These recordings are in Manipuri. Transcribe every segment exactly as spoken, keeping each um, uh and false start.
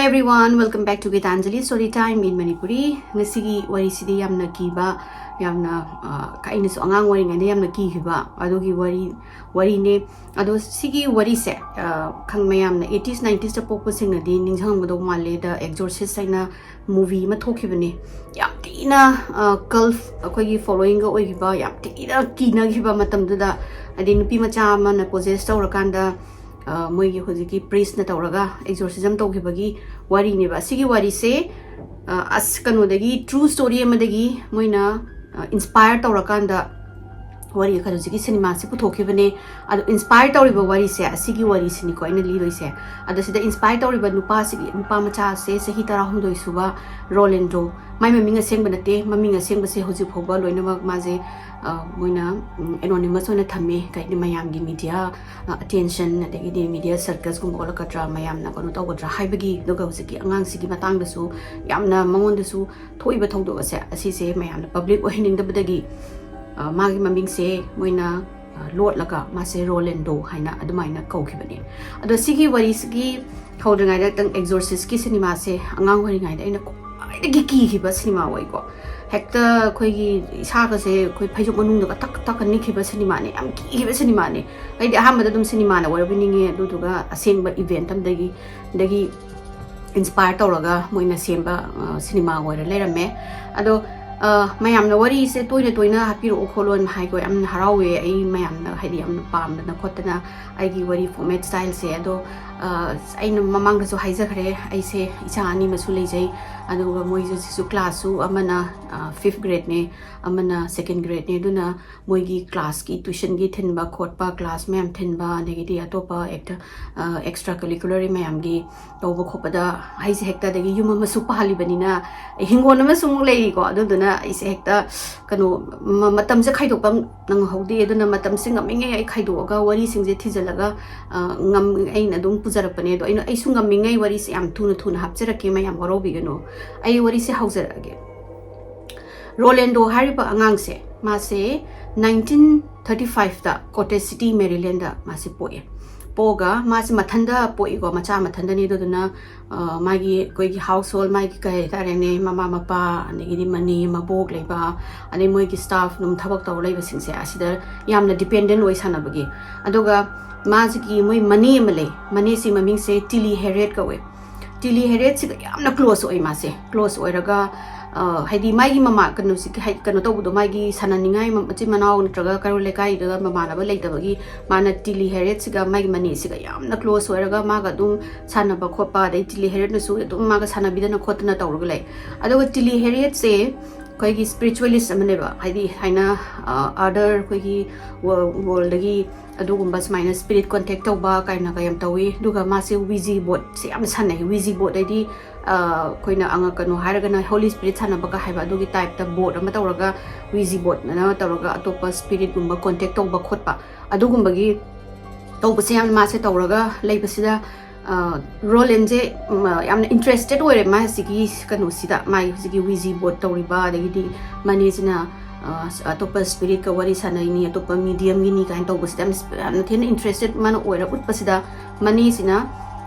Everyone, welcome back to Gitanjali Story Time in Manipuri. ꯉꯁꯤꯒꯤ ꯋꯥꯔꯤꯁꯤꯗꯤ ꯌꯥꯝꯅ ꯀꯤꯕ, ꯌꯥꯝꯅ, ꯑ, ꯑꯩꯅꯁꯨ ꯑꯉꯥꯡ ꯑꯣꯏꯔꯤꯉꯩꯗ ꯌꯥꯝꯅ ꯀꯤꯈꯤꯕ ꯑꯗꯨꯒꯤ ꯋꯥꯔꯤ, ꯋꯥꯔꯤꯅꯦ꯫ ꯑꯗꯣ ꯁꯤꯒꯤ ꯋꯥꯔꯤꯁꯦ, ꯑ, ꯈꯪ-, ꯃꯌꯥꯝꯅ eighties nineties ꯇ ꯄꯣꯛꯄꯁꯤꯡꯅꯗꯤ ꯅꯤꯡꯁꯤꯡꯉꯝꯒꯗꯧ ꯃꯥꯜꯂꯦ, The Exorcist ꯍꯥꯏꯅ movie ꯑꯃ ꯊꯣꯛꯈꯤꯕꯅꯦ꯫ ꯌꯥꯝ ꯊꯤꯅ, ꯑ, cult, ꯑꯩꯈꯣꯏꯒꯤ following ꯒ ꯑꯣꯏꯈꯤꯕ, ꯌꯥꯝ ꯊꯤꯅ ꯀꯤꯅꯈꯤꯕ ꯃꯇꯝꯗꯨꯗ, ꯍꯥꯏꯗꯤ ꯅꯨꯄꯤ ꯃꯆꯥ ꯑꯃꯅ possess ꯇꯧꯔꯀꯥꯟꯗ, ꯑ, ꯃꯣꯏꯒꯤ ꯍꯧꯖꯤꯛꯀꯤ priest ꯅ ꯇꯧꯔꯒ exorcism ꯇꯧꯈꯤꯕꯒꯤ ꯋꯥꯔꯤꯅꯦꯕ꯫ ꯑꯁꯤꯒꯤ ꯋꯥꯔꯤꯁꯦ, ꯑ, ꯑꯁ, ꯀꯩꯅꯣꯗꯒꯤ, true story ꯑꯃꯗꯒꯤ ꯃꯣꯏꯅ, ꯑ, inspire ꯇꯧꯔꯀꯥꯟꯗ ꯋꯥꯔꯤ ꯈꯔ ꯍꯧꯖꯤꯛꯀꯤ ꯁꯤꯅꯦꯃꯥꯁꯤ ꯄꯨꯊꯣꯛꯈꯤꯕꯅꯦ꯫ ꯑꯗꯣ inspire ꯇꯧꯔꯤꯕ ꯋꯥꯔꯤꯁꯦ, ꯑꯁꯤꯒꯤ ꯋꯥꯔꯤꯁꯤꯅꯤꯀꯣ ꯑꯩꯅ ꯂꯤꯗꯣꯏꯁꯦ꯫ ꯑꯗꯣ ꯁꯤꯗ inspire ꯇꯧꯔꯤꯕ ꯅꯨꯄꯥꯁꯤꯒꯤ, ꯅꯨꯄꯥ ꯃꯆꯥꯁꯦ ꯆꯍꯤ ꯇꯔꯥꯍꯨꯝꯗꯣꯏ ꯁꯨꯕ ꯔꯣꯂꯦꯟꯗ꯭ꯔꯣ, ꯃꯥꯏ ꯃꯃꯤꯡ ꯑꯁꯦꯡꯕ ꯅꯠꯇꯦ, ꯃꯃꯤꯡ ꯑꯁꯦꯡꯕꯁꯦ ꯍꯧꯖꯤꯛ ꯐꯥꯎꯕ ꯂꯣꯏꯅꯃꯛ ꯃꯥꯁꯦ, ꯑ, ꯃꯣꯏꯅ, ꯎꯝ, anonymous ꯑꯣꯏꯅ ꯊꯝꯃꯦ꯫ ꯀꯩ ꯍꯥꯏꯅꯤ, ꯃꯌꯥꯝꯒꯤ media, ꯑ, attention, ꯑꯗꯒꯤꯗꯤ media circus ꯀꯨꯝꯕ ꯑꯣꯜꯂꯛꯀꯗ꯭ꯔꯥ, ꯃꯌꯥꯝꯅ ꯀꯩꯅꯣ ꯇꯧꯒꯗ꯭ꯔꯥ ꯍꯥꯏꯕꯒꯤ, ꯑꯗꯨꯒ ꯍꯧꯖꯤꯛꯀꯤ ꯑꯉꯥꯡꯁꯤꯒꯤ ꯃꯇꯥꯡꯗꯁꯨ ꯌꯥꯝꯅ ꯃꯉꯣꯟꯗꯁꯨ ꯊꯣꯛꯏꯕ ꯊꯧꯗꯣꯛ ꯑꯁꯦ, ꯑꯁꯤꯁꯦ ꯃꯌꯥꯝꯅ public ꯑꯣꯏꯍꯟꯅꯤꯡꯗꯕꯗꯒꯤ, ꯑ, ꯃꯥꯒꯤ ꯃꯃꯤꯡꯁꯦ ꯃꯣꯏꯅ, ꯑ, ꯂꯣꯠꯂꯒ ꯃꯥꯁꯦ ꯔꯣꯂꯦꯟꯗꯣ ꯍꯥꯏꯅ ꯑꯗꯨꯃꯥꯏꯅ ꯀꯧꯈꯤꯕꯅꯦ꯫ ꯑꯗꯣ ꯁꯤꯒꯤ ꯋꯥꯔꯤꯁꯤꯒꯤ ꯍꯧꯗ꯭ꯔꯤꯉꯩꯗ ꯈꯤꯇꯪ Exorcist ꯀꯤ ꯁꯤꯅꯦꯃꯥꯁꯦ ꯑꯉꯥꯡ ꯑꯣꯏꯔꯤꯉꯩꯗ ꯑꯩꯅ ꯈ꯭ꯋꯥꯏꯗꯒꯤ ꯀꯤꯈꯤꯕ ꯁꯤꯅꯦꯃꯥ ꯑꯣꯏꯀꯣ꯫ ꯍꯦꯛꯇ ꯑꯩꯈꯣꯏꯒꯤ ꯏꯁꯥꯒꯁꯦ ꯑꯩꯈꯣꯏ ꯐꯩꯖꯨꯞ ꯃꯅꯨꯡꯗꯒ ꯇꯛ ꯇꯛꯀ ꯅꯤꯛꯈꯤꯕ ꯁꯤꯅꯦꯃꯥꯅꯦ, ꯌꯥꯝ ꯀꯤꯈꯤꯕ ꯁꯤꯅꯦꯃꯥꯅꯦ꯫ ꯑꯩꯗꯤ ꯑꯍꯥꯟꯕꯗ ꯑꯗꯨꯝ ꯁꯤꯅꯦꯃꯥꯅ ꯑꯣꯏꯔꯕꯣꯏ ꯅꯤꯡꯉꯦ, ꯑꯗꯨꯗꯨꯒ ꯑꯁꯦꯡꯕ event ꯑꯃꯗꯒꯤ, ꯗꯒꯤ inspire ꯇꯧꯔꯒ ꯃꯣꯏꯅ ꯁꯦꯝꯕ, ꯑ, ꯁꯤꯅꯦꯃꯥ ꯑꯣꯏꯔ ꯂꯩꯔꯝꯃꯦ꯫ ꯑꯗꯣ, ꯑ, ꯃꯌꯥꯝꯅ ꯋꯥꯔꯤꯁꯦ ꯇꯣꯏꯅ ꯇꯣꯏꯅ ꯍꯥꯞꯄꯤꯔꯛꯑꯣ ꯈꯣꯠꯂꯣꯅ ꯍꯥꯏꯀꯣ, ꯌꯥꯝꯅ ꯍꯔꯥꯎꯋꯦ꯫ ꯑꯩ ꯃꯌꯥꯝꯅ, ꯍꯥꯏꯗꯤ, ꯌꯥꯝꯅ ꯄꯥꯝꯗꯅ ꯈꯣꯠꯇꯅ ꯑꯩꯒꯤ ꯋꯥꯔꯤ format style ꯁꯦ꯫ ꯑꯗꯣ, ꯑ, ꯑꯩꯅ ꯃꯃꯥꯡꯗꯁꯨ ꯍꯥꯏꯖꯈ꯭ꯔꯦ, ꯑꯩꯁꯦ ꯏꯆꯥ ꯑꯅꯤ ꯑꯃꯁꯨ ꯂꯩꯖꯩ, ꯑꯗꯨꯒ ꯃꯣꯏꯁꯨ ꯁꯤꯁꯨ class ꯁꯨ, ꯑꯃꯅ, ꯑ, fifth grade ꯅꯦ, ꯑꯃꯅ second grade ꯅꯦ꯫ ꯑꯗꯨꯅ ꯃꯣꯏꯒꯤ class ꯀꯤ tuition ꯒꯤ ꯊꯤꯟꯕ ꯈꯣꯠꯄ, class ꯃꯌꯥꯝ ꯊꯤꯟꯕ, ꯑꯗꯒꯤꯗꯤ ꯑꯇꯣꯞꯄ ꯑꯦꯛꯇ-, ꯑ, extra curricular ꯃꯌꯥꯝꯒꯤ ꯇꯧꯕ ꯈꯣꯠꯄꯗ ꯑꯩꯁꯦ ꯍꯦꯛꯇ, ꯑꯗꯒꯤ ꯌꯨꯝ ꯑꯃꯁꯨ ꯄꯥꯜꯂꯤꯕꯅꯤꯅ, ꯍꯤꯡꯒꯣꯜ ꯑꯃꯁꯨ ꯑꯃꯨꯛ ꯂꯩꯔꯤꯀꯣ, ꯑꯗꯨꯗꯨꯅ ꯑꯩꯁꯦ ꯍꯦꯛꯇ ꯀꯩꯅꯣ, ꯃ-, ꯃꯇꯝꯁꯦ ꯈꯥꯏꯗꯣꯛꯄ ꯅꯪꯍꯧꯗꯦ꯫ ꯑꯗꯨꯅ ꯃꯇꯝꯁꯦ ꯉꯝꯃꯤꯉꯩ ꯑꯩ ꯈꯥꯏꯗꯣꯛꯑꯒ ꯋꯥꯔꯤꯁꯤꯡꯁꯦ ꯊꯤꯖꯤꯜꯂꯒ, ꯑ, ꯉꯝ-, ꯑꯩꯅ ꯑꯗꯨꯝ ꯄꯨꯖꯔꯛꯄꯅꯦ꯫ ꯑꯗꯣ ꯑꯩꯅ, ꯑꯩꯁꯨ ꯉꯝꯃꯤꯉꯩ ꯋꯥꯔꯤꯁꯦ ꯌꯥꯝ ꯊꯨꯅ ꯊꯨꯅ ꯍꯥꯞꯆꯔꯛꯀꯦ, ꯃꯌꯥꯝ ꯋꯥꯔꯧꯕꯤꯒꯅꯨ꯫ ꯑꯩ ꯋꯥꯔꯤꯁꯦ ꯍꯧꯖꯔꯛꯑꯒꯦ꯫ ꯔꯣꯂꯦꯟꯗꯣ ꯍꯥꯏꯔꯤꯕ ꯑꯉꯥꯡꯁꯦ, ꯃꯥꯁꯦ nineteen thirty five ꯇ Cottage City, Maryland ꯗ ꯃꯥꯁꯦ ꯄꯣꯛꯑꯦ꯫ ꯄꯣꯛꯑꯒ ꯃꯥꯁꯦ ꯃꯊꯟꯗ ꯄꯣꯛꯏꯀꯣ, ꯃꯆꯥ ꯃꯊꯟꯗꯅꯤ꯫ ꯑꯗꯨꯗꯨꯅ ꯃꯥꯒꯤ ꯑꯩꯈꯣꯏꯒꯤ ꯍꯥꯎꯁ ꯍꯣꯜ, ꯃꯥꯒꯤ ꯀꯩ ꯍꯥꯏꯇꯥꯔꯦꯅꯦ, ꯃꯃꯥ ꯃꯄꯥ, ꯑꯗꯒꯤꯗꯤ ꯃꯅꯦ ꯃꯕꯣꯛ ꯂꯩꯕ, ꯑꯗꯩ ꯃꯣꯏꯒꯤ ꯁ꯭ꯇꯥꯐ ꯑꯗꯨꯝ ꯊꯕꯛ ꯇꯧꯔ ꯂꯩꯕꯁꯤꯡꯁꯦ ꯑꯁꯤꯗ ꯌꯥꯝꯅ ꯗꯤꯄꯦꯟꯗꯦꯟ ꯑꯣꯏ ꯁꯥꯟꯅꯕꯒꯤ꯫ ꯑꯗꯨꯒ ꯃꯥꯁꯤꯒꯤ ꯃꯣꯏ ꯃꯅꯦ ꯑꯃ ꯂꯩ, ꯃꯅꯦꯁꯤ ꯃꯃꯤꯡꯁꯦ ꯇꯤꯂꯤ ꯍꯦꯔꯤꯌꯠ ꯀꯧꯋꯦ꯫ ꯇꯤꯂꯤ ꯍꯦꯔꯤꯌꯠꯁꯤꯒ ꯌꯥꯝꯅ ꯀ꯭ꯂꯣꯁ ꯑꯣꯏ ꯃꯥꯁꯦ꯫ ꯀ꯭ꯂꯣꯁ ꯑꯣꯏꯔꯒ ꯍꯥꯏꯗꯤ ꯃꯥꯒꯤ ꯃꯃꯥ ꯀꯩꯅꯣꯁꯤ ꯀꯩꯅꯣ ꯇꯧꯕꯗꯣ, ꯃꯥꯒꯤ ꯁꯥꯟꯅꯅꯤꯡꯉꯥꯏ ꯃꯆꯤꯟ ꯃꯅꯥꯎ ꯅꯠꯇ꯭ꯔꯒ ꯀꯩꯔꯣꯜ ꯂꯩꯀꯥꯏꯗ ꯃꯃꯥꯟꯅꯕ ꯂꯩꯇꯕꯒꯤ ꯃꯥꯅ ꯇꯤꯂꯤ ꯍꯦꯔꯤꯌꯠꯁꯤꯒ ꯃꯥꯒꯤ ꯃꯅꯦꯁꯤꯒ ꯌꯥꯝꯅ ꯀ꯭ꯂꯣꯁ ꯑꯣꯏꯔꯒ ꯃꯥꯒ ꯑꯗꯨꯝ ꯁꯥꯟꯅꯕ ꯈꯣꯠꯄ, ꯑꯗꯩ ꯇꯤꯂꯤ ꯍꯦꯔꯤꯌꯠꯅꯁꯨ ꯑꯗꯨꯝ ꯃꯥꯒ ꯁꯥꯟꯅꯕꯤꯗꯅ ꯈꯣꯠꯇꯅ ꯇꯧꯔꯒ ꯂꯩ꯫ ꯑꯗꯨꯒ ꯇꯤꯂꯤ ꯍꯦꯔꯤꯌꯠꯁꯦ ꯑꯩꯈꯣꯏꯒꯤ ꯁ꯭ꯄꯤꯔꯤꯆꯨꯋꯦꯂꯤꯁ ꯑꯃꯅꯦꯕ, ꯍꯥꯏꯗꯤ ꯍꯥꯏꯅ ꯑꯗꯔ ꯑꯩꯈꯣꯏꯒꯤ ꯋꯥꯔꯜꯗꯒꯤ ꯑꯗꯨꯒꯨꯝꯕ ꯁꯨꯃꯥꯏꯅ ꯁ꯭ꯄꯤꯔꯤꯠ ꯀꯣꯟꯇꯦꯛ ꯇꯧꯕ ꯀꯥꯏꯅꯒ ꯌꯥꯝ ꯇꯧꯋꯤ꯫ ꯑꯗꯨꯒ ꯃꯥꯁꯦ ꯋꯤꯖꯤ ꯕꯣꯔꯗꯁꯦ ꯌꯥꯝ ꯁꯥꯟꯅꯩ꯫ ꯋꯤꯖꯤ ꯕꯣꯔꯗ ꯍꯥꯏꯗꯤ ꯑꯩꯈꯣꯏꯅ ꯀꯩꯅꯣ ꯍꯥꯏꯔꯒꯅ ꯍꯣꯂꯤ ꯁ꯭ꯄꯤꯔꯤꯠ ꯁꯥꯟꯅꯕꯒ ꯍꯥꯏꯕ ꯑꯗꯨꯒꯤ ꯇꯥꯏꯞꯇ ꯕꯣꯔꯗ ꯑꯃ ꯇꯧꯔꯒ ꯋꯤꯖꯤ ꯕꯣꯔꯗꯅ ꯇꯧꯔꯒ ꯑꯇꯣꯞꯄ ꯁ꯭ꯄꯤꯔꯤꯠꯀꯨꯝꯕ ꯀꯣꯟꯇꯦꯛ ꯇꯧꯕ ꯈꯣꯠꯄ ꯑꯗꯨꯒꯨꯝꯕꯒꯤ ꯇꯧꯕꯁꯦ ꯌꯥꯝ ꯃꯥꯁꯦ ꯇꯧꯔꯒ ꯂꯩꯕꯁꯤꯗ ꯔꯣꯂꯦꯟꯁꯦ ꯌꯥꯝꯅ ꯏꯟꯇꯔꯦꯁꯇꯦꯠ ꯑꯣꯏꯔꯦ ꯃꯥ ꯍꯧꯖꯤꯛꯀꯤ ꯀꯩꯅꯣꯁꯤꯗ, ꯃꯥꯒꯤ ꯍꯧꯖꯤꯛꯀꯤ ꯋꯤꯖꯤ ꯕꯣꯔꯗ ꯇꯧꯔꯤꯕ, ꯑꯗꯒꯤꯗꯤ ꯃꯅꯦꯁꯤꯅ ꯑꯇꯣꯞꯄ ꯁ꯭ꯄꯤꯔꯤꯠꯀ ꯋꯥꯔꯤ ꯁꯥꯟꯅꯩꯅꯤ, ꯑꯇꯣꯞꯄ ꯃꯤꯗꯤꯌꯝꯒꯤꯅꯤ ꯀꯥꯏꯅ ꯇꯧꯕꯁꯤꯗ ꯌꯥꯝ ꯌꯥꯝꯅ ꯊꯤꯅ ꯏꯟꯇꯔꯦꯁꯇꯦꯠ ꯃꯥꯅ ꯑꯣꯏꯔ ꯎꯠꯄꯁꯤꯗ ꯃꯅꯦꯁꯤꯅ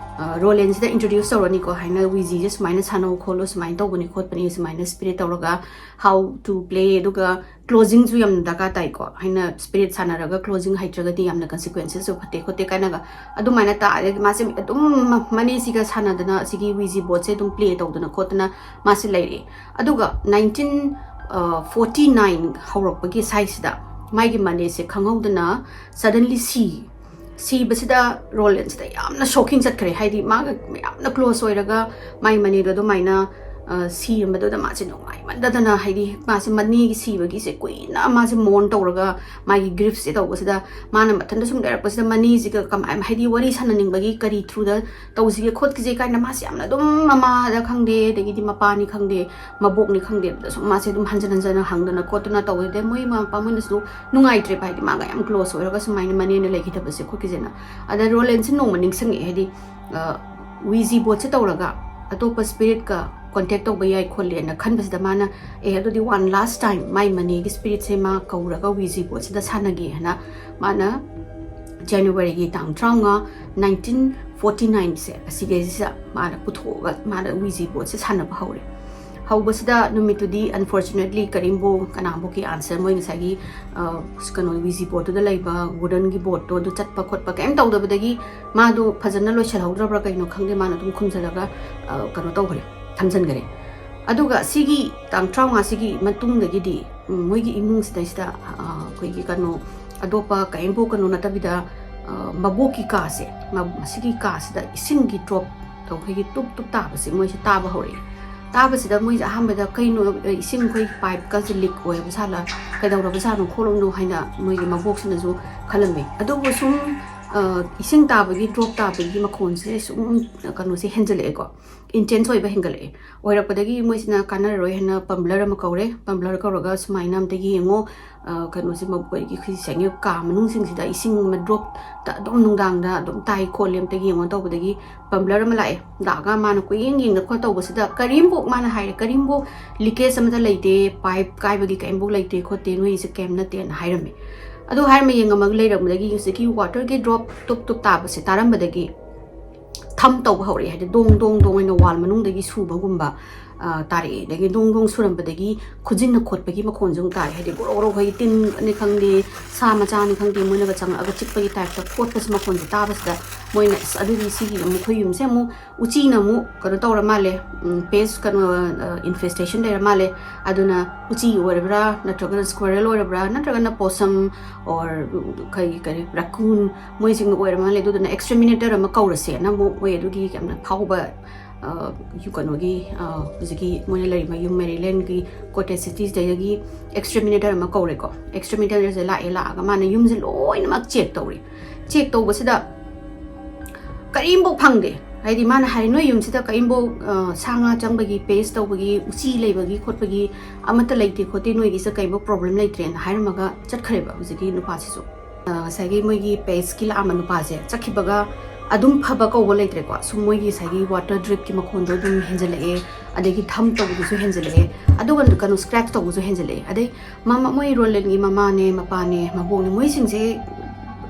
ꯔꯣꯂꯦꯟꯁꯤꯗ ꯏꯟꯇ꯭ꯔꯣꯗ꯭ꯌꯨꯁ ꯇꯧꯔꯅꯤꯀꯣ, ꯍꯥꯏꯅ ꯋꯤꯖꯤꯁꯦ ꯁꯨꯃꯥꯏꯅ ꯁꯥꯟꯅꯧ ꯈꯣꯠꯂꯨ, ꯁꯨꯃꯥꯏꯅ ꯇꯧꯕꯅꯤ ꯈꯣꯠꯄꯅꯤ, ꯁꯨꯃꯥꯏꯅ ꯁ꯭ꯄꯤꯔꯤꯠ ꯇꯧꯔꯒ how to play, ꯑꯗꯨꯒ ꯀ꯭ꯂꯣꯖꯤꯡꯁꯨ ꯌꯥꯝꯅ ꯗꯔꯀꯥꯔ ꯇꯥꯏꯀꯣ꯫ ꯍꯥꯏꯅ ꯁ꯭ꯄꯤꯔꯤꯠ ꯁꯥꯟꯅꯔꯒ ꯀ꯭ꯂꯣꯖꯤꯡ ꯍꯩꯇ꯭ꯔꯒꯗꯤ ꯌꯥꯝꯅ ꯀꯟꯁꯤꯀ꯭ꯋꯦꯟꯁꯦꯁꯁꯨ ꯐꯠꯇꯦ ꯈꯣꯠꯇꯦ ꯀꯥꯏꯅꯒ ꯑꯗꯨꯃꯥꯏꯅ ꯇꯥꯛꯑꯦ꯫ ꯃꯥꯁꯦ ꯑꯗꯨꯝ ꯃꯅꯦꯁꯤꯒ ꯁꯥꯟꯅꯗꯅ ꯑꯁꯤꯒꯤ ꯋꯤꯖꯤ ꯕꯣꯔꯗꯁꯦ ꯑꯗꯨꯝ ꯄ꯭ꯂꯦ ꯇꯧꯗꯅ ꯈꯣꯠꯇꯅ ꯃꯥꯁꯦ ꯂꯩꯔꯛꯑꯦ꯫ ꯑꯗꯨꯒ ꯅꯥꯏꯟꯇꯤꯟ ꯐꯣꯔꯇꯤ ꯅꯥꯏꯟ ꯍꯧꯔꯛꯄꯒꯤ ꯁ꯭ꯋꯥꯏꯁꯤꯗ ꯃꯥꯒꯤ ꯃꯅꯦꯁꯦ ꯈꯪꯍꯧꯗꯅ ꯁꯗꯟꯂꯤ ꯁꯤ ꯁꯤꯕꯁꯤꯗ ꯔꯣꯂꯦꯟꯁꯤꯗ ꯌꯥꯝꯅ ꯁꯣꯛꯀꯤꯡ ꯆꯠꯈ꯭ꯔꯦ꯫ ꯍꯥꯏꯗꯤ ꯃꯥꯒ ꯌꯥꯝꯅ ꯀ꯭ꯂꯣꯁ ꯑꯣꯏꯔꯒ ꯃꯥꯏ ꯃꯅꯦꯗꯣ ꯑꯗꯨꯃꯥꯏꯅ ꯁꯤꯔꯝꯕꯗꯨꯗ ꯃꯥꯁꯦ ꯅꯨꯡꯉꯥꯏꯃꯟꯗꯗꯅ, ꯍꯥꯏꯗꯤ ꯃꯥꯁꯦ ꯃꯅꯦꯒꯤ ꯁꯤꯕꯒꯤꯁꯦ ꯀꯨꯏꯅ ꯃꯥꯁꯦ ꯃꯣꯔꯟ ꯇꯧꯔꯒ ꯃꯥꯒꯤ ꯒ꯭ꯔꯤꯐꯁꯦ ꯇꯧꯕꯁꯤꯗ ꯃꯥꯅ ꯃꯊꯟꯇ ꯁꯨꯝ ꯂꯩꯔꯛꯄꯁꯤꯗ ꯃꯅꯦꯁꯤꯒ ꯀꯃꯥꯏ ꯍꯥꯏꯗꯤ ꯋꯥꯔꯤ ꯁꯥꯟꯅꯅꯤꯡꯕꯒꯤ ꯀꯔꯤ ꯊ꯭ꯔꯨꯗ ꯇꯧꯁꯤꯒꯦ ꯈꯣꯠꯈꯤꯁꯦ ꯀꯥꯏꯅ ꯃꯥꯁꯦ ꯌꯥꯝꯅ ꯑꯗꯨꯝ ꯃꯃꯥꯗ ꯈꯪꯗꯦ, ꯑꯗꯒꯤꯗꯤ ꯃꯄꯥꯅꯤ ꯈꯪꯗꯦ, ꯃꯕꯣꯛꯅꯤ ꯈꯪꯗꯦ, ꯑꯗꯨꯗ ꯁꯨꯝ ꯃꯥꯁꯦ ꯑꯗꯨꯝ ꯍꯟꯖꯤꯟ ꯍꯟꯖꯤꯟꯅ ꯍꯪꯗꯅ ꯈꯣꯠꯇꯅ ꯇꯧꯋꯦ꯫ ꯑꯗꯩ ꯃꯣꯏ ꯃꯃꯥ ꯃꯄꯥ ꯃꯣꯏꯅꯁꯨ ꯅꯨꯡꯉꯥꯏꯇ꯭ꯔꯦꯕ, ꯍꯥꯏꯗꯤ ꯃꯥꯒ ꯌꯥꯝ ꯀ꯭ꯂꯣꯁ ꯑꯣꯏꯔꯒ ꯁꯨꯃꯥꯏꯅ ꯃꯅꯦꯅ ꯂꯩꯈꯤꯗꯕꯁꯦ ꯈꯣꯠꯈꯤꯁꯦꯅ꯫ ꯑꯗ ꯔꯣꯂꯦꯟꯁꯦ ꯅꯣꯡꯃ ꯅꯤꯡꯁꯤꯡꯉꯛꯑꯦ, ꯍꯥꯏꯗꯤ ꯋꯤꯖꯤ ꯕꯣꯔꯗꯁꯦ ꯇꯧꯔꯒ ꯑꯇꯣꯞꯄ ꯁ꯭ꯄꯤꯔꯤꯠꯀ ꯀꯣꯟꯇꯦꯛ ꯇꯧꯕ ꯌꯥꯏ ꯈꯣꯠꯂꯦꯅ ꯈꯟꯕꯁꯤꯗ ꯃꯥꯅ ꯑꯦ ꯑꯗꯨꯗꯤ ꯋꯥꯟ ꯂꯥꯁ ꯇꯥꯏꯝ ꯃꯥꯏ ꯃꯅꯦꯒꯤ ꯁ꯭ꯄꯤꯔꯤꯠꯁꯦ ꯃꯥ ꯀꯧꯔꯒ ꯋꯤꯖꯤ ꯕꯣꯔꯗꯁꯤꯗ ꯁꯥꯟꯅꯒꯦ ꯍꯥꯏꯅ ꯃꯥꯅ ꯖꯅꯋꯥꯔꯤꯒꯤ ꯇꯥꯡ ꯇꯔꯥꯃꯉꯥ, ꯅꯥꯏꯟꯇꯤꯟ ꯐꯣꯔꯇꯤ ꯅꯥꯏꯟꯁꯦ, ꯑꯁꯤꯒꯩꯁꯤꯗ ꯃꯥꯅ ꯄꯨꯊꯣꯛꯑꯒ ꯃꯥꯅ ꯎꯏꯖꯤ ꯕꯣꯔꯗꯁꯦ ꯁꯥꯟꯅꯕ ꯍꯧꯔꯦ꯫ ꯍꯧꯕꯁꯤꯗ ꯅꯨꯃꯤꯠꯇꯨꯗꯤ unfortunately ꯀꯔꯤꯝꯕꯨ ꯀꯅꯥꯝꯕꯨꯀꯤ answer, ꯃꯣꯏ ꯉꯁꯥꯏꯒꯤ, ꯑ, ꯀꯩꯅꯣ, ꯎꯏꯖꯤ ꯕꯣꯔꯗꯇꯨꯗ ꯂꯩꯕ ꯋꯨꯗꯟꯒꯤ ꯕꯣꯔꯗꯇꯣ ꯑꯗꯨ ꯆꯠꯄ ꯈꯣꯠꯄ ꯀꯩꯝ ꯇꯧꯗꯕꯗꯒꯤ ꯃꯥꯗꯣ ꯐꯖꯅ ꯂꯣꯏꯁꯤꯜꯍꯧꯗ꯭ꯔꯕ꯭ꯔꯥ ꯀꯩꯅꯣ ꯈꯪꯗꯦ, ꯃꯥꯅ ꯑꯗꯨꯝ ꯈꯨꯝꯖꯤꯜꯂꯒ, ꯑ, ꯀꯩꯅꯣ ꯇꯧꯈ꯭ꯔꯦ, ꯊꯝꯖꯤꯟꯈꯔꯦ꯫ ꯑꯗꯨꯒ ꯁꯤꯒꯤ ꯇꯥꯡ ꯇꯔꯥꯃꯉꯥꯁꯤꯒꯤ ꯃꯇꯨꯡꯗꯒꯤꯗꯤ, ꯎꯝ, ꯃꯣꯏꯒꯤ ꯏꯃꯨꯡꯁꯤꯗꯩꯁꯤꯗ, ꯑ, ꯑꯩꯈꯣꯏꯒꯤ ꯀꯩꯅꯣ, ꯑꯇꯣꯞꯄ ꯀꯔꯤꯝꯕꯨ ꯀꯩꯅꯣ ꯅꯠꯇꯕꯤꯗ, ꯑ, ꯃꯕꯣꯛꯀꯤ ꯀꯥꯁꯦ, ꯃ-, ꯃꯁꯤꯒꯤ ꯀꯥꯁꯤꯗ ꯏꯁꯤꯡꯒꯤ ꯗ꯭ꯔꯣꯞ ꯑꯩꯈꯣꯏꯒꯤ ꯇꯨꯞ ꯇꯨꯞ ꯇꯥꯕꯁꯦ ꯃꯣꯏꯁꯦ ꯇꯥꯕ ꯍꯧꯔꯛꯑꯦ꯫ ꯇꯥꯕꯁꯤꯗ ꯃꯣꯏꯁꯦ ꯑꯍꯥꯟꯕꯗ ꯀꯩꯅꯣ, ꯑ, ꯏꯁꯤꯡ ꯑꯩꯈꯣꯏ ꯄꯥꯏꯞꯀꯁꯦ ꯂꯤꯛ ꯑꯣꯏꯔꯕ ꯁꯥꯠꯂ, ꯀꯩꯗꯧꯔꯕ ꯖꯥꯠꯅꯣ ꯈꯣꯠꯂꯝꯅꯣ ꯍꯥꯏꯅ ꯃꯣꯏꯒꯤ ꯃꯕꯣꯛꯁꯤꯅꯁꯨ ꯈꯜꯂꯝꯃꯦ꯫ ꯑꯗꯨꯕꯨ ꯁꯨꯝ, ꯑ, ꯏꯁꯤꯡ ꯇꯥꯕꯒꯤ, ꯗ꯭ꯔꯣꯞ ꯇꯥꯕꯒꯤ ꯃꯈꯣꯟꯁꯦ ꯁꯨꯝ ꯀꯩꯅꯣꯁꯦ ꯍꯦꯟꯖꯜꯂꯛꯑꯦꯀꯣ, intense ꯑꯣꯏꯕ ꯍꯦꯟꯒꯠꯂꯛꯑꯦ꯫ ꯑꯣꯏꯔꯛꯄꯗꯒꯤ ꯃꯣꯏꯁꯤꯅ ꯀꯥꯟꯅꯔꯔꯣꯏ ꯍꯥꯏꯅ ꯄꯝꯕꯂꯔ ꯑꯃ ꯀꯧꯔꯦ꯫ ꯄꯝꯕꯂꯔ ꯀꯧꯔꯒ ꯁꯨꯃꯥꯏꯅ ꯑꯝꯇ ꯌꯦꯡꯉꯣ, ꯑ, ꯀꯩꯅꯣꯁꯦ, ꯃ-, ꯑꯩꯈꯣꯏꯒꯤ ꯁꯤꯁꯦ ꯀꯥ ꯃꯅꯨꯡꯁꯤꯡꯁꯤꯗ ꯏꯁꯤꯡ ꯑꯃ ꯗ꯭ꯔꯣꯞꯇ ꯑꯗꯨꯝ ꯅꯨꯡꯗꯥꯡꯗ ꯑꯗꯨꯝ ꯇꯥꯏ ꯈꯣꯠꯂꯦ, ꯑꯝꯇ ꯌꯦꯡꯉꯣ ꯇꯧꯕꯗꯒꯤ ꯄꯝꯕꯂꯔ ꯑꯃ ꯂꯥꯛꯑꯦ꯫ ꯂꯥꯛꯑꯒ ꯃꯥꯅ ꯀꯣꯏꯌꯦꯡ ꯌꯦꯡꯗꯅ ꯈꯣꯠ ꯇꯧꯕꯁꯤꯗ ꯀꯔꯤꯝꯐꯥꯎ, ꯃꯥꯅ ꯍꯥꯏꯔꯦ, ꯀꯔꯤꯝꯐꯥꯎ ꯂꯤꯀꯦꯖ ꯑꯃꯇ ꯂꯩꯇꯦ, ꯄꯥꯏꯞ ꯀꯥꯏꯕꯒꯤ ꯀꯔꯤꯝꯐꯥꯎ ꯂꯩꯇꯦ ꯈꯣꯠꯇꯦ, ꯅꯣꯏꯁꯦ ꯀꯩꯝ ꯅꯠꯇꯦꯅ ꯍꯥꯏꯔꯝꯃꯦ꯫ ꯑꯗꯨ ꯍꯥꯏꯔꯝꯃ ꯌꯦꯡꯉꯝꯃꯒ ꯂꯩꯔꯝꯕꯗꯒꯤ ꯍꯧꯖꯤꯛꯀꯤ ꯋꯥꯇꯔꯒꯤ ꯗ꯭ꯔꯣꯞ ꯇꯨꯞ ꯇꯨꯞ ꯇꯥꯕꯁꯦ ꯇꯥꯔꯝꯕꯗꯒꯤ ꯊꯝ ꯇꯧꯕ ꯍꯧꯔꯛꯑꯦ, ꯍꯥꯏꯗꯤ ꯗꯣꯡ ꯗꯣꯡ ꯗꯣꯡ ꯍꯥꯏꯅ ꯋꯥꯜ ꯃꯅꯨꯡꯗꯒꯤ ꯁꯨꯕꯒꯨꯝꯕ, ꯑ, ꯇꯥꯔꯛꯑꯦ꯫ ꯑꯗꯒꯤ ꯗꯣꯡ ꯗꯣꯡ ꯁꯨꯔꯝꯕꯗꯒꯤ ꯈꯨꯖꯤꯟꯅ ꯈꯣꯠꯄꯒꯤ ꯃꯈꯣꯟꯁꯨ ꯑꯃꯨꯛ ꯇꯥꯔꯛꯑꯦ, ꯍꯥꯏꯗꯤ ꯒꯣꯔꯣ ꯒꯣꯔꯣ ꯑꯩꯈꯣꯏꯒꯤ ꯇꯤꯟꯅꯤ ꯈꯪꯗꯦ, ꯁꯥ ꯃꯆꯥꯅꯤ ꯈꯪꯗꯦ, ꯃꯣꯏꯅꯒ ꯆꯪꯉꯛꯑꯒ ꯆꯤꯛꯄꯒꯤ ꯇꯥꯏꯞꯇ ꯈꯣꯠꯄꯁꯤ ꯃꯈꯣꯟꯁꯦ ꯇꯥꯕꯁꯤꯗ ꯃꯣꯏꯅ, "ꯑꯁ, ꯑꯗꯨꯗꯤ ꯁꯤꯒꯤ ꯑꯃꯨꯛ ꯑꯩꯈꯣꯏ ꯌꯨꯝꯁꯦ ꯑꯃꯨꯛ ꯎꯆꯤꯅ ꯑꯃꯨꯛ ꯀꯩꯅꯣ ꯇꯧꯔ ꯃꯥꯜꯂꯦ, ꯎꯝ, pest ꯀꯩꯅꯣ, ꯑ, infestation ꯂꯩꯔ ꯃꯥꯜꯂꯦ, ꯑꯗꯨꯅ ꯎꯆꯤ ꯑꯣꯏꯔꯕ꯭ꯔꯥ, ꯅꯠꯇ꯭ꯔꯒꯅ squirrel ꯑꯣꯏꯔꯕ꯭ꯔꯥ, ꯅꯠꯇ꯭ꯔꯒꯅ possum or ꯀꯔꯤ, ꯀꯔꯤ, raccoon, ꯃꯣꯏꯁꯤꯡꯅ ꯑꯣꯏꯔ ꯃꯥꯜꯂꯦ, ꯑꯗꯨꯗꯨꯅ exterminator ꯑꯃ ꯀꯧꯔꯁꯦꯅ ꯑꯃꯨꯛ ꯃꯣꯏ ꯑꯗꯨꯒꯤ ꯌꯥꯝꯅ ꯐꯥꯎꯕ, ꯑ, ꯌꯨ-, ꯀꯩꯅꯣꯒꯤ, ꯑ, ꯍꯧꯖꯤꯛꯀꯤ ꯃꯣꯏꯅ ꯂꯩꯔꯤꯕ ꯌꯨꯝ, ꯃꯦꯔꯤꯂꯦꯟꯒꯤ ꯀꯣꯇꯦꯖ ꯁꯤꯇꯤꯁꯤꯗꯩꯗꯒꯤ exterminator ꯑꯃ ꯀꯧꯔꯦꯀꯣ꯫ Exterminatorꯁꯦ ꯂꯥꯛꯑꯦ, ꯂꯥꯛꯑꯒ ꯃꯥꯅ ꯌꯨꯝꯁꯦ ꯂꯣꯏꯅꯃꯛ ꯆꯦꯛ ꯇꯧꯔꯦ꯫ ꯆꯦꯛ ꯇꯧꯕꯁꯤꯗ ꯀꯔꯤꯝꯐꯥꯎ ꯐꯪꯗꯦ꯫ ꯍꯥꯏꯗꯤ ꯃꯥꯅ ꯍꯥꯏ, "ꯅꯣꯏ ꯌꯨꯝꯁꯤꯗ ꯀꯔꯤꯝꯐꯥꯎ, ꯑ, ꯁꯥ ꯉꯥ ꯆꯪꯕꯒꯤ, pest ꯇꯧꯕꯒꯤ, ꯎꯆꯤ ꯂꯩꯕꯒꯤ ꯈꯣꯠꯄꯒꯤ ꯑꯃꯠꯇ ꯂꯩꯇꯦ ꯈꯣꯠꯇꯦ, ꯅꯣꯏꯒꯤꯁꯤꯗ ꯀꯔꯤꯝꯐꯥꯎ problem ꯂꯩꯇ꯭ꯔꯦꯅ" ꯍꯥꯏꯔꯝꯃꯒ ꯆꯠꯈ꯭ꯔꯦꯕ ꯍꯧꯖꯤꯛꯀꯤ ꯅꯨꯄꯥꯁꯤꯁꯨ꯫ ꯑ, ꯉꯁꯥꯏꯒꯤ ꯃꯣꯏꯒꯤ pestꯀꯤ ꯂꯥꯛꯑꯝꯕ ꯅꯨꯄꯥꯁꯦ ꯆꯠꯈꯤꯕꯒ ꯑꯗꯨꯝ ꯐꯕ ꯀꯧꯕ ꯂꯩꯇ꯭ꯔꯦꯀꯣ꯫ ꯁꯨꯝ ꯃꯣꯏꯒꯤ ꯉꯁꯥꯏꯒꯤ water dripꯀꯤ ꯃꯈꯣꯟꯗꯣ ꯑꯗꯨꯝ ꯍꯦꯟꯖꯜꯂꯛꯑꯦ, ꯑꯗꯒꯤ ꯊꯝ ꯇꯧꯕꯗꯨꯁꯨ ꯍꯦꯟꯖꯜꯂꯛꯑꯦ, ꯑꯗꯨꯒ ꯀꯩꯅꯣ, scratch ꯇꯧꯕꯁꯨ ꯍꯦꯟꯖꯜꯂꯛꯑꯦ꯫ ꯑꯗꯩ ꯃꯃꯥ, ꯃꯣꯏ ꯔꯣꯂꯦꯟꯒꯤ ꯃꯃꯥꯅꯦ, ꯃꯄꯥꯅꯦ, ꯃꯕꯣꯛꯅꯦ, ꯃꯣꯏꯁꯤꯡꯁꯦ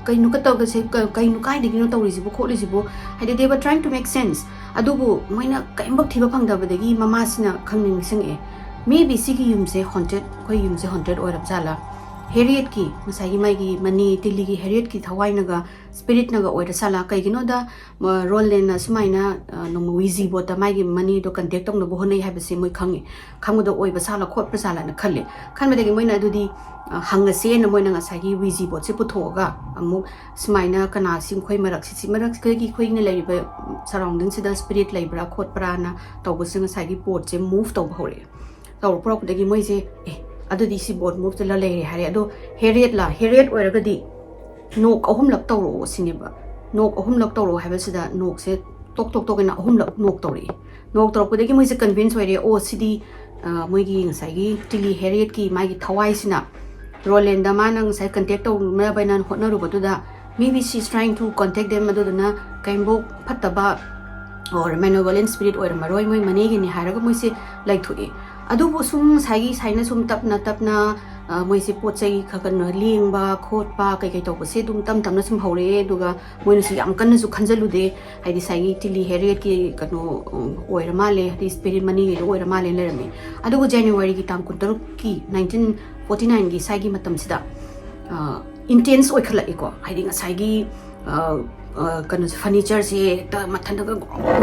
ꯀꯩꯅꯣ ꯀ ꯇꯧꯒꯁꯦ ꯀ- ꯀꯩꯅꯣ ꯀꯥꯏꯗꯒꯤꯅꯣ ꯇꯧꯔꯤꯁꯤꯕꯨ ꯈꯣꯠꯂꯤꯁꯤꯕꯨ? ꯍꯥꯏꯗꯤ they were trying to make sense. ꯑꯗꯨꯕꯨ ꯃꯣꯏꯅ ꯀꯔꯤꯝꯐꯥꯎ ꯊꯤꯕ ꯐꯪꯗꯕꯗꯒꯤ ꯃꯃꯥꯁꯤꯅ ꯈꯪꯅꯤꯡ ꯅꯤꯡꯁꯤꯡꯉꯛꯑꯦ, maybe ꯁꯤꯒꯤ ꯌꯨꯝꯁꯦ ꯍꯣꯟꯇꯦꯠ, ꯑꯩꯈꯣꯏ ꯌꯨꯝꯁꯦ ꯍꯣꯟꯇꯦꯠ ꯑꯣꯏꯔꯕ ꯖꯥꯠꯂꯥ? ꯍꯦꯔꯤꯌꯠꯀꯤ, ꯉꯁꯥꯏꯒꯤ ꯃꯥꯒꯤ ꯃꯅꯤ ꯇꯤꯂꯤꯒꯤ ꯍꯦꯔꯤꯌꯠꯀꯤ ꯊꯋꯥꯏꯅꯒ ꯁ꯭ꯄꯤꯔꯤꯠꯅꯒ ꯑꯣꯏꯔ ꯖꯥꯠꯂꯥ? ꯀꯩꯒꯤꯅꯣꯗ ꯃ- ꯔꯣꯂꯦꯟꯅ ꯁꯨꯃꯥꯏꯅ ꯑ, ꯅꯣꯡꯃ ꯋꯤꯖꯤ ꯕꯣꯠꯇ ꯃꯥꯒꯤ ꯃꯅꯤꯗꯣ ꯀꯟꯇꯦꯛ ꯇꯧꯅꯕ ꯍꯣꯠꯅꯩ ꯍꯥꯏꯕꯁꯦ ꯃꯣꯏ ꯈꯪꯉꯤ꯫ ꯈꯪꯕꯗ ꯑꯣꯏꯕ ꯁꯥꯠꯂ ꯈꯣꯠꯄ ꯁꯥꯠꯂꯅ ꯈꯜꯂꯦ꯫ ꯈꯟꯕꯗꯒꯤ ꯃꯣꯏꯅ ꯑꯗꯨꯗꯤ ꯑ, ꯍꯪꯉꯁꯦꯅ ꯃꯣꯏꯅ ꯉꯁꯥꯏꯒꯤ ꯋꯤꯖꯤ ꯕꯣꯠꯁꯦ ꯄꯨꯊꯣꯛꯑꯒ ꯑꯃꯨꯛ ꯁꯨꯃꯥꯏꯅ ꯀꯅꯥꯁꯤ ꯑꯩꯈꯣꯏ ꯃꯔꯛꯁꯤ ꯁꯤ ꯃꯔꯛꯁꯤꯗꯒꯤ ꯑꯩꯈꯣꯏꯅ ꯂꯩꯔꯤꯕ ꯁꯔꯥꯎꯟꯗꯤꯡꯁꯤꯗ ꯁ꯭ꯄꯤꯔꯤꯠ ꯂꯩꯕ꯭ꯔꯥ ꯈꯣꯠꯄ꯭ꯔꯥꯅ ꯇꯧꯕꯁꯦ ꯉꯁꯥꯏꯒꯤ ꯕꯣꯠꯁꯦ ꯃꯨꯚ ꯇꯧꯕ ꯍꯧꯔꯛꯑꯦ꯫ ꯇꯧꯔꯛꯄ ꯍꯧꯔꯛꯄꯗꯒꯤ ꯃꯣꯏꯁꯦ ꯑꯦ ꯑꯗꯨꯗꯤ ꯁꯤ ꯕꯣꯠ ꯃꯨꯚꯇ ꯂꯩꯔꯦ ꯍꯥꯏꯔꯦ꯫ ꯑꯗꯣ ꯍꯦꯔꯤꯌꯠꯂꯥ? ꯍꯦꯔꯤꯌꯠ ꯑꯣꯏꯔꯒꯗꯤ ꯅꯣꯛ ꯑꯍꯨꯝꯂꯛ ꯇꯧꯔꯛꯑꯣ ꯁꯤꯅꯦꯕ꯫ ꯅꯣꯛ ꯑꯍꯨꯝꯂꯛ ꯇꯧꯔꯛꯑꯣ ꯍꯥꯏꯕꯁꯤꯗ ꯅꯣꯛꯁꯦ ꯇꯣꯛ ꯇꯣꯛ ꯇꯣꯛꯑꯅ ꯑꯍꯨꯝꯂꯛ ꯅꯣꯛ ꯇꯧꯔꯛꯑꯦ꯫ ꯅꯣꯛ ꯇꯧꯔꯛꯄꯗꯒꯤ ꯃꯣꯏꯁꯦ ꯀꯟꯚꯤꯟꯁ ꯑꯣꯏꯔꯦ, ꯑꯣ ꯁꯤꯗꯤ ꯑ, ꯃꯣꯏꯒꯤ ꯉꯁꯥꯏꯒꯤ ꯇꯤꯂꯤ ꯍꯦꯔꯤꯌꯠꯀꯤ ꯃꯥꯒꯤ ꯊꯋꯥꯏꯁꯤꯅ ꯔꯣꯂꯦꯟꯗ ꯃꯥꯅ ꯉꯁꯥꯏ contact ꯇꯧꯅꯕꯅ ꯍꯣꯠꯅꯔꯨꯕꯗꯨꯗ maybe she is trying to contact them, ꯑꯗꯨꯗꯨꯅ ꯀꯩꯝꯕꯣꯛ ꯐꯠꯇꯕ or malevolent spirit ꯑꯣꯏꯔꯝꯃꯔꯣꯏ, ꯃꯣꯏ ꯃꯅꯦꯒꯤꯅꯤ ꯍꯥꯏꯔꯒ ꯃꯣꯏꯁꯦ ꯂꯩꯊꯣꯛꯑꯦ꯫ ꯑꯗꯨꯕꯨ ꯁꯨꯝ ꯉꯁꯥꯏꯒꯤ ꯁꯥꯏꯅ ꯁꯨꯝ ꯇꯞꯅ ꯇꯞꯅ ꯑ, ꯃꯣꯏꯁꯦ ꯄꯣꯠ ꯆꯩ ꯈꯔ ꯈꯔ ꯂꯦꯡꯕ ꯈꯣꯠꯄ ꯀꯩꯀꯩ ꯇꯧꯕꯁꯦ ꯑꯗꯨꯝ ꯇꯞ ꯇꯞꯅ ꯁꯨꯝ ꯍꯧꯔꯛꯑꯦ꯫ ꯑꯗꯨꯒ ꯃꯣꯏꯅꯁꯨ ꯌꯥꯝ ꯀꯟꯅꯁꯨ ꯈꯟꯖꯜꯂꯨꯗꯦ, ꯍꯥꯏꯗꯤ ꯉꯁꯥꯏꯒꯤ ꯇꯤꯂꯤ ꯍꯦꯔꯤꯌꯠꯀꯤ ꯀꯩꯅꯣ ꯎꯝ, ꯑꯣꯏꯔ ꯃꯥꯜꯂꯦ, ꯍꯥꯏꯗꯤ ꯁ꯭ꯄꯤꯔꯤꯠ ꯃꯅꯤꯒꯤꯗꯣ ꯑꯣꯏꯔ ꯃꯥꯜꯂꯦ ꯂꯩꯔꯝꯃꯦ꯫ ꯑꯗꯨꯒ ꯖꯅꯋꯥꯔꯤꯒꯤ ꯇꯥꯡ ꯀꯨꯟꯇꯔꯨꯛꯀꯤ ꯅꯥꯏꯟꯇꯤꯟ ꯐꯣꯔꯇꯤ ꯅꯥꯏꯟꯒꯤ ꯁ꯭ꯋꯥꯏꯒꯤ ꯃꯇꯝꯁꯤꯗ ꯏꯟꯇꯦꯟꯁ ꯑꯣꯏꯈꯠꯂꯛꯏꯀꯣ, ꯍꯥꯏꯗꯤ ꯉꯁꯥꯏꯒꯤ ꯑ, ꯑ, ꯀꯩꯅꯣꯁꯦ, ꯐꯔꯅꯤꯆꯔꯁꯦ ꯍꯦꯛꯇ ꯃꯊꯟꯇꯒ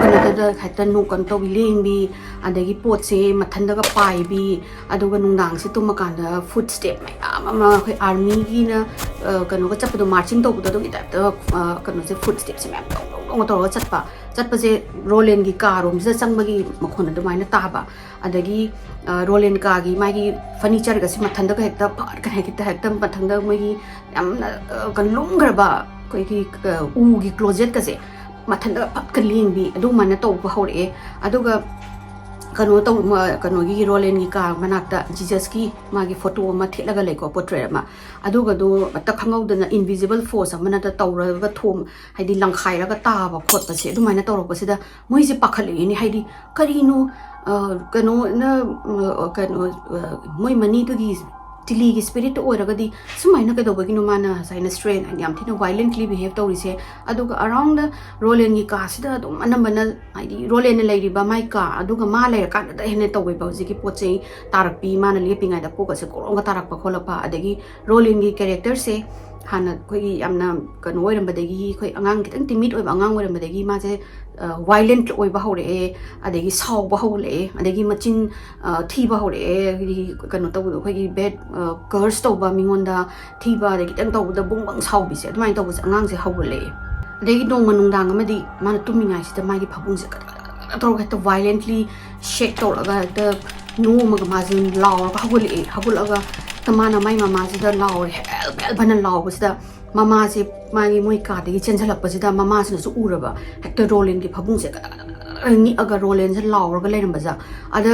ꯀꯩꯅꯣꯗ ꯍꯦꯛꯇ ꯅꯣꯛ ꯀꯩꯅꯣ ꯇꯧꯕꯤ ꯂꯦꯡꯕꯤ, ꯑꯗꯒꯤ ꯄꯣꯠꯁꯦ ꯃꯊꯟꯇꯒ ꯄꯥꯏꯕꯤ, ꯑꯗꯨꯒ ꯅꯨꯡꯗꯥꯡꯁꯦ ꯇꯨꯝꯃꯀꯥꯟꯗ ꯐꯨꯠ ꯁ꯭ꯇꯦꯞ ꯃꯌꯥꯝ ꯑꯃ ꯑꯩꯈꯣꯏ ꯑꯥꯔꯃꯤꯒꯤꯅ ꯑ, ꯀꯩꯅꯣꯒ ꯆꯠꯄꯗꯣ, ꯃꯥꯔꯆꯤꯡ ꯇꯧꯕꯗꯣ ꯑꯗꯨꯒꯤ ꯇꯥꯏꯞꯇ ꯑ, ꯀꯩꯅꯣꯁꯦ, ꯐꯨꯠ ꯁ꯭ꯇꯦꯞꯁꯦ ꯃꯌꯥꯝ ꯗꯧ ꯗꯧ ꯗꯧ ꯇꯧꯔꯒ ꯆꯠꯄ꯫ ꯆꯠꯄꯁꯦ ꯔꯣꯂꯦꯟꯒꯤ ꯀꯥꯔꯣꯝꯁꯤꯗ ꯆꯪꯕꯒꯤ ꯃꯈꯣꯟ ꯑꯗꯨꯃꯥꯏꯅ ꯇꯥꯕ꯫ ꯑꯗꯒꯤ ꯑ, ꯔꯣꯂꯦꯟ ꯀꯥꯒꯤ ꯃꯥꯒꯤ ꯐꯔꯅꯤꯆꯔꯒꯁꯦ ꯃꯊꯟꯇꯒ ꯍꯦꯛꯇ ꯐꯠꯀ ꯍꯦꯛꯇ ꯍꯦꯛꯇ ꯃꯊꯟꯇ ꯃꯣꯏꯒꯤ ꯌꯥꯝꯅ ꯑ, ꯀꯩꯅꯣ ꯂꯨꯝꯈ꯭ꯔꯕ ꯑꯩꯈꯣꯏꯒꯤ ꯑ, ꯎꯒꯤ ꯀ꯭ꯂꯣꯖꯦꯠꯀꯁꯦ ꯃꯊꯟꯇ ꯐꯠꯀ ꯂꯦꯡꯕꯤ ꯑꯗꯨꯃꯥꯏꯅ ꯇꯧꯕ ꯍꯧꯔꯛꯑꯦ꯫ ꯑꯗꯨꯒ ꯀꯩꯅꯣ ꯇꯧ ꯃ- ꯀꯩꯅꯣꯒꯤ ꯔꯣꯂꯦꯟꯒꯤ ꯀꯥ ꯃꯅꯥꯛꯇ ꯖꯤꯖꯁꯀꯤ ꯃꯥꯒꯤ ꯐꯣꯇꯣ ꯑꯃ ꯊꯦꯠꯂꯒ ꯂꯩꯀꯣ, ꯄꯣꯔꯇ꯭ꯔꯦꯠ ꯑꯃ꯫ ꯑꯗꯨꯒꯗꯣ ꯍꯦꯛꯇ ꯈꯪꯍꯧꯗꯅ ꯏꯟꯚꯤꯖꯤꯕꯜ ꯐꯣꯔꯁ ꯑꯃꯅ ꯇꯧꯔꯒ ꯊꯣꯝ ꯍꯥꯏꯗꯤ ꯂꯪꯈꯥꯏꯔꯒ ꯇꯥꯕ ꯈꯣꯠꯄꯁꯦ ꯑꯗꯨꯃꯥꯏꯅ ꯇꯧꯔꯛꯄꯁꯤꯗ ꯃꯣꯏꯁꯦ ꯄꯥꯈꯠꯂꯛꯏꯅꯦ꯫ ꯍꯥꯏꯗꯤ ꯀꯔꯤꯅꯣ ꯑ, ꯀꯩꯅꯣꯅ ꯑ, ꯀꯩꯅꯣ ꯑ, ꯃꯣꯏ ꯃꯅꯤꯗꯨꯒꯤ ꯁꯤꯂꯤꯒꯤ ꯁ꯭ꯄꯤꯔꯤꯠꯇ ꯑꯣꯏꯔꯒꯗꯤ ꯁꯨꯃꯥꯏꯅ ꯀꯩꯗꯧꯕꯒꯤꯅꯣ ꯃꯥꯅ ꯁꯨꯃꯥꯏꯅ ꯁ꯭ꯇ꯭ꯔꯦꯟ ꯌꯥꯝ ꯊꯤꯅ ꯋꯥꯏꯂꯦꯟꯠꯂꯤ ꯕꯤꯍꯦꯕ ꯇꯧꯔꯤꯁꯦ? ꯑꯗꯨꯒ ꯑꯔꯥꯎꯟꯗ ꯔꯣꯂꯦꯟꯒꯤ ꯀꯥꯁꯤꯗ ꯑꯗꯨꯝ ꯑꯅꯝꯕꯅ, ꯍꯥꯏꯗꯤ ꯔꯣꯂꯦꯟꯅ ꯂꯩꯔꯤꯕ ꯃꯥꯏ ꯀꯥ ꯑꯗꯨꯒ ꯃꯥ ꯂꯩꯔꯀꯥꯟꯗ ꯍꯦꯟꯅ ꯇꯧꯋꯦꯕ ꯍꯧꯖꯤꯛꯀꯤ ꯄꯣꯠ ꯆꯩ ꯇꯥꯔꯛꯄꯤ, ꯃꯥꯅ ꯂꯦꯞꯄꯤꯉꯩꯗ ꯀꯣꯛꯀꯁꯦ ꯀꯣꯔꯣꯡꯒ ꯇꯥꯔꯛꯄ ꯈꯣꯠꯂꯛꯄ꯫ ꯑꯗꯒꯤ ꯔꯣꯂꯦꯟꯒꯤ ꯀꯦꯔꯦꯛꯇꯔꯁꯦ ꯍꯥꯟꯅ ꯑꯩꯈꯣꯏꯒꯤ ꯌꯥꯝꯅ ꯀꯩꯅꯣ ꯑꯣꯏꯔꯝꯕꯗꯒꯤ, ꯑꯩꯈꯣꯏ ꯑꯉꯥꯡ ꯈꯤꯇꯪ ꯇꯤꯃꯤꯠ ꯑꯣꯏꯕ ꯑꯉꯥꯡ ꯑꯣꯏꯔꯝꯕꯗꯒꯤ ꯃꯥꯁꯦ ꯋꯥꯏꯂꯦꯟꯠ ꯑꯣꯏꯕ ꯍꯧꯔꯛꯑꯦ, ꯑꯗꯒꯤ ꯁꯥꯎꯕ ꯍꯧꯔꯛꯑꯦ, ꯑꯗꯒꯤ ꯃꯆꯤꯟ ꯑ, ꯊꯤꯕ ꯍꯧꯔꯛꯑꯦ, ꯍꯥꯏꯗꯤ ꯀꯩꯅꯣ ꯇꯧꯕꯗꯣ, ꯑꯩꯈꯣꯏꯒꯤ ꯕꯦꯠ ꯀꯔꯁ ꯇꯧꯕ, ꯃꯤꯉꯣꯟꯗ ꯊꯤꯕ, ꯑꯗꯩ ꯈꯤꯇꯪ ꯇꯧꯕꯗ ꯕꯨꯡ ꯕꯪ ꯁꯥꯎꯕꯤꯁꯦ, ꯑꯗꯨꯃꯥꯏꯅ ꯇꯧꯕꯁꯦ ꯑꯉꯥꯡꯁꯦ ꯍꯧꯒꯠꯂꯛꯑꯦ꯫ ꯑꯗꯒꯤ ꯅꯣꯡꯃ ꯅꯨꯡꯗꯥꯡ ꯑꯃꯗꯤ ꯃꯥꯅ ꯇꯨꯝꯃꯤꯉꯥꯏꯁꯤꯗ ꯃꯥꯒꯤ ꯐꯃꯨꯡꯁꯦ ꯀꯗꯛ ꯀꯗꯛ ꯀꯗꯛ ꯀꯗꯛ ꯇꯧꯔꯒ ꯍꯦꯛꯇ ꯋꯥꯏꯂꯦꯟꯠꯂꯤ ꯁꯦꯛ ꯇꯧꯔꯒ ꯍꯦꯛꯇ ꯅꯣꯝꯃꯒ ꯃꯥꯁꯦ ꯂꯥꯎꯔꯒ ꯍꯧꯒꯠꯂꯛꯑꯦ꯫ ꯍꯧꯒꯠꯂꯛꯑꯒ ꯍꯦꯛꯇ ꯃꯥꯅ ꯃꯥꯏ ꯃꯃꯥꯁꯤꯗ ꯂꯥꯎꯔꯦ, ꯍꯦꯜꯞ ꯍꯦꯜꯞ ꯍꯥꯏꯅ ꯂꯥꯎꯕꯁꯤꯗ ꯃꯃꯥꯁꯦ ꯃꯥꯒꯤ ꯃꯣꯏ ꯀꯥꯗꯒꯤ ꯆꯦꯟꯁꯤꯜꯂꯛꯄꯁꯤꯗ ꯃꯃꯥꯁꯤꯅꯁꯨ ꯎꯔꯕ, ꯍꯦꯛꯇ ꯔꯣꯂꯦꯟꯒꯤ ꯐꯃꯨꯡꯁꯦ ꯀꯗꯛ ꯀꯗꯛ ꯀꯗꯛ ꯀꯗꯛ ꯅꯤꯛꯑꯒ ꯔꯣꯂꯦꯟꯁꯦ ꯂꯥꯎꯔꯒ ꯂꯩꯔꯝꯕꯁꯦ꯫ ꯑꯗ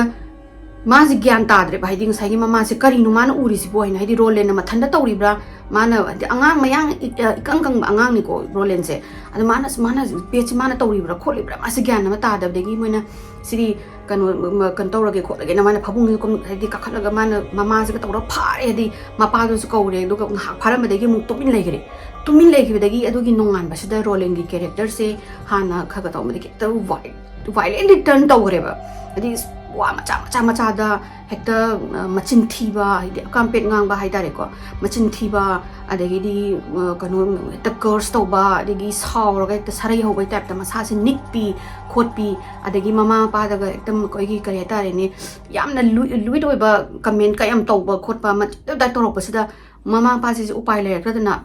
ꯃꯥꯁꯦ ꯒ꯭ꯌꯥꯟ ꯇꯥꯗ꯭ꯔꯦꯕ, ꯍꯥꯏꯗꯤ ꯉꯁꯥꯏꯒꯤ ꯃꯃꯥꯁꯦ ꯀꯔꯤꯅꯣ ꯃꯥꯅ ꯎꯔꯤꯁꯤꯕꯣ ꯍꯥꯏꯅ, ꯍꯥꯏꯗꯤ ꯔꯣꯂꯦꯟꯅ ꯃꯊꯟꯇ ꯇꯧꯔꯤꯕ꯭ꯔꯥ, ꯃꯥꯅ ꯍꯥꯏꯗꯤ ꯑꯉꯥꯡ ꯃꯌꯥꯡ ꯏ-, ꯑ, ꯏꯀꯪ ꯀꯪꯕ ꯑꯉꯥꯡꯅꯤꯀꯣ ꯔꯣꯂꯦꯟꯁꯦ꯫ ꯑꯗ ꯃꯥꯅ, ꯃꯥꯅ ꯄꯦꯠꯁꯦ ꯃꯥꯅ ꯇꯧꯔꯤꯕ꯭ꯔꯥ ꯈꯣꯠꯂꯤꯕ꯭ꯔꯥ ꯃꯥꯁꯦ ꯒ꯭ꯌꯥꯟ ꯑꯃ ꯇꯥꯗꯕꯗꯒꯤ ꯃꯣꯏꯅ ꯁꯤꯗꯤ ꯀꯩꯅꯣ, ꯃ-, ꯀꯩꯅꯣ ꯇꯧꯔꯒꯦ ꯈꯣꯠꯂꯒꯦꯅ ꯃꯥꯅ ꯐꯃꯨꯡꯁꯤꯗ ꯀꯨꯝ-, ꯍꯥꯏꯗꯤ ꯀꯥꯈꯠꯂꯒ ꯃꯥꯅ ꯃꯃꯥꯁꯤꯒ ꯇꯧꯔꯒ ꯐꯥꯔꯦ, ꯍꯥꯏꯗꯤ ꯃꯄꯥꯗꯨꯁꯨ ꯀꯧꯔꯦ, ꯑꯗꯨꯒ ꯉꯥꯏꯍꯥꯛ ꯐꯥꯔꯝꯕꯗꯒꯤ ꯑꯃꯨꯛ ꯇꯨꯃꯤꯟ ꯂꯩꯈ꯭ꯔꯦ꯫ ꯇꯨꯃꯤꯟ ꯂꯩꯈꯤꯕꯗꯒꯤ ꯑꯗꯨꯒꯤ ꯅꯣꯡꯉꯥꯟꯕꯁꯤꯗ ꯔꯣꯂꯦꯟꯒꯤ ꯀꯦꯔꯦꯛꯇꯔꯁꯦ ꯍꯥꯟꯅ ꯈꯔ ꯈꯔ ꯇꯧꯕꯗꯒꯤ ꯍꯦꯛꯇ ꯋꯥꯏ-, ꯚꯥꯏꯂꯦꯟꯂꯤ ꯇꯔꯟ ꯇꯧꯈ꯭ꯔꯦꯕ꯫ ꯍꯥꯏꯗꯤ ꯋꯥ ꯃꯆꯥ ꯃꯆꯥ ꯃꯆꯥꯗ ꯍꯦꯛꯇ, ꯑ, ꯃꯆꯤꯟ ꯊꯤꯕ, ꯍꯥꯏꯗꯤ ꯑꯀꯥꯝꯄꯦꯠ ꯉꯥꯡꯕ ꯍꯥꯏꯇꯥꯔꯦꯀꯣ, ꯃꯆꯤꯟ ꯊꯤꯕ, ꯑꯗꯒꯤꯗꯤ, ꯑ, ꯀꯩꯅꯣ, ꯍꯦꯛꯇ ꯀꯔꯁ ꯇꯧꯕ, ꯑꯗꯒꯤ ꯁꯥꯎꯔꯒ ꯍꯦꯛꯇ ꯁꯔꯩ ꯍꯧꯕꯒꯤ ꯇꯥꯏꯞꯇ ꯃꯁꯥꯁꯦ ꯅꯤꯛꯄꯤ ꯈꯣꯠꯄꯤ, ꯑꯗꯒꯤ ꯃꯃꯥ ꯃꯄꯥꯗꯒ ꯍꯦꯛꯇ ꯑꯩꯈꯣꯏꯒꯤ ꯀꯔꯤ ꯍꯥꯏꯇꯥꯔꯦꯅꯦ, ꯌꯥꯝꯅ ꯂꯨꯏ-, ꯂꯨꯏꯠ ꯑꯣꯏꯕ ꯀꯃꯦꯟ ꯀꯌꯥꯝ ꯇꯧꯕ ꯈꯣꯠꯄ ꯃꯆꯤꯟ ꯇꯧꯔꯛꯄꯁꯤꯗ ꯃꯃꯥ ꯃꯄꯥꯁꯤꯁꯨ ꯎꯄꯥꯏ ꯂꯩꯔꯛꯇꯗꯅ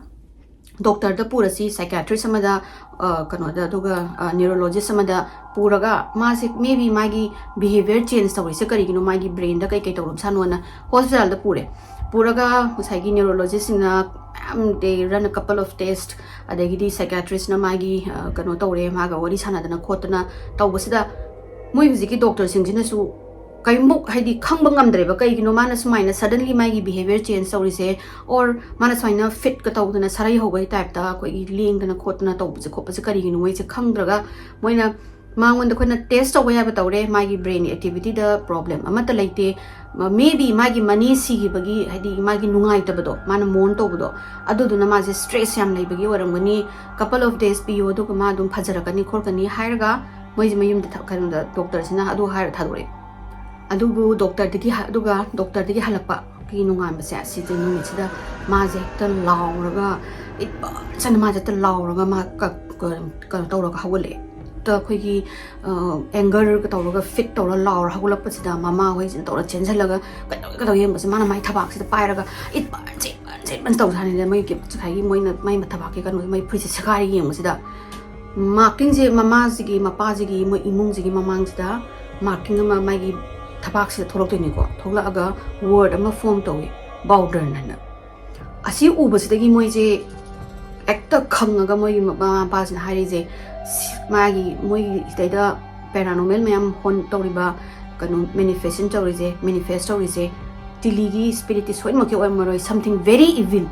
ꯗꯣꯛꯇꯔꯗ ꯄꯨꯔꯁꯤ, ꯁꯥꯏꯀꯤꯌꯥꯇ꯭ꯔꯤꯁ ꯑꯃꯗ, ꯑ, ꯀꯩꯅꯣꯗ, ꯑꯗꯨꯒ, ꯑ, ꯅ꯭ꯌꯨꯔꯣꯂꯣꯖꯤꯁ ꯑꯃꯗ ꯄꯨꯔꯒ ꯃꯥꯁꯦ maybe ꯃꯥꯒꯤ ꯕꯤꯍꯦꯕꯤꯌꯔ ꯆꯦꯟꯖ ꯇꯧꯔꯤꯁꯦ ꯀꯔꯤꯒꯤꯅꯣ, ꯃꯥꯒꯤ ꯕ꯭ꯔꯦꯟꯗ ꯀꯩ ꯀꯩ ꯇꯧꯔꯝꯁꯥꯅꯣꯅ ꯍꯣꯁꯄꯤꯇꯥꯜꯗ ꯄꯨꯔꯦ꯫ ꯄꯨꯔꯒ ꯉꯁꯥꯏꯒꯤ ꯅ꯭ꯌꯨꯔꯣꯂꯣꯖꯤꯁꯁꯤꯡꯅ ꯃꯌꯥꯝ, they run a couple of test, ꯑꯗꯒꯤꯗꯤ ꯁꯥꯏꯀꯤꯌꯥꯇ꯭ꯔꯤꯁꯅ ꯃꯥꯒꯤ, ꯑ, ꯀꯩꯅꯣ ꯇꯧꯔꯦ, ꯃꯥꯒ ꯋꯥꯔꯤ ꯁꯥꯟꯅꯗꯅ ꯈꯣꯠꯇꯅ ꯇꯧꯕꯁꯤꯗ ꯃꯣꯏ ꯍꯧꯖꯤꯛꯀꯤ ꯗꯣꯛꯇꯔꯁꯤꯡꯁꯤꯅꯁꯨ ꯀꯩꯃꯨꯛ ꯍꯥꯏꯗꯤ ꯈꯪꯕ ꯉꯝꯗ꯭ꯔꯦꯕ, ꯀꯩꯒꯤꯅꯣ ꯃꯥꯅ ꯁꯨꯃꯥꯏꯅ suddenly ꯃꯥꯒꯤ ꯕꯤꯍꯦꯕꯤꯌꯔ ꯆꯦꯟꯖ ꯇꯧꯔꯤꯁꯦ, ꯑꯣꯔ ꯃꯥꯅ ꯁꯨꯃꯥꯏꯅ ꯐꯤꯠꯀ ꯇꯧꯗꯅ ꯁꯔꯩ ꯍꯧꯕꯒꯤ ꯇꯥꯏꯞꯇ ꯑꯩꯈꯣꯏꯒꯤ ꯂꯦꯡꯗꯅ ꯈꯣꯠꯇꯅ ꯇꯧꯕꯁꯦ ꯈꯣꯠꯄꯁꯦ ꯀꯔꯤꯒꯤꯅꯣ ꯃꯣꯏꯁꯦ ꯈꯪꯗ꯭ꯔꯒ ꯃꯣꯏꯅ ꯃꯉꯣꯟꯗ ꯑꯩꯈꯣꯏꯅ ꯇꯦꯁ ꯇꯧꯕ ꯌꯥꯕ ꯇꯧꯔꯦ, ꯃꯥꯒꯤ ꯕ꯭ꯔꯦꯟꯒꯤ ꯑꯦꯛꯇꯤꯚꯤꯇꯤꯗ ꯄ꯭ꯔꯣꯕ꯭ꯂꯦꯝ ꯑꯃꯠꯇ ꯂꯩꯇꯦ꯫ ꯃꯦ ꯕꯤ ꯃꯥꯒꯤ ꯃꯅꯤ ꯁꯤꯈꯤꯕꯒꯤ, ꯍꯥꯏꯗꯤ ꯃꯥꯒꯤ ꯅꯨꯡꯉꯥꯏꯇꯕꯗꯣ, ꯃꯥꯅ ꯃꯣꯔꯟ ꯇꯧꯕꯗꯣ, ꯑꯗꯨꯗꯨꯅ ꯃꯥꯁꯦ ꯁ꯭ꯇ꯭ꯔꯦꯁ ꯌꯥꯝ ꯂꯩꯕꯒꯤ ꯑꯣꯏꯔꯝꯒꯅꯤ, ꯀꯄꯜ ꯑꯣꯐ ꯗꯦꯖ ꯄꯤꯌꯣ, ꯑꯗꯨꯒ ꯃꯥ ꯑꯗꯨꯝ ꯐꯖꯔꯛꯀꯅꯤ ꯈꯣꯠꯀꯅꯤ ꯍꯥꯏꯔꯒ ꯃꯣꯏꯁꯦ ꯃꯌꯨꯝꯗ ꯊ- ꯀꯩꯅꯣꯗ ꯗꯣꯛꯇꯔꯁꯤꯅ ꯑꯗꯨ ꯍꯥꯏꯔ ꯊꯥꯗꯣꯔꯛꯑꯦ꯫ ꯑꯗꯨꯕꯨ ꯗꯣꯛꯇꯔꯗꯒꯤ ꯍ- ꯑꯗꯨꯒ ꯗꯣꯛꯇꯔꯗꯒꯤ ꯍꯜꯂꯛꯄꯒꯤ ꯅꯣꯡꯉꯥꯟꯕꯁꯦ, ꯁꯤꯗꯤ ꯅꯨꯃꯤꯠꯁꯤꯗ ꯃꯥꯁꯦ ꯍꯦꯛꯇ ꯂꯥꯎꯔꯒ, ꯏꯠ ꯐꯖꯅ ꯃꯥꯁꯦ ꯍꯦꯛꯇ ꯂꯥꯎꯔꯒ ꯃꯥ ꯀ- ꯀ- ꯀꯩꯅꯣ ꯇꯧꯔꯒ ꯍꯧꯒꯠꯂꯛꯑꯦ꯫ ꯍꯦꯛꯇ ꯑꯩꯈꯣꯏꯒꯤ ꯑꯦꯡꯒꯔꯒ ꯇꯧꯔꯒ ꯐꯤꯠ ꯇꯧꯔ ꯂꯥꯎꯔ ꯍꯧꯒꯠꯂꯛꯄꯁꯤꯗ ꯃꯃꯥ ꯍꯣꯏꯁꯤꯅ ꯇꯧꯔ ꯆꯦꯟꯁꯤꯜꯂꯒ ꯀꯩꯗꯧ ꯀꯩꯗꯧ ꯌꯦꯡꯕꯁꯦ, ꯃꯥꯅ ꯃꯥꯏ ꯊꯕꯥꯛꯁꯤꯗ ꯄꯥꯏꯔꯒ ꯏꯠ ꯐꯖꯅ ꯆꯦꯟ ꯐꯖꯅ ꯆꯦꯟ ꯐꯖꯅ ꯇꯧ ꯁꯥꯅꯤꯗ, ꯃꯣꯏꯒꯤ ꯉꯁꯥꯏꯒꯤ ꯃꯣꯏꯅ ꯃꯥꯏ ꯊꯕꯥꯛꯀꯤ ꯀꯩꯅꯣ, ꯃꯣꯏ ꯐꯨꯔꯤꯠꯁꯦ ꯁꯦꯒꯥꯏꯔ ꯌꯦꯡꯕꯁꯤꯗ ꯃꯥꯔꯀꯤꯡꯁꯦ ꯃꯃꯥꯁꯤꯒꯤ, ꯃꯄꯥꯁꯤꯒꯤ, ꯃꯣꯏ ꯏꯃꯨꯡꯁꯤꯒꯤ ꯃꯃꯥꯡꯁꯤꯗ ꯃꯥꯔꯀꯤꯡ ꯑꯃ ꯃꯥꯒꯤ ꯊꯕꯥꯛꯁꯤꯗ ꯊꯣꯛꯂꯛꯇꯣꯏꯅꯤꯀꯣ꯫ ꯊꯣꯛꯂꯛꯑꯒ ꯋꯥꯔꯗ ꯑꯃ ꯐꯣꯝ ꯇꯧꯏ, ꯕꯥꯎꯗꯔꯟ ꯍꯥꯏꯅ꯫ ꯑꯁꯤ ꯎꯕꯁꯤꯗꯒꯤ ꯃꯣꯏꯁꯦ ꯍꯦꯛꯇ ꯈꯪꯉꯒ ꯃꯣꯏꯒꯤ ꯃꯃꯥ ꯃꯄꯥꯁꯤꯅ ꯍꯥꯏꯔꯤꯁꯦ, ꯁꯤ- ꯃꯥꯒꯤ, ꯃꯣꯏꯒꯤ ꯁꯤꯗꯩꯗ ꯄꯦꯔꯥꯅꯣꯃꯦꯜ ꯃꯌꯥꯝ ꯍꯣꯟ ꯇꯧꯔꯤꯕ, ꯀꯩꯅꯣ, ꯃꯦꯅꯤꯐꯦꯁꯇꯦꯁꯟ ꯇꯧꯔꯤꯁꯦ, ꯃꯦꯅꯤꯐꯦꯁ ꯇꯧꯔꯤꯁꯦ, ꯇꯤꯂꯤꯒꯤ ꯁ꯭ꯄꯤꯔꯤꯠꯇꯤ ꯁꯣꯏꯗꯃꯛꯀꯤ ꯑꯣꯏꯔꯝꯃꯔꯣꯏ, something very evil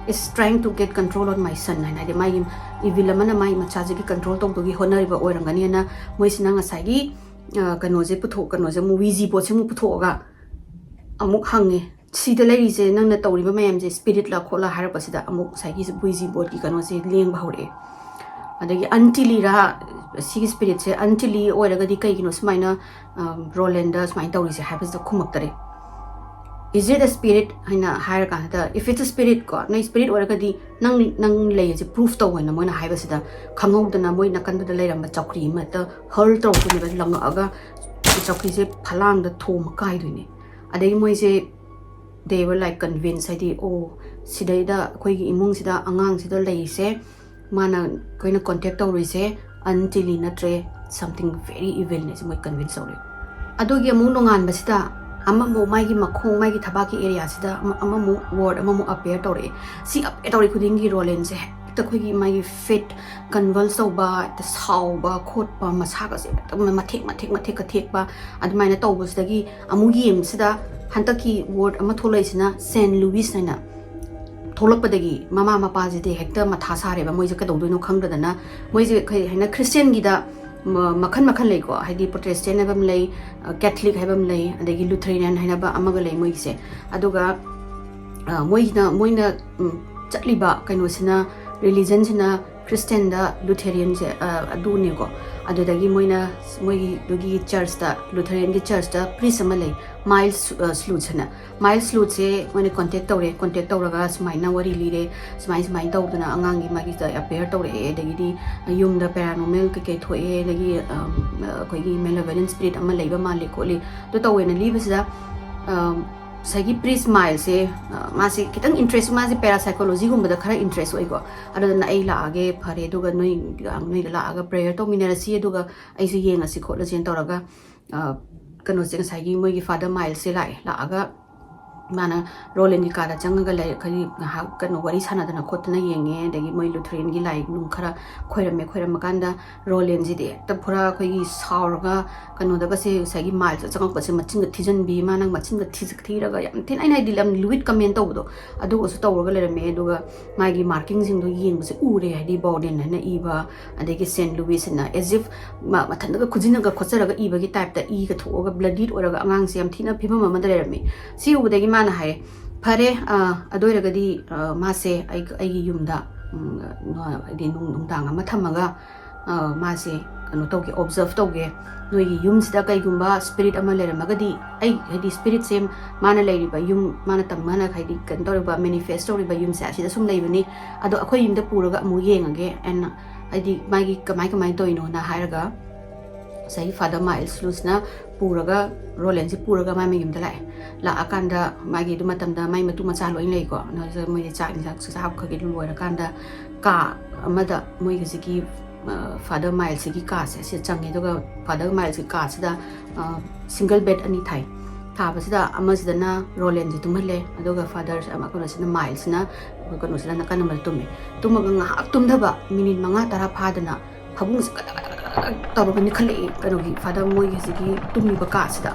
is trying to get control on my son ꯍꯥꯏꯅ, ꯍꯥꯏꯗꯤ ꯃꯥꯒꯤ ꯏꯚꯤꯜ ꯑꯃꯅ ꯃꯥꯒꯤ ꯃꯆꯥꯁꯤꯒꯤ ꯀꯟꯇ꯭ꯔꯣꯜ ꯇꯧꯗꯨꯒꯤ ꯍꯣꯠꯅꯔꯤꯕ ꯑꯣꯏꯔꯝꯒꯅꯤ ꯍꯥꯏꯅ ꯃꯣꯏꯁꯤꯅ ꯉꯁꯥꯏꯒꯤ, ꯑ, ꯀꯩꯅꯣꯁꯦ ꯄꯨꯊꯣꯛ ꯀꯩꯅꯣꯁꯦ ꯑꯃꯨꯛ ꯋꯤꯖꯤ ꯕꯣꯔꯗꯁꯦ ꯑꯃꯨꯛ ꯄꯨꯊꯣꯛꯑꯒ ꯑꯃꯨꯛ ꯍꯪꯉꯦ, "ꯁꯤꯗ ꯂꯩꯔꯤꯁꯦ ꯅꯪꯅ ꯇꯧꯔꯤꯕ ꯃꯌꯥꯝꯁꯦ ꯁ꯭ꯄꯤꯔꯤꯠꯂ ꯈꯣꯠꯂ?" ꯍꯥꯏꯔꯛꯄꯁꯤꯗ ꯑꯃꯨꯛ ꯉꯁꯥꯏꯒꯤ ꯋꯤꯖꯤ ꯕꯣꯔꯗꯀꯤ ꯀꯩꯅꯣꯁꯦ ꯂꯦꯡꯕ ꯍꯧꯔꯛꯑꯦ꯫ ꯑꯗꯒꯤ ꯑꯟꯇꯤꯂꯤꯔꯥ, ꯁꯤꯒꯤ ꯁ꯭ꯄꯤꯔꯤꯠꯁꯦ ꯑꯟꯇꯤꯂꯤ ꯑꯣꯏꯔꯒꯗꯤ ꯀꯩꯒꯤꯅꯣ ꯁꯨꯃꯥꯏꯅ, ꯑ, ꯔꯣꯂꯦꯟꯗ ꯁꯨꯃꯥꯏꯅ ꯇꯧꯔꯤꯁꯦ ꯍꯥꯏꯕꯁꯤꯗ ꯈꯨꯝꯃꯛꯇꯔꯦ꯫ "Is it a spirit?" ꯍꯥꯏꯅ ꯍꯥꯏꯔꯀꯥꯟꯁꯤꯗ, "If it's a spirit ꯀꯣ, ꯅꯣꯏ ꯁ꯭ꯄꯤꯔꯤꯠ ꯑꯣꯏꯔꯒꯗꯤ ꯅꯪ, ꯅꯪ ꯂꯩꯔꯤꯁꯦ ꯄ꯭ꯔꯨꯐ ꯇꯧ" ꯍꯥꯏꯅ ꯃꯣꯏꯅ ꯍꯥꯏꯕꯁꯤꯗ, ꯈꯪꯍꯧꯗꯅ ꯃꯣꯏ ꯅꯥꯀꯟꯗꯨꯗ ꯂꯩꯔꯝꯕ ꯆꯧꯀ꯭ꯔꯤ ꯑꯃ ꯍꯦꯛꯇ ꯍꯔꯜ ꯇꯧꯔꯛꯇꯣꯏꯅꯦꯕ, ꯂꯪꯉꯛꯑꯒ ꯆꯧꯀ꯭ꯔꯤꯁꯦ ꯐꯂꯥꯡꯗ ꯊꯣꯝꯃ ꯀꯥꯏꯗꯣꯏꯅꯦ꯫ ꯑꯗꯒꯤ ꯃꯣꯏꯁꯦ, they were like convinced, ꯍꯥꯏꯗꯤ, "ꯑꯣ, ꯁꯤꯗꯩꯗ ꯑꯩꯈꯣꯏꯒꯤ ꯏꯃꯨꯡꯁꯤꯗ ꯑꯉꯥꯡꯁꯤꯗ ꯂꯩꯔꯤꯁꯦ, ꯃꯥꯅ ꯑꯩꯈꯣꯏꯅ ꯀꯣꯟꯇꯦꯛ ꯇꯧꯔꯤꯁꯦ ꯑꯟꯇꯤꯂꯤ ꯅꯠꯇ꯭ꯔꯦ, something very evil ꯅꯦ" ꯁꯤ ꯃꯣꯏ ꯀꯟꯚꯤꯟꯁ ꯇꯧꯔꯦ꯫ ꯑꯗꯨꯒꯤ ꯑꯃꯨꯛ ꯅꯣꯡꯉꯥꯟꯕꯁꯤꯗ ꯑꯃꯃꯨꯛ ꯃꯥꯒꯤ ꯃꯈꯣꯡ, ꯃꯥꯒꯤ ꯊꯕꯥꯛꯀꯤ ꯑꯦꯔꯤꯌꯥꯁꯤꯗ ꯑꯃ-, ꯑꯃꯃꯨꯛ ꯋꯥꯔꯗ ꯑꯃꯃꯨꯛ ꯑꯄꯤꯌꯔ ꯇꯧꯔꯛꯑꯦ꯫ ꯁꯤ ꯑꯄꯤꯌꯔ ꯇꯧꯔꯤ ꯈꯨꯗꯤꯡꯒꯤ ꯔꯣꯂꯦꯟꯁꯦ ꯍꯦꯛꯇ ꯑꯩꯈꯣꯏꯒꯤ ꯃꯥꯒꯤ ꯐꯤꯠ ꯀꯟꯚꯜꯁ ꯇꯧꯕ, ꯍꯦꯛꯇ ꯁꯥꯎꯕ ꯈꯣꯠꯄ, ꯃꯁꯥꯒꯁꯦ ꯍꯦꯛꯇ ꯃꯊꯦꯛ ꯃꯊꯦꯛ ꯃꯊꯦꯛꯀ ꯊꯦꯛꯄ, ꯑꯗꯨꯃꯥꯏꯅ ꯇꯧꯕꯁꯤꯗꯒꯤ ꯑꯃꯨꯛ ꯌꯦꯡꯕꯁꯤꯗ ꯍꯟꯗꯛꯀꯤ ꯋꯥꯔꯗ ꯑꯃ ꯊꯣꯛꯂꯛꯏꯁꯤꯅ ꯁꯦꯟ ꯂꯨꯏꯁ ꯍꯥꯏꯅ ꯊꯣꯛꯂꯛꯄꯗꯒꯤ ꯃꯃꯥ ꯃꯄꯥꯁꯤꯗꯤ ꯍꯦꯛꯇ ꯃꯊꯥ ꯁꯥꯔꯦꯕ, ꯃꯣꯏꯁꯦ ꯀꯩꯗꯧꯗꯣꯏꯅꯣ ꯈꯪꯗꯗꯅ꯫ ꯃꯣꯏꯁꯦ ꯀꯩ ꯍꯥꯏꯅ, ꯈ꯭ꯔꯤꯁꯇꯤꯌꯟꯒꯤꯗ ꯃꯈꯜ ꯃꯈꯜ ꯂꯩꯀꯣ, ꯍꯥꯏꯗꯤ Protestant ꯍꯥꯏꯕ ꯑꯃ ꯂꯩ, Catholic ꯍꯥꯏꯕ ꯑꯃ ꯂꯩ, ꯑꯗꯒꯤ Lutheran ꯍꯥꯏꯅꯕ ꯑꯃꯒ ꯂꯩ ꯃꯣꯏꯒꯤꯁꯦ꯫ ꯑꯗꯨꯒ ꯃꯣꯏꯒꯤꯅ ꯃꯣꯏꯅ ꯆꯠꯂꯤꯕ ꯀꯩꯅꯣꯁꯤꯅ, religionꯁꯤꯅ Christianꯗ Lutheranꯁꯦ ꯑꯗꯨꯅꯦꯀꯣ꯫ ꯑꯗꯨꯗꯒꯤ ꯃꯣꯏꯅ ꯃꯣꯏꯒꯤꯗꯨꯒꯤ churchꯇ, Lutheranꯒꯤ churchꯇ priest ꯑꯃ ꯂꯩ, Miles Schulz ꯍꯥꯏꯅ꯫ Miles Schulzꯁꯦ ꯃꯣꯏꯅ contact ꯇꯧꯔꯦ, contact ꯇꯧꯔꯒ ꯁꯨꯃꯥꯏꯅ ꯋꯥꯔꯤ ꯂꯤꯔꯦ, ꯁꯨꯃꯥꯏ ꯁꯨꯃꯥꯏꯅ ꯇꯧꯗꯅ ꯑꯉꯥꯡꯒꯤ ꯃꯥꯒꯤꯗ appear ꯇꯧꯔꯛꯑꯦ, ꯑꯗꯒꯤꯗꯤ ꯌꯨꯝꯗ paranormal ꯀꯩꯀꯩ ꯊꯣꯛꯑꯦ, ꯑꯗꯒꯤ ꯑꯩꯈꯣꯏꯒꯤ malevolent spirit ꯑꯃ ꯂꯩꯕ ꯃꯥꯜꯂꯤ ꯈꯣꯠꯂꯤ ꯑꯗꯨ ꯇꯧꯋꯦꯅ ꯂꯤꯕꯁꯤꯗ, ꯉꯁꯥꯏꯒꯤ priest Milesꯁꯦ ꯃꯥꯁꯦ ꯈꯤꯇꯪ interest, ꯃꯥꯁꯦ parapsychologyꯒꯨꯝꯕꯗ ꯈꯔ interest ꯑꯣꯏꯀꯣ꯫ ꯑꯗꯨꯗꯨꯅ "ꯑꯩ ꯂꯥꯛꯑꯒꯦ, ꯐꯔꯦ, ꯑꯗꯨꯒ ꯅꯣꯏ ꯅꯣꯏꯒ ꯂꯥꯛꯑꯒ prayer ꯇꯧꯃꯤꯟꯅꯔꯁꯤ, ꯑꯗꯨꯒ ꯑꯩꯁꯨ ꯌꯦꯡꯉꯁꯤ ꯈꯣꯠꯂꯁꯤꯅ" ꯇꯧꯔꯒ ꯀꯩꯅꯣꯁꯦ, ꯉꯁꯥꯏꯒꯤ ꯃꯣꯏꯒꯤ Father Milesꯁꯦ ꯂꯥꯛꯑꯦ꯫ ꯂꯥꯛꯑꯒ ꯃꯥꯅ Rolandꯒꯤ ꯀꯥꯗ ꯆꯪꯉꯒ ꯂꯩ, ꯍꯥꯏꯗꯤ ꯉꯥꯏꯍꯥꯛ ꯀꯩꯅꯣ ꯋꯥꯔꯤ ꯁꯥꯟꯅꯗꯅ ꯈꯣꯠꯇꯅ ꯌꯦꯡꯉꯦ꯫ ꯑꯗꯒꯤ ꯃꯣꯏ Lutheranꯒꯤ ꯂꯥꯏ ꯅꯨꯡ ꯈꯔ ꯈꯣꯏꯔꯝꯃꯦ꯫ ꯈꯣꯏꯔꯝꯃꯀꯥꯟꯗ Rolandꯁꯤꯗꯤ ꯍꯦꯛꯇ ꯄꯨꯔꯥ ꯑꯩꯈꯣꯏꯒꯤ ꯁꯥꯎꯔꯒ ꯀꯩꯅꯣꯗꯒꯁꯦ, ꯉꯁꯥꯏꯒꯤ Milesꯇ ꯆꯪꯉꯛꯄꯁꯦ ꯃꯆꯤꯟꯒ ꯊꯤꯖꯤꯟꯕꯤ, ꯃꯥꯅ ꯃꯆꯤꯟꯒ ꯊꯤꯖ ꯊꯤꯔꯒ ꯌꯥꯝ ꯊꯤꯅ, ꯑꯩꯅ ꯍꯥꯏꯗꯤ ꯌꯥꯝ lewd comment ꯇꯧꯕꯗꯣ ꯑꯗꯨꯒꯁꯨ ꯇꯧꯔꯒ ꯂꯩꯔꯝꯃꯦ꯫ ꯑꯗꯨꯒ ꯃꯥꯒꯤ markingꯁꯤꯡꯗꯣ ꯌꯦꯡꯕꯁꯦ ꯎꯔꯦ, ꯍꯥꯏꯗꯤ Bawden ꯍꯥꯏꯅ ꯏꯕ, ꯑꯗꯒꯤ Saint Louis ꯍꯥꯏꯅ, as if ꯃꯊꯟꯇꯒ ꯈꯨꯖꯤꯟꯅꯒ ꯈꯣꯠꯆꯔꯒ ꯏꯕꯒꯤ typeꯇ ꯏꯒ ꯊꯣꯛꯑꯒ bloodied ꯑꯣꯏꯔꯒ ꯑꯉꯥꯡꯁꯦ ꯌꯥꯝ ꯊꯤꯅ ꯐꯤꯕꯝ ꯑꯃꯗ ꯂꯩꯔꯝꯃꯤ꯫ ꯁꯤ ꯎꯕꯗꯒꯤ ꯃꯥꯅ ꯍꯥꯏꯔꯦ, "ꯐꯔꯦ, ꯑꯗꯨ ꯑꯣꯏꯔꯒꯗꯤ ꯃꯥꯁꯦ ꯑꯩꯒꯤ ꯌꯨꯝꯗ ꯍꯥꯏꯗꯤ ꯅꯨꯡꯗꯥꯡ ꯑꯃ ꯊꯝꯃꯒ ꯃꯥꯁꯦ ꯀꯩꯅꯣ ꯇꯧꯒꯦ, observe ꯇꯧꯒꯦ꯫ ꯅꯣꯏꯒꯤ ꯌꯨꯝꯁꯤꯗ ꯀꯩꯒꯨꯝꯕ spirit ꯑꯃ ꯂꯩꯔꯝꯃꯒꯗꯤ, ꯑꯩ ꯍꯥꯏꯗꯤ spiritꯁꯦ ꯃꯥꯅ ꯂꯩꯔꯤꯕ ꯌꯨꯝ, ꯃꯥꯅ ꯇꯝ ꯃꯥꯅ ꯍꯥꯏꯗꯤ ꯀꯩꯅꯣ ꯇꯧꯔꯤꯕ, manifest ꯇꯧꯔꯤꯕ ꯌꯨꯝꯁꯦ ꯑꯁꯤꯗ ꯁꯨꯝ ꯂꯩꯕꯅꯤ, ꯑꯗꯣ ꯑꯩꯈꯣꯏ ꯌꯨꯝꯗ ꯄꯨꯔꯒ ꯑꯃꯨꯛ ꯌꯦꯡꯉꯒꯦ ꯑꯦꯟ ꯍꯥꯏꯗꯤ ꯃꯥꯒꯤ ꯀꯃꯥꯏ ꯀꯃꯥꯏꯅ ꯇꯧꯔꯤꯅꯣꯅ" ꯍꯥꯏꯔꯒ ꯉꯁꯥꯏꯒꯤ Father Milesꯅ ꯄꯨꯔꯒ, Rolandꯁꯤ ꯄꯨꯔꯒ ꯃꯥꯏ ꯃꯌꯨꯝꯗ ꯂꯥꯛꯑꯦ꯫ ꯂꯥꯛꯑꯀꯥꯟꯗ ꯃꯥꯒꯤ ꯑꯗꯨ ꯃꯇꯝꯗ ꯃꯥꯏ ꯃꯇꯨ ꯃꯆꯥ ꯂꯣꯏ ꯂꯩꯀꯣ꯫ ꯑꯗꯨꯗ ꯃꯣꯏꯗꯤ ꯆꯥꯛ ꯏꯟꯖꯥꯡ ꯆꯥꯛ ꯆꯥꯕ ꯈꯣꯠꯈꯤꯕ ꯂꯣꯏꯔꯀꯥꯟꯗ ꯀꯥ ꯑꯃꯗ ꯃꯣꯏꯒꯤꯁꯤꯒꯤ Father Milesꯁꯤꯒꯤ ꯀꯥꯁꯦ ꯁꯤꯗ ꯆꯪꯉꯦ꯫ ꯑꯗꯨꯒ Father Milesꯀꯤ ꯀꯥꯁꯤꯗ single bed ꯑꯅꯤ ꯊꯥꯏ꯫ ꯊꯥꯕꯁꯤꯗ ꯑꯃꯁꯤꯗꯅ Rolandꯁꯦ ꯇꯨꯝꯍꯜꯂꯦ, ꯑꯗꯨꯒ Father ꯀꯩꯅꯣꯁꯤꯅ, Milesꯁꯤꯅ ꯀꯩꯅꯣꯁꯤꯗ ꯅꯥꯀꯟ ꯑꯃꯗ ꯇꯨꯝꯃꯦ꯫ ꯇꯨꯝꯃꯒ ꯉꯥꯏꯍꯥꯛ ꯇꯨꯝꯊꯕ, minute ꯃꯉꯥ ꯇꯔꯥ ꯐꯥꯗꯅ ꯐꯃꯨꯡꯁꯦ ꯀꯗꯛ ꯀꯗꯛ ꯀꯗꯛ ꯀꯗꯛ ꯇꯧꯔꯒ ꯅꯤꯛꯈꯠꯂꯛꯏ, ꯀꯩꯅꯣꯒꯤ Father ꯃꯣꯏꯒꯤ ꯍꯧꯖꯤꯛꯀꯤ ꯇꯨꯝꯃꯤꯕ ꯀꯥꯁꯤꯗ,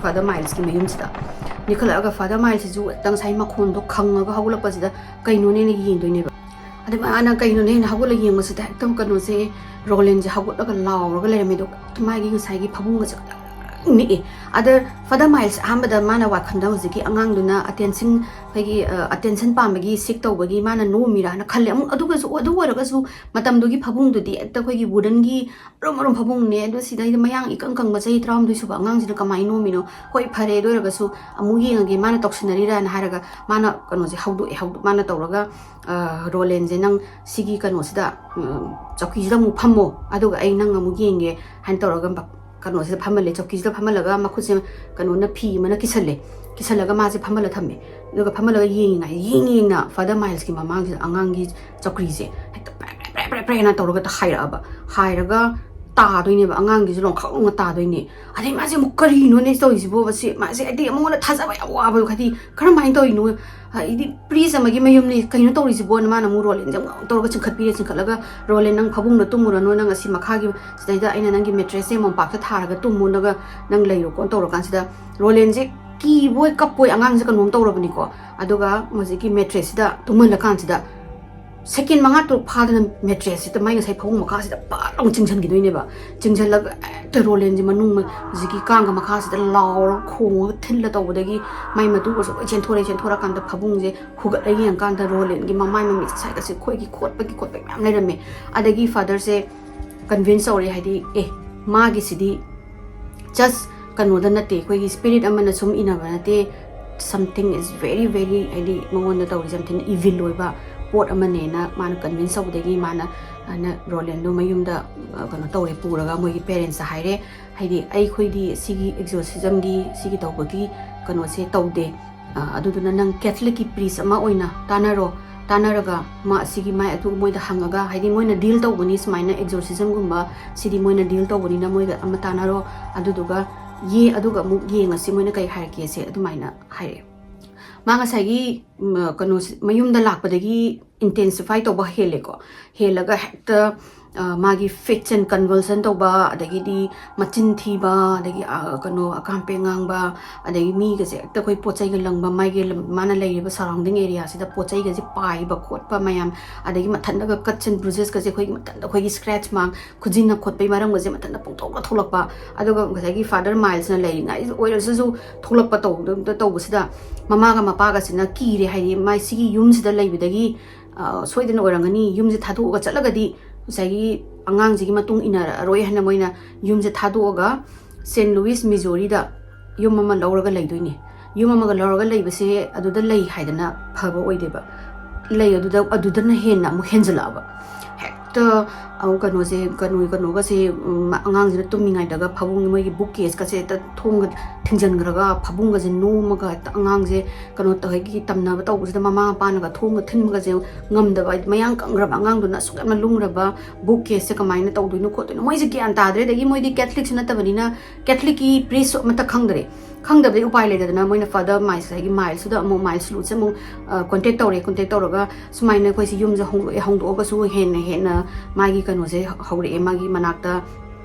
Father Milesꯀꯤ ꯃꯌꯨꯝꯁꯤꯗ꯫ ꯅꯤꯛꯈꯠꯂꯛꯑꯒ Father Milesꯁꯤꯁꯨ ꯍꯦꯛꯇ ꯉꯁꯥꯏ ꯃꯈꯣꯟꯗꯣ ꯈꯪꯉꯒ ꯍꯧꯒꯠꯂꯛꯄꯁꯤꯗ ꯀꯩꯅꯣꯅꯦꯅ ꯌꯦꯡꯗꯣꯏꯅꯦꯕ꯫ ꯑꯗꯩ ꯃꯥꯅ ꯀꯩꯅꯣꯅꯦ ꯍꯥꯏꯅ ꯍꯧꯒꯠꯂꯒ ꯌꯦꯡꯕꯁꯤꯗ ꯍꯦꯛꯇ ꯀꯩꯅꯣꯁꯦ, ꯔꯣꯂꯦꯟꯁꯦ ꯍꯧꯒꯠꯂꯒ ꯂꯥꯎꯔꯒ ꯂꯩꯔꯝꯃꯦ꯫ ꯑꯗꯣ ꯃꯥꯒꯤ ꯉꯁꯥꯏꯒꯤ ꯐꯃꯨꯡꯒꯁꯦ ꯈꯤꯇꯪ ꯅꯤꯛꯑꯦ꯫ ꯑꯗ ꯐꯥꯗꯔ ꯃꯥꯏꯜꯁ ꯑꯍꯥꯟꯕꯗ ꯃꯥꯅ ꯋꯥꯈꯟꯗ ꯍꯧꯖꯤꯛꯀꯤ ꯑꯉꯥꯡꯗꯨꯅ ꯑꯇꯦꯟꯁꯟ, ꯑꯩꯈꯣꯏꯒꯤ ꯑꯇꯦꯟꯁꯟ ꯄꯥꯝꯕꯒꯤ ꯁꯤꯛ ꯇꯧꯕꯒꯤ ꯃꯥꯅ ꯅꯣꯛꯑꯝꯃꯤꯔꯥꯅ ꯈꯜꯂꯦ꯫ ꯑꯃꯨꯛ ꯑꯗꯨꯒꯁꯨ, ꯑꯗꯨ ꯑꯣꯏꯔꯒꯁꯨ ꯃꯇꯝꯗꯨꯒꯤ ꯐꯃꯨꯡꯗꯨꯗꯤ ꯍꯦꯛꯇ ꯑꯩꯈꯣꯏꯒꯤ ꯋꯨꯗꯟꯒꯤ ꯑꯔꯨꯝ ꯑꯔꯨꯝ ꯐꯃꯨꯡꯅꯦ꯫ ꯑꯗꯣ ꯁꯤꯗꯩꯗ ꯃꯌꯥꯡ ꯏꯀꯪ ꯀꯪꯕ ꯆꯍꯤ ꯇꯔꯥꯍꯨꯝꯗꯣꯏ ꯁꯨꯕ ꯑꯉꯥꯡꯁꯤꯅ ꯀꯃꯥꯏꯅ ꯅꯣꯝꯃꯤꯅꯣ? ꯍꯣꯏ, ꯐꯔꯦ, ꯑꯗꯨ ꯑꯣꯏꯔꯒꯁꯨ ꯑꯃꯨꯛ ꯌꯦꯡꯉꯒꯦ, ꯃꯥꯅ ꯇꯧꯁꯤꯟꯅꯔꯤꯔꯥꯅ ꯍꯥꯏꯔꯒ ꯃꯥꯅ ꯀꯩꯅꯣꯁꯦ ꯍꯧꯗꯣꯛꯑꯦ꯫ ꯍꯧꯗꯣꯛ-, ꯃꯥꯅ ꯇꯧꯔꯒ, ꯑ, "ꯔꯣꯂꯦꯟꯁꯦ, ꯅꯪ ꯁꯤꯒꯤ ꯀꯩꯅꯣꯁꯤꯗ, ꯎꯝ, ꯆꯧꯀꯤꯁꯤꯗ ꯑꯃꯨꯛ ꯐꯝꯃꯣ, ꯑꯗꯨꯒ ꯑꯩ ꯅꯪ ꯑꯃꯨꯛ ꯌꯦꯡꯒꯦ" ꯍꯥꯏꯅ ꯇꯧꯔꯒ ꯕ-, ꯀꯩꯅꯣꯁꯤꯗ ꯐꯝꯍꯜꯂꯦ꯫ ꯆꯧꯀꯤꯁꯤꯗ ꯐꯝꯍꯜꯂꯒ ꯃꯈꯨꯠꯁꯦ ꯀꯩꯅꯣꯅ, ꯐꯤ ꯑꯃꯅ ꯀꯤꯁꯜꯂꯦ꯫ ꯀꯤꯁꯜꯂꯒ ꯃꯥꯁꯦ ꯐꯝꯍꯜꯂ ꯊꯝꯃꯦ꯫ ꯑꯗꯨꯒ ꯐꯝꯍꯜꯂꯒ ꯌꯦꯡꯉꯤꯉꯥꯏ, ꯌꯦꯡ ꯌꯦꯡꯅ ꯐꯥꯗꯔ ꯃꯥꯏꯜꯁꯀꯤ ꯃꯃꯥꯡꯁꯤꯗ ꯑꯉꯥꯡꯒꯤ ꯆꯧꯀ꯭ꯔꯤꯁꯦ ꯍꯦꯛꯇ ꯄ꯭ꯔꯦ ꯄ꯭ꯔꯦ ꯄ꯭ꯔꯦ ꯄ꯭ꯔꯦ ꯄ꯭ꯔꯦꯅ ꯇꯧꯔꯒ ꯍꯦꯛꯇ ꯍꯥꯏꯔꯛꯑꯕ꯫ ꯍꯥꯏꯔꯒ ꯇꯥꯗꯣꯏꯅꯦꯕ, ꯑꯉꯥꯡꯒꯤꯁꯨ ꯂꯣꯡꯈꯥꯎ ꯂꯣꯡꯅ ꯇꯥꯗꯣꯏꯅꯦ꯫ ꯑꯗꯩ ꯃꯥꯁꯦ ꯑꯃꯨꯛ, "ꯀꯔꯤꯅꯣꯅꯦ ꯇꯧꯔꯤꯁꯤꯕꯣ?" ꯃꯁꯤ, ꯃꯥꯁꯦ ꯍꯥꯏꯗꯤ ꯃꯉꯣꯟꯗ ꯊꯥꯖꯕ ꯌꯥꯝ ꯋꯥꯕꯗꯣ, ꯍꯥꯏꯗꯤ ꯀꯔꯝꯍꯥꯏꯅ ꯇꯧꯔꯤꯅꯣ? ꯍꯥꯏꯗꯤ ꯄ꯭ꯔꯤꯁ ꯑꯃꯒꯤ ꯃꯌꯨꯝꯅꯤ, ꯀꯩꯅꯣ ꯇꯧꯔꯤꯁꯤꯕꯣꯅ ꯃꯥꯅ ꯑꯃꯨꯛ ꯔꯣꯂꯦꯟꯁꯦ ꯑꯃꯨꯛ ꯇꯧꯔꯒ ꯆꯤꯡꯈꯠꯄꯤꯔꯦ꯫ ꯆꯤꯡꯈꯠꯂꯒ, "ꯔꯣꯂꯦꯟ, ꯅꯪ ꯐꯃꯨꯡꯗ ꯇꯨꯝꯃꯨꯔꯅꯨ, ꯅꯪ ꯑꯁꯤ ꯃꯈꯥꯒꯤ ꯁꯤꯗꯩꯗ ꯑꯩꯅ ꯅꯪꯒꯤ ꯃꯦꯇ꯭ꯔꯦꯁꯁꯦ ꯃꯣꯝꯄꯥꯛꯇ ꯊꯥꯔꯒ ꯇꯨꯝꯃꯨꯅꯒ ꯅꯪ ꯂꯩꯔꯣꯀꯣꯅ" ꯇꯧꯔꯀꯥꯟꯁꯤꯗ ꯔꯣꯂꯦꯟꯁꯦ ꯀꯤꯕꯣꯏ ꯀꯞꯄꯣꯏ ꯑꯉꯥꯡꯁꯦ ꯀꯩꯅꯣꯝ ꯇꯧꯔꯕꯅꯤꯀꯣ꯫ ꯑꯗꯨꯒ ꯍꯧꯖꯤꯛꯀꯤ ꯃꯦꯇ꯭ꯔꯦꯁꯁꯤꯗ ꯇꯨꯝꯍꯜꯂꯀꯥꯟꯁꯤꯗ ꯁꯦꯀꯦꯟ ꯃꯉꯥ ꯇꯔꯨꯛ ꯐꯥꯗꯅ ꯃꯦꯇ꯭ꯔꯦꯁꯁꯤꯗ ꯃꯥꯏ ꯉꯁꯥꯏ ꯐꯃꯨꯡ ꯃꯈꯥꯁꯤꯗ ꯄꯥꯛ ꯂꯥꯎꯅ ꯆꯤꯡꯁꯤꯟꯈꯤꯗꯣꯏꯅꯦꯕ꯫ ꯆꯤꯡꯁꯤꯜꯂꯒ ꯍꯦꯛꯇ ꯔꯣꯂꯦꯟꯁꯦ ꯃꯅꯨꯡ ꯃ-, ꯍꯧꯖꯤꯛꯀꯤ ꯀꯥꯡꯒ ꯃꯈꯥꯁꯤꯗ ꯂꯥꯎꯔ ꯈꯣꯡꯉꯒ ꯊꯤꯜꯂ ꯇꯧꯕꯗꯒꯤ ꯃꯥꯏ ꯃꯇꯨꯒꯁꯨ ꯂꯣꯏ ꯆꯦꯟꯊꯣꯔꯛꯑꯦ꯫ ꯆꯦꯟꯊꯣꯔꯛꯀꯥꯟꯗ ꯐꯃꯨꯡꯁꯦ ꯍꯨꯒꯠꯂ ꯌꯦꯡꯀꯥꯟꯗ ꯔꯣꯂꯦꯟꯒꯤ ꯃꯃꯥꯏ ꯃꯃꯤꯠ ꯁꯥꯏꯒꯁꯦ ꯈꯣꯏꯒꯤ ꯈꯣꯠꯄꯒꯤ ꯈꯣꯠꯄꯒꯤ ꯃꯌꯥꯝ ꯂꯩꯔꯝꯃꯦ꯫ ꯑꯗꯒꯤ ꯐꯥꯗꯔꯁꯦ ꯀꯟꯚꯤꯟꯁ ꯇꯧꯔꯦ, ꯍꯥꯏꯗꯤ, ꯑꯦ, ꯃꯥꯒꯤꯁꯤꯗꯤ ꯖꯁ ꯀꯩꯅꯣꯗ ꯅꯠꯇꯦ, ꯑꯩꯈꯣꯏꯒꯤ ꯁ꯭ꯄꯤꯔꯤꯠ ꯑꯃꯅ ꯁꯨꯝ ꯏꯟꯅꯕ ꯅꯠꯇꯦ, something is very, very, ꯍꯥꯏꯗꯤ, ꯃꯉꯣꯟꯗ ꯇꯧꯔꯤꯁꯦ ꯌꯥꯝ ꯊꯤꯅ ꯏꯚꯤꯜ ꯑꯣꯏꯕ ꯄꯣꯠ ꯑꯃꯅꯦꯅ ꯃꯥꯅ ꯀꯟꯚꯤꯟꯁ ꯇꯧꯕꯗꯒꯤ ꯃꯥꯅ, ꯑꯅ ꯔꯣꯂꯦꯟꯗꯣ ꯃꯌꯨꯝꯗ, ꯑ, ꯀꯩꯅꯣ ꯇꯧꯔꯦ, ꯄꯨꯔꯒ ꯃꯣꯏꯒꯤ ꯄꯦꯔꯦꯟꯁꯇ ꯍꯥꯏꯔꯦ, ꯍꯥꯏꯗꯤ, "ꯑꯩꯈꯣꯏꯗꯤ ꯁꯤꯒꯤ ꯑꯦꯛꯖꯣꯔꯁꯤꯖꯝꯒꯤ, ꯁꯤꯒꯤ ꯇꯧꯕꯒꯤ ꯀꯩꯅꯣꯁꯦ ꯇꯧꯗꯦ꯫ ꯑ, ꯑꯗꯨꯗꯨꯅ ꯅꯪ ꯀꯦꯊꯂꯤꯛꯀꯤ ꯄ꯭ꯔꯤꯁ ꯑꯃ ꯑꯣꯏꯅ ꯇꯥꯟꯅꯔꯣ, ꯇꯥꯟꯅꯔꯒ ꯃꯥ ꯑꯁꯤꯒꯤ ꯃꯥꯏ ꯑꯗꯨ ꯃꯣꯏꯗ ꯍꯪꯉꯒ, ꯍꯥꯏꯗꯤ, ꯃꯣꯏꯅ ꯗꯤꯜ ꯇꯧꯕꯅꯤ ꯁꯨꯃꯥꯏꯅ, ꯑꯦꯛꯖꯣꯔꯁꯤꯖꯝꯒꯨꯝꯕ ꯁꯤꯗꯤ ꯃꯣꯏꯅ ꯗꯤꯜ ꯇꯧꯕꯅꯤꯅ ꯃꯣꯏꯒ ꯑꯃ ꯇꯥꯟꯅꯔꯣ, ꯑꯗꯨꯗꯨꯒ ꯌꯦ-, ꯑꯗꯨꯒ ꯑꯃꯨꯛ ꯌꯦꯡꯉꯁꯤ ꯃꯣꯏꯅ ꯀꯩ ꯍꯥꯏꯔꯛꯀꯦꯁꯦ", ꯑꯗꯨꯃꯥꯏꯅ ꯍꯥꯏꯔꯛꯑꯦ꯫ ꯃꯥ ꯉꯁꯥꯏꯒꯤ, ꯎꯝ, ꯀꯩꯅꯣꯁꯤ, ꯃꯌꯨꯝꯗ ꯂꯥꯛꯄꯗꯒꯤ intensify ꯇꯧꯕ ꯍꯦꯜꯂꯦꯀꯣ꯫ ꯍꯦꯜꯂꯒ ꯍꯦꯛꯇ, ꯑ, ꯃꯥꯒꯤ fits and convulsion ꯇꯧꯕ, ꯑꯗꯒꯤꯗꯤ ꯃꯆꯤꯟ ꯊꯤꯕ, ꯑꯗꯒꯤ, ꯑ, ꯀꯩꯅꯣ, ꯑꯀꯥꯝꯄꯦ ꯉꯥꯡꯕ, ꯑꯗꯒꯤ ꯃꯤꯒꯁꯦ ꯍꯦꯛꯇ ꯑꯩꯈꯣꯏ ꯄꯣꯠ ꯆꯩꯒ ꯂꯪꯕ, ꯃꯥꯒꯤ ꯂꯝ-, ꯃꯥꯅ ꯂꯩꯔꯤꯕ surrounding areaꯁꯤꯗ ꯄꯣꯠ ꯆꯩꯒꯁꯦ ꯄꯥꯏꯕ ꯈꯣꯠꯄ ꯃꯌꯥꯝ, ꯑꯗꯒꯤ ꯃꯊꯟꯇꯒ cuts and bruisesꯀꯁꯦ ꯑꯩꯈꯣꯏꯒꯤ ꯃꯊꯟꯇ ꯑꯩꯈꯣꯏꯒꯤ scratch mark, ꯈꯨꯖꯤꯟꯅ ꯈꯣꯠꯄꯒꯤ ꯃꯔꯝꯒꯁꯦ ꯃꯊꯟꯇ ꯄꯣꯛꯊꯣꯛꯂ ꯊꯣꯛꯂꯛꯄ꯫ ꯑꯗꯨꯒ ꯉꯁꯥꯏꯒꯤ Father Milesꯅ ꯂꯩꯔꯤꯉꯩ ꯑꯣꯏꯔꯁꯨ ꯊꯣꯛꯂꯛꯄ ꯇꯧꯕꯗ, ꯇꯧꯕꯁꯤꯗ ꯃꯃꯥꯒ ꯃꯄꯥꯒꯁꯤꯅ ꯀꯤꯔꯦ, ꯍꯥꯏꯗꯤ ꯃꯥꯏ ꯁꯤꯒꯤ ꯌꯨꯝꯁꯤꯗ ꯂꯩꯕꯗꯒꯤ, ꯑ, ꯁꯣꯏꯗꯅ ꯑꯣꯏꯔꯝꯒꯅꯤ, ꯌꯨꯝꯁꯦ ꯊꯥꯗꯣꯛꯑꯒ ꯆꯠꯂꯒꯗꯤ ꯉꯁꯥꯏꯒꯤ ꯑꯉꯥꯡꯁꯤꯒꯤ ꯃꯇꯨꯡ ꯏꯟꯅꯔꯛꯑꯔꯣꯏ ꯍꯥꯏꯅ ꯃꯣꯏꯅ ꯌꯨꯝꯁꯦ ꯊꯥꯗꯣꯛꯑꯒ Saint Louis, Missouriꯗ ꯌꯨꯝ ꯑꯃ ꯂꯧꯔꯒ ꯂꯩꯗꯣꯏꯅꯦ꯫ ꯌꯨꯝ ꯑꯃꯒ ꯂꯧꯔꯒ ꯂꯩꯕꯁꯦ ꯑꯗꯨꯗ ꯂꯩ ꯍꯥꯏꯗꯅ ꯐꯕ ꯑꯣꯏꯗꯦꯕ꯫ ꯂꯩ ꯑꯗꯨꯗ, ꯑꯗꯨꯗꯅ ꯍꯦꯟꯅ ꯑꯃꯨꯛ ꯍꯦꯟꯖꯜꯂꯛꯑꯕ꯫ ꯍꯦꯛꯇ ꯑꯃꯨꯛ ꯀꯩꯅꯣꯁꯦ, ꯀꯩꯅꯣ, ꯀꯩꯅꯣꯒꯁꯦ, ꯎꯝ, ꯑꯉꯥꯡꯁꯤꯅ ꯇꯨꯝꯃꯤꯉꯩꯗꯒ ꯐꯃꯨꯡ, ꯃꯣꯏꯒꯤ bookcaseꯀꯁꯦ ꯍꯦꯛꯇ ꯊꯣꯡꯒ ꯊꯤꯡꯖꯤꯟꯈ꯭ꯔꯒ, ꯐꯃꯨꯡꯒꯁꯦ ꯅꯣꯝꯃꯒ, ꯍꯦꯛꯇ ꯑꯉꯥꯡꯁꯦ ꯀꯩꯅꯣ ꯇꯧ-, ꯍꯥꯏꯗꯤ ꯇꯝꯅꯕ ꯇꯧꯕꯁꯤꯗ ꯃꯃꯥ ꯃꯄꯥꯅꯒ ꯊꯣꯡꯒ ꯊꯤꯟꯕꯒꯁꯦ ꯉꯝꯗꯕ, ꯍꯥꯏꯗꯤ ꯃꯌꯥꯡ ꯀꯪꯈ꯭ꯔꯕ ꯑꯉꯥꯡꯗꯨꯅ ꯑꯁꯨꯛ ꯌꯥꯝꯅ ꯂꯨꯝꯈ꯭ꯔꯕ bookcaseꯁꯦ ꯀꯃꯥꯏꯅ ꯇꯧꯗꯣꯏꯅꯣ ꯈꯣꯠꯇꯣꯏꯅꯣ, ꯃꯣꯏꯁꯦ ꯒ꯭ꯌꯥꯟ ꯇꯥꯗ꯭ꯔꯦ꯫ ꯑꯗꯒꯤ ꯃꯣꯏꯗꯤ Catholicꯁꯨ ꯅꯠꯇꯕꯅꯤꯅ Catholicꯀꯤ priestꯁꯨ ꯑꯃꯠꯇ ꯈꯪꯗ꯭ꯔꯦ꯫ ꯈꯪꯗꯕꯗꯤ ꯎꯄꯥꯏ ꯂꯩꯇꯗꯅ ꯃꯣꯏꯅ Father Miles, ꯉꯁꯥꯏꯒꯤ Milesꯇꯨꯗ ꯑꯃꯨꯛ, Milesꯂꯨꯁꯦ ꯑꯃꯨꯛ, ꯑ, contact ꯇꯧꯔꯦ꯫ Contact ꯇꯧꯔꯒ ꯁꯨꯃꯥꯏꯅ ꯑꯩꯈꯣꯏꯁꯦ ꯌꯨꯝꯁꯦ ꯍꯣꯡꯗꯣꯛꯑꯦ, ꯍꯣꯡꯗꯣꯛꯑꯒꯁꯨ ꯍꯦꯟꯅ ꯍꯦꯟꯅ ꯃꯥꯒꯤ ꯀꯩꯅꯣꯁꯦ ꯍꯧꯔꯛꯑꯦ, ꯃꯥꯒꯤ ꯃꯅꯥꯛꯇ,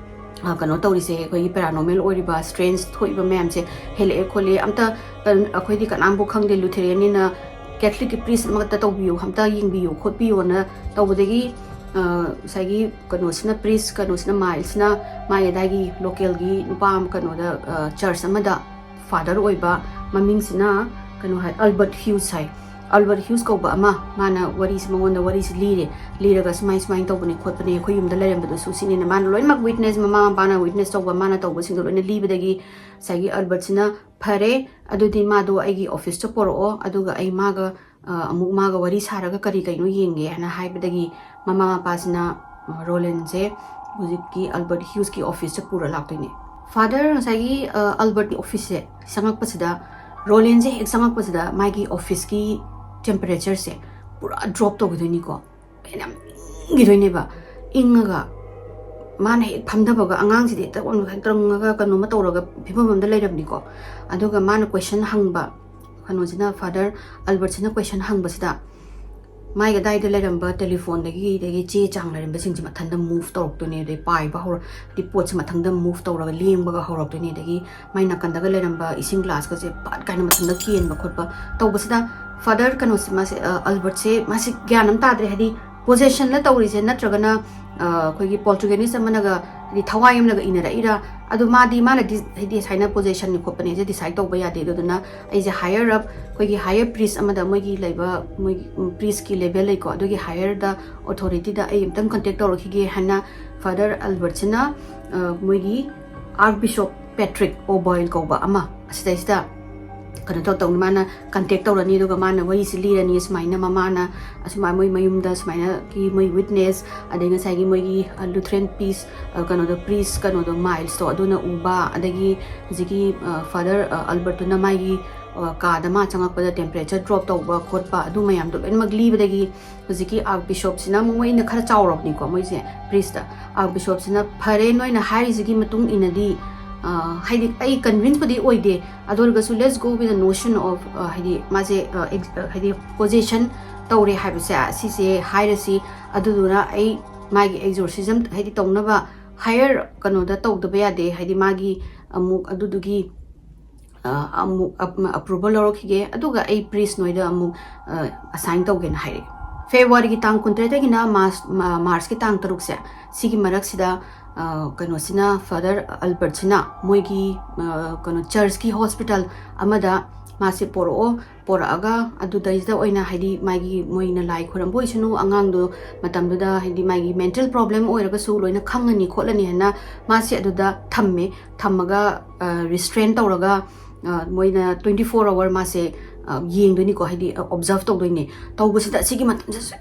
ꯑ, ꯀꯩꯅꯣ ꯇꯧꯔꯤꯁꯦ, ꯑꯩꯈꯣꯏꯒꯤ paranormal ꯑꯣꯏꯔꯤꯕ, strange ꯊꯣꯛꯏꯕ ꯃꯌꯥꯝꯁꯦ ꯍꯦꯜꯂꯛꯑꯦ ꯈꯣꯠꯂꯦ, ꯑꯝꯇ, ꯑ, ꯑꯩꯈꯣꯏꯗꯤ ꯀꯅꯥꯝꯕꯨ ꯈꯪꯗꯦ, Lutherannꯤꯅ Catholicꯀꯤ priest ꯑꯃꯈꯛꯇ ꯇꯧꯕꯤꯌꯨ, ꯑꯝꯇ ꯌꯦꯡꯕꯤꯌꯨ ꯈꯣꯠꯄꯤꯌꯨꯅ ꯇꯧꯕꯗꯒꯤ, ꯑ, ꯉꯁꯥꯏꯒꯤ ꯀꯩꯅꯣꯁꯤꯅ, priest ꯀꯩꯅꯣꯁꯤꯅ, Milesꯅ ꯃꯥꯒꯤ ꯑꯗꯥꯏꯒꯤ localꯒꯤ ꯅꯨꯄꯥ ꯑꯃ ꯀꯩꯅꯣꯗ, ꯑ, church ꯑꯃꯗ Father ꯑꯣꯏꯕ, ꯃꯃꯤꯡꯁꯤꯅ ꯀꯩꯅꯣ ꯍꯥꯏ, Albert Hughes ꯍꯥꯏ꯫ Albert Hughes ꯀꯧꯕ ꯑꯃ, ꯃꯥꯅ ꯋꯥꯔꯤꯁꯤ, ꯃꯉꯣꯟꯗ ꯋꯥꯔꯤꯁꯤ ꯂꯤꯔꯦ꯫ ꯂꯤꯔꯒ ꯁꯨꯃꯥꯏ ꯁꯨꯃꯥꯏꯅ ꯇꯧꯕꯅꯦ ꯈꯣꯠꯄꯅꯦ, ꯑꯩꯈꯣꯏ ꯌꯨꯝꯗ ꯂꯩꯔꯝꯕꯗꯨꯁꯨ ꯁꯤꯅꯦꯅ ꯃꯥꯅ ꯂꯣꯏꯅꯃꯛ witness, ꯃꯃꯥ ꯃꯄꯥꯅ witness ꯇꯧꯕ, ꯃꯥꯅ ꯇꯧꯕꯁꯤꯡꯗꯣ ꯂꯣꯏꯅ ꯂꯤꯕꯗꯒꯤ ꯉꯁꯥꯏꯒꯤ Albertꯁꯤꯅ, "ꯐꯔꯦ, ꯑꯗꯨꯗꯤ ꯃꯥꯗꯣ ꯑꯩꯒꯤ officeꯇ ꯄꯣꯔꯛꯑꯣ, ꯑꯗꯨꯒ ꯑꯩ ꯃꯥꯒ, ꯑ, ꯑꯃꯨꯛ ꯃꯥꯒ ꯋꯥꯔꯤ ꯁꯥꯔꯒ ꯀꯔꯤ ꯀꯩꯅꯣ ꯌꯦꯡꯒꯦ" ꯍꯥꯏꯅ ꯍꯥꯏꯕꯗꯒꯤ ꯃꯃꯥ ꯃꯄꯥꯁꯤꯅ, ꯑ, Rolandꯁꯦ ꯍꯧꯖꯤꯛꯀꯤ Albert Hughesꯀꯤ officeꯇ ꯄꯨꯔ ꯂꯥꯛꯇꯣꯏꯅꯦ꯫ Father, ꯉꯁꯥꯏꯒꯤ, ꯑ, Albertꯀꯤ officeꯁꯦ ꯆꯪꯉꯛꯄꯁꯤꯗ, Rolandꯁꯦ ꯍꯦꯛ ꯆꯪꯉꯛꯄꯁꯤꯗ ꯃꯥꯒꯤ officeꯀꯤ temperatureꯁꯦ ꯄꯨꯔꯥ drop ꯇꯧꯈꯤꯗꯣꯏꯅꯤꯀꯣ꯫ ꯍꯦꯟꯅ ꯌꯥꯝ ꯏꯪꯈꯤꯗꯣꯏꯅꯦꯕ꯫ ꯏꯪꯉꯒ ꯃꯥꯅ ꯍꯦꯛ ꯐꯝꯊꯕꯒ ꯑꯉꯥꯡꯁꯤꯗꯤ ꯍꯦꯛꯇ ꯑꯣꯟ-, ꯍꯦꯛ ꯇꯧꯔꯝꯃꯒ ꯀꯩꯅꯣꯝꯃ ꯇꯧꯔꯒ ꯐꯤꯕꯝ ꯑꯃꯗ ꯂꯩꯔꯝꯅꯤꯀꯣ꯫ ꯑꯗꯨꯒ ꯃꯥꯅ question ꯍꯪꯕ, ꯀꯩꯅꯣꯁꯤꯅ, Father Albertꯁꯤꯅ question ꯍꯪꯕꯁꯤꯗ, ꯃꯥꯏꯒ ꯑꯗꯥꯏꯗ ꯂꯩꯔꯝꯕ ꯇꯦꯂꯤꯐꯣꯟꯗꯒꯤ, ꯑꯗꯒꯤ ꯆꯦ ꯆꯥꯡ ꯂꯩꯔꯝꯕꯁꯤꯡꯁꯦ ꯃꯊꯟꯇ move ꯇꯧꯔꯛꯇꯣꯏꯅꯦ, ꯑꯗꯩ ꯄꯥꯏꯕ ꯍꯧꯔ-, ꯍꯥꯏꯗꯤ ꯄꯣꯠꯁꯦ ꯃꯊꯟꯇ move ꯇꯧꯔꯒ ꯂꯦꯡꯕꯒ ꯍꯧꯔꯛꯇꯣꯏꯅꯦ꯫ ꯑꯗꯒꯤ ꯃꯥꯏ ꯅꯥꯀꯟꯗꯒ ꯂꯩꯔꯝꯕ ꯏꯁꯤꯡ ꯒ꯭ꯂꯥꯁꯀꯁꯦ ꯄꯠ ꯀꯥꯏꯅ ꯃꯊꯟꯇ ꯀꯦꯟꯕ ꯈꯣꯠꯄ ꯇꯧꯕꯁꯤꯗ, ꯐꯥꯗꯔ ꯀꯩꯅꯣꯁꯦ, ꯃꯥꯁꯦ, ꯑ, ꯑꯜꯕꯔꯠꯁꯦ, ꯃꯥꯁꯦ ꯒ꯭ꯌꯥꯟ ꯑꯃ ꯇꯥꯗ꯭ꯔꯦ꯫ ꯍꯥꯏꯗꯤ possessionꯂ ꯇꯧꯔꯤꯁꯦ, ꯅꯠꯇ꯭ꯔꯒꯅ, ꯑ, ꯑꯩꯈꯣꯏꯒꯤ poltergeist ꯑꯃꯅꯒ, ꯍꯥꯏꯗꯤ ꯊꯋꯥꯏ ꯑꯃꯅꯒ ꯏꯟꯅꯔꯛꯏꯔꯥ? ꯑꯗꯣ ꯃꯥꯗꯤ, ꯃꯥꯅꯗꯤ ꯍꯥꯏꯗꯤ ꯁꯨꯃꯥꯏꯅ possessionꯅꯤ ꯈꯣꯠꯄꯅꯦꯁꯦ decide ꯇꯧꯕ ꯌꯥꯗꯦ꯫ ꯑꯗꯨꯗꯨꯅ ꯑꯩꯁꯦ higher up, ꯑꯩꯈꯣꯏꯒꯤ higher priest ꯑꯃꯗ, ꯃꯣꯏꯒꯤ ꯂꯩꯕ, ꯃꯣꯏꯒꯤ, ꯎꯝ, priestꯀꯤ level ꯂꯩꯀꯣ, ꯑꯗꯨꯒꯤ higherꯗ, authorityꯗ ꯑꯩ ꯑꯝꯇꯪ contact ꯇꯧꯔꯛꯈꯤꯒꯦ ꯍꯥꯏꯅ ꯐꯥꯗꯔ ꯑꯜꯕꯔꯠꯁꯤꯅ, ꯑ, ꯃꯣꯏꯒꯤ Archbishop Patrick O'Boyle ꯀꯧꯕ ꯑꯃ ꯑꯁꯤꯗꯩꯁꯤꯗ ꯀꯩꯅꯣ ꯇꯧ-, ꯇꯧꯅꯤ, ꯃꯥꯅ contact ꯇꯧꯔꯅꯤ꯫ ꯑꯗꯨꯒ ꯃꯥꯅ ꯋꯥꯔꯤꯁꯤ ꯂꯤꯔꯅꯤ, ꯁꯨꯃꯥꯏꯅ ꯃꯃꯥꯅ ꯑꯁꯨꯃꯥꯏ ꯃꯣꯏ ꯃꯌꯨꯝꯗ ꯁꯨꯃꯥꯏꯅꯒꯤ ꯃꯣꯏ witness, ꯑꯗꯩ ꯉꯁꯥꯏꯒꯤ ꯃꯣꯏꯒꯤ, ꯑ, Lutheran priest, ꯑ, ꯀꯩꯅꯣꯗꯣ, priest ꯀꯩꯅꯣꯗꯣ, Milesꯇꯣ, ꯑꯗꯨꯅ ꯎꯕ, ꯑꯗꯒꯤ ꯍꯧꯖꯤꯛꯀꯤ, ꯑ, ꯐꯥꯗꯔ, ꯑ, ꯑꯜꯕꯔꯠꯇꯨꯅ ꯃꯥꯒꯤ, ꯑ, ꯀꯥꯗ ꯃꯥ ꯆꯪꯉꯛꯄꯗ temperature drop ꯇꯧꯕ ꯈꯣꯠꯄ, ꯑꯗꯨ ꯃꯌꯥꯝꯗꯣ ꯂꯣꯏꯅꯃꯛ ꯂꯤꯕꯗꯒꯤ ꯍꯧꯖꯤꯛꯀꯤ Archbishopꯁꯤꯅ ꯑꯃꯨꯛ, ꯃꯣꯏꯅ ꯈꯔ ꯆꯥꯎꯔꯕꯅꯤꯀꯣ ꯃꯣꯏꯁꯦ, priestꯇ꯫ Archbishopꯁꯤꯅ, "ꯐꯔꯦ, ꯅꯣꯏꯅ ꯍꯥꯏꯔꯤꯁꯤꯒꯤ ꯃꯇꯨꯡ ꯏꯟꯅꯗꯤ," ꯑ, ꯍꯥꯏꯗꯤ ꯑꯩ convinceꯄꯨꯗꯤ ꯑꯣꯏꯗꯦ, ꯑꯗꯨ ꯑꯣꯏꯔꯒꯁꯨ let's go with the notion of, ꯑ, ꯍꯥꯏꯗꯤ ꯃꯥꯁꯦ, ꯑ, ex-, ꯑ, ꯍꯥꯏꯗꯤ possession ꯇꯧꯔꯦ ꯍꯥꯏꯕꯁꯦ, ꯁꯤꯁꯦ ꯍꯥꯏꯔꯁꯤ꯫ ꯑꯗꯨꯗꯨꯅ ꯑꯩ ꯃꯥꯒꯤ exorcism ꯍꯥꯏꯗꯤ ꯇꯧꯅꯕ higher ꯀꯩꯅꯣꯗ ꯇꯧꯗꯕ ꯌꯥꯗꯦ, ꯍꯥꯏꯗꯤ ꯃꯥꯒꯤ ꯑꯃꯨꯛ ꯑꯗꯨꯗꯨꯒꯤ, ꯑ, ꯑꯃꯨꯛ ꯑꯞ-, approval ꯂꯧꯔꯛꯈꯤꯒꯦ, ꯑꯗꯨꯒ ꯑꯩ priest ꯅꯣꯏꯗ ꯑꯃꯨꯛ, ꯑ, assign ꯇꯧꯒꯦꯅ ꯍꯥꯏꯔꯛꯑꯦ꯫ Februaryꯒꯤ ꯇꯥꯡ ꯀꯨꯟꯇꯔꯦꯠꯇꯒꯤꯅ March, ꯃꯥ-, Marchꯀꯤ ꯇꯥꯡ ꯇꯔꯨꯛꯁꯦ, ꯁꯤꯒꯤ ꯃꯔꯛꯁꯤꯗ, ꯑ, ꯀꯩꯅꯣꯁꯤꯅ, ꯐꯥꯗꯔ ꯑꯜꯕꯔꯠꯁꯤꯅ ꯃꯣꯏꯒꯤ, ꯑ, ꯀꯩꯅꯣ, churchꯀꯤ hospital ꯑꯃꯗ ꯃꯥꯁꯦ ꯄꯣꯔꯛꯑꯣ, ꯄꯣꯔꯛꯑꯒ ꯑꯗꯨꯗꯩꯁꯤꯗ ꯑꯣꯏꯅ, ꯍꯥꯏꯗꯤ ꯃꯥꯒꯤ, ꯃꯣꯏꯅ ꯂꯥꯏ ꯈꯣꯏꯔꯝꯕ ꯑꯣꯏꯁꯅꯨ, ꯑꯉꯥꯡꯗꯣ ꯃꯇꯝꯗꯨꯗ, ꯍꯥꯏꯗꯤ ꯃꯥꯒꯤ mental problem ꯑꯣꯏꯔꯒꯁꯨ ꯂꯣꯏꯅ ꯈꯪꯉꯅꯤ ꯈꯣꯠꯂꯅꯤ ꯍꯥꯏꯅ ꯃꯥꯁꯦ ꯑꯗꯨꯗ ꯊꯝꯃꯦ꯫ ꯊꯝꯃꯒ, ꯑ, restrain ꯇꯧꯔꯒ, ꯑ, ꯃꯣꯏꯅ twenty four hour ꯃꯥꯁꯦ, ꯑ, ꯌꯦꯡꯗꯣꯏꯅꯤꯀꯣ, ꯍꯥꯏꯗꯤ, ꯑ, observe ꯇꯧꯗꯣꯏꯅꯦ꯫ ꯇꯧꯕꯁꯤꯗ ꯑꯁꯤꯒꯤ ꯃꯇꯝꯁꯤꯗ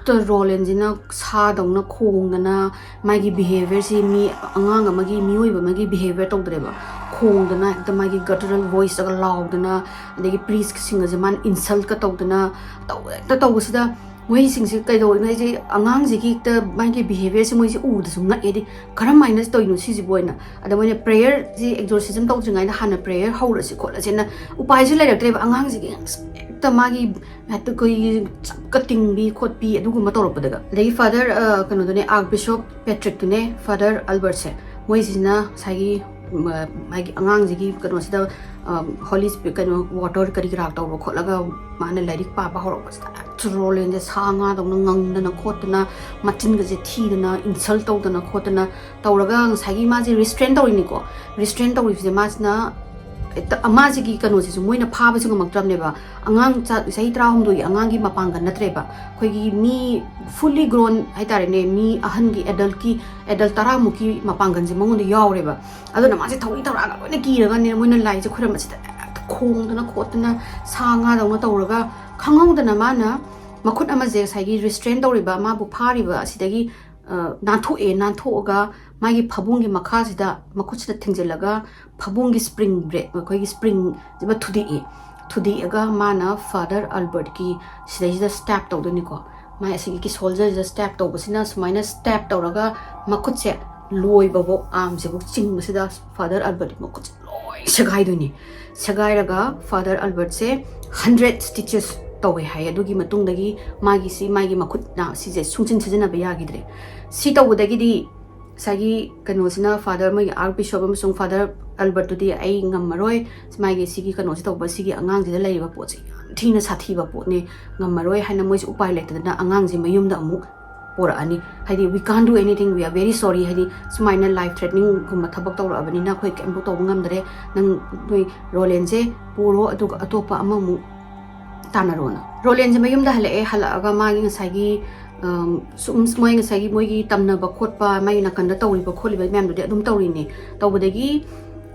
ꯍꯦꯛꯇ ꯔꯣꯂꯦꯟꯁꯤꯅ ꯁꯥꯗꯧꯅ ꯈꯣꯡꯗꯅ, ꯃꯥꯒꯤ behaviourꯁꯤ ꯃꯤ, ꯑꯉꯥꯡ ꯑꯃꯒꯤ, ꯃꯤꯑꯣꯏꯕ ꯑꯃꯒꯤ behaviour ꯇꯧꯗ꯭ꯔꯦꯕ꯫ ꯈꯣꯡꯗꯅ ꯍꯦꯛꯇ ꯃꯥꯒꯤ guttural voiceꯇꯒ ꯂꯥꯎꯗꯅ, ꯑꯗꯒꯤ priestꯁꯤꯡꯒꯁꯦ ꯃꯥꯅ insultꯀ ꯇꯧꯗꯅ, ꯇꯧ-, ꯍꯦꯛꯇ ꯇꯧꯕꯁꯤꯗ ꯃꯣꯏꯁꯤꯡꯁꯦ ꯀꯩꯗꯧꯋꯦ ꯍꯥꯏꯁꯦ, ꯑꯉꯥꯡꯁꯤꯒꯤ ꯍꯦꯛꯇ ꯃꯥꯒꯤ behaviourꯁꯦ ꯃꯣꯏꯁꯦ ꯎꯕꯗꯁꯨ ꯉꯛꯑꯦ꯫ ꯍꯥꯏꯗꯤ ꯀꯔꯝ ꯍꯥꯏꯅ ꯇꯧꯔꯤꯅꯣ ꯁꯤꯁꯤꯕꯨ ꯍꯥꯏꯅ꯫ ꯑꯗ ꯃꯣꯏꯅ prayerꯁꯤ, exorcism ꯇꯧꯗ꯭ꯔꯤꯉꯩꯗ ꯍꯥꯟꯅ prayer ꯍꯧꯔꯁꯤ ꯈꯣꯠꯂꯁꯤꯅ ꯎꯄꯥꯏꯁꯦ ꯂꯩꯔꯛꯇ꯭ꯔꯦꯕ꯫ ꯑꯉꯥꯡꯁꯤꯒꯤ ꯍꯦꯛꯇ ꯍꯦꯛꯇ ꯃꯥꯒꯤ ꯍꯦꯛꯇ ꯑꯩꯈꯣꯏꯒꯤ ꯆꯞꯀ ꯇꯤꯡꯕꯤ ꯈꯣꯠꯄꯤ ꯑꯗꯨꯒꯨꯝꯕ ꯇꯧꯔꯛꯄꯗꯒ꯫ ꯑꯗꯒꯤ ꯐꯥꯗꯔ ꯀꯩꯅꯣꯗꯨꯅꯦ, Archbishop Patrick ꯇꯨꯅꯦ, ꯐꯥꯗꯔ ꯑꯜꯕꯔꯠꯁꯦ, ꯃꯣꯏꯁꯤꯅ ꯉꯁꯥꯏꯒꯤ ꯃꯥꯒꯤ ꯑꯉꯥꯡꯁꯤꯒꯤ ꯀꯩꯅꯣꯁꯤꯗ ꯍꯣꯂꯤ ꯀꯩꯅꯣ ꯋꯥꯇꯔ ꯀꯔꯤ ꯀꯔꯥ ꯇꯧꯔ ꯈꯣꯠꯂꯒ ꯃꯥꯅ ꯂꯥꯏꯔꯤꯛ ꯄꯥꯕ ꯍꯧꯔꯛꯄꯁꯤꯗ ꯍꯦꯛꯇ ꯔꯣꯂꯦꯟꯁꯦ ꯁꯥ ꯉꯥꯗꯧꯅ ꯉꯪꯗꯅ ꯈꯣꯠꯇꯅ, ꯃꯆꯤꯟꯒꯁꯦ ꯊꯤꯗꯅ, ꯏꯟꯁꯜ ꯇꯧꯗꯅ ꯈꯣꯠꯇꯅ ꯇꯧꯔꯒ ꯉꯁꯥꯏꯒꯤ ꯃꯥꯁꯦ ꯔꯤꯁꯇ꯭ꯔꯦꯟ ꯇꯧꯔꯤꯅꯤꯀꯣ꯫ ꯔꯤꯁꯇ꯭ꯔꯦꯟ ꯇꯧꯔꯤꯕꯁꯦ ꯃꯥꯁꯤꯅ ꯍꯦꯛꯇ ꯃꯥꯁꯤꯒꯤ ꯀꯩꯅꯣꯁꯤꯁꯨ ꯃꯣꯏꯅ ꯐꯥꯕꯁꯨ ꯉꯝꯃꯛꯇ꯭ꯔꯕꯅꯦꯕ꯫ ꯑꯉꯥꯡ ꯆ- ꯆꯍꯤ ꯇꯔꯥꯍꯨꯝꯗꯣꯏꯒꯤ ꯑꯉꯥꯡꯒꯤ ꯃꯄꯥꯡꯒꯜ ꯅꯠꯇ꯭ꯔꯦꯕ, ꯑꯩꯈꯣꯏꯒꯤ ꯃꯤ ꯐꯨꯜꯂꯤ ꯒ꯭ꯔꯣꯟ ꯍꯥꯏꯇꯥꯔꯦꯅꯦ, ꯃꯤ ꯑꯍꯟꯒꯤ ꯑꯦꯗꯜꯠꯀꯤ ꯑꯦꯗꯜꯠ ꯇꯔꯥꯃꯨꯛꯀꯤ ꯃꯄꯥꯡꯒꯜꯁꯦ ꯃꯉꯣꯟꯗ ꯌꯥꯎꯔꯦꯕ꯫ ꯑꯗꯨꯅ ꯃꯥꯁꯦ ꯊꯧꯔꯤ ꯊꯧꯔꯥꯒ ꯂꯣꯏꯅ ꯀꯤꯔꯒꯅꯦ, ꯃꯣꯏꯅ ꯂꯥꯏꯁꯦ ꯈꯣꯏꯔꯝꯕꯁꯤꯗ ꯍꯦꯛꯇ ꯈꯣꯡꯗꯅ ꯈꯣꯠꯇꯅ ꯁꯥ ꯉꯥꯗꯧꯅ ꯇꯧꯔꯒ, ꯈꯪꯍꯧꯗꯅ ꯃꯥꯅ ꯃꯈꯨꯠ ꯑꯃꯁꯦ ꯉꯁꯥꯏꯒꯤ ꯔꯤꯁꯇ꯭ꯔꯦꯟ ꯇꯧꯔꯤꯕ, ꯃꯥꯕꯨ ꯐꯥꯔꯤꯕ ꯑꯁꯤꯗꯒꯤ ꯅꯥꯟꯊꯣꯛꯑꯦ꯫ ꯅꯥꯟꯊꯣꯛꯑꯒ ꯃꯥꯒꯤ ꯐꯕꯨꯡꯒꯤ ꯃꯈꯥꯁꯤꯗ ꯃꯈꯨꯠꯁꯤꯗ ꯊꯤꯡꯖꯤꯜꯂꯒ ꯐꯕꯨꯡꯒꯤ ꯁ꯭ꯄ꯭ꯔꯤꯡ ꯕ꯭ꯔꯦꯛ, ꯑꯩꯈꯣꯏꯒꯤ ꯁ꯭ꯄ꯭ꯔꯤꯡꯁꯤꯃ ꯊꯨꯗꯦꯛꯑꯦ꯫ ꯊꯨꯗꯦꯛꯑꯒ ꯃꯥꯅ ꯐꯥꯗꯔ ꯑꯜꯕꯔꯠꯀꯤ ꯁꯤꯗꯩꯁꯤꯗ ꯁ꯭ꯇꯦꯞ ꯇꯧꯗꯣꯏꯅꯤꯀꯣ꯫ ꯃꯥꯏ ꯑꯁꯤꯒꯤ ꯁꯣꯜꯖꯔꯁꯤꯗ ꯁ꯭ꯇꯦꯞ ꯇꯧꯕꯁꯤꯅ, ꯁꯨꯃꯥꯏꯅ ꯁ꯭ꯇꯦꯞ ꯇꯧꯔꯒ ꯃꯈꯨꯠꯁꯦ ꯂꯣꯏꯕꯐꯥꯎ, ꯑꯥꯔꯝꯁꯤꯐꯥꯎ ꯆꯤꯡꯕꯁꯤꯗ ꯐꯥꯗꯔ ꯑꯜꯕꯔꯠꯀꯤ ꯃꯈꯨꯠꯁꯦ ꯂꯣꯏ ꯁꯦꯒꯥꯏꯗꯣꯏꯅꯤ꯫ ꯁꯦꯒꯥꯏꯔꯒ ꯐꯥꯗꯔ ꯑꯜꯕꯔꯠꯁꯦ ꯍꯟꯗ꯭ꯔꯦꯠ ꯁ꯭ꯇꯤꯆꯦꯁ ꯇꯧꯋꯦ ꯍꯥꯏ꯫ ꯑꯗꯨꯒꯤ ꯃꯇꯨꯡꯗꯒꯤ ꯃꯥꯒꯤ ꯁꯤ, ꯃꯥꯒꯤ ꯃꯈꯨꯠꯅ ꯁꯤꯁꯦ ꯁꯨꯡꯁꯤꯟ ꯁꯤꯖꯤꯟꯅꯕ ꯌꯥꯈꯤꯗ꯭ꯔꯦ꯫ ꯁꯤ ꯇꯧꯕꯗꯒꯤꯗꯤ ꯉꯁꯥꯏꯒꯤ ꯀꯩꯅꯣꯁꯤꯅ, ꯐꯥꯗꯔ, ꯃꯣꯏꯒꯤ Archbishop ꯑꯃꯁꯨꯡ ꯐꯥꯗꯔ ꯑꯜꯕꯔꯠꯇꯨꯗꯤ, "ꯑꯩ ꯉꯝꯃꯔꯣꯏ, ꯃꯥꯒꯤ ꯁꯤꯒꯤ ꯀꯩꯅꯣꯁꯤ ꯇꯧꯕ, ꯁꯤꯒꯤ ꯑꯉꯥꯡꯁꯤꯗ ꯂꯩꯔꯤꯕ ꯄꯣꯠꯁꯤ ꯌꯥꯝ ꯊꯤꯅ ꯁꯥꯊꯤꯕ ꯄꯣꯠꯅꯤ, ꯉꯝꯃꯔꯣꯏ" ꯍꯥꯏꯅ ꯃꯣꯏꯁꯦ ꯎꯄꯥꯏ ꯂꯩꯇꯗꯅ ꯑꯉꯥꯡꯁꯦ ꯃꯌꯨꯝꯗ ꯑꯃꯨꯛ ꯄꯣꯔꯛꯑꯅꯤ꯫ ꯍꯥꯏꯗꯤ, "We can't do anything, we are very sorry", ꯍꯥꯏꯗꯤ, "ꯁꯨꯃꯥꯏꯅ ꯂꯥꯏꯐ ꯊ꯭ꯔꯦꯇꯅꯤꯡꯒꯨꯝꯕ ꯊꯕꯛ ꯇꯧꯔꯛꯑꯕꯅꯤꯅ ꯑꯩꯈꯣꯏ ꯀꯩꯝꯐꯥꯎ ꯇꯧꯕ ꯉꯝꯗ꯭ꯔꯦ, ꯅꯪ, ꯅꯣꯏ ꯔꯣꯂꯦꯟꯁꯦ ꯄꯨꯔꯣ, ꯑꯗꯨꯒ ꯑꯇꯣꯞꯄ ꯑꯃꯃꯨꯛ ꯇꯥꯟꯅꯔꯣꯅ"꯫ ꯔꯣꯂꯦꯟꯁꯦ ꯃꯌꯨꯝꯗ ꯍꯜꯂꯛꯑꯦ꯫ ꯍꯜꯂꯛꯑꯒ ꯃꯥꯒꯤ ꯉꯁꯥꯏꯒꯤ, ꯑꯝ, ꯁꯨꯝ ꯃꯣꯏ ꯉꯁꯥꯏꯒꯤ ꯃꯣꯏꯒꯤ ꯇꯝꯅꯕ ꯈꯣꯠꯄ, ꯃꯥꯒꯤ ꯅꯥꯀꯟꯗ ꯇꯧꯔꯤꯕ ꯈꯣꯠꯂꯤꯕ ꯃꯌꯥꯝꯗꯨꯗꯤ ꯑꯗꯨꯝ ꯇꯧꯔꯤꯅꯦ꯫ ꯇꯧꯕꯗꯒꯤ,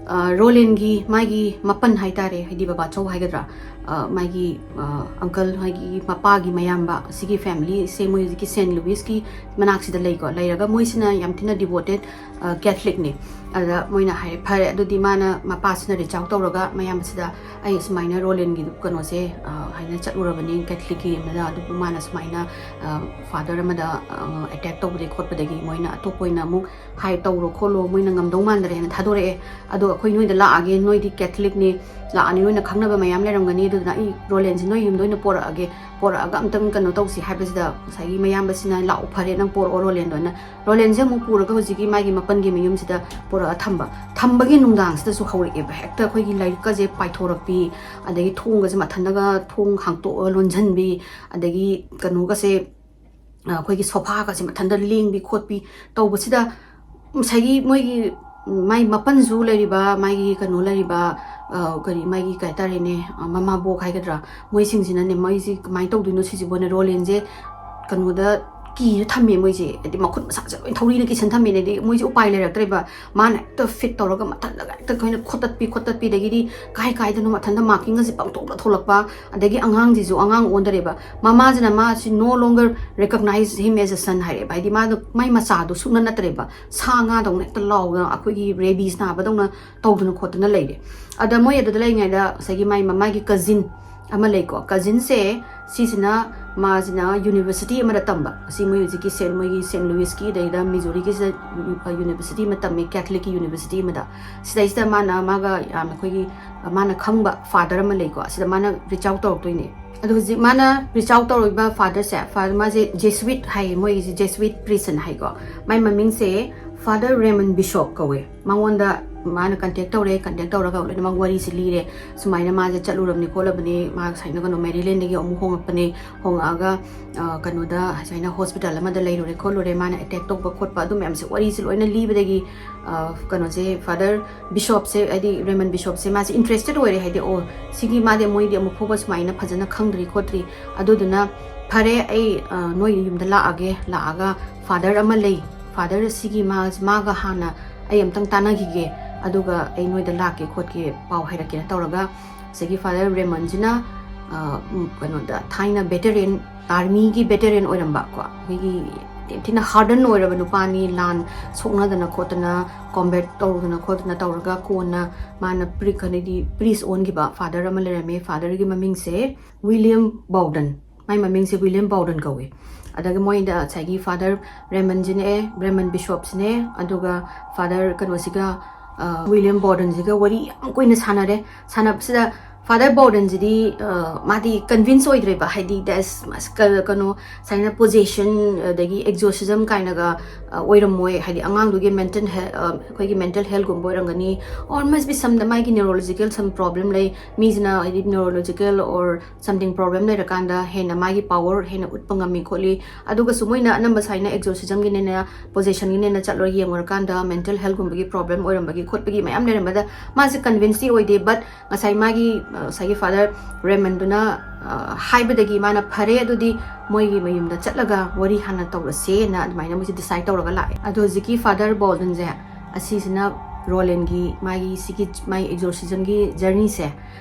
ꯑ, ꯔꯣꯂꯦꯟꯒꯤ ꯃꯥꯒꯤ ꯃꯄꯟ ꯍꯥꯏꯇꯥꯔꯦ, ꯍꯥꯏꯗꯤ ꯕꯕꯥꯆꯧ ꯍꯥꯏꯒꯗ꯭ꯔꯥ, ꯑ, ꯃꯥꯒꯤ, ꯑ, ꯑꯪꯀꯜ, ꯃꯥꯒꯤ ꯃꯄꯥꯒꯤ ꯃꯌꯥꯝꯕ, ꯁꯤꯒꯤ ꯐꯦꯃꯤꯂꯤꯁꯦ ꯃꯣꯏ ꯍꯧꯖꯤꯛꯀꯤ ꯁꯦꯟ ꯂꯨꯏꯁꯀꯤ ꯃꯅꯥꯛꯁꯤꯗ ꯂꯩꯀꯣ꯫ ꯂꯩꯔꯒ ꯃꯣꯏꯁꯤꯅ ꯌꯥꯝ ꯊꯤꯅ ꯗꯤꯚꯣꯇꯦꯠ, ꯑ, ꯀꯦꯊꯂꯤꯛꯅꯤ꯫ ꯑꯗ ꯃꯣꯏꯅ ꯍꯥꯏꯔꯦ, "ꯐꯔꯦ, ꯑꯗꯨꯗꯤ ꯃꯥꯅ, ꯃꯄꯥꯁꯤꯅ ꯔꯤꯆ ꯑꯥꯎꯠ ꯇꯧꯔꯒ ꯃꯌꯥꯝꯕꯁꯤꯗ, ꯑꯩ ꯁꯨꯃꯥꯏꯅ ꯔꯣꯂꯦꯟꯒꯤ ꯀꯩꯅꯣꯁꯦ, ꯑ, ꯍꯥꯏꯅ ꯆꯠꯂꯨꯔꯕꯅꯤ ꯀꯦꯊꯂꯤꯛꯀꯤ ꯑꯃꯗ, ꯑꯗꯨꯕꯨ ꯃꯥꯅ ꯁꯨꯃꯥꯏꯅ, ꯑ, ꯐꯥꯗꯔ ꯑꯃꯗ, ꯑ, ꯑꯦꯇꯦꯛ ꯇꯧꯕꯗꯒꯤ ꯈꯣꯠꯄꯗꯒꯤ ꯃꯣꯏꯅ ꯑꯇꯣꯞꯄ ꯑꯣꯏꯅ ꯑꯃꯨꯛ ꯍꯥꯏ ꯇꯧꯔꯣ ꯈꯣꯠꯂꯣ, ꯃꯣꯏꯅ ꯉꯝꯗꯧ ꯃꯥꯟꯗ꯭ꯔꯦꯅ ꯊꯥꯗꯣꯔꯛꯑꯦ꯫ ꯑꯗꯣ ꯑꯩꯈꯣꯏ ꯅꯣꯏꯗ ꯂꯥꯛꯑꯒꯦ, ꯅꯣꯏꯗꯤ ꯀꯦꯊꯂꯤꯛꯅꯤ, ꯂꯥꯛꯑꯅꯤ, ꯅꯣꯏꯅ ꯈꯪꯅꯕ ꯃꯌꯥꯝ ꯂꯩꯔꯝꯒꯅꯤ, ꯑꯗꯨꯗꯨꯅ ꯑꯩ ꯔꯣꯂꯦꯟꯁꯦ ꯅꯣꯏ ꯌꯨꯝꯗ ꯑꯣꯏꯅ ꯄꯣꯔꯛꯑꯒꯦ, ꯄꯣꯔꯛꯑꯒ ꯑꯝꯇꯪ ꯀꯩꯅꯣ ꯇꯧꯁꯤ ꯍꯥꯏꯕꯁꯤꯗ ꯉꯁꯥꯏꯒꯤ ꯃꯌꯥꯝꯕꯁꯤꯅ, "ꯂꯥꯛꯑꯣ, ꯐꯔꯦ, ꯅꯪ ꯄꯣꯔꯛꯑꯣ ꯔꯣꯂꯦꯟꯗꯣ" ꯍꯥꯏꯅ ꯔꯣꯂꯦꯟꯁꯦ ꯑꯃꯨꯛ ꯄꯨꯔꯒ ꯍꯧꯖꯤꯛꯀꯤ ꯃꯥꯒꯤ ꯃꯄꯟꯒꯤ ꯃꯌꯨꯝꯁꯤꯗ ꯄꯨꯔꯛꯑ ꯊꯝꯕ꯫ ꯊꯝꯕꯒꯤ ꯅꯨꯡꯗꯥꯡꯁꯤꯗꯁꯨ ꯍꯧꯔꯛꯑꯦꯕ, ꯍꯦꯛꯇ ꯑꯩꯈꯣꯏꯒꯤ ꯂꯥꯏꯔꯤꯛꯀꯁꯦ ꯄꯥꯏꯊꯣꯔꯛꯄꯤ, ꯑꯗꯒꯤ ꯊꯣꯡꯒꯁꯦ ꯃꯊꯟꯇꯒ ꯊꯣꯡ ꯍꯥꯡꯇꯣꯛꯑ ꯂꯣꯟꯁꯤꯟꯕꯤ, ꯑꯗꯒꯤ ꯀꯩꯅꯣꯒꯁꯦ, ꯑ, ꯑꯩꯈꯣꯏꯒꯤ ꯁꯣꯐꯥꯒꯁꯦ ꯃꯊꯟꯇ ꯂꯦꯡꯕꯤ ꯈꯣꯠꯄꯤ ꯇꯧꯕꯁꯤꯗ, ꯉꯁꯥꯏꯒꯤ ꯃꯣꯏꯒꯤ, ꯎꯝ, ꯃꯥꯏ ꯃꯄꯟꯁꯨ ꯂꯩꯔꯤꯕ, ꯃꯥꯒꯤ ꯀꯩꯅꯣ ꯂꯩꯔꯤꯕ, ꯑ, ꯀꯔꯤ, ꯃꯥꯒꯤ ꯀꯩ ꯍꯥꯏꯇꯥꯔꯦꯅꯦ, ꯑ, ꯃꯃꯥꯕꯣꯛ ꯍꯥꯏꯒꯗ꯭ꯔꯥ, ꯃꯣꯏꯁꯤꯡꯁꯤꯅꯅꯦ, ꯃꯣꯏꯁꯤ ꯀꯃꯥꯏꯅ ꯇꯧꯗꯣꯏꯅꯣ ꯁꯤꯁꯤꯕꯣꯅꯦ, ꯔꯣꯂꯦꯟꯁꯦ ꯀꯩꯅꯣꯗ ꯀꯤꯔ ꯊꯝꯃꯦ ꯃꯣꯏꯁꯦ, ꯍꯥꯏꯗꯤ ꯃꯈꯨꯠ ꯃꯁꯥꯁꯦ ꯂꯣꯏ ꯊꯧꯔꯤꯅ ꯀꯤꯁꯟ ꯊꯝꯃꯦꯅꯦ꯫ ꯑꯗꯩ ꯃꯣꯏꯁꯦ ꯎꯄꯥꯏ ꯂꯩꯔꯛꯇ꯭ꯔꯦꯕ, ꯃꯥꯅ ꯍꯦꯛꯇ ꯐꯤꯠ ꯇꯧꯔꯒ ꯃꯊꯟꯇꯒ ꯍꯦꯛꯇ ꯑꯩꯈꯣꯏꯅ ꯈꯣꯠꯇꯠꯄꯤ ꯈꯣꯠꯇꯠꯄꯤꯗꯒꯤꯗꯤ ꯀꯥꯏ ꯀꯥꯏꯗꯅꯣ ꯃꯊꯟꯇ ꯃꯥꯔꯀꯤꯡꯒꯁꯦ ꯄꯪꯊꯣꯛꯇ ꯊꯣꯛꯂꯛꯄ, ꯑꯗꯒꯤ ꯑꯉꯥꯡꯁꯤꯁꯨ ꯑꯉꯥꯡ ꯑꯣꯟꯗꯔꯦꯕ꯫ ꯃꯃꯥꯁꯤꯅ ꯃꯥꯁꯤ no longer recognize him as a son ꯍꯥꯏꯔꯛꯑꯦꯕ, ꯍꯥꯏꯗꯤ ꯃꯥꯗꯣ ꯃꯥꯏ ꯃꯆꯥꯗꯣ ꯁꯨꯛꯅ ꯅꯠꯇ꯭ꯔꯦꯕ, ꯁꯥ ꯉꯥꯗꯧꯅ ꯍꯦꯛꯇ ꯂꯥꯎꯗꯅ ꯑꯩꯈꯣꯏꯒꯤ ꯔꯦꯕꯤꯁ ꯅꯥꯕꯗꯧꯅ ꯇꯧꯗꯅ ꯈꯣꯠꯇꯅ ꯂꯩꯔꯦ꯫ ꯑꯗ ꯃꯣꯏ ꯑꯗꯨꯗ ꯂꯩꯔꯤꯉꯩꯗ ꯉꯁꯥꯏꯒꯤ ꯃꯥꯏ ꯃꯃꯥꯒꯤ ꯀꯖꯤꯟ ꯑꯃ ꯂꯩꯀꯣ, ꯀꯖꯤꯟꯁꯦ ꯁꯤꯁꯤꯅ, ꯃꯥꯁꯤꯅ ꯌꯨꯅꯤꯚꯔꯁꯤꯇꯤ ꯑꯃꯗ ꯇꯝꯕ, ꯑꯁꯤ ꯃꯣꯏ ꯍꯧꯖꯤꯛꯀꯤ ꯁꯦꯟ, ꯃꯣꯏꯒꯤ ꯁꯦꯟ ꯂꯨꯏꯁꯀꯤ ꯑꯗꯩꯗ ꯃꯤꯖꯣꯔꯤꯒꯤꯁꯤꯗ ꯌꯨꯅꯤꯚꯔꯁꯤꯇꯤ ꯑꯃ ꯇꯝꯃꯦ, ꯀꯦꯊꯂꯤꯛꯀꯤ ꯌꯨꯅꯤꯚꯔꯁꯤꯇꯤ ꯑꯃꯗ꯫ ꯁꯤꯗꯩꯁꯤꯗ ꯃꯥꯅ, ꯃꯥꯒ ꯌꯥꯝꯅ ꯑꯩꯈꯣꯏꯒꯤ, ꯃꯥꯅ ꯈꯪꯕ ꯐꯥꯗꯔ ꯑꯃ ꯂꯩꯀꯣ, ꯁꯤꯗ ꯃꯥꯅ ꯔꯤꯆ ꯑꯥꯎꯠ ꯇꯧꯔꯛꯇꯣꯏꯅꯦ꯫ ꯑꯗꯣ ꯍꯧꯖꯤꯛ ꯃꯥꯅ ꯔꯤꯆ ꯑꯥꯎꯠ ꯇꯧꯔꯛꯏꯕ ꯐꯥꯗꯔꯁꯦ, ꯐꯥꯗꯔ ꯃꯥꯁꯦ ꯖꯦꯁꯨꯏꯠ ꯍꯥꯏꯌꯦ, ꯃꯣꯏꯒꯤꯁꯦ ꯖꯦꯁꯨꯏꯠ ꯄ꯭ꯔꯤꯁꯟ ꯍꯥꯏꯀꯣ꯫ ꯃꯥꯏ ꯃꯃꯤꯡꯁꯦ ꯐꯥꯗꯔ ꯔꯦꯃꯟ ꯕꯤꯁꯣꯞ ꯀꯧꯋꯦ꯫ ꯃꯉꯣꯟꯗ ꯃꯥꯅ ꯀꯟꯇꯦꯛ ꯇꯧꯔꯦ, ꯀꯟꯇꯦꯛ ꯇꯧꯔꯒ ꯂꯣꯏꯅꯃꯛ ꯋꯥꯔꯤꯁꯦ ꯂꯤꯔꯦ, ꯁꯨꯃꯥꯏꯅ ꯃꯥꯁꯦ ꯆꯠꯂꯨꯔꯕꯅꯤ ꯈꯣꯠꯂꯕꯅꯤ, ꯃꯥ ꯁꯨꯃꯥꯏꯅ ꯀꯩꯅꯣ ꯃꯦꯔꯤꯂꯦꯟꯗꯒꯤ ꯑꯃꯨꯛ ꯍꯣꯡꯉꯛꯄꯅꯦ, ꯍꯣꯡꯉꯛꯑꯒ, ꯑ, ꯀꯩꯅꯣꯗ ꯁꯨꯃꯥꯏꯅ ꯍꯣꯁꯄꯤꯇꯥꯜ ꯑꯃꯗ ꯂꯩꯔꯨꯔꯦ ꯈꯣꯠꯂꯨꯔꯦ, ꯃꯥꯅ ꯑꯦꯇꯦꯛ ꯇꯧꯕ ꯈꯣꯠꯄ ꯑꯗꯨ ꯃꯌꯥꯝꯁꯦ ꯋꯥꯔꯤꯁꯦ ꯂꯣꯏꯅ ꯂꯤꯕꯗꯒꯤ, ꯑ, ꯀꯩꯅꯣꯁꯦ, ꯐꯥꯗꯔ ꯕꯤꯁꯣꯞꯁꯦ, ꯍꯥꯏꯗꯤ ꯔꯦꯃꯟ ꯕꯤꯁꯣꯞꯁꯦ ꯃꯥꯁꯦ ꯏꯟꯇꯔꯦꯁꯇꯦꯠ ꯑꯣꯏꯔꯦ, ꯍꯥꯏꯗꯤ, "ꯑꯣ, ꯁꯤꯒꯤ ꯃꯥꯗꯤ, ꯃꯣꯏꯗꯤ ꯑꯃꯨꯛ ꯐꯥꯎꯕ ꯁꯨꯃꯥꯏꯅ ꯐꯖꯅ ꯈꯪꯗ꯭ꯔꯤ ꯈꯣꯠꯇ꯭ꯔꯤ, ꯑꯗꯨꯗꯨꯅ ꯐꯔꯦ, ꯑꯩ, ꯑ, ꯅꯣꯏ ꯌꯨꯝꯗ ꯂꯥꯛꯑꯒꯦ, ꯂꯥꯛꯑꯒ ꯐꯥꯗꯔ ꯑꯃ ꯂꯩ, ꯐꯥꯗꯔ ꯑꯁꯤꯒꯤ ꯃꯥ-, ꯃꯥꯒ ꯍꯥꯟꯅ ꯑꯩ ꯑꯝꯇꯪ ꯇꯥꯟꯅꯈꯤꯒꯦ, ꯑꯗꯨꯒ ꯑꯩ ꯅꯣꯏꯗ ꯂꯥꯛꯀꯦ ꯈꯣꯠꯀꯦ ꯄꯥꯎ ꯍꯥꯏꯔꯛꯀꯦꯅ" ꯇꯧꯔꯒ ꯉꯁꯥꯏꯒꯤ ꯐꯥꯗꯔ ꯔꯦꯃꯟꯁꯤꯅ, ꯑ, ꯎꯝ, ꯀꯩꯅꯣꯗ, ꯊꯥꯏꯅ ꯚꯦꯇꯔꯦꯟ, ꯑꯥꯔꯃꯤꯒꯤ ꯚꯦꯇꯔꯦꯟ ꯑꯣꯏꯔꯝꯕ ꯀꯣ, ꯑꯩꯈꯣꯏꯒꯤ ꯌꯥꯝ ꯊꯤꯅ ꯍꯥꯔꯗꯟ ꯑꯣꯏꯔꯕ ꯅꯨꯄꯥꯅꯤ, ꯂꯥꯟ ꯁꯣꯛꯅꯗꯅ ꯈꯣꯠꯇꯅ, ꯀꯣꯝꯕꯦꯠ ꯇꯧꯗꯅ ꯈꯣꯠꯇꯅ ꯇꯧꯔꯒ ꯀꯣꯟꯅ ꯃꯥꯅ ꯄ꯭ꯔꯤ-, ꯀꯩꯅꯣꯗꯤ, ꯄ꯭ꯔꯤꯁ ꯑꯣꯟꯈꯤꯕ ꯐꯥꯗꯔ ꯑꯃ ꯂꯩꯔꯝꯃꯦ꯫ ꯐꯥꯗꯔꯒꯤ ꯃꯃꯤꯡꯁꯦ ꯋꯤꯂꯤꯌꯝ ꯕꯥꯎꯗꯟ, ꯃꯥꯏ ꯃꯃꯤꯡꯁꯦ ꯋꯤꯂꯤꯌꯝ ꯕꯥꯎꯗꯟ ꯀꯧꯋꯦ꯫ ꯑꯗꯒꯤ ꯃꯣꯏꯗ ꯉꯁꯥꯏꯒꯤ ꯐꯥꯗꯔ ꯔꯦꯃꯟꯁꯤꯅꯦ, ꯔꯦꯃꯟ ꯕꯤꯁꯣꯞꯁꯤꯅꯦ, ꯑꯗꯨꯒ ꯐꯥꯗꯔ ꯀꯩꯅꯣꯁꯤꯒ, ꯑ, ꯋꯤꯂꯤꯌꯝ ꯕꯥꯎꯗꯟꯁꯤꯒ ꯋꯥꯔꯤ ꯌꯥꯝ ꯀꯨꯏꯅ ꯁꯥꯟꯅꯔꯦ꯫ ꯁꯥꯟꯅꯕꯁꯤꯗ ꯐꯥꯗꯔ ꯕꯣꯔꯗꯟꯁꯤꯗꯤ ꯃꯥꯗꯤ ꯀꯟꯚꯤꯟꯁ ꯑꯣꯏꯗ꯭ꯔꯦꯕ, ꯍꯥꯏꯗꯤ ꯗꯦꯁ ꯀꯩꯅꯣ ꯁꯨꯃꯥꯏꯅ ꯄꯣꯖꯦꯁꯟ ꯑꯗꯒꯤ ꯑꯦꯛꯖꯣꯔꯁꯤꯖꯝ ꯀꯥꯏꯅꯒ ꯑꯣꯏꯔꯝꯃꯣꯏ, ꯍꯥꯏꯗꯤ ꯑꯉꯥꯡꯗꯨꯒꯤ ꯃꯦꯟꯇꯦꯜ ꯑꯩꯈꯣꯏꯒꯤ ꯃꯦꯟꯇꯦꯜ ꯍꯦꯜꯒꯨꯝꯕ ꯑꯣꯏꯔꯝꯒꯅꯤ, ꯑꯣꯔ ꯃꯁ ꯕꯤ ꯁꯝꯗ ꯃꯥꯒꯤ ꯅ꯭ꯌꯨꯔꯣꯂꯣꯖꯤꯀꯦꯜ ꯁꯝ ꯄ꯭ꯔꯣꯕ꯭ꯂꯦꯝ ꯂꯩ, ꯃꯤꯁꯤꯅ ꯍꯥꯏꯗꯤ ꯅ꯭ꯌꯨꯔꯣꯂꯣꯖꯤꯀꯦꯜ ꯑꯣꯔ ꯁꯝꯊꯤꯡ ꯄ꯭ꯔꯣꯕ꯭ꯂꯦꯝ ꯂꯩꯔꯀꯥꯟꯗ ꯍꯦꯟꯅ ꯃꯥꯒꯤ ꯄꯋꯔ ꯍꯦꯟꯅ ꯎꯠꯄ ꯉꯝꯃꯤ ꯈꯣꯠꯂꯤ꯫ ꯑꯗꯨꯒꯁꯨ ꯃꯣꯏꯅ ꯑꯅꯝꯕ ꯁꯨꯃꯥꯏꯅ ꯑꯦꯛꯖꯣꯔꯁꯤꯖꯝꯒꯤꯅꯦꯅ ꯄꯣꯖꯦꯁꯟꯒꯤꯅꯦꯅ ꯆꯠꯂꯒ ꯌꯦꯡꯉꯨꯔꯀꯥꯟꯗ ꯃꯦꯟꯇꯦꯜ ꯍꯦꯜꯒꯨꯝꯕꯒꯤ ꯄ꯭ꯔꯣꯕ꯭ꯂꯦꯝ ꯑꯣꯏꯔꯝꯕꯒꯤ ꯈꯣꯠꯄꯒꯤ ꯃꯌꯥꯝ ꯂꯩꯔꯝꯕꯗ ꯃꯥꯁꯦ ꯀꯟꯚꯤꯟꯁꯇꯤ ꯑꯣꯏꯗꯦ꯫ ꯕꯠ ꯉꯁꯥꯏ ꯃꯥꯒꯤ ꯉꯁꯥꯏꯒꯤ ꯐꯥꯗꯔ ꯔꯦꯃꯟꯗꯨꯅ ꯍꯥꯏꯕꯗꯒꯤ ꯃꯥꯅ ꯐꯔꯦ, ꯑꯗꯨꯗꯤ ꯃꯣꯏꯒꯤ ꯃꯌꯨꯝꯗ ꯆꯠꯂꯒ ꯋꯥꯔꯤ ꯍꯥꯟꯅ ꯇꯧꯔꯁꯦꯅ ꯑꯗꯨꯃꯥꯏꯅ ꯃꯣꯏꯁꯦ ꯗꯤꯁꯥꯏꯠ ꯇꯧꯔꯒ ꯂꯥꯛꯑꯦ꯫ ꯑꯗꯣ ꯍꯧꯖꯤꯛꯀꯤ ꯐꯥꯗꯔ ꯕꯣꯜꯗꯟꯁꯦ ꯑꯁꯤꯁꯤꯅ ꯔꯣꯂꯦꯟꯒꯤ ꯃꯥꯒꯤ ꯁꯤꯒꯤ ꯃꯥꯒꯤ ꯑꯦꯛꯖꯣꯔꯁꯤꯖꯝꯒꯤ ꯖꯔꯅꯤꯁꯦ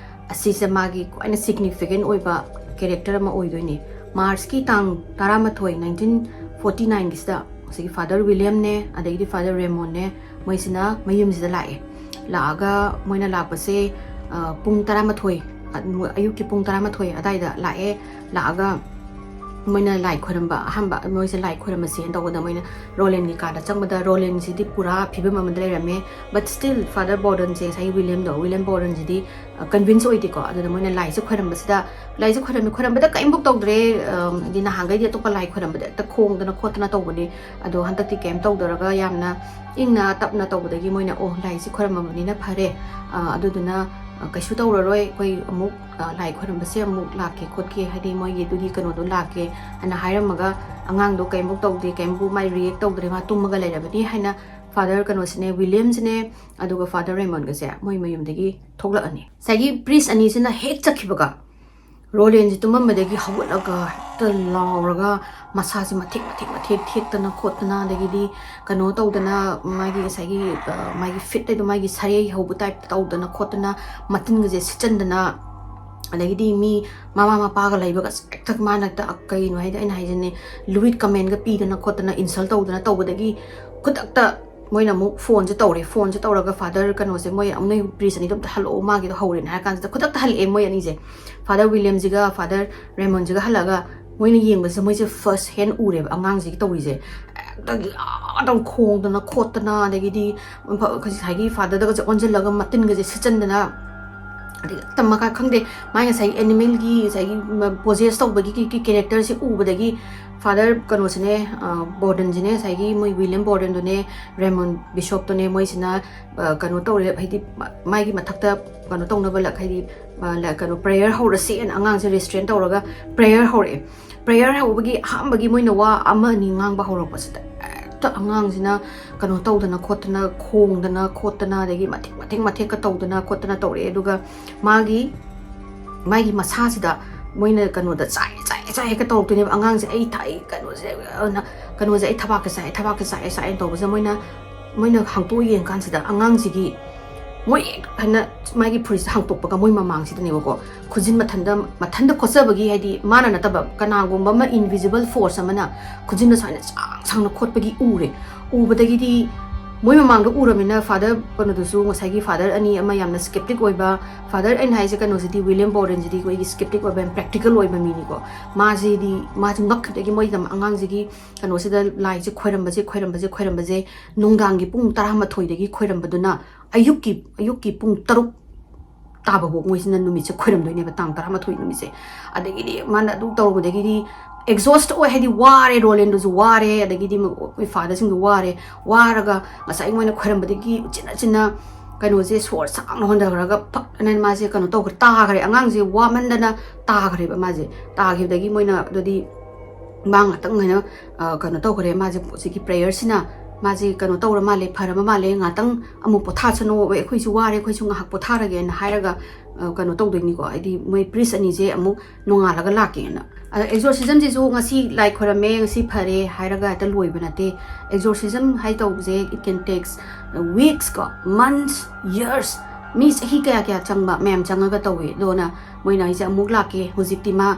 ꯑꯁꯤꯁꯦ ꯃꯥꯒꯤ ꯈ꯭ꯋꯥꯏꯅ ꯁꯤꯒꯅꯤꯐꯤꯀꯦꯟ ꯑꯣꯏꯕ ꯀꯦꯔꯦꯛꯇꯔ ꯑꯃ ꯑꯣꯏꯗꯣꯏꯅꯤ꯫ ꯃꯥꯔꯆꯀꯤ ꯇꯥꯡ ꯇꯔꯥꯃꯥꯊꯣꯏ, ꯅꯥꯏꯟꯇꯤꯟ ꯐꯣꯔꯇꯤ ꯅꯥꯏꯟꯒꯤꯁꯤꯗ ꯉꯁꯥꯏꯒꯤ ꯐꯥꯗꯔ ꯋꯤꯂꯤꯌꯝꯅꯦ ꯑꯗꯒꯤꯗꯤ ꯐꯥꯗꯔ ꯔꯦꯃꯣꯟꯅꯦ, ꯃꯣꯏꯁꯤꯅ ꯃꯌꯨꯝꯁꯤꯗ ꯂꯥꯛꯑꯦ꯫ ꯂꯥꯛꯑꯒ ꯃꯣꯏꯅ ꯂꯥꯛꯄꯁꯦ ꯄꯨꯡ ꯇꯔꯥꯃꯥꯊꯣꯏ, ꯑꯌꯨꯛꯀꯤ ꯄꯨꯡ ꯇꯔꯥꯃꯥꯊꯣꯏ ꯑꯗꯥꯏꯗ ꯂꯥꯛꯑꯦ꯫ ꯂꯥꯛꯑꯒ ꯃꯣꯏꯅ ꯂꯥꯏ ꯈꯣꯏꯔꯝꯕ, ꯑꯍꯥꯟꯕ ꯃꯣꯏꯁꯦ ꯂꯥꯏ ꯈꯣꯏꯔꯝꯕꯁꯦꯅ ꯇꯧꯕꯗ ꯃꯣꯏꯅ ꯔꯣꯂꯦꯟꯒꯤ ꯀꯥꯗ ꯆꯪꯕꯗ ꯔꯣꯂꯦꯟꯁꯤꯗꯤ ꯄꯨꯔꯥ ꯐꯤꯕꯝ ꯑꯃꯗ ꯂꯩꯔꯝꯃꯦ꯫ ꯕꯠ ꯁ꯭ꯇꯤꯜ ꯐꯥꯗꯔ ꯕꯣꯔꯗꯟꯁꯦ, ꯉꯁꯥꯏꯒꯤ ꯋꯤꯂꯤꯌꯝꯗꯣ, ꯋꯤꯂꯤꯌꯝ ꯕꯣꯔꯗꯟꯁꯤꯗꯤ ꯀꯟꯚꯤꯟꯁ ꯑꯣꯏꯗꯦꯀꯣ꯫ ꯑꯗꯨꯗ ꯃꯣꯏꯅ ꯂꯥꯏꯁꯦ ꯈꯣꯏꯔꯝꯕꯁꯤꯗ, ꯂꯥꯏꯁꯦ ꯈꯣꯏꯔꯝꯃꯤ, ꯈꯣꯏꯔꯝꯕꯗ ꯀꯔꯤꯝꯐꯥꯎ ꯇꯧꯗ꯭ꯔꯦ꯫ ꯍꯥꯏꯗꯤ ꯅꯍꯥꯟꯈꯩꯗꯤ ꯑꯇꯣꯞꯄ ꯂꯥꯏ ꯈꯣꯏꯔꯝꯕꯗ ꯍꯦꯛꯇ ꯈꯣꯡꯗꯅ ꯈꯣꯠꯇꯅ ꯇꯧꯕꯅꯤ, ꯑꯗꯣ ꯍꯟꯗꯛꯇꯤ ꯀꯩꯝ ꯇꯧꯗꯔꯒ ꯌꯥꯝꯅ ꯏꯪꯅ ꯇꯞꯅ ꯇꯧꯕꯗꯒꯤ ꯃꯣꯏꯅ, "ꯑꯣ, ꯂꯥꯏꯁꯦ ꯈꯣꯏꯔꯝꯃꯕꯅꯤꯅ ꯐꯔꯦ, ꯑꯗꯨꯗꯨꯅ ꯀꯩꯁꯨ ꯇꯧꯔꯔꯣꯏ, ꯑꯩꯈꯣꯏ ꯑꯃꯨꯛ ꯂꯥꯏ ꯈꯣꯏꯔꯝꯕꯁꯦ ꯑꯃꯨꯛ ꯂꯥꯛꯀꯦ ꯈꯣꯠꯀꯦ, ꯍꯥꯏꯗꯤ ꯃꯣꯏꯒꯤ ꯑꯗꯨꯒꯤ ꯀꯩꯅꯣꯗꯣ ꯂꯥꯛꯀꯦ" ꯍꯥꯏꯅ ꯍꯥꯏꯔꯝꯃꯒ ꯑꯉꯥꯡꯗꯣ ꯀꯩꯝꯐꯥꯎ ꯇꯧꯗꯦ, ꯀꯩꯝꯐꯥꯎ ꯃꯥꯏ ꯔꯤꯌꯦꯛ ꯇꯧꯗ꯭ꯔꯦ, ꯃꯥ ꯇꯨꯝꯃꯒ ꯂꯩꯔꯕꯅꯤ ꯍꯥꯏꯅ ꯐꯥꯗꯔ ꯀꯩꯅꯣꯁꯤꯅꯦ, ꯋꯤꯂꯤꯌꯝꯁꯤꯅꯦ, ꯑꯗꯨꯒ ꯐꯥꯗꯔ ꯔꯦꯃꯟꯒꯁꯦ ꯃꯣꯏ ꯃꯌꯨꯝꯗꯒꯤ ꯊꯣꯛꯂꯛꯑꯅꯤ꯫ ꯉꯁꯥꯏꯒꯤ ꯄ꯭ꯔꯤꯁ ꯑꯅꯤꯁꯤꯅ ꯍꯦꯛ ꯆꯠꯈꯤꯕꯒ ꯔꯣꯂꯦꯟꯁꯦ ꯇꯨꯝꯃꯝꯕꯗꯒꯤ ꯍꯧꯒꯠꯂꯒ ꯍꯦꯛꯇ ꯂꯥꯎꯔꯒ ꯃꯁꯥꯁꯦ ꯃꯊꯦꯛ ꯃꯊꯦꯛ ꯃꯊꯦꯛ ꯊꯦꯛꯇꯅ ꯈꯣꯠꯇꯅ, ꯑꯗꯒꯤꯗꯤ ꯀꯩꯅꯣ ꯇꯧꯗꯅ, ꯃꯥꯒꯤ ꯉꯁꯥꯏꯒꯤ ꯃꯥꯒꯤ ꯐꯤꯠ ꯍꯥꯏꯗꯣ ꯃꯥꯒꯤ ꯁꯥꯔꯩ ꯍꯧꯕ ꯇꯥꯏꯞꯇ ꯇꯧꯗꯅ ꯈꯣꯠꯇꯅ, ꯃꯇꯤꯟꯒꯁꯦ ꯁꯤꯠꯆꯟꯗꯅ, ꯑꯗꯒꯤꯗꯤ ꯃꯤ ꯃꯃꯥ ꯃꯄꯥꯒ ꯂꯩꯕꯒ ꯍꯦꯛꯇ ꯃꯥꯅ ꯍꯦꯛꯇ ꯀꯩꯅꯣ ꯍꯥꯏꯗꯤ ꯑꯩꯅ ꯍꯥꯏꯖꯅꯦ, ꯂꯨꯏꯠ ꯀꯃꯦꯟꯒ ꯄꯤꯗꯅ ꯈꯣꯠꯇꯅ ꯏꯟꯁꯜ ꯇꯧꯗꯅ ꯇꯧꯕꯗꯒꯤ ꯈꯨꯗꯛꯇ ꯃꯣꯏꯅ ꯑꯃꯨꯛ ꯐꯣꯟꯁꯦ ꯇꯧꯔꯦ꯫ ꯐꯣꯟꯁꯦ ꯇꯧꯔꯒ ꯐꯥꯗꯔ ꯀꯩꯅꯣꯁꯦ, "ꯃꯣꯏ ꯅꯣꯏ ꯄ꯭ꯔꯤꯁ ꯑꯅꯤꯗꯣ ꯑꯝꯇ ꯍꯜꯂꯛꯑꯣ, ꯃꯥꯒꯤꯗꯣ ꯍꯧꯔꯦꯅ" ꯍꯥꯏꯔ ꯀꯥꯟꯁꯤꯗ ꯈꯨꯗꯛꯇ ꯍꯜꯂꯛꯑꯦ ꯃꯣꯏ ꯑꯅꯤꯁꯦ, ꯐꯥꯗꯔ ꯋꯤꯂꯤꯌꯝꯁꯤꯒ ꯐꯥꯗꯔ ꯔꯦꯃꯣꯟꯁꯤꯒ ꯍꯜꯂꯛꯑꯒ ꯃꯣꯏꯅ ꯌꯦꯡꯕꯁꯤꯗ ꯃꯣꯏꯁꯦ ꯐꯥꯔꯁ ꯍꯦꯟ ꯎꯔꯦꯕ ꯑꯉꯥꯡꯁꯤꯒꯤ ꯇꯧꯔꯤꯁꯦ꯫ ꯍꯦꯛꯇ ꯑꯗꯨꯝ ꯈꯣꯡꯗꯅ ꯈꯣꯠꯇꯅ, ꯑꯗꯒꯤꯗꯤ ꯉꯁꯥꯏꯒꯤ ꯐꯥꯗꯔꯗꯒꯁꯦ ꯑꯣꯟꯁꯤꯜꯂꯒ ꯃꯇꯤꯟꯒꯁꯦ ꯁꯤꯠꯆꯟꯗꯅ ꯑꯗꯩ ꯇꯝꯃꯒ ꯈꯪꯗꯦ, ꯃꯥꯏ ꯉꯁꯥꯏꯒꯤ ꯑꯦꯅꯤꯃꯦꯜꯒꯤ ꯉꯁꯥꯏꯒꯤ ꯄꯣꯖꯦꯁ ꯇꯧꯕꯒꯤ ꯀꯤ- ꯀꯤ ꯀꯦꯔꯦꯛꯇꯔꯁꯦ ꯎꯕꯗꯒꯤ ꯐꯥꯗꯔ ꯀꯩꯅꯣꯁꯤꯅꯦ, ꯕꯣꯔꯗꯟꯁꯤꯅꯦ, ꯉꯁꯥꯏꯒꯤ ꯃꯣꯏ ꯋꯤꯂꯤꯌꯝ ꯕꯣꯔꯗꯟꯗꯨꯅꯦ, ꯔꯦꯃꯣꯟ ꯕꯤꯁꯣꯞꯇꯨꯅꯦ, ꯃꯣꯏꯁꯤꯅ ꯀꯩꯅꯣ ꯇꯧꯔꯦ, ꯍꯥꯏꯗꯤ ꯃꯥꯒꯤ ꯃꯊꯛꯇ ꯀꯩꯅꯣ ꯇꯧꯅꯕ ꯂꯛ ꯍꯥꯏꯗꯤ ꯀꯩꯅꯣ ꯄ꯭ꯔꯦꯌꯔ ꯍꯧꯔꯁꯦꯅ ꯑꯉꯥꯡꯁꯦ ꯔꯦꯁꯇ꯭ꯔꯦꯟ ꯇꯧꯔꯒ ꯄ꯭ꯔꯦꯌꯔ ꯍꯧꯔꯛꯑꯦ꯫ ꯄ꯭ꯔꯦꯌꯔ ꯍꯧꯕꯒꯤ ꯑꯍꯥꯟꯕꯒꯤ ꯃꯣꯏꯅ ꯋꯥ ꯑꯃ ꯑꯅꯤ ꯉꯥꯡꯕ ꯍꯧꯔꯛꯄꯁꯤꯗ ꯍꯦꯛꯇ ꯑꯉꯥꯡꯁꯤꯅ ꯀꯩꯅꯣ ꯇꯧꯗꯅ ꯈꯣꯠꯇꯅ, ꯈꯣꯡꯗꯅ ꯈꯣꯠꯇꯅ, ꯑꯗꯒꯤ ꯃꯊꯦꯛ ꯃꯊꯦꯛ ꯃꯊꯦꯛꯀ ꯇꯧꯗꯅ ꯈꯣꯠꯇꯅ ꯇꯧꯔꯛꯑꯦ꯫ ꯑꯗꯨꯒ ꯃꯥꯒꯤ ꯃꯥꯒꯤ ꯃꯁꯥꯁꯤꯗ ꯃꯣꯏꯅ ꯀꯩꯅꯣꯗ ꯆꯥꯏ ꯆꯥꯏ ꯆꯥꯏ ꯍꯦꯛꯇ ꯇꯧꯔꯛꯇꯣꯏꯅꯦꯕ꯫ ꯑꯉꯥꯡꯁꯦ ꯑꯩ ꯊꯥꯏ ꯀꯩꯅꯣꯁꯦ, ꯑꯅ ꯀꯩꯅꯣꯁꯦ ꯑꯩ ꯊꯕꯥꯛꯀ ꯆꯥꯏ, ꯊꯕꯥꯛꯀ ꯆꯥꯏ ꯆꯥꯏꯅ ꯇꯧꯕꯁꯦ ꯃꯣꯏꯅ ꯃꯣꯏꯅ ꯍꯥꯡꯇꯣꯛꯑ ꯌꯦꯡꯀꯥꯟꯁꯤꯗ ꯑꯉꯥꯡꯁꯤꯒꯤ ꯃꯣꯏ ꯍꯦꯛ ꯍꯥꯏꯅ ꯃꯥꯒꯤ ꯐꯨꯔꯤꯠꯁꯦ ꯍꯥꯡꯇꯣꯛꯄꯒ ꯃꯣꯏ ꯃꯃꯥꯡꯁꯤꯗꯅꯦꯕꯀꯣ, ꯈꯨꯖꯤꯟ ꯃꯊꯟꯗ ꯃꯊꯟꯗ ꯈꯣꯠꯆꯕꯒꯤ, ꯍꯥꯏꯗꯤ ꯃꯥꯅ ꯅꯠꯇꯕ ꯀꯅꯥꯒꯨꯝꯕ ꯑꯃ ꯏꯟꯚꯤꯖꯤꯕꯜ ꯐꯣꯔꯁ ꯑꯃꯅ ꯈꯨꯖꯤꯟꯗ ꯁꯨꯃꯥꯏꯅ ꯁꯥꯡ ꯁꯥꯡꯅ ꯈꯣꯠꯄꯒꯤ ꯎꯔꯦ꯫ ꯎꯕꯗꯒꯤꯗꯤ ꯃꯣꯏ ꯃꯃꯥꯡꯗ ꯎꯔꯃꯤꯅ ꯐꯥꯗꯔ ꯀꯩꯅꯣꯗꯨꯁꯨ, ꯉꯁꯥꯏꯒꯤ ꯐꯥꯗꯔ ꯑꯅꯤ, ꯑꯃ ꯌꯥꯝꯅ ꯁ꯭ꯀꯦꯞꯇꯤꯛ ꯑꯣꯏꯕ ꯐꯥꯗꯔ, ꯑꯩꯅ ꯍꯥꯏꯁꯦ ꯀꯩꯅꯣꯁꯤꯗꯤ, ꯋꯤꯂꯤꯌꯝ ꯕꯣꯔꯗꯟꯁꯤꯗꯤ ꯑꯩꯈꯣꯏꯒꯤ ꯁ꯭ꯀꯦꯞꯇꯤꯛ ꯑꯣꯏꯕ, ꯌꯥꯝ ꯄ꯭ꯔꯦꯛꯇꯤꯀꯦꯜ ꯑꯣꯏꯕ ꯃꯤꯅꯤꯀꯣ꯫ ꯃꯥꯁꯤꯗꯤ ꯃꯥꯁꯤ ꯉꯛꯈꯤꯕꯗꯒꯤ ꯃꯣꯏ ꯑꯉꯥꯡꯁꯤꯒꯤ ꯀꯩꯅꯣꯁꯤꯗ ꯂꯥꯏꯁꯦ ꯈꯣꯏꯔꯝꯕꯁꯦ ꯈꯣꯏꯔꯝꯕꯁꯦ ꯈꯣꯏꯔꯝꯕꯁꯦ ꯅꯨꯡꯗꯥꯡꯒꯤ ꯄꯨꯡ ꯇꯔꯥꯃꯥꯊꯣꯏꯗꯒꯤ ꯈꯣꯏꯔꯝꯕꯗꯨꯅ ꯑꯌꯨꯛꯀꯤ ꯑꯌꯨꯛꯀꯤ ꯄꯨꯡ ꯇꯔꯨꯛ ꯇꯥꯕꯐꯥꯎ ꯃꯣꯏꯁꯤꯅ ꯅꯨꯃꯤꯠꯁꯦ ꯈꯣꯏꯔꯝꯗꯣꯏꯅꯦꯕ, ꯇꯥꯡ ꯇꯔꯥꯃꯥꯊꯣꯏ ꯅꯨꯃꯤꯠꯁꯦ꯫ ꯑꯗꯒꯤꯗꯤ ꯃꯥꯅ ꯑꯗꯨ ꯇꯧꯔꯨꯕꯗꯒꯤꯗꯤ ꯑꯦꯛꯖꯣꯁ ꯑꯣꯏ, ꯍꯥꯏꯗꯤ ꯋꯥꯔꯦ, ꯔꯣꯂꯦꯟꯗꯨꯁꯨ ꯋꯥꯔꯦ, ꯑꯗꯒꯤꯗꯤ ꯃ- ꯑꯩꯈꯣꯏ ꯐꯥꯗꯔꯁꯤꯡꯁꯨ ꯋꯥꯔꯦ꯫ ꯋꯥꯔꯒ ꯉꯁꯥꯏ ꯃꯣꯏꯅ ꯈꯣꯏꯔꯝꯕꯗꯒꯤ ꯎꯆꯤꯟ ꯅꯥꯆꯤꯟꯅ ꯀꯩꯅꯣꯁꯦ ꯁꯣꯔ ꯁꯥꯡꯅ ꯍꯣꯟꯊꯈ꯭ꯔꯒ ꯐꯛ ꯑꯅ ꯃꯥꯁꯦ ꯀꯩꯅꯣ ꯇꯧꯈ꯭ꯔꯦ, ꯇꯥꯈ꯭ꯔꯦ꯫ ꯑꯉꯥꯡꯁꯦ ꯋꯥꯃꯟꯗꯅ ꯇꯥꯈ꯭ꯔꯦꯕ ꯃꯥꯁꯦ꯫ ꯇꯥꯈꯤꯕꯗꯒꯤ ꯃꯣꯏꯅ ꯑꯗꯨꯗꯤ ꯃꯥ ꯉꯥꯛꯇꯪ ꯍꯥꯏꯅ ꯀꯩꯅꯣ ꯇꯧꯈ꯭ꯔꯦ, ꯃꯥꯁꯦ ꯁꯤꯒꯤ ꯄ꯭ꯔꯦꯌꯔꯁꯤꯅ ꯃꯥꯁꯦ ꯀꯩꯅꯣ ꯇꯧꯔ ꯃꯥꯜꯂꯦ, ꯐꯔꯕ ꯃꯥꯜꯂꯦ, ꯉꯥꯛꯇꯪ ꯑꯃꯨꯛ ꯄꯣꯊꯥꯁꯅꯨ, ꯑꯩꯈꯣꯏꯁꯨ ꯋꯥꯔꯦ, ꯑꯩꯈꯣꯏꯁꯨ ꯉꯥꯏꯍꯥꯛ ꯄꯣꯊꯥꯔꯒꯦꯅ ꯍꯥꯏꯔꯒ ꯀꯩꯅꯣ ꯇꯧꯗꯣꯏꯅꯤꯀꯣ꯫ ꯍꯥꯏꯗꯤ ꯃꯣꯏ ꯄ꯭ꯔꯤꯁ ꯑꯅꯤꯁꯦ ꯑꯃꯨꯛ ꯅꯣꯡꯉꯥꯜꯂꯒ ꯂꯥꯛꯀꯦꯅ꯫ ꯑꯗ ꯑꯦꯛꯖꯣꯔꯁꯤꯖꯝꯁꯤꯁꯨ ꯉꯁꯤ ꯂꯥꯏ ꯈꯣꯏꯔꯝꯃꯦ, ꯉꯁꯤ ꯐꯔꯦ ꯍꯥꯏꯔꯒ ꯍꯦꯛꯇ ꯂꯣꯏꯕ ꯅꯠꯇꯦ꯫ ꯑꯦꯛꯖꯣꯔꯁꯤꯖꯝ ꯍꯥꯏ ꯇꯧꯕꯁꯦ, it can takes weeks ꯀꯣ, months, years, ꯃꯤ ꯆꯍꯤ ꯀꯌꯥ ꯀꯌꯥ ꯆꯪꯕ ꯃꯌꯥꯝ ꯆꯪꯉꯒ ꯇꯧꯋꯦ꯫ ꯑꯗꯨꯅ ꯃꯣꯏꯅ ꯑꯩꯁꯦ ꯑꯃꯨꯛ ꯂꯥꯛꯀꯦ, ꯍꯧꯖꯤꯛꯇꯤ ꯃꯥ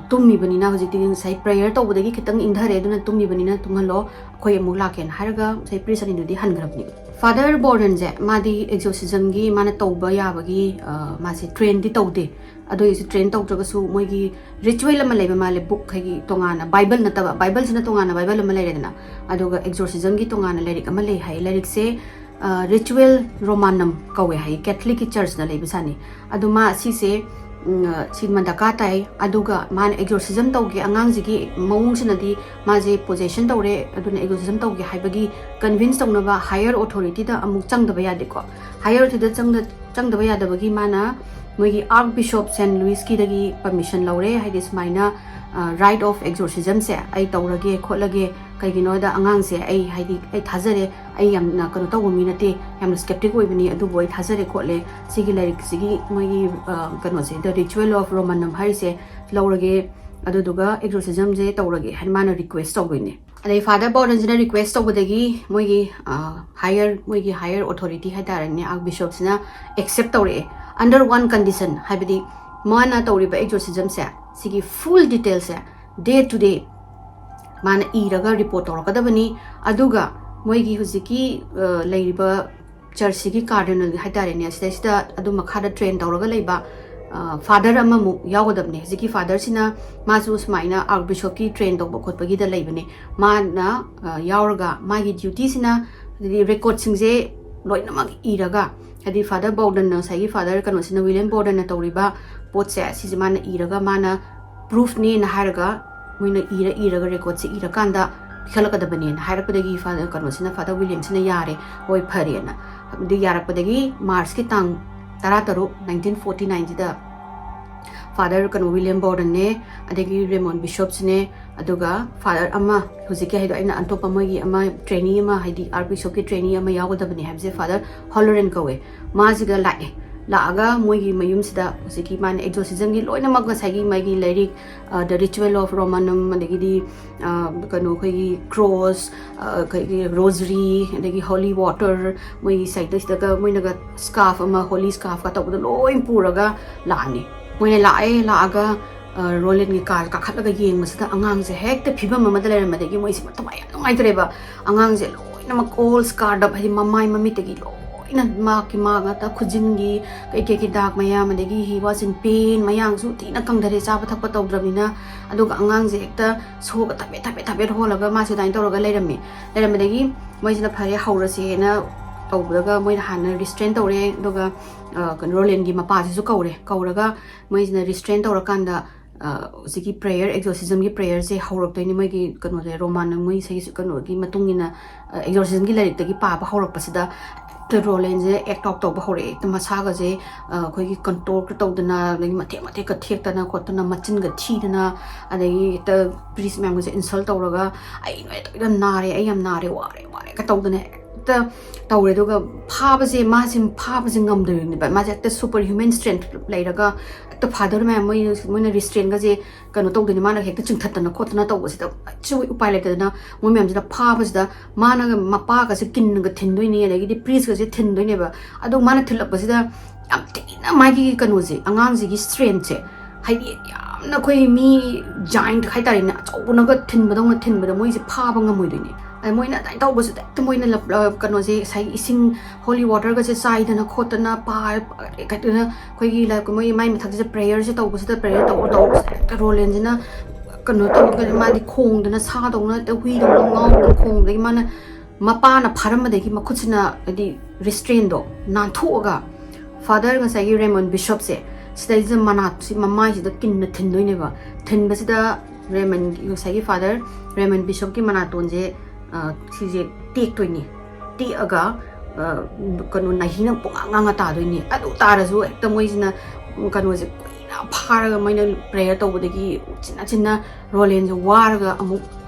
ꯇꯨꯝꯃꯤꯕꯅꯤꯅ, ꯍꯧꯖꯤꯛꯇꯤ ꯉꯁꯥꯏ ꯄ꯭ꯔꯦꯌꯔ ꯇꯧꯕꯗꯒꯤ ꯈꯤꯇꯪ ꯏꯪꯊꯔꯦ, ꯑꯗꯨꯅ ꯇꯨꯝꯃꯤꯕꯅꯤꯅ ꯇꯨꯝꯍꯜꯂꯣ, ꯑꯩꯈꯣꯏ ꯑꯃꯨꯛ ꯂꯥꯛꯀꯦꯅ ꯍꯥꯏꯔꯒ ꯉꯁꯥꯏ ꯄ꯭ꯔꯤꯁ ꯑꯅꯤꯗꯨꯗꯤ ꯍꯟꯈ꯭ꯔꯕꯅꯦꯕ꯫ ꯐꯥꯗꯔ ꯕꯣꯔꯗꯟꯁꯦ ꯃꯥꯗꯤ ꯑꯦꯛꯖꯣꯔꯁꯤꯖꯝꯒꯤ ꯃꯥꯅ ꯇꯧꯕ ꯌꯥꯕꯒꯤ ꯃꯥꯁꯦ ꯇ꯭ꯔꯦꯟꯗꯤ ꯇꯧꯗꯦ꯫ ꯑꯗꯨ ꯑꯣꯏꯔꯁꯨ ꯇ꯭ꯔꯦꯟ ꯇꯧꯗ꯭ꯔꯒꯁꯨ ꯃꯣꯏꯒꯤ ꯔꯤꯆꯨꯋꯦꯜ ꯑꯃ ꯂꯩꯕ ꯃꯥꯜꯂꯦ, ꯕꯨꯛ ꯍꯥꯏꯗꯤ ꯇꯣꯉꯥꯟꯅ, ꯕꯥꯏꯕꯜ ꯅꯠꯇꯕ, ꯕꯥꯏꯕꯜꯁꯤꯅ ꯇꯣꯉꯥꯟꯅ ꯕꯥꯏꯕꯜ ꯑꯃ ꯂꯩꯔꯦꯗꯅ, ꯑꯗꯨꯒ ꯑꯦꯛꯖꯣꯔꯁꯤꯖꯝꯒꯤ ꯇꯣꯉꯥꯟꯅ ꯂꯥꯏꯔꯤꯛ ꯑꯃ ꯂꯩ ꯍꯥꯏ꯫ ꯂꯥꯏꯔꯤꯛꯁꯦ Ritual Romanum ꯀꯧꯋꯦ ꯍꯥꯏ, ꯀꯦꯊꯂꯤꯛꯀꯤ ꯆꯔꯆꯅ ꯂꯩꯕ ꯁꯥꯅꯤ꯫ ꯑꯗꯨ ꯃꯥ ꯁꯤꯁꯦ ꯎꯝ, ꯁꯤ ꯃꯗꯀꯥ ꯇꯥꯏ꯫ ꯑꯗꯨꯒ ꯃꯥꯅ exorcism ꯇꯧꯒꯦ, ꯑꯉꯥꯡꯁꯤꯒꯤ ꯃꯑꯣꯡꯁꯤꯅꯗꯤ ꯃꯥꯁꯦ possession ꯇꯧꯔꯦ, ꯑꯗꯨꯅ exorcism ꯇꯧꯒꯦ ꯍꯥꯏꯕꯒꯤ convince ꯇꯧꯅꯕ higher authorityꯗ ꯑꯃꯨꯛ ꯆꯪꯗꯕ ꯌꯥꯗꯦꯀꯣ꯫ Higher authorityꯗ ꯆꯪꯗ-, ꯆꯪꯗꯕ ꯌꯥꯗꯕꯒꯤ ꯃꯥꯅ ꯃꯣꯏꯒꯤ Archbishop Saint Louisꯀꯤꯗꯒꯤ permission ꯂꯧꯔꯦ, ꯍꯥꯏꯗꯤ ꯁꯨꯃꯥꯏꯅ, ꯑ, rite of exorcismꯁꯦ ꯑꯩ ꯇꯧꯔꯒꯦ ꯈꯣꯠꯂꯒꯦ, ꯀꯩꯒꯤꯅꯣꯗ ꯑꯉꯥꯡꯁꯦ ꯑꯩ, ꯍꯥꯏꯗꯤ, ꯑꯩ ꯊꯥꯖꯔꯦ, ꯑꯩ ꯌꯥꯝꯅ ꯀꯩꯅꯣ ꯇꯧꯕ ꯃꯤ ꯅꯠꯇꯦ, ꯌꯥꯝꯅ skeptic ꯑꯣꯏꯕꯅꯤ, ꯑꯗꯨꯕꯨ ꯑꯩ ꯊꯥꯖꯔꯦ ꯈꯣꯠꯂꯦ, ꯁꯤꯒꯤ ꯂꯥꯏꯔꯤꯛꯁꯤꯒꯤ ꯃꯣꯏꯒꯤ, ꯑ, ꯀꯩꯅꯣꯁꯦ, The Ritual of Romanum ꯍꯥꯏꯔꯤꯁꯦ ꯂꯧꯔꯒꯦ, ꯑꯗꯨꯗꯨꯒ exorcismꯁꯦ ꯇꯧꯔꯒꯦ ꯍꯥꯏꯅ ꯃꯥꯅ request ꯇꯧꯕꯅꯦ꯫ ꯑꯗꯩ Father Bowdenꯁꯤꯅ request ꯇꯧꯕꯗꯒꯤ ꯃꯣꯏꯒꯤ, ꯑ, higher, ꯃꯣꯏꯒꯤ higher authority ꯍꯥꯏꯇꯥꯔꯦꯅꯦ, Archbishopꯁꯤꯅ accept ꯇꯧꯔꯛꯑꯦ, under one condition, ꯍꯥꯏꯕꯗꯤ ꯃꯥꯅ ꯇꯧꯔꯤꯕ exorcismꯁꯦ, ꯁꯤꯒꯤ full detailꯁꯦ day to day ꯃꯥꯅ ꯏꯔꯒ report ꯇꯧꯔꯛꯀꯗꯕꯅꯤ꯫ ꯑꯗꯨꯒ ꯃꯣꯏꯒꯤ ꯍꯧꯖꯤꯛꯀꯤ, ꯑ, ꯂꯩꯔꯤꯕ churchꯁꯤꯒꯤ cardinal ꯍꯥꯏꯇꯥꯔꯦꯅꯦ, ꯁꯤꯗꯩꯁꯤꯗ ꯑꯗꯨꯝ ꯃꯈꯥꯗ train ꯇꯧꯔꯒ ꯂꯩꯕ, ꯑ, father ꯑꯃꯃꯨꯛ ꯌꯥꯎꯒꯗꯕꯅꯦ꯫ ꯍꯧꯖꯤꯛꯀꯤ fatherꯁꯤꯅ ꯃꯥꯁꯨ ꯁꯨꯃꯥꯏꯅ Archbishopꯀꯤ train ꯇꯧꯕ ꯈꯣꯠꯄꯒꯤꯗ ꯂꯩꯕꯅꯦ꯫ ꯃꯥꯅ, ꯑ, ꯌꯥꯎꯔꯒ ꯃꯥꯒꯤ dutyꯁꯤꯅ, ꯍꯥꯏꯗꯤ recordꯁꯤꯡꯁꯦ ꯂꯣꯏꯅꯃꯛ ꯏꯔꯒ, ꯍꯥꯏꯗꯤ Father Bowdenꯅ, ꯉꯁꯥꯏꯒꯤ Father ꯀꯩꯅꯣꯁꯤꯅ, William Bowdenꯅ ꯇꯧꯔꯤꯕ ꯄꯣꯠꯁꯦ, ꯁꯤꯁꯦ ꯃꯥꯅ ꯏꯔꯒ, ꯃꯥꯅ proofꯅꯦꯅ ꯍꯥꯏꯔꯒ, ꯃꯣꯏꯅ ꯏꯔ ꯏꯔꯒ recordꯁꯦ ꯏꯔꯀꯥꯟꯗ ꯄꯤꯈꯠꯂꯛꯀꯗꯕꯅꯦꯅ ꯍꯥꯏꯔꯛꯄꯗꯒꯤ Fa-, ꯀꯩꯅꯣꯁꯤꯅ, Father Williamꯁꯤꯅ ꯌꯥꯔꯦ, ꯍꯣꯏ ꯐꯔꯦꯅ꯫ ꯑꯗꯨ ꯌꯥꯔꯛꯄꯗꯒꯤ Marchꯀꯤ ꯇꯥꯡ ꯇꯔꯥꯇꯔꯨꯛ, nineteen forty nineꯁꯤꯗ Father ꯀꯩꯅꯣ William Bowdenꯅꯦ, ꯑꯗꯒꯤ Raymond Bishopꯁꯤꯅꯦ, ꯑꯗꯨꯒ Father ꯑꯃ, ꯍꯧꯖꯤꯛꯀꯤ ꯍꯥꯏꯗꯣ ꯑꯩꯅ ꯑꯇꯣꯞꯄ ꯃꯣꯏꯒꯤ ꯑꯃ trainee ꯑꯃ, ꯍꯥꯏꯗꯤ Archbishopꯀꯤ trainee ꯑꯃ ꯌꯥꯎꯒꯗꯕꯅꯦ ꯍꯥꯏꯕꯁꯦ, Father Holloran ꯀꯧꯋꯦ꯫ ꯃꯥꯁꯤꯒ ꯂꯥꯛꯑꯦ꯫ ꯂꯥꯛꯑꯒ ꯃꯣꯏꯒꯤ ꯃꯌꯨꯝꯁꯤꯗ ꯍꯧꯖꯤꯛꯀꯤ ꯃꯥꯅ exorcismꯒꯤ ꯂꯣꯏꯅꯃꯛ ꯉꯁꯥꯏꯒꯤ ꯃꯥꯒꯤ ꯂꯥꯏꯔꯤꯛ, ꯑ, The Ritual of Romanum, ꯑꯗꯒꯤꯗꯤ, ꯑ, ꯀꯩꯅꯣ, ꯑꯩꯈꯣꯏꯒꯤ cross, ꯑ, ꯑꯩꯈꯣꯏꯒꯤ rosary, ꯑꯗꯒꯤ holy water, ꯃꯣꯏꯒꯤ ꯁꯥꯏꯗꯁꯤꯗꯒ ꯃꯣꯏꯅꯒ scarf ꯑꯃ, holy scarfꯀ ꯇꯧꯕꯗꯣ ꯂꯣꯏ ꯄꯨꯔꯒ ꯂꯥꯛꯑꯅꯤ꯫ ꯃꯣꯏꯅ ꯂꯥꯛꯑꯦ, ꯂꯥꯛꯑꯒ, ꯑ, Rolandꯒꯤ car ꯀꯥꯈꯠꯂꯒ ꯌꯦꯡꯕꯁꯤꯗ ꯑꯉꯥꯡꯁꯦ ꯍꯦꯛꯇ ꯐꯤꯕꯝ ꯑꯃꯗ ꯂꯩꯔꯝꯕꯗꯒꯤ ꯃꯣꯏꯁꯦ ꯃꯊꯧ ꯌꯥꯝ ꯅꯨꯡꯉꯥꯏꯇ꯭ꯔꯦꯕ꯫ ꯑꯉꯥꯡꯁꯦ ꯂꯣꯏꯅꯃꯛ all scarred up, ꯍꯥꯏꯗꯤ ꯃꯃꯥꯏ ꯃꯃꯤꯠꯇꯒꯤ ꯂꯣꯏꯅ ꯃꯥꯒꯤ ꯃꯥ ꯉꯥꯛꯇ, ꯈꯨꯖꯤꯟꯒꯤ ꯀꯩꯀꯩꯒꯤ ꯗꯥꯛ ꯃꯌꯥꯝ, ꯑꯗꯒꯤ he was in pain, ꯃꯌꯥꯡꯁꯨ ꯊꯤꯅ ꯀꯪꯊꯔꯦ, ꯆꯥꯕ ꯊꯛꯄ ꯇꯧꯗ꯭ꯔꯕꯅꯤꯅ꯫ ꯑꯗꯨꯒ ꯑꯉꯥꯡꯁꯦ ꯍꯦꯛꯇ ꯁꯣꯒ ꯊꯕꯦꯠ ꯊꯕꯦꯠ ꯊꯕꯦꯠ ꯍꯣꯜꯂꯒ ꯃꯥꯁꯦ ꯑꯗꯨꯃꯥꯏꯅ ꯇꯧꯔꯒ ꯂꯩꯔꯝꯃꯦ꯫ ꯂꯩꯔꯝꯕꯗꯒꯤ ꯃꯣꯏꯁꯤꯅ ꯐꯔꯦ, ꯍꯧꯔꯁꯦꯅ ꯇꯧꯕꯗꯒ ꯃꯣꯏꯅ ꯍꯥꯟꯅ ꯔꯤꯁꯇ꯭ꯔꯦꯟ ꯇꯧꯔꯦ, ꯑꯗꯨꯒ ꯑ, ꯀꯩꯅꯣ, ꯔꯣꯂꯦꯟꯒꯤ ꯃꯄꯥꯁꯤꯁꯨ ꯀꯧꯔꯦ꯫ ꯀꯧꯔꯒ ꯃꯣꯏꯁꯤꯅ ꯔꯤꯁꯇ꯭ꯔꯦꯟ ꯇꯧꯔꯀꯥꯟꯗ, ꯑ, ꯍꯧꯖꯤꯛꯀꯤ ꯄ꯭ꯔꯦꯌꯔ, ꯑꯦꯛꯖꯣꯔꯁꯤꯖꯝꯒꯤ ꯄ꯭ꯔꯦꯌꯔꯁꯦ ꯍꯧꯔꯛꯇꯣꯏꯅꯤ꯫ ꯃꯣꯏꯒꯤ ꯀꯩꯅꯣꯁꯦ, ꯔꯣꯃꯥꯟꯅ ꯃꯣꯏ ꯏꯁꯩꯒꯤ ꯀꯩꯅꯣꯒꯤ ꯃꯇꯨꯡ ꯏꯟꯅ, ꯑ, ꯑꯦꯛꯖꯣꯔꯁꯤꯖꯝꯒꯤ ꯂꯥꯏꯔꯤꯛꯇꯒꯤ ꯄꯥꯕ ꯍꯧꯔꯛꯄꯁꯤꯗ ꯍꯦꯛꯇ ꯔꯣꯂꯦꯟꯁꯦ ꯑꯦꯛ ꯑꯥꯎꯠ ꯇꯧꯕ ꯍꯧꯔꯛꯑꯦ꯫ ꯍꯦꯛꯇ ꯃꯁꯥꯒꯁꯦ, ꯑ, ꯑꯩꯈꯣꯏꯒꯤ ꯀꯟꯇ꯭ꯔꯣꯜꯒ ꯇꯧꯗꯅ, ꯑꯗꯒꯤ ꯃꯊꯦꯛ ꯃꯊꯦꯛꯀ ꯊꯦꯛꯇꯅ ꯈꯣꯠꯇꯅ, ꯃꯆꯤꯟꯒ ꯊꯤꯗꯅ, ꯑꯗꯒꯤ ꯍꯦꯛꯇ ꯄ꯭ꯔꯤꯁ ꯃꯌꯥꯝꯒꯁꯦ ꯏꯟꯁꯜ ꯇꯧꯔꯒ, "ꯑꯩ ꯅꯣꯏ ꯌꯥꯝ ꯅꯥꯔꯦ, ꯑꯩ ꯌꯥꯝ ꯅꯥꯔꯦ, ꯋꯥꯔꯦ, ꯋꯥꯔꯦꯒ" ꯇꯧꯗꯅ ꯍꯦꯛꯇ ꯇꯧꯔꯦ꯫ ꯑꯗꯨꯒ ꯐꯥꯕꯁꯦ, ꯃꯥꯁꯦ ꯐꯥꯕꯁꯦ ꯉꯝꯗꯣꯏꯅꯦꯕ꯫ ꯃꯥꯁꯦ ꯍꯦꯛꯇ ꯁꯨꯄꯔ ꯍ꯭ꯌꯨꯃꯦꯟ ꯁ꯭ꯇ꯭ꯔꯦꯡꯊ ꯂꯩꯔꯒ, ꯍꯦꯛꯇ ꯐꯥꯗꯔ ꯃꯌꯥꯝ, ꯃꯣꯏ, ꯃꯣꯏꯅ ꯔꯤꯁꯇ꯭ꯔꯦꯟꯒꯁꯦ ꯀꯩꯅꯣ ꯇꯧꯗꯣꯏꯅꯤ, ꯃꯥꯅ ꯍꯦꯛꯇ ꯆꯤꯡꯊꯠꯇꯅ ꯈꯣꯠꯇꯅ ꯇꯧꯕꯁꯤꯗ, ꯑꯩꯁꯨ ꯎꯄꯥꯏ ꯂꯩꯇꯗꯅ ꯃꯣꯏ ꯃꯌꯥꯝꯁꯤꯅ ꯐꯥꯕꯁꯤꯗ, ꯃꯥꯅꯒ ꯃꯄꯥꯒꯁꯦ ꯀꯤꯟꯅꯒ ꯊꯤꯟꯗꯣꯏꯅꯤ, ꯑꯗꯒꯤꯗꯤ ꯄ꯭ꯔꯤꯁꯀꯁꯦ ꯊꯤꯟꯗꯣꯏꯅꯦꯕ꯫ ꯑꯗꯣ ꯃꯥꯅ ꯊꯤꯜꯂꯛꯄꯁꯤꯗ ꯌꯥꯝ ꯊꯤꯅ ꯃꯥꯒꯤ ꯀꯩꯅꯣꯁꯦ, ꯑꯉꯥꯡꯁꯤꯒꯤ ꯁ꯭ꯇ꯭ꯔꯦꯡꯊꯁꯦ, ꯍꯥꯏꯗꯤ ꯌꯥꯝꯅ ꯑꯩꯈꯣꯏ ꯃꯤ ꯖꯥꯏꯟꯠ ꯍꯥꯏꯇꯥꯔꯦꯅꯦ, ꯑꯆꯧꯕꯅꯒ ꯊꯤꯟꯕꯗꯧꯅ ꯊꯤꯟꯕꯗ ꯃꯣꯏꯁꯦ ꯐꯥꯕ ꯉꯝꯃꯣꯏꯗꯣꯏꯅꯦ꯫ ꯑꯗ ꯃꯣꯏꯅ ꯑꯗꯨꯃꯥꯏꯅ ꯇꯧꯕꯁꯤꯗ ꯍꯦꯛꯇ ꯃꯣꯏꯅ ꯂꯞ-, ꯑ, ꯀꯩꯅꯣꯁꯦ, ꯉꯁꯥꯏꯒꯤ ꯏꯁꯤꯡ ꯍꯣꯂꯤ ꯋꯥꯇꯔꯒꯁꯦ ꯆꯥꯏꯗꯅ ꯈꯣꯠꯇꯅ ꯄꯥ-, ꯀꯩꯅꯣ, ꯑꯩꯈꯣꯏꯒꯤ ꯂꯥꯏ-, ꯃꯣꯏ ꯃꯥꯏ ꯃꯊꯛꯁꯤꯗ ꯄ꯭ꯔꯦꯌꯔꯁꯦ ꯇꯧꯕꯁꯤꯗ, ꯄ꯭ꯔꯦꯌꯔ ꯇꯧꯔ ꯇꯧꯕꯁꯤꯗ ꯍꯦꯛꯇ ꯔꯣꯂꯦꯟꯁꯤꯅ ꯀꯩꯅꯣ ꯇꯧꯔꯒ ꯃꯥꯗꯤ ꯈꯣꯡꯗꯅ ꯁꯥꯗꯧꯅ, ꯍꯦꯛꯇ ꯍꯨꯏꯗꯧꯅ ꯉꯥꯎꯗꯅ ꯈꯣꯡꯕꯗꯒꯤ ꯃꯥꯅ ꯃꯄꯥꯅ ꯐꯥꯔꯝꯕꯗꯒꯤ ꯃꯈꯨꯠꯁꯤꯅ, ꯍꯥꯏꯗꯤ, ꯔꯤꯁꯇ꯭ꯔꯦꯟꯗꯣ ꯅꯥꯟꯊꯣꯛꯑꯒ ꯐꯥꯗꯔ ꯉꯁꯥꯏꯒꯤ ꯔꯦꯃꯟ ꯕꯤꯁꯣꯞꯁꯦ ꯁꯤꯗꯩꯁꯤꯗ ꯃꯅꯥꯠꯁꯤ ꯃꯃꯥꯏꯁꯤꯗ ꯀꯤꯟꯅ ꯊꯤꯟꯗꯣꯏꯅꯦꯕ꯫ ꯊꯤꯟꯕꯁꯤꯗ ꯔꯦꯃꯟ, ꯉꯁꯥꯏꯒꯤ ꯐꯥꯗꯔ ꯔꯦꯃꯟ ꯕꯤꯁꯣꯞꯀꯤ ꯃꯅꯥꯇꯣꯟꯁꯦ, ꯑ, ꯁꯤꯁꯦ ꯇꯦꯛꯇꯣꯏꯅꯤ꯫ ꯇꯦꯛꯑꯒ, ꯑ, ꯀꯩꯅꯣ, ꯅꯥꯍꯤꯅ ꯄꯨꯡꯉꯥꯡ ꯉꯥꯡꯉ ꯇꯥꯗꯣꯏꯅꯤ꯫ ꯑꯗꯨ ꯇꯥꯔꯁꯨ ꯍꯦꯛꯇ ꯃꯣꯏꯁꯤꯅ ꯀꯩꯅꯣꯁꯦ ꯀꯨꯏꯅ ꯐꯥꯔꯒ ꯃꯣꯏꯅ ꯄ꯭ꯔꯦꯌꯔ ꯇꯧꯕꯗꯒꯤ ꯎꯆꯤꯟ ꯅꯥꯆꯤꯟꯅ ꯔꯣꯂꯦꯟꯁꯦ ꯋꯥꯔꯒ ꯑꯃꯨꯛ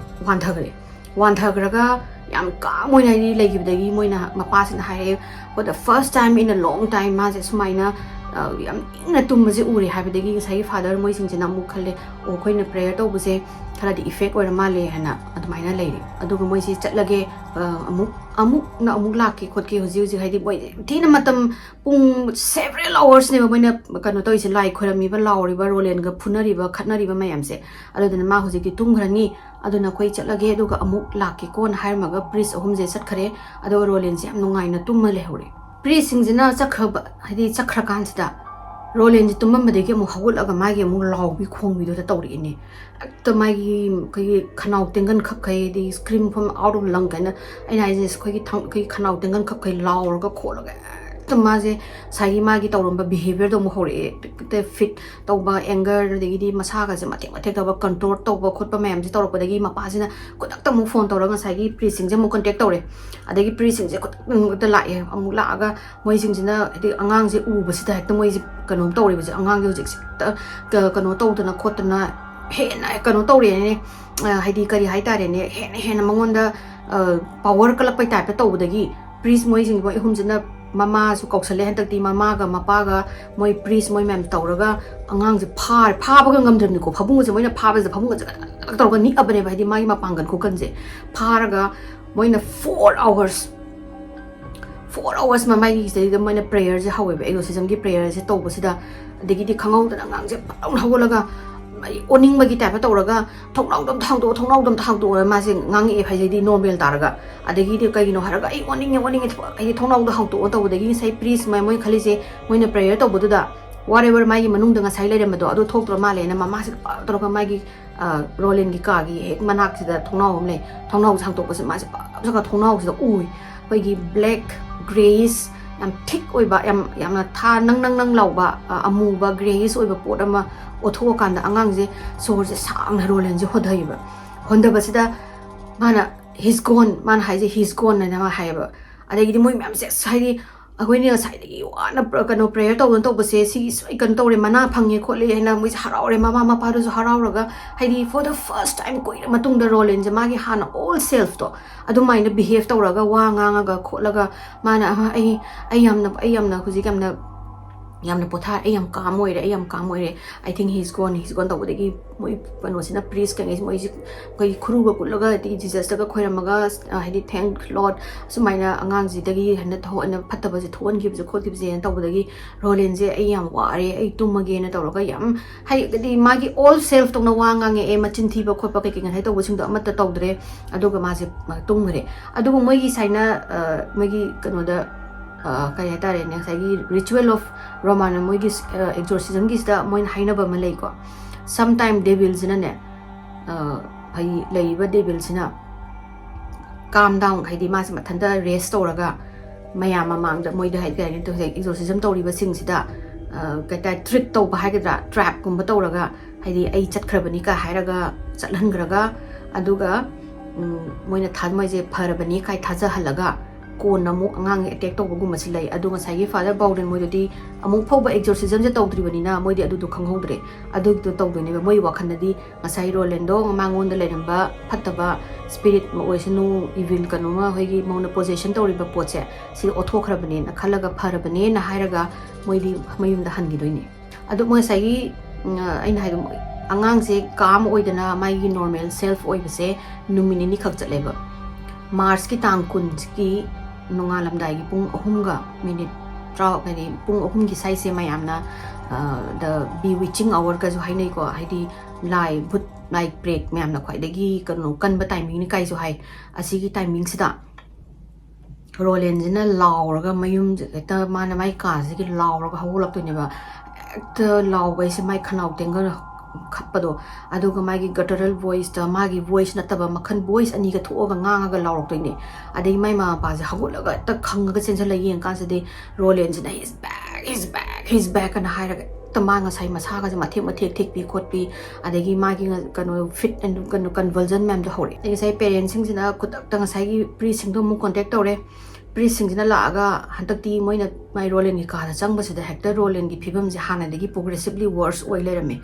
ꯋꯥꯟꯊꯈ꯭ꯔꯦ꯫ ꯋꯥꯟꯊꯈ꯭ꯔꯒ ꯌꯥꯝ ꯀꯥꯝ ꯑꯣꯏꯅ ꯍꯥꯏꯗꯤ ꯂꯩꯈꯤꯕꯗꯒꯤ ꯃꯣꯏꯅ, ꯃꯄꯥꯁꯤꯅ ꯍꯥꯏꯔꯛꯑꯦ, "For the first time in a long time ꯃꯥꯁꯦ ꯁꯨꯃꯥꯏꯅ, ꯑ, ꯌꯥꯝ ꯏꯪꯅ ꯇꯨꯝꯕꯁꯦ ꯎꯔꯦ" ꯍꯥꯏꯕꯗꯒꯤ ꯉꯁꯥꯏꯒꯤ ꯐꯥꯗꯔ ꯃꯣꯏꯁꯤꯡꯁꯤꯅ ꯑꯃꯨꯛ ꯈꯜꯂꯦ, "ꯑꯣ, ꯑꯩꯈꯣꯏꯅ ꯄ꯭ꯔꯦꯌꯔ ꯇꯧꯕꯁꯦ ꯈꯔꯗꯤ ꯏꯐꯦꯛ ꯑꯣꯏꯔ ꯃꯥꯜꯂꯦ" ꯍꯥꯏꯅ ꯑꯗꯨꯃꯥꯏꯅ ꯂꯩꯔꯦ꯫ ꯑꯗꯨꯒ ꯃꯣꯏꯁꯦ ꯆꯠꯂꯒꯦ, ꯑ, ꯑꯃꯨꯛ, ꯑꯃꯨꯛꯅ ꯑꯃꯨꯛ ꯂꯥꯛꯀꯦ ꯈꯣꯠꯀꯦ, ꯍꯧꯖꯤꯛ ꯍꯧꯖꯤꯛ ꯍꯥꯏꯗꯤ ꯃꯣꯏ ꯊꯤꯅ ꯃꯇꯝ ꯄꯨꯡ several hours ꯅꯦꯕ ꯃꯣꯏꯅ ꯀꯩꯅꯣ ꯇꯧꯔꯤꯁꯦ, ꯂꯥꯏ ꯈꯣꯏꯔꯝꯃꯤꯕ, ꯂꯥꯎꯔꯤꯕ, ꯔꯣꯂꯦꯟꯒ ꯐꯨꯅꯔꯤꯕ, ꯈꯠꯅꯔꯤꯕ ꯃꯌꯥꯝꯁꯦ꯫ ꯑꯗꯨꯗꯨꯅ ꯃꯥ ꯍꯧꯖꯤꯛꯇꯤ ꯇꯨꯝꯈ꯭ꯔꯅꯤ, ꯑꯗꯨꯅ ꯑꯩꯈꯣꯏ ꯆꯠꯂꯒꯦ, ꯑꯗꯨꯒ ꯑꯃꯨꯛ ꯂꯥꯛꯀꯦꯀꯣꯅ ꯍꯥꯏꯔꯝꯃꯒ ꯄ꯭ꯔꯤꯁ ꯑꯍꯨꯝꯁꯦ ꯆꯠꯈ꯭ꯔꯦ꯫ ꯑꯗꯨꯒ ꯔꯣꯂꯦꯟꯁꯦ ꯌꯥꯝ ꯅꯨꯡꯉꯥꯏꯅ ꯇꯨꯝꯃ ꯂꯩꯍꯧꯔꯦ꯫ ꯄ꯭ꯔꯤꯁꯁꯤꯡꯁꯤꯅ ꯆꯠꯈ꯭ꯔꯕ, ꯍꯥꯏꯗꯤ ꯆꯠꯈ꯭ꯔꯀꯥꯟꯁꯤꯗ ꯔꯣꯂꯦꯟꯁꯦ ꯇꯨꯝꯃꯝꯕꯗꯒꯤ ꯑꯃꯨꯛ ꯍꯧꯒꯠꯂꯒ ꯃꯥꯒꯤ ꯑꯃꯨꯛ ꯂꯥꯎꯕꯤ ꯈꯣꯡꯕꯤꯗꯨꯗ ꯇꯧꯔꯛꯏꯅꯦ꯫ ꯍꯦꯛꯇ ꯃꯥꯒꯤ ꯑꯩꯈꯣꯏꯒꯤ ꯈꯅꯥꯎ ꯇꯦꯡꯒꯟ ꯈꯞꯈꯩ, ꯑꯗꯩ scream from out of lung ꯀꯥꯏꯅ ꯑꯩꯅ ꯍꯥꯏꯁꯦ, ꯑꯩꯈꯣꯏꯒꯤ ꯊꯪ-, ꯑꯩꯈꯣꯏꯒꯤ ꯈꯅꯥꯎ ꯇꯦꯡꯒꯟ ꯈꯞꯈꯩ ꯂꯥꯎꯔꯒ ꯈꯣꯠꯂꯒ ꯍꯦꯛꯇ ꯃꯥꯁꯦ ꯉꯁꯥꯏꯒꯤ ꯃꯥꯒꯤ ꯇꯧꯔꯝꯕ behaviourꯗꯣ ꯑꯃꯨꯛ ꯍꯧꯔꯛꯑꯦ꯫ ꯍꯦꯛꯇ fit ꯇꯧꯕ, anger, ꯑꯗꯒꯤꯗꯤ ꯃꯁꯥꯒꯁꯦ ꯃꯊꯦꯛ ꯃꯊꯦꯛ ꯇꯧꯕ, control ꯇꯧꯕ ꯈꯣꯠꯄ ꯃꯌꯥꯝꯁꯦ ꯇꯧꯔꯛꯄꯗꯒꯤ ꯃꯄꯥꯁꯤꯅ ꯈꯨꯗꯛꯇ ꯑꯃꯨꯛ phone ꯇꯧꯔꯒ ꯉꯁꯥꯏꯒꯤ priestꯁꯤꯡꯁꯦ ꯑꯃꯨꯛ contact ꯇꯧꯔꯦ꯫ ꯑꯗꯒꯤ priestꯁꯤꯡꯁꯦ ꯈꯨꯗꯛꯇ ꯂꯥꯛꯑꯦ꯫ ꯑꯃꯨꯛ ꯂꯥꯛꯑꯒ ꯃꯣꯏꯁꯤꯡꯁꯤꯅ ꯍꯥꯏꯗꯤ ꯑꯉꯥꯡꯁꯦ ꯎꯕꯁꯤꯗ ꯍꯦꯛꯇ ꯃꯣꯏꯁꯦ ꯀꯩꯅꯣꯝ ꯇꯧꯔꯦꯕꯁꯦ, ꯑꯉꯥꯡꯁꯦ ꯍꯧꯖꯤꯛꯁꯦ ꯍꯦꯛꯇ ꯀ-, ꯀꯩꯅꯣ ꯇꯧꯗꯅ ꯈꯣꯠꯇꯅ ꯍꯦꯟꯅ ꯀꯩꯅꯣ ꯇꯧꯔꯦꯅꯦ꯫ ꯑ, ꯍꯥꯏꯗꯤ ꯀꯔꯤ ꯍꯥꯏꯇꯥꯔꯦꯅꯦ, ꯍꯦꯟꯅ ꯍꯦꯟꯅ ꯃꯉꯣꯟꯗ, ꯑ, power ꯀꯜꯂꯛꯄꯩ typeꯇ ꯇꯧꯕꯗꯒꯤ priest ꯃꯣꯏꯁꯤꯡ, ꯃꯣꯏ ꯑꯍꯨꯝꯁꯤꯅ ꯃꯃꯥꯁꯨ ꯀꯧꯁꯜꯂꯦ꯫ ꯍꯟꯗꯛꯇꯤ ꯃꯃꯥꯒ ꯃꯄꯥꯒ ꯃꯣꯏ priest ꯃꯣꯏ ꯃꯌꯥꯝ ꯇꯧꯔꯒ ꯑꯉꯥꯡꯁꯦ ꯐꯥꯔꯦ꯫ ꯐꯥꯕꯒ ꯉꯝꯗ꯭ꯔꯕꯅꯤꯀꯣ, ꯐꯃꯨꯡꯒꯁꯦ ꯃꯣꯏꯅ ꯐꯥꯕꯁꯤꯗ ꯐꯃꯨꯡꯒꯁꯦ ꯇꯧꯔꯒ ꯅꯤꯛꯑꯕꯅꯦꯕ, ꯍꯥꯏꯗꯤ ꯃꯥꯒꯤ ꯃꯄꯥꯡꯒꯜ ꯈꯨꯀꯟꯁꯦ꯫ ꯐꯥꯔꯒ ꯃꯣꯏꯅ four hours, four hours ꯃꯃꯥꯏꯒꯤ ꯁꯤꯗꯩꯗ ꯃꯣꯏꯅ prayerꯁꯦ ꯍꯧꯋꯦꯕ, exorcismꯒꯤ prayerꯁꯦ ꯇꯧꯕꯁꯤꯗ꯫ ꯑꯗꯒꯤꯗꯤ ꯈꯪꯍꯧꯗꯅ ꯑꯉꯥꯡꯁꯦ ꯐꯠ ꯂꯥꯎꯅ ꯍꯧꯒꯠꯂꯒ ꯑꯩ ꯑꯣꯅꯤꯡꯕꯒꯤ typeꯇ ꯇꯧꯔꯒ, "ꯊꯣꯡꯅꯥꯎꯗꯣ ꯑꯝꯇ ꯍꯥꯡꯗꯣꯛꯑꯣ, ꯊꯣꯡꯅꯥꯎꯗꯣ ꯑꯝꯇ ꯍꯥꯡꯗꯣꯛꯑꯣ", ꯃꯥꯁꯦ ꯉꯥꯡꯉꯛꯑꯦ ꯍꯥꯏꯁꯤꯗꯤ normal ꯇꯥꯔꯒ꯫ ꯑꯗꯒꯤꯗꯤ ꯀꯩꯒꯤꯅꯣ ꯍꯥꯏꯔꯒ, "ꯑꯩ ꯑꯣꯅꯤꯡꯉꯦ, ꯑꯣꯅꯤꯡꯉꯦ, ꯍꯥꯏꯗꯤ ꯊꯣꯡꯅꯥꯎꯗꯣ ꯍꯥꯡꯗꯣꯛꯑꯣ" ꯇꯧꯕꯗꯒꯤ ꯉꯁꯥꯏ priest ꯃ-, ꯃꯣꯏ ꯈꯜꯂꯤꯁꯦ, ꯃꯣꯏꯅ prayer ꯇꯧꯕꯗꯨꯗ whatever ꯃꯥꯒꯤ ꯃꯅꯨꯡꯗ ꯉꯁꯥꯏ ꯂꯩꯔꯝꯕꯗꯣ ꯑꯗꯨ ꯊꯣꯛꯇ꯭ꯔ ꯃꯥꯜꯂꯦꯅ ꯃꯃꯥꯁꯦ ꯄꯥꯛ ꯇꯧꯔꯒ ꯃꯥꯒꯤ, ꯑ, ꯔꯣꯂꯦꯟꯒꯤ ꯀꯥꯒꯤ ꯍꯦꯛ ꯃꯅꯥꯛꯁꯤꯗ ꯊꯣꯡꯅꯥꯎ ꯑꯃ ꯂꯩ꯫ ꯊꯣꯡꯅꯥꯎꯁꯦ ꯍꯥꯡꯗꯣꯛꯄꯁꯦ ꯃꯥꯁꯦ ꯄꯥꯛ ꯆꯠꯂꯒ ꯊꯣꯡꯅꯥꯎꯁꯤꯗ ꯎꯏ꯫ ꯑꯩꯈꯣꯏꯒꯤ black, greyish, ꯌꯥꯝ thick ꯑꯣꯏꯕ, ꯌꯥꯝ, ꯌꯥꯝꯅ ꯊꯥ ꯅꯪ ꯅꯪ ꯅꯪ ꯂꯥꯎꯕ, ꯑ, ꯑꯃꯨꯕ greyish ꯑꯣꯏꯕ ꯄꯣꯠ ꯑꯃ ꯑꯣꯊꯣꯛꯑꯀꯥꯟꯗ ꯑꯉꯥꯡꯁꯦ ꯁꯣꯔꯁꯦ ꯁꯥꯡꯅ ꯔꯣꯂꯦꯟꯁꯦ ꯍꯣꯟꯊꯩꯌꯦꯕ꯫ ꯍꯣꯟꯊꯕꯁꯤꯗ ꯃꯥꯅ, "He's gone", ꯃꯥꯅ ꯍꯥꯏꯁꯦ, "He's gone" ꯍꯥꯏꯅ ꯃꯥ ꯍꯥꯏꯌꯦꯕ꯫ ꯑꯗꯒꯤꯗꯤ ꯃꯣꯏ ꯃꯌꯥꯝꯁꯦ, ꯑꯁ, ꯍꯥꯏꯗꯤ ꯑꯩꯈꯣꯏꯅ ꯉꯁꯥꯏꯗꯒꯤ ꯋꯥꯅ ꯄ꯭ꯔ-, ꯀꯩꯅꯣ, prayer ꯇꯧꯗꯅ ꯇꯧꯕꯁꯦ, ꯁꯤꯒꯤ ꯁꯣꯏ ꯀꯩꯅꯣ ꯇꯧꯔꯦ, ꯃꯅꯥ ꯐꯪꯉꯦ ꯈꯣꯠꯂꯦ ꯍꯥꯏꯅ ꯃꯣꯏꯁꯦ ꯍꯔꯥꯎꯔꯦ, ꯃꯃꯥ ꯃꯄꯥꯗꯨꯁꯨ ꯍꯔꯥꯎꯔꯒ, ꯍꯥꯏꯗꯤ for the first time ꯀꯨꯏꯔ ꯃꯇꯨꯡꯗ ꯔꯣꯂꯦꯟꯁꯦ ꯃꯥꯒꯤ ꯍꯥꯟꯅ old selfꯇꯣ ꯑꯗꯨꯃꯥꯏꯅ behave ꯇꯧꯔꯒ, ꯋꯥ ꯉꯥꯡꯉꯒ ꯈꯣꯠꯂꯒ, ꯃꯥꯅ, "ꯑꯍ, ꯑꯩ, ꯑꯩ ꯌꯥꯝꯅ, ꯑꯩ ꯌꯥꯝꯅ ꯍꯧꯖꯤꯛ ꯌꯥꯝꯅ, ꯌꯥꯝꯅ ꯄꯣꯊꯥꯔꯦ, ꯑꯩ ꯌꯥꯝ calm ꯑꯣꯏꯔꯦ, ꯑꯩ ꯌꯥꯝ calm ꯑꯣꯏꯔꯦ, I think he's gone, he's gone" ꯇꯧꯕꯗꯒꯤ ꯃꯣꯏ ꯀꯩꯅꯣꯁꯤꯅ, priest ꯀꯩꯉꯩꯁꯦ, ꯃꯣꯏꯁꯦ ꯑꯩꯈꯣꯏꯒꯤ ꯈꯨꯔꯨꯒ ꯀꯨꯠꯂꯒ, ꯑꯗꯒꯤ Jesusꯇꯒ ꯈꯣꯏꯔꯝꯃꯒ, ꯑ, ꯍꯥꯏꯗꯤ, "Thank Lord, ꯁꯨꯃꯥꯏꯅ ꯑꯉꯥꯡꯁꯤꯗꯒꯤ ꯍꯦꯟꯅ ꯊꯣꯛꯍꯟꯅ ꯐꯠꯇꯕꯁꯦ ꯊꯣꯛꯍꯟꯈꯤꯕꯁꯦ ꯈꯣꯠꯈꯤꯕꯁꯦꯅ" ꯇꯧꯕꯗꯒꯤ ꯔꯣꯂꯦꯟꯁꯦ, "ꯑꯩ ꯌꯥꯝ ꯋꯥꯔꯦ, ꯑꯩ ꯇꯨꯝꯃꯒꯦꯅ" ꯇꯧꯔꯒ ꯌꯥꯝ, ꯍꯥꯏꯗꯤ, ꯃꯥꯒꯤ old selfꯇꯧꯅ ꯋꯥ ꯉꯥꯡꯉꯛꯑꯦ, ꯃꯆꯤꯟ ꯊꯤꯕ ꯈꯣꯠꯄ ꯀꯩꯀꯩ ꯉꯁꯥꯏ ꯇꯧꯕꯁꯤꯡꯗꯣ ꯑꯃꯠꯇ ꯇꯧꯗ꯭ꯔꯦ꯫ ꯑꯗꯨꯒ ꯃꯥꯁꯦ, ꯑ, ꯇꯨꯝꯈ꯭ꯔꯦ꯫ ꯑꯗꯨꯕꯨ ꯃꯣꯏꯒꯤ ꯁꯥꯏꯅ, ꯑ, ꯃꯣꯏꯒꯤ ꯀꯩꯅꯣꯗ, ꯑ, ꯀꯩ ꯍꯥꯏꯇꯥꯔꯦꯅꯦ, ꯉꯁꯥꯏꯒꯤ Ritual of Romana ꯃꯣꯏꯒꯤ ꯑꯦꯛꯖꯣꯔꯁꯤꯖꯝꯒꯤꯁꯤꯗ ꯃꯣꯏꯅ ꯍꯥꯏꯅꯕ ꯑꯃ ꯂꯩꯀꯣ꯫ Sometime devilꯁꯤꯅꯅꯦ, ꯑ, ꯍꯥꯏꯗꯤ ꯂꯩꯔꯤꯕ ꯗꯦꯚꯤꯜꯁꯤꯅ calm down, ꯍꯥꯏꯗꯤ ꯃꯥꯁꯦ ꯃꯊꯟꯇ ꯔꯦꯁ ꯇꯧꯔꯒ ꯃꯌꯥꯝ ꯃꯃꯥꯡꯗ ꯃꯣꯏꯗ ꯍꯥꯏꯗꯤ ꯀꯩ ꯍꯥꯏꯅꯤ, ꯍꯧꯖꯤꯛ ꯑꯦꯛꯖꯣꯔꯁꯤꯖꯝ ꯇꯧꯔꯤꯕꯁꯤꯡꯁꯤꯗ, ꯑ, ꯀꯩ ꯍꯥꯏꯇꯥꯔꯦ, ꯇ꯭ꯔꯤꯛ ꯇꯧꯕ ꯍꯥꯏꯒꯗ꯭ꯔꯥ, ꯇ꯭ꯔꯦꯞꯀꯨꯝꯕ ꯇꯧꯔꯒ, ꯍꯥꯏꯗꯤ ꯑꯩ ꯆꯠꯈ꯭ꯔꯕꯅꯤ ꯀꯥꯏ ꯍꯥꯏꯔꯒ ꯆꯠꯍꯟꯈ꯭ꯔꯒ, ꯑꯗꯨꯒ, ꯎꯝ, ꯃꯣꯏꯅ ꯊꯥ-, ꯃꯣꯏꯁꯦ ꯐꯔꯕꯅꯤ ꯀꯥꯏ ꯊꯥꯖꯍꯜꯂꯒ ꯀꯣꯟꯅ ꯑꯃꯨꯛ ꯑꯉꯥꯡ ꯑꯦꯇꯦꯛ ꯇꯧꯕꯒꯨꯝꯕꯁꯤ ꯂꯩ꯫ ꯑꯗꯣ ꯉꯁꯥꯏꯒꯤ ꯐꯥꯗꯔ ꯕꯥꯎꯗꯦꯟ ꯃꯣꯏꯗꯗꯤ ꯑꯃꯨꯛ ꯐꯥꯎꯕ ꯑꯦꯛꯖꯣꯔꯁꯤꯖꯝꯁꯦ ꯇꯧꯗ꯭ꯔꯤꯕꯅꯤꯅ ꯃꯣꯏꯗꯤ ꯑꯗꯨꯗꯣ ꯈꯪꯍꯧꯗ꯭ꯔꯦ꯫ ꯑꯗꯨꯒꯤꯗꯣ ꯇꯧꯗꯣꯏꯅꯦꯕ꯫ ꯃꯣꯏ ꯋꯥꯈꯜꯗꯗꯤ ꯉꯁꯥꯏ ꯔꯣꯂꯦꯟꯗꯣ ꯃꯉꯣꯟꯗ ꯂꯩꯔꯝꯕ ꯐꯠꯇꯕ ꯁ꯭ꯄꯤꯔꯤꯠ ꯑꯃ ꯑꯣꯏꯁꯅꯨ, ꯏꯚꯤꯜ ꯀꯩꯅꯣꯃ, ꯑꯩꯈꯣꯏꯒꯤ ꯃꯉꯣꯟꯗ ꯄꯣꯖꯦꯁꯟ ꯇꯧꯔꯤꯕ ꯄꯣꯠꯁꯦ ꯁꯤ ꯑꯣꯠꯊꯣꯛꯈ꯭ꯔꯕꯅꯦꯅ ꯈꯜꯂꯒ ꯐꯔꯕꯅꯦꯅ ꯍꯥꯏꯔꯒ ꯃꯣꯏꯗꯤ ꯃꯌꯨꯝꯗ ꯍꯟꯈꯤꯗꯣꯏꯅꯦ꯫ ꯑꯗꯣ ꯃꯣꯏ ꯉꯁꯥꯏꯒꯤ, ꯎꯝ, ꯑꯩꯅ ꯍꯥꯏꯗꯣ, ꯑꯉꯥꯡꯁꯦ calm ꯑꯣꯏꯗꯅ ꯃꯥꯒꯤ ꯅꯣꯔꯃꯦꯜ ꯁꯦꯜꯐ ꯑꯣꯏꯕꯁꯦ ꯅꯨꯃꯤꯠ ꯅꯤꯅꯤ ꯈꯛ ꯆꯠꯂꯦꯕ꯫ ꯃꯥꯔꯆꯀꯤ ꯇꯥꯡ ꯀꯨꯟꯒꯤ ꯅꯣꯡꯉꯥꯜꯂꯝꯗꯥꯏꯒꯤ ꯄꯨꯡ ꯑꯍꯨꯝꯒ ꯃꯤꯅꯤꯠ ꯇꯔꯥ, ꯍꯥꯏꯗꯤ ꯄꯨꯡ ꯑꯍꯨꯝꯒꯤ ꯁ꯭ꯋꯥꯏꯁꯦ ꯃꯌꯥꯝꯅ, ꯑ, the bewitching hourꯒꯁꯨ ꯍꯥꯏꯅꯩꯀꯣ, ꯍꯥꯏꯗꯤ ꯂꯥꯏ ꯚꯨꯠ ꯂꯥꯏ ꯄ꯭ꯔꯦꯠ ꯃꯌꯥꯝꯅ ꯈ꯭ꯋꯥꯏꯗꯒꯤ ꯀꯩꯅꯣ ꯀꯟꯕ ꯇꯥꯏꯃꯤꯡꯅꯤ ꯀꯥꯏꯁꯨ ꯍꯥꯏ꯫ ꯑꯁꯤꯒꯤ ꯇꯥꯏꯃꯤꯡꯁꯤꯗ ꯔꯣꯂꯦꯟꯁꯤꯅ ꯂꯥꯎꯔꯒ ꯃꯌꯨꯝꯁꯦ ꯍꯦꯛꯇ ꯃꯥꯅ ꯃꯥꯏ ꯀꯥꯁꯤꯗꯒꯤ ꯂꯥꯎꯔꯒ ꯍꯧꯒꯠꯂꯛꯇꯣꯏꯅꯦꯕ꯫ ꯍꯦꯛꯇ ꯂꯥꯎꯕ ꯍꯥꯏꯁꯦ ꯃꯥꯏ ꯈꯅꯥꯎ ꯇꯦꯡꯒ ꯈꯞꯄꯗꯣ, ꯑꯗꯨꯒ ꯃꯥꯒꯤ guttural voiceꯇ ꯃꯥꯒꯤ voice ꯅꯠꯇꯕ ꯃꯈꯜ voice ꯑꯅꯤꯒ ꯊꯣꯛꯑꯒ ꯉꯥꯡꯉꯒ ꯂꯥꯎꯔꯛꯇꯣꯏꯅꯦ꯫ ꯑꯗꯩ ꯃꯥꯏ ꯃꯃꯥ ꯃꯄꯥꯁꯦ ꯍꯧꯒꯠꯂꯒ ꯍꯦꯛꯇ ꯈꯪꯉꯒ ꯆꯦꯟꯁꯤꯜꯂꯒ ꯌꯦꯡꯉꯀꯥꯟꯁꯤꯗꯗꯤ ꯔꯣꯂꯦꯟꯁꯤꯅ "He's back, he's back, he's back" ꯑꯅ ꯍꯥꯏꯔꯒ ꯍꯦꯛꯇ ꯃꯥ ꯉꯁꯥꯏ ꯃꯁꯥꯒꯁꯦ ꯃꯊꯦꯛ ꯃꯊꯦꯛ ꯊꯦꯛꯄꯤ ꯈꯣꯠꯄꯤ, ꯑꯗꯒꯤ ꯃꯥꯒꯤ ꯉ-, ꯀꯩꯅꯣ, ꯐꯤꯠ ꯑꯦꯟ ꯀꯩꯅꯣ, ꯀꯟꯚꯜꯖꯟ ꯃꯌꯥꯝꯗꯣ ꯍꯧꯔꯛꯑꯦ꯫ ꯑꯗꯩ ꯉꯁꯥꯏ ꯄꯦꯔꯦꯟꯁꯁꯤꯡꯁꯤꯅ ꯈꯨꯗꯛꯇ ꯉꯁꯥꯏꯒꯤ ꯄ꯭ꯔꯤꯁꯁꯤꯡꯗꯣ ꯑꯃꯨꯛ ꯀꯣꯟꯇꯦꯛ ꯇꯧꯔꯦ꯫ ꯄ꯭ꯔꯤꯁꯁꯤꯡꯁꯤꯅ ꯂꯥꯛꯑꯒ ꯍꯟꯗꯛꯇꯤ ꯃꯣꯏꯅ ꯃꯥꯏ ꯔꯣꯂꯦꯟꯒꯤ ꯀꯥꯗ ꯆꯪꯕꯁꯤꯗ ꯍꯦꯛꯇ ꯔꯣꯂꯦꯟꯒꯤ ꯐꯤꯕꯝꯁꯦ ꯍꯥꯟꯅꯗꯒꯤ progressively worse ꯑꯣꯏ ꯂꯩꯔꯝꯃꯦ꯫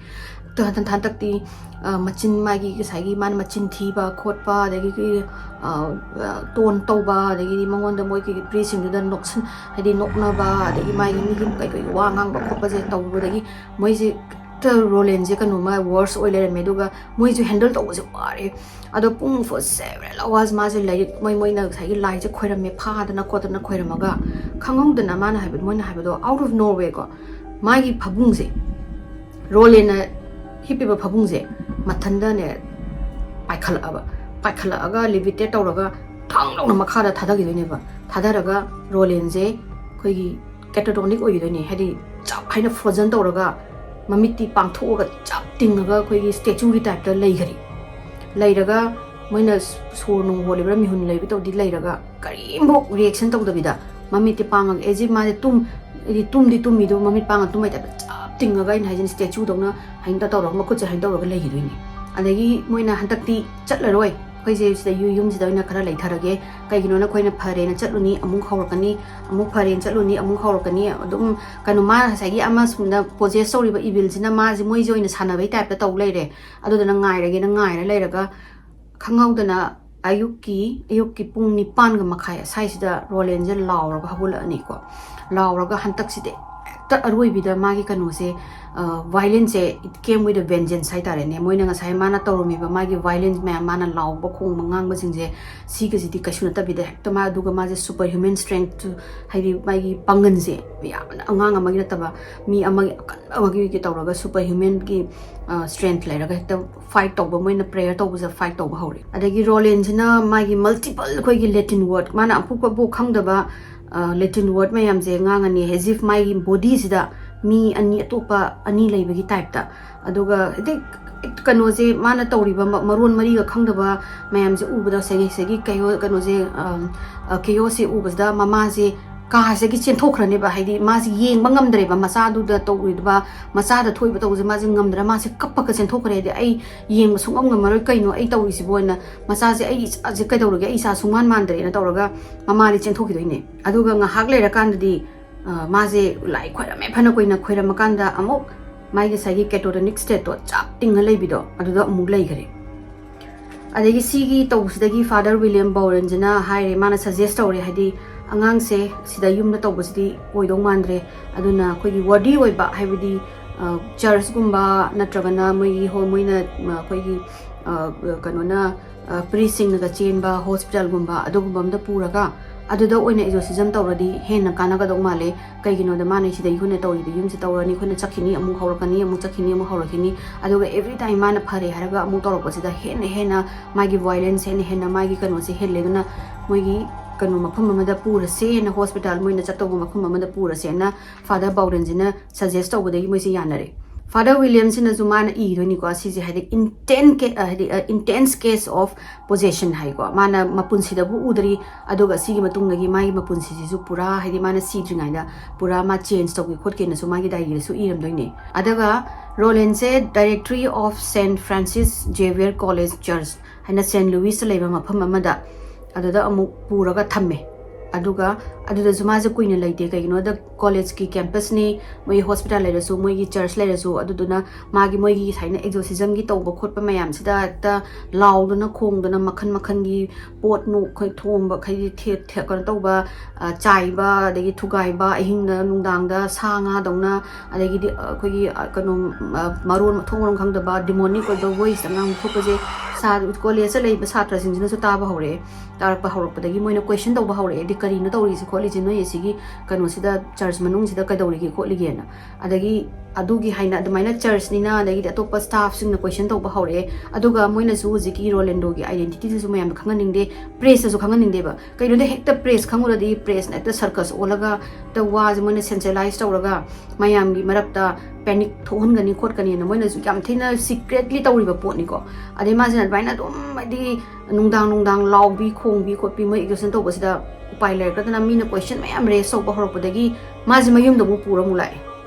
ꯍꯟꯗꯛ-, ꯍꯟꯗꯛꯇꯤ, ꯑ, ꯃꯆꯤꯟ, ꯃꯥꯒꯤ ꯉꯁꯥꯏꯒꯤ ꯃꯥꯅ ꯃꯆꯤꯟ ꯊꯤꯕ ꯈꯣꯠꯄ, ꯑꯗꯒꯤꯗꯤ, ꯑ, ꯑ, ꯇꯣꯟ ꯇꯧꯕ, ꯑꯗꯒꯤꯗꯤ ꯃꯉꯣꯟꯗ ꯃꯣꯏꯒꯤ ꯄ꯭ꯔꯤꯁꯁꯤꯡꯗꯨꯗ ꯅꯣꯛꯁꯟ-, ꯍꯥꯏꯗꯤ ꯅꯣꯛꯅꯕ, ꯑꯗꯒꯤ ꯃꯥꯒꯤ ꯃꯤꯒꯤ ꯀꯩ ꯀꯩ ꯋꯥ ꯉꯥꯡꯕ ꯈꯣꯠꯄꯁꯦ ꯇꯧꯕꯗꯒꯤ ꯃꯣꯏꯁꯦ ꯍꯦꯛꯇ ꯔꯣꯂꯦꯟꯁꯦ ꯀꯩꯅꯣꯝꯃ worse ꯑꯣꯏ ꯂꯩꯔꯝꯃꯦ꯫ ꯑꯗꯨꯒ ꯃꯣꯏꯁꯨ handle ꯇꯧꯕꯁꯦ ꯋꯥꯔꯦ꯫ ꯑꯗꯣ ꯄꯨꯡ for several hours ꯃꯥꯁꯦ ꯂꯥꯏꯔꯤꯛ, ꯃꯣꯏ, ꯃꯣꯏꯅ ꯉꯁꯥꯏꯒꯤ ꯂꯥꯏꯁꯦ ꯈꯣꯏꯔꯝꯃꯦ, ꯐꯥꯗꯅ ꯈꯣꯠꯇꯅ ꯈꯣꯏꯔꯝꯃꯒ, ꯈꯪꯍꯧꯗꯅ ꯃꯥꯅ ꯍꯥꯏꯕ, ꯃꯣꯏꯅ ꯍꯥꯏꯕꯗꯣ, out of nowhere ꯀꯣ, ꯃꯥꯒꯤ ꯐꯃꯨꯡꯁꯦ, ꯔꯣꯂꯦꯟꯅ ꯍꯤꯞꯄꯤꯕ ꯐꯃꯨꯡꯁꯦ ꯃꯊꯟꯗꯅꯦ ꯄꯥꯏꯈꯠꯂꯛꯑꯕ, ꯄꯥꯏꯈꯠꯂꯛꯑꯒ levitate ꯇꯧꯔꯒ ꯊꯥꯡ ꯂꯥꯎꯅ ꯃꯈꯥꯗ ꯊꯥꯗꯈꯤꯗꯣꯏꯅꯦꯕ꯫ ꯊꯥꯗꯔꯒ ꯔꯣꯂꯦꯟꯁꯦ ꯑꯩꯈꯣꯏꯒꯤ ꯀꯦꯇꯥꯇꯣꯅꯤꯛ ꯑꯣꯏꯈꯤꯗꯣꯏꯅꯦ, ꯍꯥꯏꯗꯤ ꯆꯞ ꯍꯥꯏꯅ ꯐ꯭ꯔꯣꯖꯟ ꯇꯧꯔꯒ ꯃꯃꯤꯠꯇꯤ ꯄꯥꯡꯊꯣꯛꯑꯒ ꯆꯞ ꯇꯤꯡꯉꯒ ꯑꯩꯈꯣꯏꯒꯤ ꯁ꯭ꯇꯦꯆꯨꯒꯤ ꯇꯥꯏꯞꯇ ꯂꯩꯈꯔꯦ꯫ ꯂꯩꯔꯒ ꯃꯣꯏꯅ ꯁꯣꯔ ꯅꯨꯡ ꯍꯣꯜꯂꯤꯕ꯭ꯔꯥ, ꯃꯤꯍꯨꯟ ꯂꯩꯕ ꯇꯧꯗꯤ ꯂꯩꯔꯒ ꯀꯔꯤꯝꯐꯥꯎ ꯔꯤꯌꯦꯛꯁꯟ ꯇꯧꯗꯕꯤꯗ ꯃꯃꯤꯠꯇꯤ ꯄꯥꯡꯉꯒ ꯑꯦꯖꯤ ꯃꯥꯁꯦ ꯇꯨꯝ ꯍꯥꯏꯗꯤ ꯇꯨꯝꯗꯤ ꯇꯨꯝꯃꯤꯗꯣ ꯃꯃꯤꯠ ꯄꯥꯡꯉ ꯇꯨꯝꯕꯩ ꯇꯥꯏꯞꯇ ꯆꯞ ꯇꯤꯡꯉꯒ, ꯑꯩꯅ ꯍꯥꯏꯁꯤꯅ ꯁ꯭ꯇꯦꯆꯨꯗꯧꯅ ꯍꯥꯏꯅ ꯇꯧꯔꯒ ꯃꯈꯨꯠꯁꯦ ꯍꯥꯏꯅ ꯇꯧꯔꯒ ꯂꯩꯈꯤꯗꯣꯏꯅꯦ꯫ ꯑꯗꯒꯤ ꯃꯣꯏꯅ ꯍꯟꯗꯛꯇꯤ ꯆꯠꯂꯔꯣꯏ, ꯑꯩꯈꯣꯏꯁꯦ ꯁꯤꯗ ꯌꯨ- ꯌꯨꯝꯁꯤꯗ ꯑꯣꯏꯅ ꯈꯔ ꯂꯩꯊꯔꯒꯦ, ꯀꯩꯒꯤꯅꯣꯅ ꯑꯩꯈꯣꯏꯅ ꯐꯔꯦꯅ ꯆꯠꯂꯨꯅꯤ ꯑꯃꯨꯛ ꯍꯧꯔꯛꯀꯅꯤ, ꯑꯃꯨꯛ ꯐꯔꯦꯅ ꯆꯠꯂꯨꯅꯤ ꯑꯃꯨꯛ ꯍꯧꯔꯛꯀꯅꯤ꯫ ꯑꯗꯨꯝ ꯀꯩꯅꯣ ꯃꯥ ꯉꯁꯥꯏꯒꯤ ꯑꯃ ꯁꯨꯝꯅ ꯄꯣꯖꯦꯁ ꯇꯧꯔꯤꯕ ꯏꯚꯤꯜꯁꯤꯅ ꯃꯥꯁꯦ ꯃꯣꯏꯁꯦ ꯑꯣꯏꯅ ꯁꯥꯟꯅꯕꯩ ꯇꯥꯏꯞꯇ ꯇꯧ ꯂꯩꯔꯦ꯫ ꯑꯗꯨꯗꯨꯅ ꯉꯥꯏꯔꯒꯦꯅ ꯉꯥꯏꯔ ꯂꯩꯔꯒ ꯈꯪꯍꯧꯗꯅ ꯑꯌꯨꯛꯀꯤ ꯑꯌꯨꯛꯀꯤ ꯄꯨꯡ ꯅꯤꯄꯥꯟꯒ ꯃꯈꯥꯏ ꯑꯁ꯭ꯋꯥꯏꯁꯤꯗ ꯔꯣꯂꯦꯟꯁꯦ ꯂꯥꯎꯔꯒ ꯍꯧꯒꯠꯂꯛꯑꯅꯤꯀꯣ꯫ ꯂꯥꯎꯔꯒ ꯍꯟꯗꯛꯁꯤꯗꯤ ꯍꯦꯛꯇ ꯑꯔꯣꯏꯕꯤꯗ ꯃꯥꯒꯤ ꯀꯩꯅꯣꯁꯦ, ꯚꯥꯏꯂꯦꯟꯁꯁꯦ, it came with a vengeance ꯍꯥꯏꯇꯥꯔꯦꯅꯦ꯫ ꯃꯣꯏꯅ ꯉꯁꯥꯏ ꯃꯥꯅ ꯇꯧꯔꯝꯃꯤꯕ ꯃꯥꯒꯤ ꯚꯥꯏꯂꯦꯟꯁ ꯃꯌꯥꯝ, ꯃꯥꯅ ꯂꯥꯎꯕ ꯈꯣꯡꯕ ꯉꯥꯡꯕꯁꯤꯡꯁꯦ, ꯁꯤꯒꯁꯤꯗꯤ ꯀꯩꯁꯨ ꯅꯠꯇꯕꯤꯗ ꯍꯦꯛꯇ ꯃꯥ, ꯑꯗꯨꯒ ꯃꯥꯁꯦ ꯁꯨꯄꯔ ꯍ꯭ꯌꯨꯃꯦꯟ ꯁ꯭ꯇ꯭ꯔꯦꯡꯊ, ꯍꯥꯏꯗꯤ ꯃꯥꯒꯤ ꯄꯥꯡꯒꯜꯁꯦ ꯌꯥꯝꯅ ꯑꯉꯥꯡ ꯑꯃꯒꯤ ꯅꯠꯇꯕ ꯃꯤ ꯑꯃꯒꯤ ꯑꯀꯟꯕ ꯑꯃꯒꯤ ꯇꯧꯔꯒ ꯁꯨꯄꯔ ꯍ꯭ꯌꯨꯃꯦꯟꯒꯤ ꯁ꯭ꯇ꯭ꯔꯦꯡꯊ ꯂꯩꯔꯒ ꯍꯦꯛꯇ ꯐꯥꯏꯠ ꯇꯧꯕ, ꯃꯣꯏꯅ ꯄ꯭ꯔꯦꯌꯔ ꯇꯧꯕꯁꯦ ꯐꯥꯏꯠ ꯇꯧꯕ ꯍꯧꯔꯦ꯫ ꯑꯗꯒꯤ ꯔꯣꯂꯦꯟꯁꯤꯅ ꯃꯥꯒꯤ ꯃꯜꯇꯤꯄꯜ ꯑꯩꯈꯣꯏꯒꯤ ꯂꯦꯇꯤꯟ ꯋꯥꯔꯗ, ꯃꯥꯅ ꯑꯃꯨꯛꯐꯥꯎ ꯈꯪꯗꯕ ꯂꯦꯇꯤꯟ ꯋꯥꯔꯗ ꯃꯌꯥꯝꯁꯦ ꯉꯥꯡꯉꯅꯤ, as if ꯃꯥꯒꯤ ꯕꯣꯗꯤꯁꯤꯗ ꯃꯤ ꯑꯅꯤ, ꯑꯇꯣꯞꯄ ꯑꯅꯤ ꯂꯩꯕꯒꯤ ꯇꯥꯏꯞꯇ꯫ ꯑꯗꯨꯒ ꯍꯥꯏꯗꯤ ꯀꯩꯅꯣꯁꯦ, ꯃꯥꯅ ꯇꯧꯔꯤꯕ ꯃ- ꯃꯔꯣꯟ ꯃꯔꯤꯒ ꯈꯪꯗꯕ ꯃꯌꯥꯝꯁꯦ ꯎꯕꯗ ꯉꯁꯥꯏꯒꯤ, ꯉꯁꯥꯏꯒꯤ ꯀꯩꯅꯣ, ꯀꯩꯅꯣꯁꯦ, ꯑꯝ, ꯑ, ꯀꯦꯌꯣꯁꯁꯦ ꯎꯕꯁꯤꯗ ꯃꯃꯥꯁꯦ ꯀꯥꯁꯤꯗꯒꯤ ꯆꯦꯟꯊꯣꯛꯈ꯭ꯔꯅꯦꯕ꯫ ꯍꯥꯏꯗꯤ ꯃꯥꯁꯦ ꯌꯦꯡꯕ ꯉꯝꯗ꯭ꯔꯦꯕ, ꯃꯆꯥꯗꯨꯗ ꯇꯧꯔꯤꯕ, ꯃꯆꯥꯗ ꯊꯣꯛꯏꯕ ꯇꯧꯕꯁꯦ ꯃꯥꯁꯦ ꯉꯝꯗ꯭ꯔꯦ, ꯃꯥꯁꯦ ꯀꯞꯄꯒ ꯆꯦꯟꯊꯣꯛꯈ꯭ꯔꯦ꯫ ꯍꯥꯏꯗꯤ ꯑꯩ ꯌꯦꯡꯕ ꯁꯨꯡꯉꯝ ꯉꯝꯃꯔꯣꯏ, ꯀꯩꯅꯣ ꯑꯩ ꯇꯧꯔꯤꯁꯤꯕꯣꯅ, ꯃꯆꯥꯁꯦ, ꯑꯩ ꯏꯆꯥꯁꯦ ꯀꯩꯗꯧꯔꯒꯦ, ꯑꯩ ꯏꯆꯥ ꯁꯨꯡꯃꯥꯟ ꯃꯥꯟꯗ꯭ꯔꯦꯅ ꯇꯧꯔꯒ ꯃꯃꯥꯗꯤ ꯆꯦꯟꯊꯣꯛꯈꯤꯗꯣꯏꯅꯦ꯫ ꯑꯗꯨꯒ ꯉꯥꯏꯍꯥꯛ ꯂꯩꯔꯀꯥꯟꯗꯗꯤ ꯑ, ꯃꯥꯁꯦ ꯂꯥꯏ ꯈꯣꯏꯔꯝꯃꯦ, ꯐꯅ ꯀꯨꯏꯅ ꯈꯣꯏꯔꯝꯃꯀꯥꯟꯗ ꯑꯃꯨꯛ ꯃꯥꯒꯤ ꯉꯁꯥꯏꯒꯤ ꯀꯦꯇꯣꯇꯣꯅꯤꯛ ꯁ꯭ꯇꯦꯠꯇꯣ ꯆꯞ ꯇꯤꯡꯉ ꯂꯩꯕꯤꯗꯣ ꯑꯗꯨꯗ ꯑꯃꯨꯛ ꯂꯩꯈꯔꯦ꯫ ꯑꯗꯒꯤ ꯁꯤꯒꯤ ꯇꯧꯕꯁꯤꯗꯒꯤ ꯐꯥꯗꯔ ꯋꯤꯂꯤꯌꯝ ꯕꯧꯔꯦꯟꯁꯤꯅ ꯍꯥꯏꯔꯦ, ꯃꯥꯅ ꯁꯖꯦꯁ ꯇꯧꯔꯦ, ꯍꯥꯏꯗꯤ ꯑꯉꯥꯡꯁꯦ ꯁꯤꯗ ꯌꯨꯝꯗ ꯇꯧꯕꯁꯤꯗꯤ ꯑꯣꯏꯗꯧ ꯃꯥꯟꯗ꯭ꯔꯦ, ꯑꯗꯨꯅ ꯑꯩꯈꯣꯏꯒꯤ ꯋꯥꯔꯗꯤ ꯑꯣꯏꯕ, ꯍꯥꯏꯕꯗꯤ, ꯑ, ꯆꯔꯆꯀꯨꯝꯕ ꯅꯠꯇ꯭ꯔꯒꯅ ꯃꯣꯏꯒꯤ ꯍꯣ- ꯃꯣꯏꯅ, ꯑ, ꯑꯩꯈꯣꯏꯒꯤ, ꯑ, ꯀꯩꯅꯣꯅ, ꯑ, ꯄ꯭ꯔꯤꯁꯁꯤꯡꯅꯒ ꯆꯦꯟꯕ ꯍꯣꯁꯄꯤꯇꯥꯜꯒꯨꯝꯕ ꯑꯗꯨꯒꯨꯝꯕ ꯑꯝꯗ ꯄꯨꯔꯒ ꯑꯗꯨꯗ ꯑꯣꯏꯅ ꯑꯦꯛꯖꯣꯔꯁꯤꯖꯝ ꯇꯧꯔꯗꯤ ꯍꯦꯟꯅ ꯀꯥꯟꯅꯒꯗꯧ ꯃꯥꯜꯂꯦ꯫ ꯀꯩꯒꯤꯅꯣꯗ ꯃꯥꯅ ꯁꯤꯗ ꯑꯩꯈꯣꯏꯅ ꯇꯧꯔꯤꯕ ꯌꯨꯝꯁꯦ ꯇꯧꯔꯅꯤ, ꯑꯩꯈꯣꯏꯅ ꯆꯠꯈꯤꯅꯤ, ꯑꯃꯨꯛ ꯍꯧꯔꯛꯀꯅꯤ, ꯑꯃꯨꯛ ꯆꯠꯈꯤꯅꯤ, ꯑꯃꯨꯛ ꯍꯧꯔꯛꯈꯤꯅꯤ, ꯑꯗꯨꯒ ꯑꯦꯚ꯭ꯔꯤ ꯇꯥꯏꯝ ꯃꯥꯅ ꯐꯔꯦ ꯍꯥꯏꯔꯒ ꯑꯃꯨꯛ ꯇꯧꯔꯛꯄꯁꯤꯗ ꯍꯦꯟꯅ ꯍꯦꯟꯅ ꯃꯥꯒꯤ ꯚꯥꯏꯂꯦꯟꯁ ꯍꯦꯟꯅ ꯍꯦꯟꯅ ꯃꯥꯒꯤ ꯀꯩꯅꯣꯁꯦ ꯍꯦꯜꯂꯦ꯫ ꯑꯗꯨꯅ ꯃꯣꯏꯒꯤ ꯀꯩꯅꯣ ꯃꯐꯝ ꯑꯃꯗ ꯄꯨꯔꯁꯦꯅ, ꯍꯣꯁꯄꯤꯇꯥꯜ ꯃꯣꯏꯅ ꯆꯠꯇꯧꯕ ꯃꯐꯝ ꯑꯃꯗ ꯄꯨꯔꯁꯦꯅ ꯐꯥꯗꯔ ꯕꯥꯎꯗꯦꯟꯁꯤꯅ ꯁꯖꯦꯁ ꯇꯧꯕꯗꯒꯤ ꯃꯣꯏꯁꯦ ꯌꯥꯅꯔꯦ꯫ ꯐꯥꯗꯔ ꯋꯤꯂꯤꯌꯝꯁꯤꯅꯁꯨ ꯃꯥꯅ ꯏꯗꯣꯏꯅꯤꯀꯣ ꯁꯤꯁꯦ, ꯍꯥꯏꯗꯤ ꯏꯟꯇꯦꯟ ꯍꯥꯏꯗꯤ ꯏꯟꯇꯦꯟꯁ ꯀꯦꯁ ꯑꯣꯐ ꯄꯣꯖꯦꯁꯟ ꯍꯥꯏꯀꯣ, ꯃꯥꯅ ꯃꯄꯨꯟꯁꯤꯗꯕꯨ ꯎꯗ꯭ꯔꯤ, ꯑꯗꯨꯒ ꯁꯤꯒꯤ ꯃꯇꯨꯡꯗꯒꯤ ꯃꯥꯒꯤ ꯃꯄꯨꯟꯁꯤꯁꯤꯁꯨ ꯄꯨꯔꯥ, ꯍꯥꯏꯗꯤ ꯃꯥꯅ ꯁꯤꯗ꯭ꯔꯤꯉꯩꯗ ꯄꯨꯔꯥ ꯃꯥ ꯆꯦꯟꯖ ꯇꯧꯒꯦ ꯈꯣꯠꯀꯦꯅꯁꯨ ꯃꯥꯒꯤ ꯗꯥꯏꯔꯤꯗꯁꯨ ꯏꯔꯝꯗꯣꯏꯅꯦ꯫ ꯑꯗꯨꯒ ꯔꯣꯂꯦꯟꯁꯦ Directory of Saint Francis Xavier College Church ꯍꯥꯏꯅ ꯁꯦꯟ ꯂꯨꯏꯁꯇ ꯂꯩꯕ ꯃꯐꯝ ꯑꯃꯗ ꯑꯗꯨꯗ ꯑꯃꯨꯛ ꯄꯨꯔꯒ ꯊꯝꯃꯦ꯫ ꯑꯗꯨꯒ ꯑꯗꯨꯗꯁꯨ ꯃꯥꯁꯦ ꯀꯨꯏꯅ ꯂꯩꯇꯦ, ꯀꯩꯒꯤꯅꯣꯗ ꯀꯣꯂꯦꯖꯀꯤ ꯀꯦꯝꯄꯁꯅꯤ, ꯃꯣꯏꯒꯤ ꯍꯣꯁꯄꯤꯇꯥꯜ ꯂꯩꯔꯁꯨ, ꯃꯣꯏꯒꯤ ꯆꯔꯆ ꯂꯩꯔꯁꯨ, ꯑꯗꯨꯗꯨꯅ ꯃꯥꯒꯤ, ꯃꯣꯏꯒꯤ ꯁꯨꯃꯥꯏꯅ ꯑꯦꯛꯖꯣꯔꯁꯤꯖꯝꯒꯤ ꯇꯧꯕ ꯈꯣꯠꯄ ꯃꯌꯥꯝꯁꯤꯗ ꯍꯦꯛꯇ ꯂꯥꯎꯗꯅ ꯈꯣꯡꯗꯅ ꯃꯈꯜ ꯃꯈꯜꯒꯤ ꯄꯣꯠ ꯅꯨꯡ ꯑꯩꯈꯣꯏ ꯊꯣꯡꯕ, ꯍꯥꯏꯗꯤ ꯊꯦ-, ꯊꯦ-, ꯀꯩꯅꯣ ꯇꯧꯕ, ꯑ, ꯆꯥꯏꯕ, ꯑꯗꯒꯤ ꯊꯨꯒꯥꯏꯕ, ꯑꯍꯤꯡꯗ ꯅꯨꯡꯗꯥꯡꯗ ꯁꯥ ꯉꯥꯗꯧꯅ, ꯑꯗꯒꯤꯗꯤ, ꯑ, ꯑꯩꯈꯣꯏꯒꯤ, ꯑ, ꯀꯩꯅꯣ, ꯑ, ꯃꯔꯣꯟ, ꯃꯊꯣꯡ ꯃꯔꯣꯟ ꯈꯪꯗꯕ ꯗꯤꯃꯣꯅꯤꯛ ꯑꯣꯏꯕ ꯚꯣꯏꯁ ꯑꯉꯥꯡ ꯊꯣꯛꯄꯁꯦ ꯁꯥ-, ꯀꯣꯂꯦꯖꯇ ꯂꯩꯕ ꯁꯥꯇ꯭ꯔꯁꯤꯡꯁꯤꯅꯁꯨ ꯇꯥꯕ ꯍꯧꯔꯛꯑꯦ꯫ ꯇꯥꯔꯛꯄ ꯍꯧꯔꯛꯄꯗꯒꯤ ꯃꯣꯏꯅ ꯀꯣꯏꯁꯟ ꯇꯧꯕ ꯍꯧꯔꯛꯑꯦ, "ꯑꯗꯤ ꯀꯔꯤꯅꯣ ꯇꯧꯔꯤꯁꯦ ꯈꯣꯠꯂꯤꯁꯦ, ꯅꯣꯏ ꯑꯁꯤꯒꯤ ꯀꯩꯅꯣꯁꯤꯗ, ꯆꯔꯆ ꯃꯅꯨꯡꯁꯤꯗ ꯀꯩꯗꯧꯔꯤꯒꯦ ꯈꯣꯠꯂꯤꯒꯦꯅ?" ꯑꯗꯒꯤ ꯑꯗꯨꯒꯤ ꯍꯥꯏꯅ ꯑꯗꯨꯃꯥꯏꯅ ꯆꯔꯆꯅꯤꯅ, ꯑꯗꯒꯤꯗꯤ ꯑꯇꯣꯞꯄ ꯁ꯭ꯇꯥꯐꯁꯤꯡꯅ ꯀꯣꯏꯁꯟ ꯇꯧꯕ ꯍꯧꯔꯛꯑꯦ꯫ ꯑꯗꯨꯒ ꯃꯣꯏꯅꯁꯨ ꯍꯧꯖꯤꯛꯀꯤ ꯔꯣꯂꯦꯟꯗꯣꯒꯤ ꯑꯥꯏꯗꯦꯟꯇꯤꯇꯤꯗꯨꯁꯨ ꯃꯌꯥꯝꯗ ꯈꯪꯍꯟꯅꯤꯡꯗꯦ, ꯄ꯭ꯔꯦꯁꯇꯁꯨ ꯈꯪꯍꯟꯅꯤꯡꯗꯦꯕ꯫ ꯀꯩꯅꯣꯗ ꯍꯦꯛꯇ ꯄ꯭ꯔꯦꯁ ꯈꯪꯉꯨꯔꯗꯤ ꯄ꯭ꯔꯦꯁꯅ ꯍꯦꯛꯇ ꯁꯔꯀꯁ ꯑꯣꯜꯂꯒ, ꯍꯦꯛꯇ ꯋꯥꯁꯦ ꯃꯣꯏꯅ ꯁꯦꯟꯁꯦꯂꯥꯏꯁ ꯇꯧꯔꯒ ꯃꯌꯥꯝꯒꯤ ꯃꯔꯛꯇ ꯄꯦꯅꯤꯛ ꯊꯣꯛꯍꯟꯒꯅꯤ ꯈꯣꯠꯀꯅꯤꯅ ꯃꯣꯏꯅꯁꯨ ꯌꯥꯝ ꯊꯤꯅ ꯁꯤꯀ꯭ꯔꯦꯠꯂꯤ ꯇꯧꯔꯤꯕ ꯄꯣꯠꯅꯤꯀꯣ꯫ ꯑꯗꯩ ꯃꯥꯁꯤꯅ ꯑꯗꯨꯃꯥꯏꯅ ꯑꯗꯨꯝ, ꯍꯥꯏꯗꯤ, ꯅꯨꯡꯗꯥꯡ ꯅꯨꯡꯗꯥꯡ ꯂꯥꯎꯕꯤ ꯈꯣꯡꯕꯤ ꯈꯣꯠꯄꯤ ꯃꯣꯏ ꯑꯦꯛꯖꯣꯔꯁꯟ ꯇꯧꯕꯁꯤꯗ ꯎꯄꯥꯏ ꯂꯩꯔꯛꯇꯗꯅ ꯃꯤꯅ ꯀꯣꯏꯁꯟ ꯃꯌꯥꯝ ꯔꯦꯁ ꯇꯧꯕ ꯍꯧꯔꯛꯄꯗꯒꯤ ꯃꯥꯁꯦ ꯃꯌꯨꯝꯗ ꯑꯃꯨꯛ ꯄꯨꯔ ꯑꯃꯨꯛ ꯂꯥꯛꯑꯦ꯫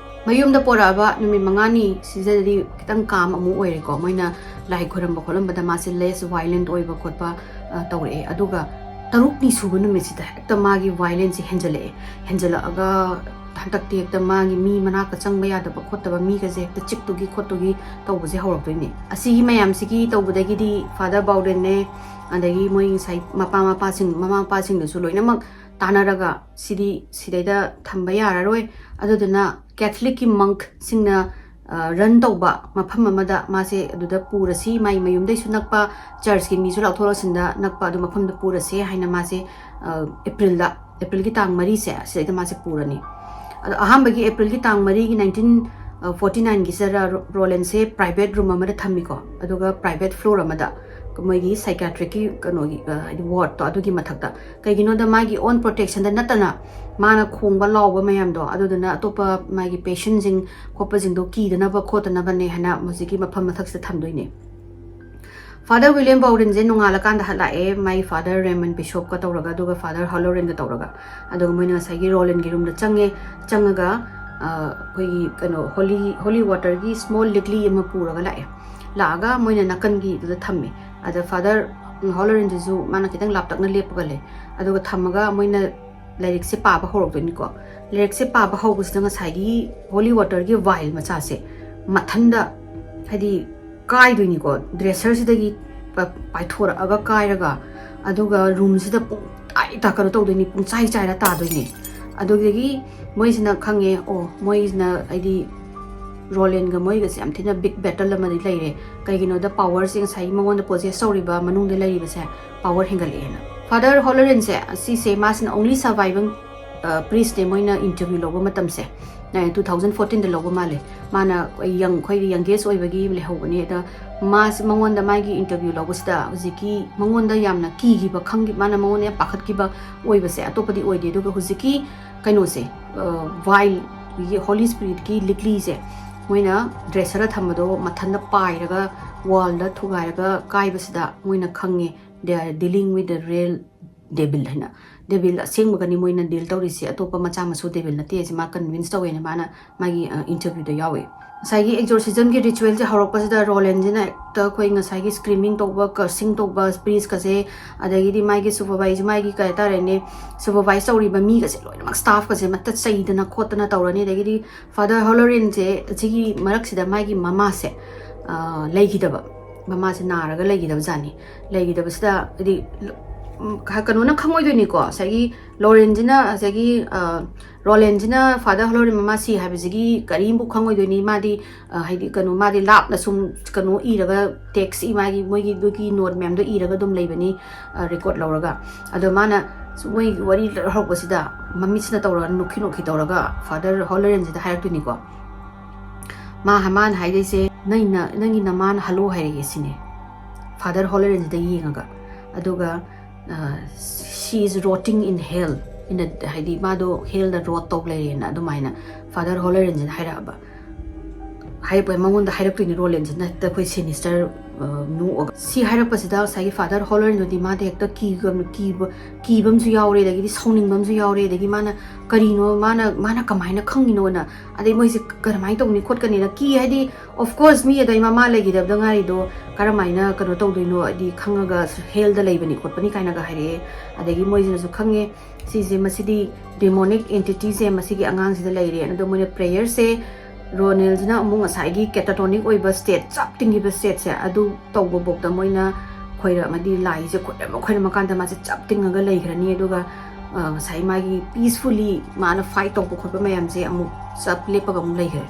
ꯃꯌꯨꯝꯗ ꯄꯣꯔꯛꯑꯕ ꯅꯨꯃꯤꯠ ꯃꯉꯥꯅꯤ ꯁꯤꯗꯗꯤ ꯈꯤꯇꯪ ꯀꯥꯝ ꯑꯃꯨꯛ ꯑꯣꯏꯔꯦꯀꯣ꯫ ꯃꯣꯏꯅ ꯂꯥꯏ ꯈꯣꯏꯔꯝꯕ ꯈꯣꯠꯂꯝꯕꯗ ꯃꯥꯁꯦ ꯂꯦꯁ ꯚꯥꯏꯂꯦꯟꯠ ꯑꯣꯏꯕ ꯈꯣꯠꯄ, ꯑ, ꯇꯧꯔꯛꯑꯦ꯫ ꯑꯗꯨꯒ ꯇꯔꯨꯛꯅꯤ ꯁꯨꯕ ꯅꯨꯃꯤꯠꯁꯤꯗ ꯍꯦꯛꯇ ꯃꯥꯒꯤ ꯚꯥꯏꯂꯦꯟꯁꯁꯦ ꯍꯦꯟꯖꯜꯂꯛꯑꯦ꯫ ꯍꯦꯟꯖꯜꯂꯛꯑꯒ ꯍꯟꯗꯛꯇꯤ ꯍꯦꯛꯇ ꯃꯥꯒꯤ ꯃꯤ ꯃꯅꯥꯛꯇ ꯆꯪꯕ ꯌꯥꯗꯕ ꯈꯣꯠꯇꯕ, ꯃꯤꯒꯁꯦ ꯍꯦꯛꯇ ꯆꯤꯛꯇꯨꯒꯤ ꯈꯣꯠꯇꯨꯒꯤ ꯇꯧꯕꯁꯦ ꯍꯧꯔꯛꯇꯣꯏꯅꯦ꯫ ꯑꯁꯤꯒꯤ ꯃꯌꯥꯝꯁꯤꯒꯤ ꯇꯧꯕꯗꯒꯤꯗꯤ ꯐꯥꯗꯔ ꯕꯥꯎꯗꯦꯟꯅꯦ, ꯑꯗꯒꯤ ꯃꯣꯏ ꯉꯁꯥꯏ ꯃꯄꯥ ꯃꯄꯥꯁꯤꯡ, ꯃꯃꯥ ꯃꯄꯥꯁꯤꯡꯗꯁꯨ ꯂꯣꯏꯅꯃꯛ ꯇꯥꯟꯅꯔꯒ ꯁꯤꯗꯤ ꯁꯤꯗꯩꯗ ꯊꯝꯕ ꯌꯥꯔꯔꯣꯏ, ꯑꯗꯨꯗꯨꯅ ꯀꯦꯊꯂꯤꯛꯀꯤ ꯃꯪꯛꯁꯤꯡꯅ, ꯑ, ꯔꯟ ꯇꯧꯕ ꯃꯐꯝ ꯑꯃꯗ ꯃꯥꯁꯦ ꯑꯗꯨꯗ ꯄꯨꯔꯁꯤ, ꯃꯥꯏ ꯃꯌꯨꯝꯗꯩꯁꯨ ꯅꯛꯄ, ꯆꯔꯆꯀꯤ ꯃꯤꯁꯨ ꯂꯥꯎꯊꯣꯛ ꯂꯥꯎꯁꯤꯟꯗ ꯅꯛꯄ ꯑꯗꯨ ꯃꯐꯝꯗ ꯄꯨꯔꯁꯦ ꯍꯥꯏꯅ ꯃꯥꯁꯦ, ꯑ, ꯑꯦꯄ꯭ꯔꯤꯜꯗ, ꯑꯦꯄ꯭ꯔꯤꯜꯒꯤ ꯇꯥꯡ ꯃꯔꯤꯁꯦ ꯁꯤꯗꯩꯗ ꯃꯥꯁꯦ ꯄꯨꯔꯅꯤ꯫ ꯑꯗꯣ ꯑꯍꯥꯟꯕꯒꯤ ꯑꯦꯄ꯭ꯔꯤꯜꯒꯤ ꯇꯥꯡ ꯃꯔꯤꯒꯤ ꯅꯥꯏꯟꯇꯤꯟ ꯐꯣꯔꯇꯤ ꯅꯥꯏꯟꯒꯤꯁꯤꯗ ꯔꯣ-, ꯔꯣꯂꯦꯟꯁꯦ ꯄ꯭ꯔꯥꯏꯚꯦꯠ ꯔꯨꯝ ꯑꯃꯗ ꯊꯝꯃꯤꯀꯣ, ꯑꯗꯨꯒ ꯄ꯭ꯔꯥꯏꯚꯦꯠ ꯐ꯭ꯂꯣꯔ ꯑꯃꯗ꯫ ꯃꯣꯏꯒꯤ ꯁꯥꯏꯀ꯭ꯌꯥꯇ꯭ꯔꯤꯛꯀꯤ ꯀꯩꯅꯣꯒꯤ ꯍꯥꯏꯗꯤ ꯋꯥꯔꯗꯇꯣ ꯑꯗꯨꯒꯤ ꯃꯊꯛꯇ꯫ ꯀꯩꯒꯤꯅꯣꯗ ꯃꯥꯒꯤ ꯑꯣꯟ ꯄ꯭ꯔꯣꯇꯦꯛꯁꯟꯗ ꯅꯠꯇꯅ ꯃꯥꯅ ꯈꯣꯡꯕ ꯂꯥꯎꯕ ꯃꯌꯥꯝꯗꯣ ꯑꯗꯨꯗꯨꯅ ꯑꯇꯣꯞꯄ ꯃꯥꯒꯤ ꯄꯦꯁꯦꯟꯁꯤꯡ ꯈꯣꯠꯄꯁꯤꯡꯗꯣ ꯀꯤꯗꯅꯕ ꯈꯣꯠꯇꯅꯕꯅꯦ ꯍꯥꯏꯅ ꯍꯧꯖꯤꯛꯀꯤ ꯃꯐꯝ ꯃꯊꯛꯁꯤꯗ ꯊꯝꯗꯣꯏꯅꯦ꯫ ꯐꯥꯗꯔ ꯋꯤꯂꯤꯌꯝ ꯕꯥꯎꯔꯤꯟꯁꯦ ꯅꯣꯡꯉꯥꯜꯂꯀꯥꯟꯗ ꯍꯜꯂꯛꯑꯦ, ꯃꯥꯏ ꯐꯥꯗꯔ ꯔꯦꯃꯟ ꯕꯤꯁꯣꯞꯀ ꯇꯧꯔꯒ, ꯑꯗꯨꯒ ꯐꯥꯗꯔ ꯍꯣꯂꯣꯔꯤꯟꯒ ꯇꯧꯔꯒ꯫ ꯑꯗꯨꯒ ꯃꯣꯏꯅ ꯉꯁꯥꯏꯒꯤ ꯔꯣꯂꯤꯟꯒꯤ ꯔꯨꯝꯗ ꯆꯪꯉꯦ꯫ ꯆꯪꯉꯒ ꯑꯩꯈꯣꯏꯒꯤ ꯀꯩꯅꯣ ꯍꯣꯂꯤ ꯍꯣꯂꯤ ꯋꯥꯇꯔꯒꯤ ꯁ꯭ꯃꯣꯜ ꯂꯤꯛꯂꯤ ꯑꯃ ꯄꯨꯔꯒ ꯂꯥꯛꯑꯦ꯫ ꯂꯥꯛꯑꯒ ꯃꯣꯏꯅ ꯅꯥꯀꯟꯒꯤꯗꯨꯗ ꯊꯝꯃꯦ꯫ ꯑꯗ ꯐꯥꯗꯔ ꯍꯣꯂꯣꯔꯤꯟꯗꯨꯁꯨ ꯃꯥꯅ ꯈꯤꯇꯪ ꯂꯥꯞꯇꯛꯅ ꯂꯦꯞꯄꯒ ꯂꯩ꯫ ꯑꯗꯨꯒ ꯊꯝꯃꯒ ꯃꯣꯏꯅ ꯂꯥꯏꯔꯤꯛꯁꯦ ꯄꯥꯕ ꯍꯧꯔꯛꯇꯣꯏꯅꯤꯀꯣ꯫ ꯂꯥꯏꯔꯤꯛꯁꯦ ꯄꯥꯕ ꯍꯧꯕꯁꯤꯗ ꯉꯁꯥꯏꯒꯤ ꯍꯣꯂꯤ ꯋꯥꯇꯔꯒꯤ ꯋꯥꯏꯜ ꯃꯆꯥꯁꯦ ꯃꯊꯟꯗ ꯍꯥꯏꯗꯤ ꯀꯥꯏꯗꯣꯏꯅꯤꯀꯣ, ꯗ꯭ꯔꯦꯁꯔꯁꯤꯗꯒꯤ ꯄꯥꯏꯊꯣꯔꯛꯑꯒ ꯀꯥꯏꯔꯒ꯫ ꯑꯗꯨꯒ ꯔꯨꯝꯁꯤꯗ ꯄꯨꯡ ꯇꯥꯏ ꯇꯥ ꯀꯩꯅꯣ ꯇꯧꯗꯣꯏꯅꯤ, ꯄꯨꯡꯆꯥꯏ ꯆꯥꯏꯔ ꯇꯥꯗꯣꯏꯅꯤ꯫ ꯑꯗꯨꯗꯒꯤ ꯃꯣꯏꯁꯤꯅ ꯈꯪꯉꯦ, ꯑꯣ ꯃꯣꯏꯁꯤꯅ ꯍꯥꯏꯗꯤ ꯔꯣꯂꯦꯟꯒ ꯃꯣꯏꯒꯁꯦ ꯌꯥꯝ ꯊꯤꯅ ꯕꯤꯛ ꯕꯦꯇꯜ ꯑꯃꯗꯤ ꯂꯩꯔꯦ꯫ ꯀꯩꯒꯤꯅꯣꯗ ꯄꯥꯋꯔꯁꯦ ꯉꯁꯥꯏꯒꯤ ꯃꯉꯣꯟꯗ ꯄꯣꯖꯦꯁ ꯇꯧꯔꯤꯕ ꯃꯅꯨꯡꯗ ꯂꯩꯔꯤꯕꯁꯦ ꯄꯥꯋꯔ ꯍꯦꯟꯒꯠꯂꯛꯑꯦꯅ꯫ ꯐꯥꯗꯔ ꯍꯣꯂꯣꯔꯤꯟꯁꯦ ꯁꯤꯁꯦ ꯃꯥꯁꯤꯅ ꯑꯣꯡꯂꯤ ꯁꯔꯚꯥꯏꯚꯤꯡ ꯄ꯭ꯔꯤꯁꯅꯦ ꯃꯣꯏꯅ ꯏꯟꯇꯔꯚ꯭ꯌꯨ ꯂꯧꯕ ꯃꯇꯝꯁꯦ꯫ ꯇꯨ ꯊꯥꯎꯖꯟ ꯐꯣꯔꯇꯤꯟꯗ ꯂꯧꯕ ꯃꯥꯜꯂꯦ꯫ ꯃꯥꯅ ꯌꯪ ꯑꯩꯈꯣꯏꯒꯤ ꯌꯪꯒꯦꯁ ꯑꯣꯏꯕꯒꯤ ꯂꯩꯍꯧꯕꯅꯦ꯫ ꯑꯗ ꯃꯥꯁꯦ ꯃꯉꯣꯟꯗ ꯃꯥꯒꯤ ꯏꯟꯇꯔꯚ꯭ꯌꯨ ꯂꯧꯕꯁꯤꯗ ꯍꯧꯖꯤꯛꯀꯤ ꯃꯉꯣꯟꯗ ꯌꯥꯝꯅ ꯀꯤꯈꯤꯕ ꯈꯪꯈꯤꯕ, ꯃꯥꯅ ꯃꯉꯣꯟꯗ ꯌꯥꯝ ꯄꯥꯈꯠꯈꯤꯕ ꯑꯣꯏꯕꯁꯦ ꯑꯇꯣꯞꯄꯗꯤ ꯑꯣꯏꯗꯦ꯫ ꯑꯗꯨꯒ ꯍꯧꯖꯤꯛꯀꯤ ꯀꯩꯅꯣꯁꯦ ꯋꯥꯏꯜ ꯍꯣꯂꯤ ꯁ꯭ꯄꯤꯔꯤꯠꯀꯤ ꯂꯤꯛꯂꯤꯁꯦ ꯃꯣꯏꯅ ꯗ꯭ꯔꯦꯁꯔꯗ ꯊꯝꯕꯗꯣ ꯃꯊꯟꯇ ꯄꯥꯏꯔꯒ ꯋꯥꯜꯗ ꯊꯨꯒꯥꯏꯔꯒ ꯀꯥꯏꯕꯁꯤꯗ ꯃꯣꯏꯅ ꯈꯪꯉꯦ, they are dealing with the real devil ꯍꯥꯏꯅ꯫ ꯗꯦꯕꯤꯜ ꯑꯁꯦꯡꯕꯒꯅꯤ ꯃꯣꯏꯅ ꯗꯤꯜ ꯇꯧꯔꯤꯁꯦ, ꯑꯇꯣꯞꯄ ꯃꯆꯥ ꯃꯁꯨ ꯗꯦꯕꯤꯜ ꯅꯠꯇꯦ ꯍꯥꯏꯁꯦ ꯃꯥ ꯀꯟꯚꯤꯟꯁ ꯇꯧꯋꯦꯅ ꯃꯥꯅ ꯃꯥꯒꯤ ꯏꯟꯇꯔꯚ꯭ꯌꯨꯗ ꯌꯥꯎꯋꯦ꯫ ꯉꯁꯥꯏꯒꯤ ꯑꯦꯛꯖꯣꯔꯁꯤꯖꯝꯒꯤ ꯔꯤꯆꯨꯋꯦꯜꯁꯦ ꯍꯧꯔꯛꯄꯁꯤꯗ ꯔꯣꯂꯦꯟꯁꯤꯅ ꯍꯦꯛꯇ ꯑꯩꯈꯣꯏ ꯉꯁꯥꯏꯒꯤ ꯁ꯭ꯀ꯭ꯔꯤꯃꯤꯡ ꯇꯧꯕ, ꯀꯔꯁꯤꯡ ꯇꯧꯕ, ꯄ꯭ꯔꯤꯁꯀꯁꯦ, ꯑꯗꯒꯤꯗꯤ ꯃꯥꯒꯤ ꯁꯨꯄꯔꯚꯥꯏꯖ ꯃꯥꯒꯤ ꯀꯩ ꯍꯥꯏꯇꯥꯔꯦꯅꯦ, ꯁꯨꯄꯔꯚꯥꯏꯖ ꯇꯧꯔꯤꯕ ꯃꯤꯒꯁꯦ ꯂꯣꯏꯅꯃꯛ ꯁ꯭ꯇꯥꯐꯀꯁꯦ ꯃꯠꯇ ꯆꯩꯗꯅ ꯈꯣꯠꯇꯅ ꯇꯧꯔꯅꯤ꯫ ꯑꯗꯒꯤꯗꯤ ꯐꯥꯗꯔ ꯍꯣꯂꯣꯔꯤꯟꯁꯦ ꯑꯁꯤꯒꯤ ꯃꯔꯛꯁꯤꯗ ꯃꯥꯒꯤ ꯃꯃꯥꯁꯦ ꯂꯩꯈꯤꯗꯕ, ꯃꯃꯥꯁꯦ ꯅꯥꯔꯒ ꯂꯩꯈꯤꯗꯕ ꯖꯥꯠꯅꯤ꯫ ꯂꯩꯈꯤꯗꯕꯁꯤꯗ ꯍꯥꯏꯗꯤ ꯀꯩꯅꯣꯅ ꯈꯪꯉꯣꯏꯗꯣꯏꯅꯤꯀꯣ, ꯉꯁꯥꯏꯒꯤ ꯂꯣꯔꯦꯟꯁꯤꯅ ꯉꯁꯥꯏꯒꯤ ꯔꯣꯂꯦꯟꯁꯤꯅ ꯐꯥꯗꯔ ꯍꯣꯂꯣꯔꯤꯟ ꯃꯃꯥ ꯁꯤ ꯍꯥꯏꯕꯁꯤꯒꯤ ꯀꯔꯤꯝꯐꯥꯎ ꯈꯪꯉꯣꯏꯗꯣꯏꯅꯤ꯫ ꯃꯥꯗꯤ ꯍꯥꯏꯗꯤ ꯀꯩꯅꯣ ꯃꯥꯗꯤ ꯂꯥꯞꯅ ꯁꯨꯝ ꯀꯩꯅꯣ ꯏꯔꯒ ꯇꯦꯛꯁ ꯃꯥꯒꯤ ꯃꯣꯏꯒꯤ ꯑꯗꯨꯒꯤ ꯅꯣꯠ ꯃꯌꯥꯝꯗꯣ ꯏꯔꯒ ꯑꯗꯨꯝ ꯂꯩꯕꯅꯤ, ꯔꯦꯀꯣꯔꯠ ꯂꯧꯔꯒ꯫ ꯑꯗꯣ ꯃꯥꯅ ꯃꯣꯏ ꯋꯥꯔꯤ ꯍꯧꯔꯛꯄꯁꯤꯗ ꯃꯃꯤꯠꯁꯤꯅ ꯇꯧꯔꯒ ꯅꯣꯛꯈꯤ ꯅꯣꯛꯈꯤ ꯇꯧꯔꯒ ꯐꯥꯗꯔ ꯍꯣꯂꯣꯔꯤꯟꯁꯤꯗ ꯍꯥꯏꯔꯛꯇꯣꯏꯅꯤꯀꯣ꯫ ꯃꯥ ꯃꯥꯅ ꯍꯥꯏꯗꯣꯏꯁꯦ, "ꯅꯪꯅ ꯅꯪꯒꯤ ꯅꯃꯥꯅ ꯍꯜꯂꯣ ꯍꯥꯏꯔꯛꯑꯦ" ꯁꯤꯅꯦ꯫ Father Holleranꯁꯤꯗ ꯌꯦꯡꯉꯒ꯫ ꯑꯗꯨꯒ "She is rotting in hell" ꯏꯅ, ꯍꯥꯏꯗꯤ ꯃꯥꯗꯣ ꯍꯦꯜꯗ ꯔꯣꯠ ꯇꯧ ꯂꯩꯔꯦꯅ ꯑꯗꯨꯃꯥꯏꯅ Father Holleranꯁꯤꯅ ꯍꯥꯏꯔꯛꯑꯕ꯫ ꯍꯥꯏꯔꯛꯄ, ꯃꯉꯣꯟꯗ ꯍꯥꯏꯔꯛꯇꯣꯏꯅꯤ ꯔꯣꯂꯦꯟꯁꯤꯅ ꯍꯦꯛꯇ ꯑꯩꯈꯣꯏ ꯁꯤꯅꯤꯁꯇꯔ ꯅꯣꯛꯑꯒ꯫ ꯁꯤ ꯍꯥꯏꯔꯛꯄꯁꯤꯗ ꯉꯁꯥꯏꯒꯤ ꯐꯥꯗꯔ ꯍꯣꯂꯔꯅꯗꯤ ꯃꯥꯗꯤ ꯍꯦꯛꯇ ꯀꯤꯕ, ꯀꯤꯕ, ꯀꯤꯕ ꯑꯃꯁꯨ ꯌꯥꯎꯔꯦ, ꯑꯗꯒꯤꯗꯤ ꯁꯥꯎꯅꯤꯡꯕ ꯑꯃꯁꯨ ꯌꯥꯎꯔꯦ, ꯑꯗꯒꯤ ꯃꯥꯅ ꯀꯔꯤꯅꯣ, ꯃꯥꯅ, ꯃꯥꯅ ꯀꯃꯥꯏꯅ ꯈꯪꯉꯤꯅꯣꯅ, ꯑꯗꯩ ꯃꯣꯏꯁꯦ ꯀꯔꯝꯍꯥꯏꯅ ꯇꯧꯅꯤ ꯈꯣꯠꯀꯅꯤꯅ ꯀꯤ, ꯍꯥꯏꯗꯤ of course ꯃꯤ ꯑꯗꯩ ꯃꯃꯥ ꯂꯩꯈꯤꯗꯕꯗ ꯉꯥꯏꯔꯤꯗꯣ ꯀꯔꯝꯍꯥꯏꯅ ꯀꯩꯅꯣ ꯇꯧꯗꯣꯏꯅꯣ, ꯍꯥꯏꯗꯤ ꯈꯪꯉꯒ ꯍꯦꯜꯗ ꯂꯩꯕꯅꯤ ꯈꯣꯠꯄꯅꯤ ꯀꯥꯏꯅꯒ ꯍꯥꯏꯔꯛꯑꯦ꯫ ꯑꯗꯒꯤ ꯃꯣꯏꯁꯤꯅꯁꯨ ꯈꯪꯉꯦ ꯁꯤꯁꯦ, ꯃꯁꯤꯗꯤ demonic entityꯁꯦ ꯃꯁꯤꯒꯤ ꯑꯉꯥꯡꯁꯤꯗ ꯂꯩꯔꯦ꯫ ꯑꯗꯣ ꯃꯣꯏꯅ prayerꯁꯦ ꯔꯣꯅꯦꯜꯁꯤꯅ ꯑꯃꯨꯛ ꯉꯁꯥꯏꯒꯤ catatonic ꯑꯣꯏꯕ state, ꯆꯞ ꯇꯤꯡꯈꯤꯕ stateꯁꯦ ꯑꯗꯨ ꯇꯧꯕꯐꯥꯎꯗ ꯃꯣꯏꯅ ꯈꯣꯏꯔꯝꯃꯗꯤ, ꯂꯥꯏꯁꯦ ꯈꯣꯏꯔꯝꯃ ꯈꯣꯏꯔꯝꯃꯀꯥꯟꯗ ꯃꯥꯁꯦ ꯆꯞ ꯇꯤꯡꯉꯒ ꯂꯩꯈ꯭ꯔꯅꯤ꯫ ꯑꯗꯨꯒ ꯑ, ꯉꯁꯥꯏ ꯃꯥꯒꯤ peacefully ꯃꯥꯅ fight ꯇꯧꯕ ꯈꯣꯠꯄ ꯃꯌꯥꯝꯁꯦ ꯑꯃꯨꯛ ꯆꯞ ꯂꯦꯞꯄꯒ ꯑꯃꯨꯛ ꯂꯩꯈ꯭ꯔꯦ꯫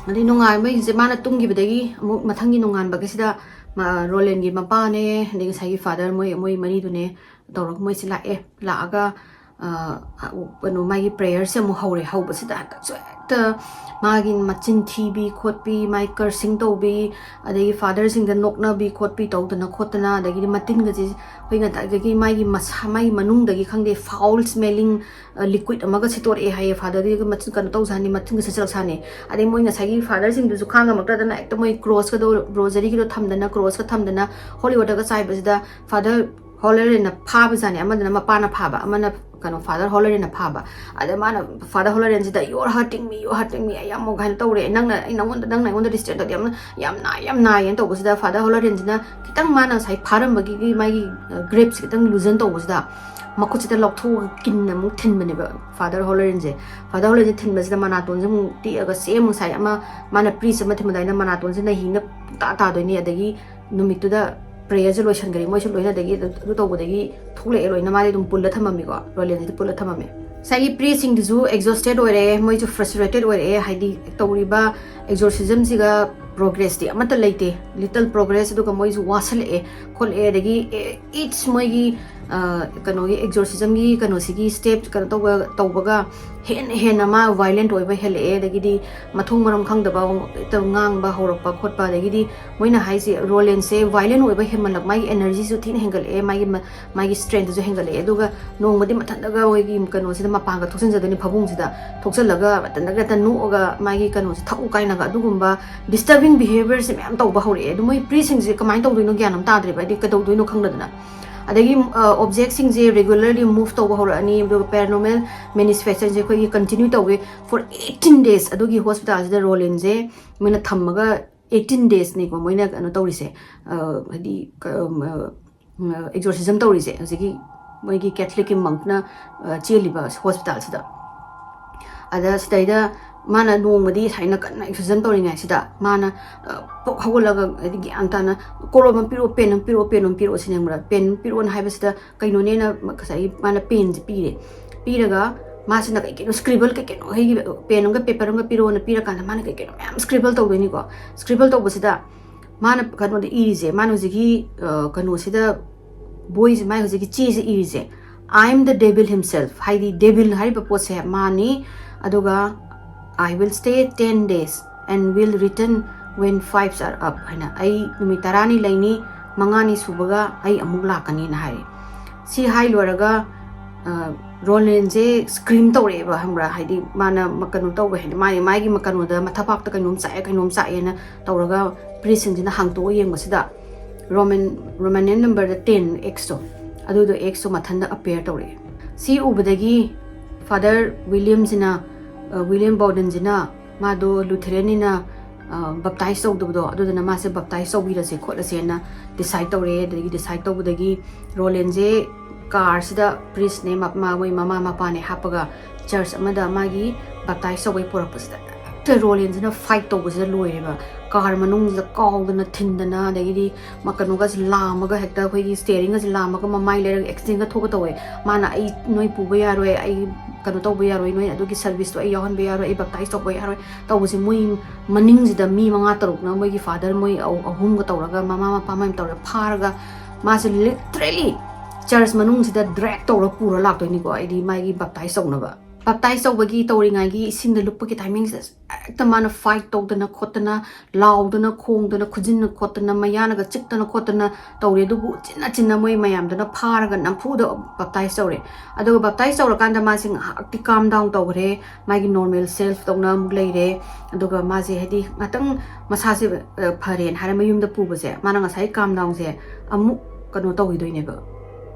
ꯑꯗꯩ ꯅꯣꯡꯉꯥꯟꯕꯒꯤꯁꯦ ꯃꯥꯅ ꯇꯨꯝꯈꯤꯕꯗꯒꯤ ꯑꯃꯨꯛ ꯃꯊꯪꯒꯤ ꯅꯣꯡꯉꯥꯟꯕꯒꯤꯁꯤꯗ ꯃꯥ-, ꯔꯣꯂꯦꯟꯒꯤ ꯃꯄꯥꯅꯦ, ꯑꯗꯩ ꯉꯁꯥꯏꯒꯤ ꯐꯥꯗꯔ, ꯃꯣꯏ, ꯃꯣꯏ ꯃꯔꯤꯗꯨꯅꯦ ꯇꯧꯔꯒ ꯃꯣꯏꯁꯦ ꯂꯥꯛꯑꯦ꯫ ꯂꯥꯛꯑꯒ ꯑ, ꯀꯩꯅꯣ, ꯃꯥꯒꯤ prayerꯁꯦ ꯑꯃꯨꯛ ꯍꯧꯔꯦ꯫ ꯍꯧꯕꯁꯤꯗ ꯍꯟꯗꯛꯁꯨ ꯍꯦꯛꯇ ꯃꯥꯒꯤ ꯃꯆꯤꯟ ꯊꯤꯕꯤ ꯈꯣꯠꯄꯤ, ꯃꯥꯒꯤ cursing ꯇꯧꯕꯤ, ꯑꯗꯒꯤ ꯐꯥꯗꯔꯁꯤꯡꯗ ꯅꯣꯛꯅꯕꯤ ꯈꯣꯠꯄꯤ ꯇꯧꯗꯅ ꯈꯣꯠꯇꯅ, ꯑꯗꯒꯤꯗꯤ ꯃꯇꯤꯟꯒꯁꯦ ꯑꯩꯈꯣꯏ ꯉꯁꯥꯏꯗꯒꯤ ꯃꯥꯒꯤ ꯃꯁꯥ, ꯃꯥꯒꯤ ꯃꯅꯨꯡꯗꯒꯤ ꯈꯪꯗꯦ, foul smelling liquid ꯑꯃꯒ ꯁꯤꯠꯇꯣꯔꯛꯑꯦ ꯍꯥꯏꯌꯦ꯫ ꯐꯥꯗꯔꯗꯨꯒ ꯃꯆꯤꯟ ꯀꯩꯅꯣ ꯇꯧꯖꯥꯅꯤ, ꯃꯊꯤꯟꯒ ꯁꯤꯠꯆꯜꯂꯛꯁꯥꯅꯤ꯫ ꯑꯗꯩ ꯃꯣꯏ ꯉꯁꯥꯏꯒꯤ ꯐꯥꯗꯔꯁꯤꯡꯗꯨꯁꯨ ꯈꯥꯡ ꯉꯝꯃꯛꯇꯗꯅ ꯍꯦꯛꯇ ꯃꯣꯏ ꯀ꯭ꯔꯣꯁꯀꯗꯣ, ꯔꯣꯖꯔꯤꯒꯤꯗꯣ ꯊꯝꯗꯅ, ꯀ꯭ꯔꯣꯁꯀ ꯊꯝꯗꯅ, ꯍꯣꯂꯤ ꯋꯥꯇꯔꯒ ꯆꯥꯏꯕꯁꯤꯗ ꯐꯥꯗꯔ ꯍꯣꯂꯔꯦꯟꯅ ꯐꯥꯕꯖꯥꯠꯅꯤ꯫ ꯑꯃꯗꯨꯅ ꯃꯄꯥꯅ ꯐꯥꯕ, ꯑꯃꯅ ꯀꯩꯅꯣ, ꯐꯥꯗꯔ ꯍꯣꯂꯔꯦꯟꯅ ꯐꯥꯕ꯫ ꯑꯗ ꯃꯥꯅ father ꯍꯣꯂꯔꯦꯟꯁꯤꯗ, "You're hurting me, you're hurting me, ꯑꯩ ꯌꯥꯝ ꯑꯃꯨꯛ" ꯍꯥꯏꯅ ꯇꯧꯔꯦ꯫ "ꯅꯪꯅ, ꯑꯩ ꯅꯪꯉꯣꯟꯗ, ꯅꯪꯅ ꯑꯩꯉꯣꯟꯗ ꯗꯤꯁꯇꯔꯕ ꯇꯧꯗꯦ, ꯌꯥꯝꯅ, ꯌꯥꯝ ꯅꯥꯏ, ꯌꯥꯝ ꯅꯥꯏꯌꯦꯅ" ꯇꯧꯕꯁꯤꯗ ꯐꯥꯗꯔ ꯍꯣꯂꯔꯦꯟꯁꯤꯅ ꯈꯤꯇꯪ ꯃꯥꯅ ꯉꯁꯥꯏ ꯐꯥꯔꯝꯕꯒꯤ ꯃꯥꯒꯤ, ꯑ, ꯒ꯭ꯔꯦꯞꯁꯦ ꯈꯤꯇꯪ ꯂꯨꯖꯟ ꯇꯧꯕꯁꯤꯗ ꯃꯈꯨꯠꯁꯤꯗ ꯂꯧꯊꯣꯛꯑꯒ ꯀꯤꯟꯅ ꯑꯃꯨꯛ ꯊꯤꯟꯕꯅꯦꯕ ꯐꯥꯗꯔ ꯍꯣꯂꯔꯦꯟꯁꯦ꯫ ꯐꯥꯗꯔ ꯍꯣꯂꯔꯦꯟꯁꯦ ꯊꯤꯟꯕꯁꯤꯗ ꯃꯅꯥꯇꯣꯟꯁꯦ ꯑꯃꯨꯛ ꯇꯦꯛꯑꯒ, ꯁꯦꯝ ꯉꯁꯥꯏ ꯑꯃ ꯃꯥꯅ ꯄ꯭ꯔꯤꯁ ꯑꯃ ꯊꯤꯟꯕꯗ ꯑꯩꯅ ꯃꯅꯥꯇꯣꯟꯁꯦ ꯅꯥꯍꯤꯡꯅ ꯄꯨꯡꯇꯥ ꯇꯥꯗꯣꯏꯅꯤ꯫ ꯑꯗꯒꯤ ꯅꯨꯃꯤꯠꯇꯨꯗ ꯄ꯭ꯔꯦꯌꯔꯁꯦ ꯂꯣꯏꯁꯟꯈ꯭ꯔꯦ꯫ ꯃꯣꯏꯁꯨ ꯂꯣꯏꯅ ꯑꯗꯒꯤ ꯑꯗꯨ ꯇꯧꯕꯗꯒꯤ ꯊꯣꯛꯂꯛꯑꯦ ꯂꯣꯏꯅ꯫ ꯃꯥꯗꯤ ꯑꯗꯨꯝ ꯄꯨꯜꯂ ꯊꯝꯃꯝꯃꯤꯀꯣ, ꯔꯣꯂꯦꯟꯁꯤꯗꯤ ꯄꯨꯜꯂ ꯊꯝꯃꯝꯃꯦ꯫ ꯉꯁꯥꯏꯒꯤ ꯄ꯭ꯔꯤꯁꯁꯤꯡꯗꯨꯁꯨ exhausted ꯑꯣꯏꯔꯛꯑꯦ, ꯃꯣꯏꯁꯨ frustrated ꯑꯣꯏꯔꯛꯑꯦ, ꯍꯥꯏꯗꯤ ꯇꯧꯔꯤꯕ exorcismꯁꯤꯒ ꯄ꯭ꯔꯣꯒ꯭ꯔꯦꯁꯇꯤ ꯑꯃꯠꯇ ꯂꯩꯇꯦ꯫ ꯂꯤꯇꯜ ꯄ꯭ꯔꯣꯒ꯭ꯔꯦꯁ, ꯑꯗꯨꯒ ꯃꯣꯏꯁꯨ ꯋꯥꯁꯜꯂꯛꯑꯦ ꯈꯣꯠꯂꯛꯑꯦ, ꯑꯗꯒꯤ ꯏꯠꯁ ꯃꯣꯏꯒꯤ ꯑ, ꯀꯩꯅꯣꯒꯤ ꯑꯦꯛꯖꯣꯔꯁꯤꯖꯝꯒꯤ ꯀꯩꯅꯣꯁꯤꯒꯤ ꯁ꯭ꯇꯦꯞ ꯀꯩꯅꯣ ꯇꯧꯕ ꯇꯧꯕꯒ ꯍꯦꯟꯅ ꯍꯦꯟꯅ ꯃꯥ ꯚꯥꯏꯂꯦꯟꯠ ꯑꯣꯏꯕ ꯍꯦꯜꯂꯛꯑꯦ꯫ ꯑꯗꯒꯤꯗꯤ ꯃꯊꯣꯡ ꯃꯔꯝ ꯈꯪꯗꯕ ꯍꯦꯛꯇ ꯉꯥꯡꯕ ꯍꯧꯔꯛꯄ ꯈꯣꯠꯄ, ꯑꯗꯒꯤꯗꯤ ꯃꯣꯏꯅ ꯍꯥꯏꯁꯦ ꯔꯣꯂꯦꯟꯁꯦ ꯚꯥꯏꯂꯦꯟꯠ ꯑꯣꯏꯕ ꯍꯦꯟꯃꯜꯂꯛ, ꯃꯥꯒꯤ ꯑꯦꯅꯔꯖꯤꯁꯨ ꯊꯤꯅ ꯍꯦꯟꯒꯠꯂꯛꯑꯦ, ꯃꯥꯒꯤ ꯃ-, ꯃꯥꯒꯤ ꯁ꯭ꯇ꯭ꯔꯦꯡꯊꯁꯨ ꯍꯦꯟꯒꯠꯂꯛꯑꯦ꯫ ꯑꯗꯨꯒ ꯅꯣꯡꯃꯗꯤ ꯃꯊꯟꯇꯒ ꯃꯣꯏꯒꯤ ꯀꯩꯅꯣꯁꯤꯗ ꯃꯄꯥꯟꯒ ꯊꯣꯛꯆꯤꯟꯖꯗꯣꯏꯅꯤ, ꯐꯃꯨꯡꯁꯤꯗ ꯊꯣꯛꯆꯜꯂꯒ ꯃꯊꯟꯇꯒ ꯍꯦꯛꯇ ꯅꯣꯛꯑꯒ ꯃꯥꯒꯤ ꯀꯩꯅꯣꯁꯦ ꯊꯛꯎ ꯀꯥꯏꯅꯒ ꯑꯗꯨꯒꯨꯝꯕ ꯗꯤꯁꯇꯔꯕꯤꯡ ꯕꯤꯍꯦꯕꯤꯌꯔꯁꯦ ꯃꯌꯥꯝ ꯇꯧꯕ ꯍꯧꯔꯛꯑꯦ꯫ ꯑꯗꯨ ꯃꯣꯏ ꯄ꯭ꯔꯤꯁꯁꯤꯡꯁꯦ ꯀꯃꯥꯏꯅ ꯇꯧꯗꯣꯏꯅꯣ ꯒ꯭ꯌꯥꯟ ꯑꯃ ꯇꯥꯗ꯭ꯔꯦꯕ, ꯍꯥꯏꯗꯤ ꯀꯩꯗꯧꯗꯣꯏꯅꯣ ꯈꯪꯗꯗꯅ꯫ ꯑꯗꯒꯤ ꯑꯣꯞꯖꯦꯛꯁꯤꯡꯁꯦ ꯔꯤꯒꯨꯂꯔꯂꯤ ꯃꯨꯚ ꯇꯧꯕ ꯍꯧꯔꯛꯑꯅꯤ, ꯑꯗꯨꯒ ꯄꯦꯔꯥꯅꯣꯔꯃꯦꯜ ꯃꯦꯅꯤꯐꯦꯁꯇꯦꯁꯟꯁꯦ ꯑꯩꯈꯣꯏꯒꯤ ꯀꯟꯇꯤꯅ꯭ꯌꯨ ꯇꯧꯋꯦ꯫ ꯐꯣꯔ ꯑꯩꯠꯇꯤꯟ ꯗꯦꯖ ꯑꯗꯨꯒꯤ ꯍꯣꯁꯄꯤꯇꯥꯜꯁꯤꯗ ꯔꯣꯂꯤꯟꯁꯦ ꯃꯣꯏꯅ ꯊꯝꯃꯒ ꯑꯩꯠꯇꯤꯟ ꯗꯦꯖꯅꯤꯀꯣ ꯃꯣꯏꯅ ꯀꯩꯅꯣ ꯇꯧꯔꯤꯁꯦ, ꯑ, ꯍꯥꯏꯗꯤ ꯑꯦꯛꯖꯣꯔꯁꯤꯖꯝ ꯇꯧꯔꯤꯁꯦ ꯍꯧꯖꯤꯛꯀꯤ ꯃꯣꯏꯒꯤ ꯀꯦꯊꯂꯤꯛꯀꯤ ꯃꯪꯛꯅ ꯆꯦꯜꯂꯤꯕ ꯍꯣꯁꯄꯤꯇꯥꯜꯁꯤꯗ꯫ ꯑꯗ ꯁꯤꯗꯩꯗ ꯃꯥꯅ ꯅꯣꯡꯃꯗꯤ ꯁꯨꯃꯥꯏꯅ ꯀꯟꯅ ꯑꯦꯛꯁꯣꯔꯁꯤꯖꯝ ꯇꯧꯔꯤꯉꯩꯁꯤꯗ ꯃꯥꯅ, ꯑ, ꯄꯣꯛ ꯍꯧꯒꯠꯂꯒ, ꯍꯥꯏꯗꯤ ꯒ꯭ꯌꯥꯟ ꯇꯥꯅ, "ꯀꯣꯂꯣꯝ ꯑꯃ ꯄꯤꯔꯛꯑꯣ, ꯄꯦꯟ ꯑꯃ ꯄꯤꯔꯛꯑꯣ, ꯄꯦꯟ ꯑꯃ ꯄꯤꯔꯛꯑꯣ" ꯁꯤꯅꯦ, ꯈꯪꯕ꯭ꯔꯥ? ꯄꯦꯟ ꯄꯤꯔꯛꯑꯣꯅ ꯍꯥꯏꯕꯁꯤꯗ ꯀꯩꯅꯣꯅꯦꯅ ꯉꯁꯥꯏꯒꯤ ꯃꯥꯅ ꯄꯦꯟꯁꯦ ꯄꯤꯔꯦ꯫ ꯄꯤꯔꯒ ꯃꯥꯁꯤꯅ ꯀꯩ ꯀꯩꯅꯣ ꯁ꯭ꯀ꯭ꯔꯤꯕꯜ ꯀꯩ ꯀꯩꯅꯣ, ꯑꯩꯒꯤ ꯄꯦꯟ ꯑꯃꯒ ꯄꯦꯄꯔ ꯑꯃꯒ ꯄꯤꯔꯛꯑꯣꯅ ꯄꯤꯔꯀꯥꯟꯗ ꯃꯥꯅ ꯀꯩ ꯀꯩꯅꯣ ꯃꯌꯥꯝ ꯁ꯭ꯀ꯭ꯔꯤꯕꯜ ꯇꯧꯗꯣꯏꯅꯤꯀꯣ꯫ ꯁ꯭ꯀ꯭ꯔꯤꯕꯜ ꯇꯧꯕꯁꯤꯗ ꯃꯥꯅ ꯀꯩꯅꯣꯗ ꯏꯔꯤꯁꯦ, ꯃꯥꯅ ꯍꯧꯖꯤꯛꯀꯤ, ꯑ, ꯀꯩꯅꯣꯁꯤꯗ, ꯕꯣꯏꯁꯦ, ꯃꯥꯏ ꯍꯧꯖꯤꯛꯀꯤ ꯆꯦꯁꯦ ꯏꯔꯤꯁꯦ, "I am the devil himself", ꯍꯥꯏꯗꯤ ꯗꯦꯕꯤꯜ ꯍꯥꯏꯔꯤꯕ ꯄꯣꯠꯁꯦ ꯃꯥꯅꯤ꯫ ꯑꯗꯨꯒ "I will stay ten days and will return when fives are up" ꯍꯥꯏꯅ, "ꯑꯩ ꯅꯨꯃꯤꯠ ꯇꯔꯥꯅꯤ ꯂꯩꯅꯤ, ꯃꯉꯥꯅꯤ ꯁꯨꯕꯒ ꯑꯩ ꯑꯃꯨꯛ ꯂꯥꯛꯀꯅꯤꯅ" ꯍꯥꯏꯔꯦ꯫ ꯁꯤ ꯍꯥꯏ ꯂꯣꯏꯔꯒ, ꯑ, ꯔꯣꯂꯦꯟꯁꯦ ꯁ꯭ꯀ꯭ꯔꯤꯝ ꯇꯧꯔꯛꯑꯦꯕ, ꯈꯪꯕ꯭ꯔꯥ? ꯍꯥꯏꯗꯤ ꯃꯥꯅ ꯃ-, ꯀꯩꯅꯣ ꯇꯧꯕ, ꯍꯥꯏꯗꯤ ꯃꯥꯒꯤ, ꯃꯥꯒꯤ ꯃ-, ꯀꯩꯅꯣꯗ ꯃꯊꯕꯥꯛꯇ ꯀꯩꯅꯣꯝ ꯆꯥꯛꯑꯦ, ꯀꯩꯅꯣꯝ ꯆꯥꯛꯑꯦꯅ ꯇꯧꯔꯒ ꯄ꯭ꯔꯤꯁꯁꯤꯡꯁꯤꯅ ꯍꯥꯡꯇꯣꯛꯑ ꯌꯦꯡꯕꯁꯤꯗ ꯔꯣꯃꯦꯟ, ꯔꯣꯃꯦꯅꯤꯌꯟ ꯅꯝꯕꯔꯗ ꯇꯦꯟ, ꯑꯦꯛꯁꯇꯣ, ꯑꯗꯨꯗꯣ ꯑꯦꯛꯁꯇꯣ ꯃꯊꯟꯇ ꯑꯄꯤꯌꯔ ꯇꯧꯔꯛꯑꯦ꯫ ꯁꯤ ꯎꯕꯗꯒꯤ ꯐꯥꯗꯔ ꯋꯤꯂꯤꯌꯝꯁꯤꯅ, ꯑ, ꯋꯤꯂꯤꯌꯝ ꯕꯥꯎꯗꯟꯁꯤꯅ ꯃꯥꯗꯣ ꯂꯨꯊꯦꯔꯦꯟꯅꯤꯅ, ꯑ, ꯕꯞꯇꯥꯏꯁ ꯇꯧꯗꯕꯗꯣ, ꯑꯗꯨꯗꯨꯅ ꯃꯥꯁꯦ ꯕꯞꯇꯥꯏꯁ ꯇꯧꯕꯤꯔꯁꯦ ꯈꯣꯠꯂꯁꯦꯅ ꯗꯤꯁꯥꯏꯠ ꯇꯧꯔꯦ꯫ ꯑꯗꯒꯤ ꯗꯤꯁꯥꯏꯠ ꯇꯧꯕꯗꯒꯤ ꯔꯣꯂꯦꯟꯁꯦ ꯀꯥꯔꯁꯤꯗ ꯄ꯭ꯔꯤꯁꯅꯦ, ꯃ-, ꯃꯥ, ꯃꯣꯏ ꯃꯃꯥ ꯃꯄꯥꯅꯦ ꯍꯥꯞꯄꯒ ꯆꯔꯆ ꯑꯃꯗ ꯃꯥꯒꯤ ꯕꯞꯇꯥꯏꯁ ꯇꯧꯕꯩ ꯄꯨꯔꯛꯄꯁꯤꯗ ꯍꯦꯛꯇ ꯔꯣꯂꯦꯟꯁꯤꯅ ꯐꯥꯏꯠ ꯇꯧꯕꯁꯤꯗ ꯂꯣꯏꯔꯦꯕ꯫ ꯀꯥꯔ ꯃꯅꯨꯡꯁꯤꯗ ꯀꯥꯎꯗꯅ ꯊꯤꯟꯗꯅ, ꯑꯗꯒꯤꯗꯤ ꯃ-, ꯀꯩꯅꯣꯒꯁꯦ ꯂꯥꯝꯃꯒ ꯍꯦꯛꯇ ꯑꯩꯈꯣꯏꯒꯤ ꯁ꯭ꯇꯦꯔꯤꯡꯒꯁꯦ ꯂꯥꯝꯃꯒ ꯃꯃꯥꯏ ꯂꯩꯔꯒ ꯑꯦꯛꯁꯤꯗꯦꯟꯒ ꯊꯣꯛꯀ ꯇꯧꯋꯦ꯫ ꯃꯥꯅ "ꯑꯩ ꯅꯣꯏ ꯄꯨꯕ ꯌꯥꯔꯣꯏ, ꯑꯩ ꯀꯩꯅꯣ ꯇꯧꯕ ꯌꯥꯔꯣꯏ, ꯅꯣꯏ ꯑꯗꯨꯒꯤ ꯁꯔꯚꯤꯁꯇꯣ ꯑꯩ ꯌꯥꯎꯍꯟꯕ ꯌꯥꯔꯣꯏ, ꯑꯩ ꯕꯞꯇꯥꯏꯁ ꯇꯧꯕ ꯌꯥꯔꯣꯏ" ꯇꯧꯕꯁꯦ, ꯃꯣꯏ ꯃꯅꯤꯡꯁꯤꯗ ꯃꯤ ꯃꯉꯥ ꯇꯔꯨꯛꯅ, ꯃꯣꯏꯒꯤ ꯐꯥꯗꯔ ꯃꯣꯏ ꯑꯍꯨꯝꯒ ꯇꯧꯔꯒ, ꯃꯃꯥ ꯃꯄꯥ ꯃꯌꯥꯝ ꯇꯧꯔꯒ ꯐꯥꯔꯒ, ꯃꯥꯁꯦ ꯂꯤꯇꯔꯦꯂꯤ ꯆꯔꯆ ꯃꯅꯨꯡꯁꯤꯗ ꯗ꯭ꯔꯦꯛ ꯇꯧꯔ ꯄꯨꯔ ꯂꯥꯛꯇꯣꯏꯅꯤꯀꯣ, ꯍꯥꯏꯗꯤ ꯃꯥꯒꯤ ꯕꯞꯇꯥꯏꯁ ꯇꯧꯅꯕ꯫ ꯕꯞꯇꯥꯏꯁ ꯇꯧꯕꯒꯤ, ꯇꯧꯔꯤꯉꯩꯒꯤ ꯏꯁꯤꯡꯗ ꯂꯨꯞꯄꯒꯤ ꯇꯥꯏꯃꯤꯡꯁꯤꯗ ꯍꯦꯛꯇ ꯃꯥꯅ ꯐꯥꯏꯠ ꯇꯧꯗꯅ ꯈꯣꯠꯇꯅ, ꯂꯥꯎꯗꯅ ꯈꯣꯡꯗꯅ, ꯈꯨꯖꯤꯟꯅ ꯈꯣꯠꯇꯅ, ꯃꯌꯥꯅꯒ ꯆꯤꯛꯇꯅ ꯈꯣꯠꯇꯅ ꯇꯧꯔꯦ꯫ ꯑꯗꯨꯕꯨ ꯆꯤꯟꯅ ꯆꯤꯟꯅ ꯃꯣꯏ ꯃꯌꯥꯝꯗꯨꯅ ꯐꯥꯔꯒ ꯅꯝꯐꯨꯗ ꯕꯞꯇꯥꯏꯁ ꯇꯧꯔꯦ꯫ ꯑꯗꯨꯒ ꯕꯞꯇꯥꯏꯁ ꯇꯧꯔꯀꯥꯟꯗ ꯃꯥꯁꯦ ꯉꯥꯏꯍꯥꯛꯇꯤ ꯀꯥꯝ ꯗꯥꯎꯟ ꯇꯧꯈ꯭ꯔꯦ, ꯃꯥꯒꯤ ꯅꯣꯔꯃꯦꯜ ꯁꯦꯜꯐ ꯇꯧꯅ ꯑꯃꯨꯛ ꯂꯩꯔꯦ꯫ ꯑꯗꯨꯒ ꯃꯥꯁꯦ, ꯍꯥꯏꯗꯤ, ꯉꯥꯛꯇꯪ ꯃꯁꯥꯁꯦ ꯐꯔꯦꯅ ꯍꯥꯏꯔ ꯃꯌꯨꯝꯗ ꯄꯨꯕꯁꯦ, ꯃꯥꯅ ꯉꯁꯥꯏ ꯀꯥꯝ ꯗꯥꯎꯟꯁꯦ ꯑꯃꯨꯛ ꯀꯩꯅꯣ ꯇꯧꯈꯤꯗꯣꯏꯅꯦꯕ,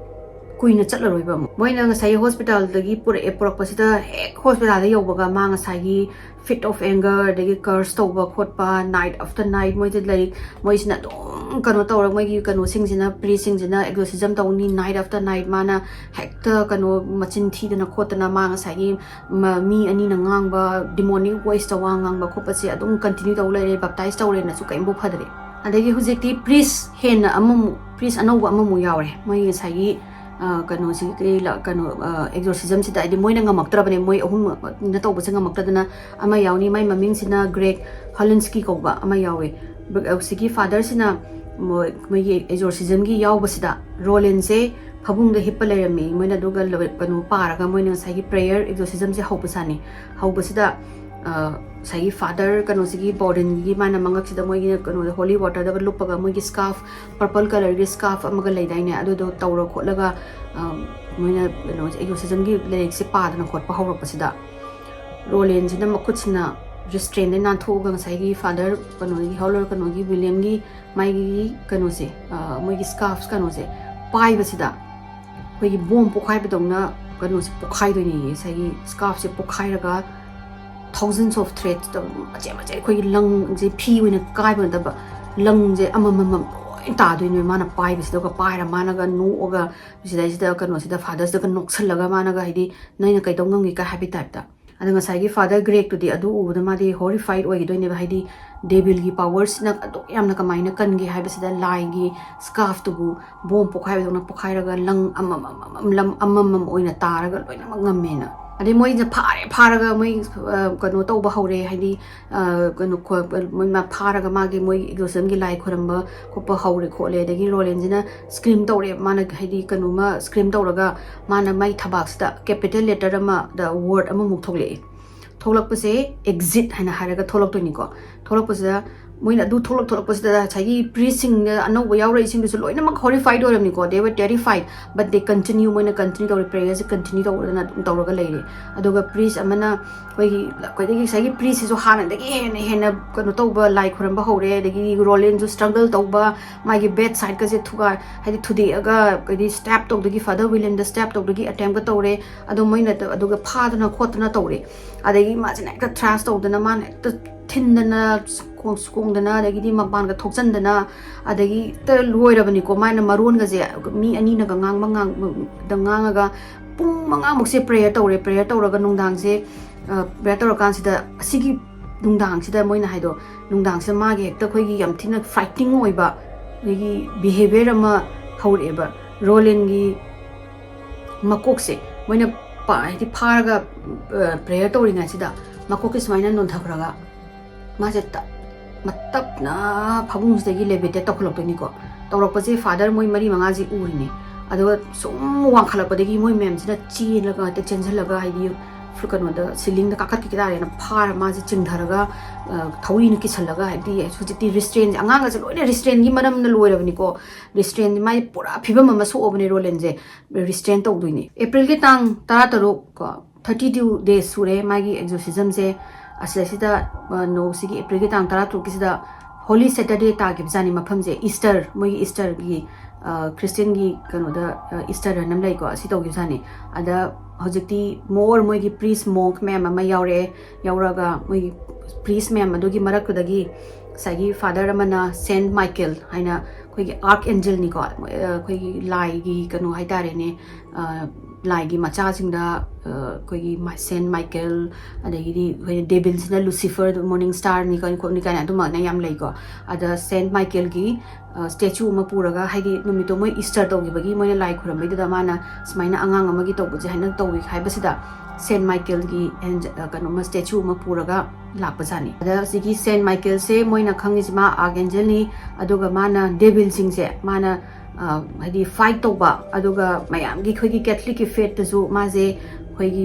ꯀꯨꯏꯅ ꯆꯠꯂꯔꯣꯏꯕ꯫ ꯑꯃꯨꯛ ꯃꯣꯏꯅ ꯉꯁꯥꯏꯒꯤ ꯍꯣꯁꯄꯤꯇꯥꯜꯗꯒꯤ ꯄꯨꯔꯛꯑꯦ꯫ ꯄꯨꯔꯛꯄꯁꯤꯗ ꯍꯦꯛ ꯍꯣꯁꯄꯤꯇꯥꯜꯗ ꯌꯧꯕꯒ ꯃꯥ ꯉꯁꯥꯏꯒꯤ ꯐꯤꯠ ꯑꯣꯐ ꯑꯦꯡꯒꯔ, ꯑꯗꯒꯤ ꯀꯔꯁ ꯇꯧꯕ ꯈꯣꯠꯄ, ꯅꯥꯏꯠ ꯑꯥꯐꯇꯔ ꯅꯥꯏꯠ ꯃꯣꯏꯁꯦ ꯂꯥꯏꯔꯤꯛ, ꯃꯣꯏꯁꯤꯅ ꯑꯗꯨꯝ ꯀꯩꯅꯣ ꯇꯧꯔꯒ, ꯃꯣꯏꯒꯤ ꯀꯩꯅꯣꯁꯤꯡꯁꯤꯅ, ꯄ꯭ꯔꯤꯁꯁꯤꯡꯁꯤꯅ ꯑꯦꯛꯖꯣꯔꯁꯤꯖꯝ ꯇꯧꯅꯤ, ꯅꯥꯏꯠ ꯑꯥꯐꯇꯔ ꯅꯥꯏꯠ ꯃꯥꯅ ꯍꯦꯛꯇ ꯀꯩꯅꯣ ꯃꯆꯤꯟ ꯊꯤꯗꯅ ꯈꯣꯠꯇꯅ, ꯃꯥ ꯉꯁꯥꯏꯒꯤ ꯃ-, ꯃꯤ ꯑꯅꯤꯅ ꯉꯥꯡꯕ ꯗꯤꯃꯣꯅꯤꯛ ꯚꯣꯏꯁꯇ ꯋꯥ ꯉꯥꯡꯕ ꯈꯣꯠꯄꯁꯦ ꯑꯗꯨꯝ ꯀꯟꯇꯤꯅ꯭ꯌꯨ ꯇꯧ ꯂꯩꯔꯦ꯫ ꯕꯞꯇꯥꯏꯁ ꯇꯧꯔꯦꯅꯁꯨ ꯀꯔꯤꯝꯐꯥꯎ ꯐꯗ꯭ꯔꯦ꯫ ꯑꯗꯒꯤ ꯍꯧꯖꯤꯛꯇꯤ ꯄ꯭ꯔꯤꯁ ꯍꯦꯟꯅ ꯑꯃꯃꯨꯛ, ꯄ꯭ꯔꯤꯁ ꯑꯅꯧꯕ ꯑꯃꯃꯨꯛ ꯌꯥꯎꯔꯦ ꯃꯣꯏ ꯉꯁꯥꯏꯒꯤ, ꯑ, ꯀꯩꯅꯣꯁꯤꯒꯤ ꯀꯩ ꯂ-, ꯀꯩꯅꯣ, ꯑ, ꯑꯦꯛꯖꯣꯔꯁꯤꯖꯝꯁꯤꯗ꯫ ꯍꯥꯏꯗꯤ ꯃꯣꯏꯅ ꯉꯝꯃꯛꯇ꯭ꯔꯕꯅꯦ, ꯃꯣꯏ ꯑꯍꯨꯝꯅ ꯇꯧꯕꯁꯦ ꯉꯝꯃꯛꯇꯗꯅ ꯑꯃ ꯌꯥꯎꯅꯤ꯫ ꯃꯥꯏ ꯃꯃꯤꯡꯁꯤꯅ ꯒ꯭ꯔꯦꯒ ꯍꯣꯂꯤꯟꯁꯀꯤ ꯀꯧꯕ ꯑꯃ ꯌꯥꯎꯋꯦ꯫ ꯕ-, ꯍꯧꯖꯤꯛꯀꯤ ꯐꯥꯗꯔꯁꯤꯅ ꯃꯣꯏ, ꯃꯣꯏꯒꯤ ꯑꯦꯛꯖꯣꯔꯁꯤꯖꯝꯒꯤ ꯌꯥꯎꯕꯁꯤꯗ ꯔꯣꯂꯦꯟꯁꯦ ꯐꯃꯨꯡꯗ ꯍꯤꯞꯄ ꯂꯩꯔꯝꯃꯤ꯫ ꯃꯣꯏꯅ ꯑꯗꯨꯒ ꯂ-, ꯀꯩꯅꯣ ꯄꯥꯔꯒ, ꯃꯣꯏꯅ ꯉꯁꯥꯏꯒꯤ ꯄ꯭ꯔꯦꯌꯔ ꯑꯦꯛꯖꯣꯔꯁꯤꯖꯝꯁꯦ ꯍꯧꯕ ꯁꯥꯅꯤ꯫ ꯍꯧꯕꯁꯤꯗ, ꯑ, ꯉꯁꯥꯏꯒꯤ ꯐꯥꯗꯔ ꯀꯩꯅꯣꯁꯤꯒꯤ ꯕꯣꯔꯗꯤꯟꯒꯤ ꯃꯥꯅ ꯃꯉꯛꯁꯤꯗ ꯃꯣꯏꯒꯤ ꯀꯩꯅꯣꯗ ꯍꯣꯂꯤ ꯋꯥꯇꯔꯗꯒ ꯂꯨꯞꯄꯒ, ꯃꯣꯏꯒꯤ ꯁ꯭ꯀꯥꯔꯐ, ꯄꯔꯄꯜ ꯀꯂꯔꯒꯤ ꯁ꯭ꯀꯥꯔꯐ ꯑꯃꯒ ꯂꯩꯗꯥꯏꯅꯦ, ꯑꯗꯨꯗꯣ ꯇꯧꯔ ꯈꯣꯠꯂꯒ, ꯑ, ꯃꯣꯏꯅ ꯀꯩꯅꯣ ꯑꯦꯛꯖꯣꯔꯁꯤꯖꯝꯒꯤ ꯂꯥꯏꯔꯤꯛꯁꯦ ꯄꯥꯗꯅ ꯈꯣꯠꯄ ꯍꯧꯔꯛꯄꯁꯤꯗ, ꯔꯣꯂꯦꯟꯁꯤꯅ ꯃꯈꯨꯠꯁꯤꯅ ꯔꯤꯁꯇ꯭ꯔꯦꯟꯗꯩ ꯅꯥꯟꯊꯣꯛꯑꯒ ꯉꯁꯥꯏꯒꯤ ꯐꯥꯗꯔ ꯀꯩꯅꯣꯒꯤ, ꯍꯣꯂꯔ ꯀꯩꯅꯣꯒꯤ, ꯋꯤꯂꯤꯌꯝꯒꯤ ꯃꯥꯒꯤ ꯀꯩꯅꯣꯁꯦ, ꯑ, ꯃꯣꯏꯒꯤ ꯁ꯭ꯀꯥꯔꯐ ꯀꯩꯅꯣꯁꯦ ꯄꯥꯏꯕꯁꯤꯗ ꯑꯩꯈꯣꯏꯒꯤ ꯕꯣꯝ ꯄꯣꯈꯥꯏꯕꯗꯧꯅ ꯀꯩꯅꯣꯁꯦ ꯄꯣꯈꯥꯏꯗꯣꯏꯅꯦꯌꯦ꯫ ꯉꯁꯥꯏꯒꯤ ꯁ꯭ꯀꯥꯔꯐꯁꯦ ꯄꯣꯈꯥꯏꯔꯒ thousands of threads ꯇꯧ-, ꯃꯆꯦꯠ ꯃꯆꯦꯠ ꯑꯩꯈꯣꯏꯒꯤ ꯂꯪꯁꯦ ꯐꯤ ꯑꯣꯏꯅ ꯀꯥꯏꯕ ꯅꯠꯇꯕ, ꯂꯪꯁꯦ ꯑꯃꯃꯝ ꯂꯣꯏ ꯇꯥꯗꯣꯏꯅꯦ ꯃꯥꯅ ꯄꯥꯏꯕꯁꯤꯗꯒ꯫ ꯄꯥꯏꯔ ꯃꯥꯅꯒ ꯅꯣꯛꯑꯒ ꯁꯤꯗꯩꯁꯤꯗ ꯀꯩꯅꯣꯁꯤꯗ ꯐꯥꯗꯔꯁꯤꯗꯒ ꯅꯣꯛꯁꯜꯂꯒ ꯃꯥꯅꯒ, ꯍꯥꯏꯗꯤ, "ꯅꯣꯏꯅ ꯀꯩꯗꯧ ꯉꯝꯒꯦ?" ꯀꯥꯏ ꯍꯥꯏꯕꯒꯤ ꯇꯥꯏꯞꯇ꯫ ꯑꯗꯣ ꯉꯁꯥꯏꯒꯤ ꯐꯥꯗꯔ ꯒ꯭ꯔꯦꯒꯇꯨꯗꯤ ꯑꯗꯨ ꯎꯕꯗ ꯃꯥꯗꯤ ꯍꯣꯔꯤꯐꯥꯏꯠ ꯑꯣꯏꯈꯤꯗꯣꯏꯅꯦꯕ, ꯍꯥꯏꯗꯤ ꯗꯦꯕꯤꯜꯒꯤ ꯄꯥꯋꯔꯁꯤꯅ ꯑꯗꯨꯛ ꯌꯥꯝꯅ ꯀꯃꯥꯏꯅ ꯀꯟꯒꯦ ꯍꯥꯏꯕꯁꯤꯗ, ꯂꯥꯏꯒꯤ ꯁ꯭ꯀꯥꯔꯐꯇꯨꯕꯨ ꯕꯣꯝ ꯄꯣꯈꯥꯏꯕꯗꯧꯅ ꯄꯣꯈꯥꯏꯔꯒ ꯂꯪ ꯑꯃꯃꯝ ꯑꯃꯃꯝ, ꯂꯝ ꯑꯃꯃꯝ ꯑꯣꯏꯅ ꯇꯥꯔꯒ ꯂꯣꯏꯅꯃꯛ ꯉꯝꯃꯦꯅ꯫ ꯑꯗꯩ ꯃꯣꯏꯁꯦ ꯐꯥꯔꯦ, ꯐꯥꯔꯒ ꯃꯣꯏ ꯑ, ꯀꯩꯅꯣ ꯇꯧꯕ ꯍꯧꯔꯦ, ꯍꯥꯏꯗꯤ ꯑ, ꯀꯩꯅꯣ ꯈꯣ- ꯃꯣꯏ ꯃꯥ ꯐꯥꯔꯒ ꯃꯥꯒꯤ ꯃꯣꯏ exorcismꯒꯤ ꯂꯥꯏ ꯈꯣꯏꯔꯝꯕ ꯈꯣꯠꯄ ꯍꯧꯔꯦ ꯈꯣꯠꯂꯦ꯫ ꯑꯗꯒꯤ ꯔꯣꯂꯦꯟꯁꯤꯅ scream ꯇꯧꯔꯦ, ꯃꯥꯅ ꯍꯥꯏꯗꯤ ꯀꯩꯅꯣꯝꯃ scream ꯇꯧꯔꯒ ꯃꯥꯅ ꯃꯥꯏ ꯊꯕꯥꯛꯁꯤꯗ capital letter ꯑꯃꯗ word ꯑꯃꯃꯨꯛ ꯊꯣꯛꯂꯛꯑꯦ꯫ ꯊꯣꯛꯂꯛꯄꯁꯦ exit ꯍꯥꯏꯅ ꯍꯥꯏꯔꯒ ꯊꯣꯛꯂꯛꯇꯣꯏꯅꯤꯀꯣ꯫ ꯊꯣꯛꯂꯛꯄꯁꯤꯗ ꯃꯣꯏꯅ ꯑꯗꯨ ꯊꯣꯛꯂꯛ ꯊꯣꯛꯂꯛꯄꯁꯤꯗ ꯉꯁꯥꯏꯒꯤ priestꯁꯤꯡꯗ ꯑꯅꯧꯕ ꯌꯥꯎꯔꯛꯏꯁꯤꯡꯗꯨꯁꯨ ꯂꯣꯏꯅꯃꯛ horrified ꯑꯣꯏꯔꯝꯅꯤꯀꯣ, they were terrified, but they continue, ꯃꯣꯏꯅ continue ꯇꯧꯔꯦ, prayerꯁꯦ continue ꯇꯧꯗꯅ ꯑꯗꯨꯝ ꯇꯧꯔꯒ ꯂꯩꯔꯦ꯫ ꯑꯗꯨꯒ priest ꯑꯃꯅ ꯑꯩꯈꯣꯏꯒꯤ ꯑꯩꯈꯣꯏꯗꯒꯤ ꯉꯁꯥꯏꯒꯤ priestꯁꯤꯁꯨ ꯍꯥꯟꯅꯗꯒꯤ ꯍꯦꯟꯅ ꯍꯦꯟꯅ ꯀꯩꯅꯣ ꯇꯧꯕ, ꯂꯥꯏ ꯈꯨꯔꯝꯕ ꯍꯧꯔꯦ, ꯑꯗꯒꯤ ꯔꯣꯂꯦꯟꯁꯨ struggle ꯇꯧꯕ, ꯃꯥꯒꯤ bed sideꯀꯁꯦ ꯊꯨꯒꯥꯏ, ꯍꯥꯏꯗꯤ ꯊꯨꯗꯦꯛꯑꯒ, ꯍꯥꯏꯗꯤ stab ꯇꯧꯗꯒꯤ, Father Williamꯗ stab ꯇꯧꯗꯒꯤ attemptꯀ ꯇꯧꯔꯦ꯫ ꯑꯗꯣ ꯃꯣꯏꯅ ꯑꯗꯨꯒ ꯐꯥꯗꯅ ꯈꯣꯠꯇꯅ ꯇꯧꯔꯦ꯫ ꯑꯗꯒꯤ ꯃꯥꯁꯤꯅ ꯍꯦꯛꯇ thrash ꯇꯧꯗꯅ, ꯃꯥꯅ ꯍꯦꯛꯇ ꯊꯤꯟꯗꯅ, ꯀꯣꯡ- ꯀꯣꯡꯗꯅ, ꯑꯗꯒꯤꯗꯤ ꯃꯄꯥꯟꯒ ꯊꯣꯛꯆꯟꯗꯅ, ꯑꯗꯒꯤ ꯍꯦꯛꯇ ꯂꯣꯏꯔꯕꯅꯤꯀꯣ꯫ ꯃꯥꯅ ꯃꯔꯣꯟꯒꯁꯦ ꯃꯤ ꯑꯅꯤꯅꯒ ꯉꯥꯡꯕ ꯉꯥꯡꯕꯗ ꯉꯥꯡꯉꯒ ꯄꯨꯡ ꯃꯉꯥꯃꯨꯛꯁꯦ prayer ꯇꯧꯔꯦ꯫ Prayer ꯇꯧꯔꯒ ꯅꯨꯡꯗꯥꯡꯁꯦ prayer ꯇꯧꯔꯀꯥꯟꯁꯤꯗ, ꯑꯁꯤꯒꯤ ꯅꯨꯡꯗꯥꯡꯁꯤꯗ ꯃꯣꯏꯅ ꯍꯥꯏꯗꯣ, ꯅꯨꯡꯗꯥꯡꯁꯤꯗ ꯃꯥꯒꯤ ꯍꯦꯛꯇ ꯑꯩꯈꯣꯏꯒꯤ ꯌꯥꯝ ꯊꯤꯅ fighting ꯑꯣꯏꯕ ꯑꯩꯈꯣꯏꯒꯤ behaviour ꯑꯃ ꯍꯧꯔꯛꯑꯦꯕ꯫ ꯔꯣꯂꯦꯟꯒꯤ ꯃꯀꯣꯛꯁꯦ ꯃꯣꯏꯅ ꯄ- ꯍꯥꯏꯗꯤ ꯐꯥꯔꯒ prayer ꯇꯧꯔꯤꯉꯩꯁꯤꯗ ꯃꯀꯣꯛꯁꯦ ꯁꯨꯃꯥꯏꯅ ꯅꯣꯟꯊꯈ꯭ꯔꯒ ꯃꯥꯁꯦ ꯇꯞ- ꯃꯇꯞꯅ ꯐꯃꯨꯡꯁꯤꯗꯒꯤ levitate ꯇꯧꯈꯠꯂꯛꯇꯣꯏꯅꯤꯀꯣ꯫ ꯇꯧꯔꯛꯄꯁꯦ father ꯃꯣꯏ ꯃꯔꯤ ꯃꯉꯥꯁꯦ ꯎꯔꯤꯅꯦ꯫ ꯑꯗꯨꯒ ꯁꯨꯝ ꯋꯥꯡꯈꯠꯂꯛꯄꯗꯒꯤ ꯃꯣꯏ ꯃꯌꯥꯝꯁꯤꯅ ꯆꯦꯜꯂꯒ ꯍꯦꯛꯇ ꯆꯦꯟꯁꯤꯜꯂꯒ, ꯍꯥꯏꯗꯤ ꯀꯩꯅꯣꯗ ceilingꯗ ꯀꯥꯈꯠꯈꯤꯒꯦ ꯇꯥꯔꯦꯅ ꯐꯥꯔ ꯃꯥꯁꯦ ꯆꯤꯡꯊꯔꯒ, ꯑ, ꯊꯧꯔꯤꯅ ꯀꯤꯁꯜꯂꯒ, ꯍꯥꯏꯗꯤ ꯍꯧꯖꯤꯛꯇꯤ restraintꯁꯦ, ꯑꯉꯥꯡꯒꯁꯦ ꯂꯣꯏꯅ restraintꯒꯤ ꯃꯔꯝꯅ ꯂꯣꯏꯔꯕꯅꯤꯀꯣ꯫ Restraintꯁꯦ ꯃꯥꯏ ꯄꯨꯔꯥ ꯐꯤꯕꯝ ꯑꯃ ꯁꯣꯛꯑꯕꯅꯦ ꯔꯣꯂꯦꯟꯁꯦ꯫ Restraint ꯇꯧꯗꯣꯏꯅꯦ꯫ Aprilꯒꯤ ꯇꯥꯡ ꯇꯔꯥ ꯇꯔꯨꯛ ꯀꯣ, thirty two days ꯁꯨꯔꯦ ꯃꯥꯒꯤ exorcismꯁꯦ꯫ ꯑꯁꯤꯗꯩꯁꯤꯗ, ꯑ, ꯅꯣ, ꯁꯤꯒꯤ Aprilꯒꯤ ꯇꯥꯡ ꯇꯔꯥ ꯇꯔꯨꯛꯀꯤꯁꯤꯗ Holy Saturday ꯇꯥꯈꯤꯕꯖꯥꯠꯅꯤ ꯃꯐꯝꯁꯦ꯫ Easter, ꯃꯣꯏꯒꯤ Easterꯒꯤ, ꯑ, Christianꯒꯤ ꯀꯩꯅꯣꯗ, ꯑ, Easter ꯍꯥꯏꯅ ꯑꯃ ꯂꯩꯀꯣ, ꯑꯁꯤ ꯇꯧꯈꯤꯕꯖꯥꯠꯅꯤ꯫ ꯑꯗ ꯍꯧꯖꯤꯛꯇꯤ more ꯃꯣꯏꯒꯤ priest monk ꯃꯌꯥꯝ ꯑꯃ ꯌꯥꯎꯔꯛꯑꯦ꯫ ꯌꯥꯎꯔꯒ ꯃꯣꯏꯒꯤ priest ꯃꯌꯥꯝ ꯑꯗꯨꯒꯤ ꯃꯔꯛꯇꯨꯗꯒꯤ ꯉꯁꯥꯏꯒꯤ father ꯑꯃꯅ Saint Michael ꯍꯥꯏꯅ ꯑꯩꯈꯣꯏꯒꯤ archangelꯅꯤꯀꯣ, ꯑꯩꯈꯣꯏꯒꯤ ꯂꯥꯏꯒꯤ ꯀꯩꯅꯣ ꯍꯥꯏꯇꯥꯔꯦꯅꯦ, ꯑ, ꯂꯥꯏꯒꯤ ꯃꯆꯥꯁꯤꯡꯗ ꯑꯩꯈꯣꯏꯒꯤ ꯁꯦꯟ ꯃꯥꯏꯀꯦꯜ, ꯑꯗꯒꯤꯗꯤ ꯑꯩꯈꯣꯏꯅ ꯗꯦꯕꯤꯜꯁꯤꯅ ꯂꯨꯁꯤꯐꯔ, ꯃꯣꯔꯅꯤꯡ ꯁ꯭ꯇꯥꯔꯅꯤ ꯈꯣꯠꯅꯤ ꯀꯥꯏꯅ ꯑꯗꯨꯃꯛꯅ ꯌꯥꯝ ꯂꯩꯀꯣ꯫ ꯑꯗ ꯁꯦꯟ ꯃꯥꯏꯀꯦꯜꯒꯤ ꯁ꯭ꯇꯦꯆꯨ ꯑꯃ ꯄꯨꯔꯒ, ꯍꯥꯏꯗꯤ ꯅꯨꯃꯤꯠꯇꯣ ꯃꯣꯏ ꯏꯁꯇꯔ ꯇꯧꯈꯤꯕꯒꯤ ꯃꯣꯏꯅ ꯂꯥꯏ ꯈꯨꯔꯝꯕꯩꯗꯨꯗ ꯃꯥꯅ ꯁꯨꯃꯥꯏꯅ ꯑꯉꯥꯡ ꯑꯃꯒꯤ ꯇꯧꯕꯁꯦ ꯍꯥꯏꯅ ꯇꯧꯏ ꯍꯥꯏꯕꯁꯤꯗ ꯁꯦꯟ ꯃꯥꯏꯀꯦꯜꯒꯤ ꯀꯩꯅꯣꯃ ꯁ꯭ꯇꯦꯆꯨ ꯑꯃ ꯄꯨꯔꯒ ꯂꯥꯛꯄꯖꯥꯠꯅꯤ꯫ ꯑꯗ ꯁꯤꯒꯤ ꯁꯦꯟ ꯃꯥꯏꯀꯦꯜꯁꯦ ꯃꯣꯏꯅ ꯈꯪꯉꯤꯁꯤ ꯃꯥ ꯑꯥꯔꯛ ꯑꯦꯟꯖꯦꯜꯅꯤ, ꯑꯗꯨꯒ ꯃꯥꯅ ꯗꯦꯕꯤꯜꯁꯤꯡꯁꯦ ꯃꯥꯅ ꯍꯥꯏꯗꯤ ꯐꯥꯏꯠ ꯇꯧꯕ, ꯑꯗꯨꯒ ꯃꯌꯥꯝꯒꯤ ꯑꯩꯈꯣꯏꯒꯤ ꯀꯦꯊꯂꯤꯛꯀꯤ ꯐꯦꯠꯇꯁꯨ ꯃꯥꯁꯦ ꯑꯩꯈꯣꯏꯒꯤ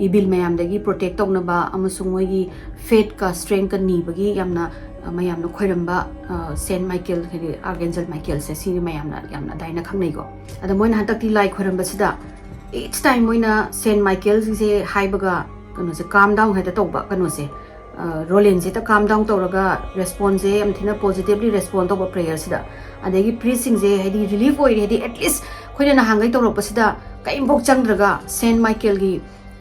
ꯏꯕꯤꯜ ꯃꯌꯥꯝꯗꯒꯤ ꯄ꯭ꯔꯣꯇꯦꯛ ꯇꯧꯅꯕ ꯑꯃꯁꯨꯡ ꯃꯣꯏꯒꯤ ꯐꯦꯠꯀ ꯁ꯭ꯇ꯭ꯔꯦꯡꯀ ꯅꯤꯕꯒꯤ ꯌꯥꯝꯅ ꯃꯌꯥꯝꯅ ꯈꯣꯏꯔꯝꯕ ꯁꯦꯟ ꯃꯥꯏꯀꯦꯜ, ꯍꯥꯏꯗꯤ ꯑꯥꯔꯛ ꯑꯦꯟꯖꯦꯜ ꯃꯥꯏꯀꯦꯜꯁꯦ ꯁꯤ ꯃꯌꯥꯝꯅ ꯌꯥꯝꯅ ꯑꯗꯥꯏꯅ ꯈꯪꯅꯩꯀꯣ꯫ ꯑꯗ ꯃꯣꯏꯅ ꯍꯟꯗꯛꯇꯤ ꯂꯥꯏ ꯈꯣꯏꯔꯝꯕꯁꯤꯗ each time ꯃꯣꯏꯅ ꯁꯦꯟ ꯃꯥꯏꯀꯦꯜꯁꯦ ꯍꯥꯏꯕꯒ ꯀꯩꯅꯣꯁꯦ ꯀꯥꯝ ꯗꯥꯎꯟ ꯍꯦꯛꯇ ꯇꯧꯕ ꯀꯩꯅꯣꯁꯦ, ꯔꯣꯂꯦꯟꯁꯦ ꯍꯦꯛꯇ ꯀꯥꯝ ꯗꯥꯎꯟ ꯇꯧꯔꯒ ꯔꯦꯁꯄꯣꯟꯁꯦ ꯌꯥꯝ ꯊꯤꯅ ꯄꯣꯖꯤꯇꯤꯚꯂꯤ ꯔꯦꯁꯄꯣꯟ ꯇꯧꯕ ꯄ꯭ꯔꯦꯌꯔꯁꯤꯗ꯫ ꯑꯗꯒꯤ ꯄ꯭ꯔꯤꯁꯁꯤꯡꯁꯦ ꯍꯥꯏꯗꯤ ꯔꯤꯂꯤꯐ ꯑꯣꯏꯔꯦ, ꯍꯥꯏꯗꯤ ꯑꯦꯠꯂꯤꯁ ꯑꯩꯈꯣꯏꯅ ꯅꯍꯥꯟꯈꯩ ꯇꯧꯔꯛꯄꯁꯤꯗ ꯀꯔꯤꯝꯐꯥꯎ ꯆꯪꯗ꯭ꯔꯒ ꯁꯦꯟ ꯃꯥꯏꯀꯦꯜꯒꯤ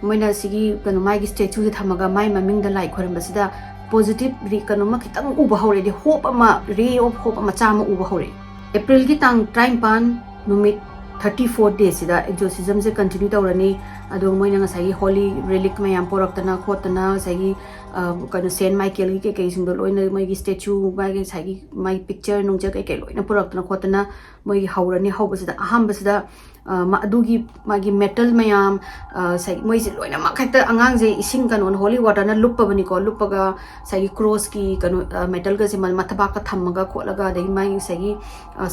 ꯃꯣꯏꯅ ꯁꯤꯒꯤ ꯀꯩꯅꯣ ꯃꯥꯒꯤ ꯁ꯭ꯇꯦꯆꯨꯁꯦ ꯊꯝꯃꯒ ꯃꯥꯏ ꯃꯃꯤꯡꯗ ꯂꯥꯏ ꯈꯣꯏꯔꯝꯕꯁꯤꯗ ꯄꯣꯖꯤꯇꯤꯚ ꯀꯩꯅꯣꯃ ꯈꯤꯇꯪ ꯎꯕ ꯍꯧꯔꯦ, ꯍꯥꯏꯗꯤ ꯍꯣꯞ ꯑꯃ, ꯔꯦ ꯑꯣꯐ ꯍꯣꯞ ꯃꯆꯥ ꯑꯃ ꯎꯕ ꯍꯧꯔꯦ꯫ ꯑꯦꯄ꯭ꯔꯤꯜꯒꯤ ꯇꯥꯡ ꯇꯔꯥꯅꯤꯄꯥꯟ ꯅꯨꯃꯤꯠ ꯊꯥꯔꯇꯤ ꯐꯣꯔ ꯗꯦꯁꯤꯗ ꯑꯦꯛꯖꯣꯔꯁꯤꯖꯝꯁꯦ ꯀꯟꯇꯤꯅ꯭ꯌꯨ ꯇꯧꯔꯅꯤ꯫ ꯑꯗꯣ ꯃꯣꯏꯅ ꯉꯁꯥꯏꯒꯤ ꯍꯣꯂꯤ ꯔꯤꯂꯤꯛ ꯃꯌꯥꯝ ꯄꯣꯔꯛꯇꯅ ꯈꯣꯠꯇꯅ, ꯉꯁꯥꯏꯒꯤ ꯀꯩꯅꯣ ꯁꯦꯟ ꯃꯥꯏꯀꯦꯜꯒꯤ ꯀꯩꯀꯩꯁꯤꯡꯗꯣ ꯂꯣꯏꯅ, ꯃꯣꯏꯒꯤ ꯁ꯭ꯇꯦꯆꯨ, ꯃꯥꯒꯤ ꯉꯁꯥꯏꯒꯤ ꯃꯥꯒꯤ ꯄꯤꯛꯆꯔ ꯅꯨꯡꯆꯔ ꯀꯩꯀꯩ ꯂꯣꯏꯅ ꯄꯨꯔꯛꯇꯅ ꯈꯣꯠꯇꯅ ꯃꯣꯏꯒꯤ ꯍꯧꯔꯅꯤ꯫ ꯍꯧꯕꯁꯤꯗ ꯑꯍꯥꯟꯕꯁꯤꯗ ꯑꯗꯨꯒꯤ ꯃꯥꯒꯤ ꯃꯦꯇꯜ ꯃꯌꯥꯝ, ꯉꯁꯥꯏ ꯃꯣꯏꯁꯦ ꯂꯣꯏꯅꯃꯛ ꯍꯦꯛꯇ ꯑꯉꯥꯡꯁꯦ ꯏꯁꯤꯡ ꯀꯩꯅꯣꯅ ꯍꯣꯂꯤ ꯋꯥꯇꯔꯅ ꯂꯨꯞꯄꯕꯅꯤꯀꯣ, ꯂꯨꯞꯄꯒ ꯉꯁꯥꯏꯒꯤ ꯀ꯭ꯔꯣꯁꯀꯤ ꯀꯩꯅꯣ ꯃꯦꯇꯜꯒꯁꯦ ꯃꯊꯕꯥꯛꯀ ꯊꯝꯃꯒ ꯈꯣꯠꯂꯒ, ꯑꯗꯒꯤ ꯃꯥꯒꯤ ꯉꯁꯥꯏꯒꯤ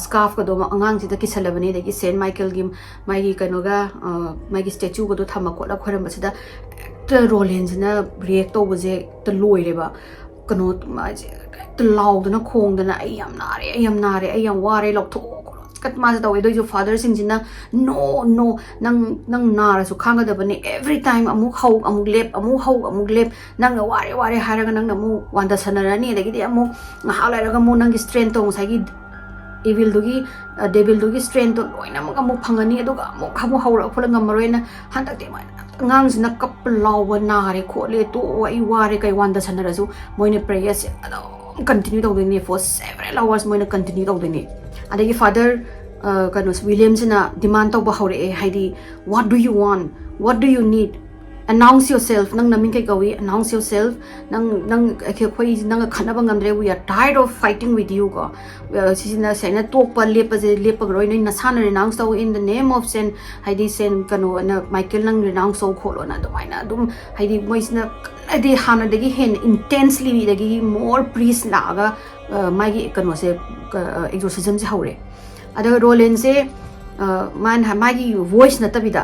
ꯁ꯭ꯀꯥꯔꯐꯀꯗꯣ ꯑꯉꯥꯡꯁꯤꯗ ꯀꯤꯁꯜꯂꯕꯅꯤ, ꯑꯗꯒꯤ ꯁꯦꯟ ꯃꯥꯏꯀꯦꯜꯒꯤ ꯃꯥꯒꯤ ꯀꯩꯅꯣꯒ ꯃꯥꯒꯤ ꯁ꯭ꯇꯦꯆꯨꯒꯗꯣ ꯊꯝꯃ ꯈꯣꯠꯂ ꯈꯣꯏꯔꯝꯕꯁꯤꯗ ꯍꯦꯛꯇ ꯔꯣꯂꯦꯟꯁꯤꯅ ꯔꯤꯌꯦꯛ ꯇꯧꯕꯁꯦ ꯍꯦꯛꯇ ꯂꯣꯏꯔꯦꯕ꯫ ꯀꯩꯅꯣ ꯃꯥꯁꯦ ꯍꯦꯛꯇ ꯂꯥꯎꯗꯅ ꯈꯣꯡꯗꯅ, "ꯑꯩ ꯌꯥꯝ ꯅꯥꯔꯦ, ꯑꯩ ꯌꯥꯝ ꯅꯥꯔꯦ, ꯑꯩ ꯌꯥꯝ ꯋꯥꯔꯦ, ꯂꯧꯊꯣꯛꯑꯣ ꯈꯣꯠꯂꯣ" ꯀꯠ ꯃꯥꯁꯦ ꯇꯧꯋꯦ꯫ ꯑꯗꯨ ꯑꯣꯏꯁꯨ ꯐꯥꯗꯔꯁꯤꯡꯁꯤꯅ, "No, no, ꯅꯪ, ꯅꯪ ꯅꯥꯔꯁꯨ ꯈꯥꯡꯒꯗꯕꯅꯤ꯫ Every time ꯑꯃꯨꯛ ꯍꯧ ꯑꯃꯨꯛ ꯂꯦꯞ, ꯑꯃꯨꯛ ꯍꯧ ꯑꯃꯨꯛ ꯂꯦꯞ, ꯅꯪꯅ ꯋꯥꯔꯦ ꯋꯥꯔꯦ ꯍꯥꯏꯔꯒ ꯅꯪꯅ ꯑꯃꯨꯛ ꯋꯥꯟꯊꯁꯟꯅꯔꯅꯤ, ꯑꯗꯒꯤꯗꯤ ꯑꯃꯨꯛ ꯉꯥꯏꯍꯥꯛ ꯂꯩꯔꯒ ꯑꯃꯨꯛ ꯅꯪꯒꯤ ꯁ꯭ꯇ꯭ꯔꯦꯡꯇꯣ ꯉꯁꯥꯏꯒꯤ ꯏꯚꯤꯜꯗꯨꯒꯤ, ꯗꯦꯕꯤꯜꯗꯨꯒꯤ ꯁ꯭ꯇ꯭ꯔꯦꯡꯇꯣ ꯂꯣꯏꯅꯃꯛ ꯑꯃꯨꯛ ꯐꯪꯉꯅꯤ, ꯑꯗꯨꯒ ꯑꯃꯨꯛ ꯑꯃꯨꯛ ꯍꯧꯔꯛꯑ ꯈꯣꯠꯂ ꯉꯝꯃꯔꯣꯏꯅ" ꯍꯟꯗꯛꯇꯤ ꯑꯉꯥꯡꯁꯤꯅ ꯀꯞꯄ ꯂꯥꯎꯕ, "ꯅꯥꯔꯦ ꯈꯣꯠꯂꯦ, ꯇꯣꯛꯑꯣ, ꯑꯩ ꯋꯥꯔꯦ", ꯀꯩ ꯋꯥꯟꯊꯁꯟꯅꯔꯁꯨ ꯃꯣꯏꯅ ꯄ꯭ꯔꯦꯌꯔꯁꯦ ꯑꯗꯨꯝ ꯀꯟꯇꯤꯅ꯭ꯌꯨ ꯇꯧꯗꯣꯏꯅꯦ꯫ For several hours ꯃꯣꯏꯅ ꯀꯟꯇꯤꯅ꯭ꯌꯨ ꯇꯧꯗꯣꯏꯅꯦ꯫ ꯑꯗꯒꯤ ꯐꯥꯗꯔ ꯀꯩꯅꯣꯁꯦ, ꯋꯤꯂꯤꯌꯝꯁꯤꯅ ꯗꯤꯃꯥꯟ ꯇꯧꯕ ꯍꯧꯔꯛꯑꯦ, ꯍꯥꯏꯗꯤ, "What do you want? What do you need? Announce yourself, ꯅꯪ ꯅꯃꯤꯡ ꯀꯩ ꯀꯧꯏ? Announce yourself, ꯅꯪ, ꯅꯪ, ꯑꯩꯈꯣꯏ ꯅꯪꯒ ꯈꯠꯅꯕ ꯉꯝꯗ꯭ꯔꯦ, we are tired of fighting with you" ꯀꯣ꯫ ꯁꯤꯁꯤꯅ ꯁꯨꯃꯥꯏꯅ ꯇꯣꯛꯄ, ꯂꯦꯞꯄꯁꯦ ꯂꯦꯞꯄꯒꯔꯣꯏ, ꯅꯣꯏ ꯅꯁꯥꯅ renounce ꯇꯧ, "In the name of Saint, ꯍꯥꯏꯗꯤ, Saint ꯀꯩꯅꯣ, ꯑꯅ, Michael, ꯅꯪ renounce ꯇꯧ ꯈꯣꯠꯂꯣꯅ" ꯑꯗꯨꯃꯥꯏꯅ ꯑꯗꯨꯝ, ꯍꯥꯏꯗꯤ, ꯃꯣꯏꯁꯤꯅ ꯀꯟꯅꯗꯤ ꯍꯥꯟꯅꯗꯒꯤ ꯍꯦꯟꯅ intensely, ꯑꯗꯒꯤ more priest ꯂꯥꯛꯑꯒ, ꯑ, ꯃꯥꯒꯤ ꯀꯩꯅꯣꯁꯦ, exorcismꯁꯦ ꯍꯧꯔꯦ꯫ ꯑꯗꯨꯒ ꯔꯣꯂꯦꯟꯁꯦ, ꯑ, ꯃꯥꯅ, ꯃꯥꯒꯤ voice ꯅꯠꯇꯕꯤꯗ,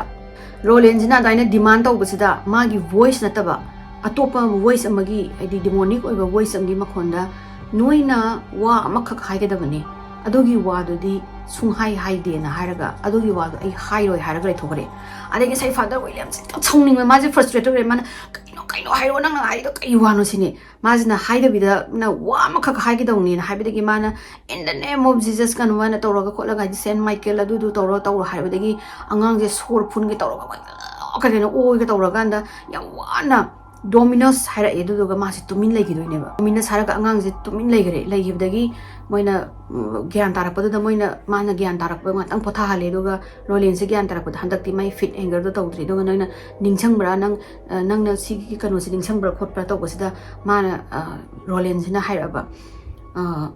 ꯔꯣꯂꯦꯟꯁꯤꯅ ꯑꯗꯨꯃꯥꯏꯅ ꯗꯤꯃꯥꯟ ꯇꯧꯕꯁꯤꯗ ꯃꯥꯒꯤ voice ꯅꯠꯇꯕ ꯑꯇꯣꯞꯄ voice ꯑꯃꯒꯤ, ꯍꯥꯏꯗꯤ demonic ꯑꯣꯏꯕ voice ꯑꯃꯒꯤ ꯃꯈꯣꯟꯗ, "ꯅꯣꯏꯅ ꯋꯥ ꯑꯃꯈꯛ ꯍꯥꯏꯒꯗꯕꯅꯤ, ꯑꯗꯨꯒꯤ ꯋꯥꯗꯨꯗꯤ ꯁꯨꯡꯍꯥꯏ ꯍꯥꯏꯗꯦꯅ" ꯍꯥꯏꯔꯒ, "ꯑꯗꯨꯒꯤ ꯋꯥꯗꯣ ꯑꯩ ꯍꯥꯏꯔꯣꯏ" ꯍꯥꯏꯔꯒ ꯂꯩꯊꯣꯛꯈ꯭ꯔꯦ꯫ ꯑꯗꯒꯤ ꯉꯁꯥꯏ ꯐꯥꯗꯔ ꯋꯤꯂꯤꯌꯝꯁꯦ ꯌꯥꯝ ꯁꯥꯎꯅꯤꯡꯕ, ꯃꯥꯁꯦ frustrate ꯑꯣꯏꯔꯦ꯫ ꯃꯥꯅ, "ꯀꯩꯅꯣ, ꯀꯩꯅꯣ ꯍꯥꯏꯔꯣ, ꯅꯪꯅ ꯍꯥꯏꯗꯣ ꯀꯩ ꯋꯥꯅꯣ?" ꯁꯤꯅꯤ꯫ ꯃꯥꯁꯤꯅ ꯍꯥꯏꯗꯕꯤꯗ, "ꯅ ꯋꯥ ꯑꯃꯈꯛ ꯍꯥꯏꯒꯗꯧꯅꯤꯅ" ꯍꯥꯏꯕꯗꯒꯤ ꯃꯥꯅ "In the name of Jesus" ꯀꯩꯅꯣ ꯃꯥꯅ ꯇꯧꯔꯒ ꯈꯣꯠꯂꯒ, ꯍꯥꯏꯗꯤ, "Saint Michael ꯑꯗꯨꯗꯨ ꯇꯧꯔꯣ, ꯇꯧꯔꯣ" ꯍꯥꯏꯕꯗꯒꯤ ꯑꯉꯥꯡꯁꯦ ꯁꯣꯔ ꯐꯨꯟꯒꯦ ꯇꯧꯔꯒ, ꯀꯩꯅꯣ, ꯑꯣꯏꯒꯦ ꯇꯧꯔꯀꯥꯟꯗ ꯌꯥꯝ ꯋꯥꯅ "Dominus" ꯍꯥꯏꯔꯛꯑꯦ꯫ ꯑꯗꯨꯗꯨꯒ ꯃꯥꯁꯦ ꯇꯨꯃꯤꯟ ꯂꯩꯈꯤꯗꯣꯏꯅꯦꯕ꯫ "Dominus" ꯍꯥꯏꯔꯒ ꯑꯉꯥꯡꯁꯦ ꯇꯨꯃꯤꯟ ꯂꯩꯈ꯭ꯔꯦ꯫ ꯂꯩꯈꯤꯕꯗꯒꯤ ꯃꯣꯏꯅ, ꯎꯝ, ꯒ꯭ꯌꯥꯟ ꯇꯥꯔꯛꯄꯗꯨꯗ, ꯃꯣꯏꯅ, ꯃꯥꯅ ꯒ꯭ꯌꯥꯟ ꯇꯥꯔꯛꯄ ꯉꯥꯛꯇꯪ ꯄꯣꯊꯥꯍꯜꯂꯦ꯫ ꯑꯗꯨꯒ ꯔꯣꯂꯦꯟꯁꯦ ꯒ꯭ꯌꯥꯟ ꯇꯥꯔꯛꯄꯗ, "ꯍꯟꯗꯛꯇꯤ ꯃꯥꯏ fit angerꯗꯣ ꯇꯧꯗ꯭ꯔꯤ, ꯑꯗꯨꯒ ꯅꯣꯏꯅ ꯅꯤꯡꯁꯤꯡꯕ꯭ꯔꯥ, ꯅꯪ, ꯑ, ꯅꯪꯅ ꯁꯤꯒꯤ ꯀꯩꯅꯣꯁꯦ ꯅꯤꯡꯁꯤꯡꯕ꯭ꯔꯥ ꯈꯣꯠꯄ꯭ꯔꯥ?" ꯇꯧꯕꯁꯤꯗ ꯃꯥꯅ, ꯑ, ꯔꯣꯂꯦꯟꯁꯤꯅ ꯍꯥꯏꯔꯛꯑꯕ, ꯑ,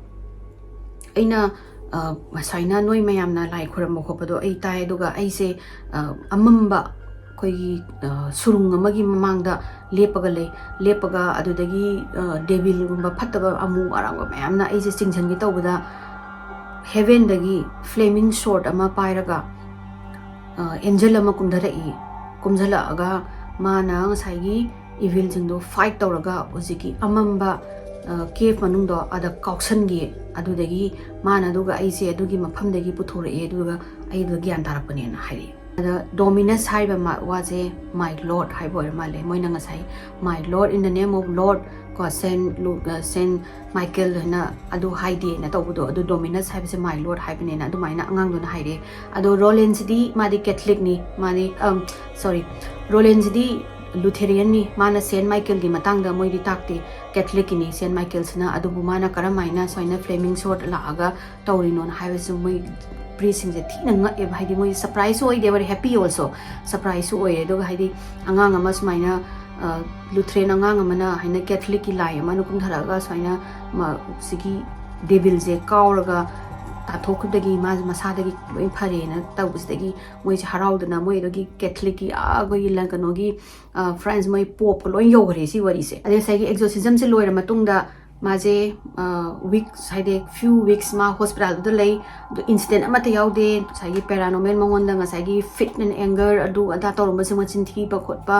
ꯑꯩꯅ, ꯑ, ꯁꯨꯃꯥꯏꯅ ꯅꯣꯏ ꯃꯌꯥꯝꯅ ꯂꯥꯏ ꯈꯣꯏꯔꯝꯕ ꯈꯣꯠꯄꯗꯣ ꯑꯩ ꯇꯥꯏ, ꯑꯗꯨꯒ ꯑꯩꯁꯦ, ꯑ, ꯑꯃꯝꯕ ꯑꯩꯈꯣꯏꯒꯤ, ꯑ, ꯁꯨꯔꯨꯡ ꯑꯃꯒꯤ ꯃꯃꯥꯡꯗ ꯂꯦꯞꯄꯒ ꯂꯩ꯫ ꯂꯦꯞꯄꯒ ꯑꯗꯨꯗꯒꯤ, ꯑ, devilꯒꯨꯝꯕ ꯐꯠꯇꯕ ꯑꯃꯨ ꯑꯔꯥꯡꯕ ꯃꯌꯥꯝꯅ ꯑꯩꯁꯦ ꯆꯤꯡꯁꯤꯟꯒꯦ ꯇꯧꯕꯗ, heavenꯗꯒꯤ flaming sword ꯑꯃ ꯄꯥꯏꯔꯒ, ꯑ, angel ꯑꯃ ꯀꯨꯝꯊꯔꯛꯏ꯫ ꯀꯨꯝꯊꯔꯛꯑꯒ ꯃꯥꯅ ꯉꯁꯥꯏꯒꯤ evilꯁꯤꯡꯗꯣ fight ꯇꯧꯔꯒ ꯍꯧꯖꯤꯛꯀꯤ ꯑꯃꯝꯕ, ꯑ, cave ꯃꯅꯨꯡꯗꯣ ꯑꯗ ꯀꯥꯎꯁꯟꯈꯤ꯫ ꯑꯗꯨꯗꯒꯤ ꯃꯥꯅ, ꯑꯗꯨꯒ ꯑꯩꯁꯦ ꯑꯗꯨꯒꯤ ꯃꯐꯝꯗꯒꯤ ꯄꯨꯊꯣꯔꯛꯑꯦ, ꯑꯗꯨꯒ ꯑꯩꯗꯣ ꯒ꯭ꯌꯥꯟ ꯇꯥꯔꯛꯄꯅꯦꯅ ꯍꯥꯏꯔꯛꯑꯦ꯫ ꯑꯗ "Dominus" ꯍꯥꯏꯔꯤꯕ ꯃꯥ-, ꯋꯥꯁꯦ "My Lord" ꯍꯥꯏꯕ ꯑꯣꯏꯔ ꯃꯥꯜꯂꯦ꯫ ꯃꯣꯏꯅ ꯉꯁꯥꯏ "My Lord, in the name of Lord" ꯀꯣ, "Saint Lu-, ꯑ, Saint Michael" ꯍꯥꯏꯅ ꯑꯗꯨ ꯍꯥꯏꯗꯦꯅ ꯇꯧꯕꯗꯣ, ꯑꯗꯨ "Dominus" ꯍꯥꯏꯕꯁꯦ "My Lord" ꯍꯥꯏꯕꯅꯦꯅ ꯑꯗꯨꯃꯥꯏꯅ ꯑꯉꯥꯡꯗꯨꯅ ꯍꯥꯏꯔꯛꯑꯦ꯫ ꯑꯗꯣ ꯔꯣꯂꯦꯟꯁꯤꯗꯤ ꯃꯥꯗꯤ Catholicꯅꯤ, ꯃꯥꯗꯤ, ꯑꯝ, sorry, ꯔꯣꯂꯦꯟꯁꯤꯗꯤ Lutherianꯅꯤ, ꯃꯥꯅ Saint Michaelꯒꯤ ꯃꯇꯥꯡꯗ ꯃꯣꯏꯗꯤ ꯇꯥꯛꯇꯦ, Catholicꯀꯤꯅꯤ Saint Michaelꯁꯤꯅ꯫ ꯑꯗꯨꯕꯨ ꯃꯥꯅ ꯀꯔꯝꯍꯥꯏꯅ ꯁꯨꯃꯥꯏꯅ flaming sword ꯂꯥꯛꯑꯒ ꯇꯧꯔꯤꯅꯣꯅ ꯍꯥꯏꯕꯁꯤ ꯃꯣꯏ ꯄ꯭ꯔꯤꯁꯁꯤꯡꯁꯦ ꯊꯤꯅ ꯉꯛꯑꯦꯕ, ꯍꯥꯏꯗꯤ ꯃꯣꯏ ꯁꯔꯄ꯭ꯔꯥꯏꯖꯁꯨ ꯑꯣꯏꯗꯦ, very happy also, ꯁꯔꯄ꯭ꯔꯥꯏꯖꯁꯨ ꯑꯣꯏꯌꯦ꯫ ꯑꯗꯨꯒ ꯍꯥꯏꯗꯤ ꯑꯉꯥꯡ ꯑꯃ ꯁꯨꯃꯥꯏꯅ ꯂꯨꯊ꯭ꯔꯦꯟ ꯑꯉꯥꯡ ꯑꯃꯅ ꯍꯥꯏꯅ ꯀꯦꯊꯂꯤꯛꯀꯤ ꯂꯥꯏ ꯑꯃꯅ ꯀꯨꯝꯊꯔꯛꯑꯒ ꯁꯨꯃꯥꯏꯅ ꯁꯤꯒꯤ ꯗꯦꯕꯤꯜꯁꯦ ꯀꯥꯎꯔꯒ ꯇꯥꯟꯊꯣꯛꯈꯤꯕꯗꯒꯤ ꯃꯥꯁꯦ ꯃꯁꯥꯗꯒꯤ ꯂꯣꯏ ꯐꯔꯦꯅ ꯇꯧꯕꯁꯤꯗꯒꯤ ꯃꯣꯏꯁꯦ ꯍꯔꯥꯎꯗꯅ ꯃꯣꯏ ꯑꯗꯨꯒꯤ ꯀꯦꯊꯂꯤꯛꯀꯤ ꯑꯩꯈꯣꯏꯒꯤ ꯀꯩꯅꯣꯒꯤ ꯐ꯭ꯔꯦꯟꯁ ꯃꯣꯏ ꯄꯣꯞꯀ ꯂꯣꯏ ꯌꯧꯈ꯭ꯔꯦ ꯁꯤ ꯋꯥꯔꯤꯁꯦ꯫ ꯑꯗꯩ ꯉꯁꯥꯏꯒꯤ ꯑꯦꯛꯖꯣꯔꯁꯤꯖꯝꯁꯦ ꯂꯣꯏꯔ ꯃꯇꯨꯡꯗ ꯃꯥꯁꯦ ꯋꯤꯛꯁ ꯍꯥꯏꯗꯤ ꯐ꯭ꯌꯨ ꯋꯤꯛꯁ ꯃꯥ ꯍꯣꯁꯄꯤꯇꯥꯜꯗꯨꯗ ꯂꯩ꯫ ꯑꯗꯨ ꯏꯟꯁꯤꯗꯦꯟ ꯑꯃꯠꯇ ꯌꯥꯎꯗꯦ꯫ ꯉꯁꯥꯏꯒꯤ ꯄꯦꯔꯥꯅꯣꯃꯦꯜ ꯃꯉꯣꯟꯗ ꯉꯁꯥꯏꯒꯤ ꯐꯤꯠ ꯑꯦꯟ ꯑꯦꯡꯒꯔ ꯑꯗꯨ ꯑꯗꯥ ꯇꯧꯔꯝꯕꯁꯦ, ꯃꯆꯤꯟ ꯊꯤꯕ ꯈꯣꯠꯄ,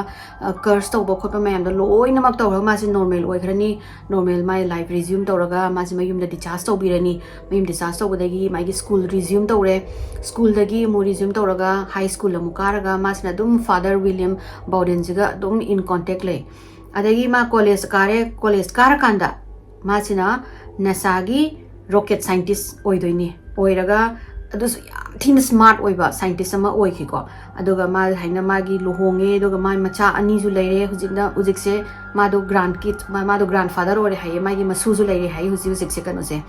ꯀꯔꯁ ꯇꯧꯕ ꯈꯣꯠꯄ ꯃꯌꯥꯝꯗꯣ ꯂꯣꯏꯅꯃꯛ ꯇꯧꯔꯒ ꯃꯥꯁꯦ normal ꯑꯣꯏꯈ꯭ꯔꯅꯤ꯫ Normal my life résumé ꯇꯧꯔꯒ ꯃꯥꯁꯦ ꯃꯌꯨꯝꯗ ꯗꯤꯆꯥꯔꯖ ꯇꯧꯕꯤꯔꯅꯤ꯫ ꯃꯌꯨꯝ ꯗꯤꯆꯥꯔꯖ ꯇꯧꯕꯗꯒꯤ ꯃꯥꯒꯤ ꯁ꯭ꯀꯨꯜ ꯔꯤꯖ꯭ꯌꯨꯝ ꯇꯧꯔꯦ꯫ ꯁ꯭ꯀꯨꯜꯗꯒꯤ ꯑꯃꯨꯛ ꯔꯤꯖ꯭ꯌꯨꯝ ꯇꯧꯔꯒ ꯍꯥꯏ ꯁ꯭ꯀꯨꯜ ꯑꯃꯨꯛ ꯀꯥꯔꯒ ꯃꯥꯁꯤꯅ ꯑꯗꯨꯝ ꯐꯥꯗꯔ ꯋꯤꯂꯤꯌꯝ ꯕꯥꯎꯗꯦꯟꯁꯤꯒ ꯑꯗꯨꯝ ꯏꯟ ꯀꯣꯟꯇꯦꯛ ꯂꯩ꯫ ꯑꯗꯒꯤ ꯃꯥ ꯀꯣꯂꯦꯖ ꯀꯥꯔꯦ꯫ ꯀꯣꯂꯦꯖ ꯀꯥꯔꯀꯥꯟꯗ ꯃꯥꯁꯤꯅ ꯅꯥꯁꯥꯒꯤ ꯔꯣꯀꯦꯠ ꯁꯥꯏꯟꯇꯤꯁ ꯑꯣꯏꯗꯣꯏꯅꯤ꯫ ꯑꯣꯏꯔꯒ ꯑꯗꯨꯁꯨ ꯌꯥꯝ ꯊꯤꯅ ꯁ꯭ꯃꯥꯔꯠ ꯑꯣꯏꯕ ꯁꯥꯏꯟꯇꯤꯁ ꯑꯃ ꯑꯣꯏꯈꯤꯀꯣ꯫ ꯑꯗꯨꯒ ꯃꯥ ꯍꯥꯏꯅ ꯃꯥꯒꯤ ꯂꯨꯍꯣꯡꯉꯦ, ꯑꯗꯨꯒ ꯃꯥꯏ ꯃꯆꯥ ꯑꯅꯤꯁꯨ ꯂꯩꯔꯦ꯫ ꯍꯧꯖꯤꯛꯅ ꯍꯧꯖꯤꯛꯁꯦ ꯃꯥꯗꯣ ꯒ꯭ꯔꯥꯟ ꯀꯤꯠ ꯃꯥꯗꯣ ꯒ꯭ꯔꯥꯟ ꯐꯥꯗꯔ ꯑꯣꯏꯔꯦ ꯍꯥꯏꯌꯦ, ꯃꯥꯒꯤ ꯃꯁꯨꯁꯨ ꯂꯩꯔꯦ ꯍꯥꯏꯌꯦ ꯍꯧꯖꯤꯛ ꯍꯧꯖꯤꯛꯁꯦ ꯀꯩꯅꯣꯁꯦ,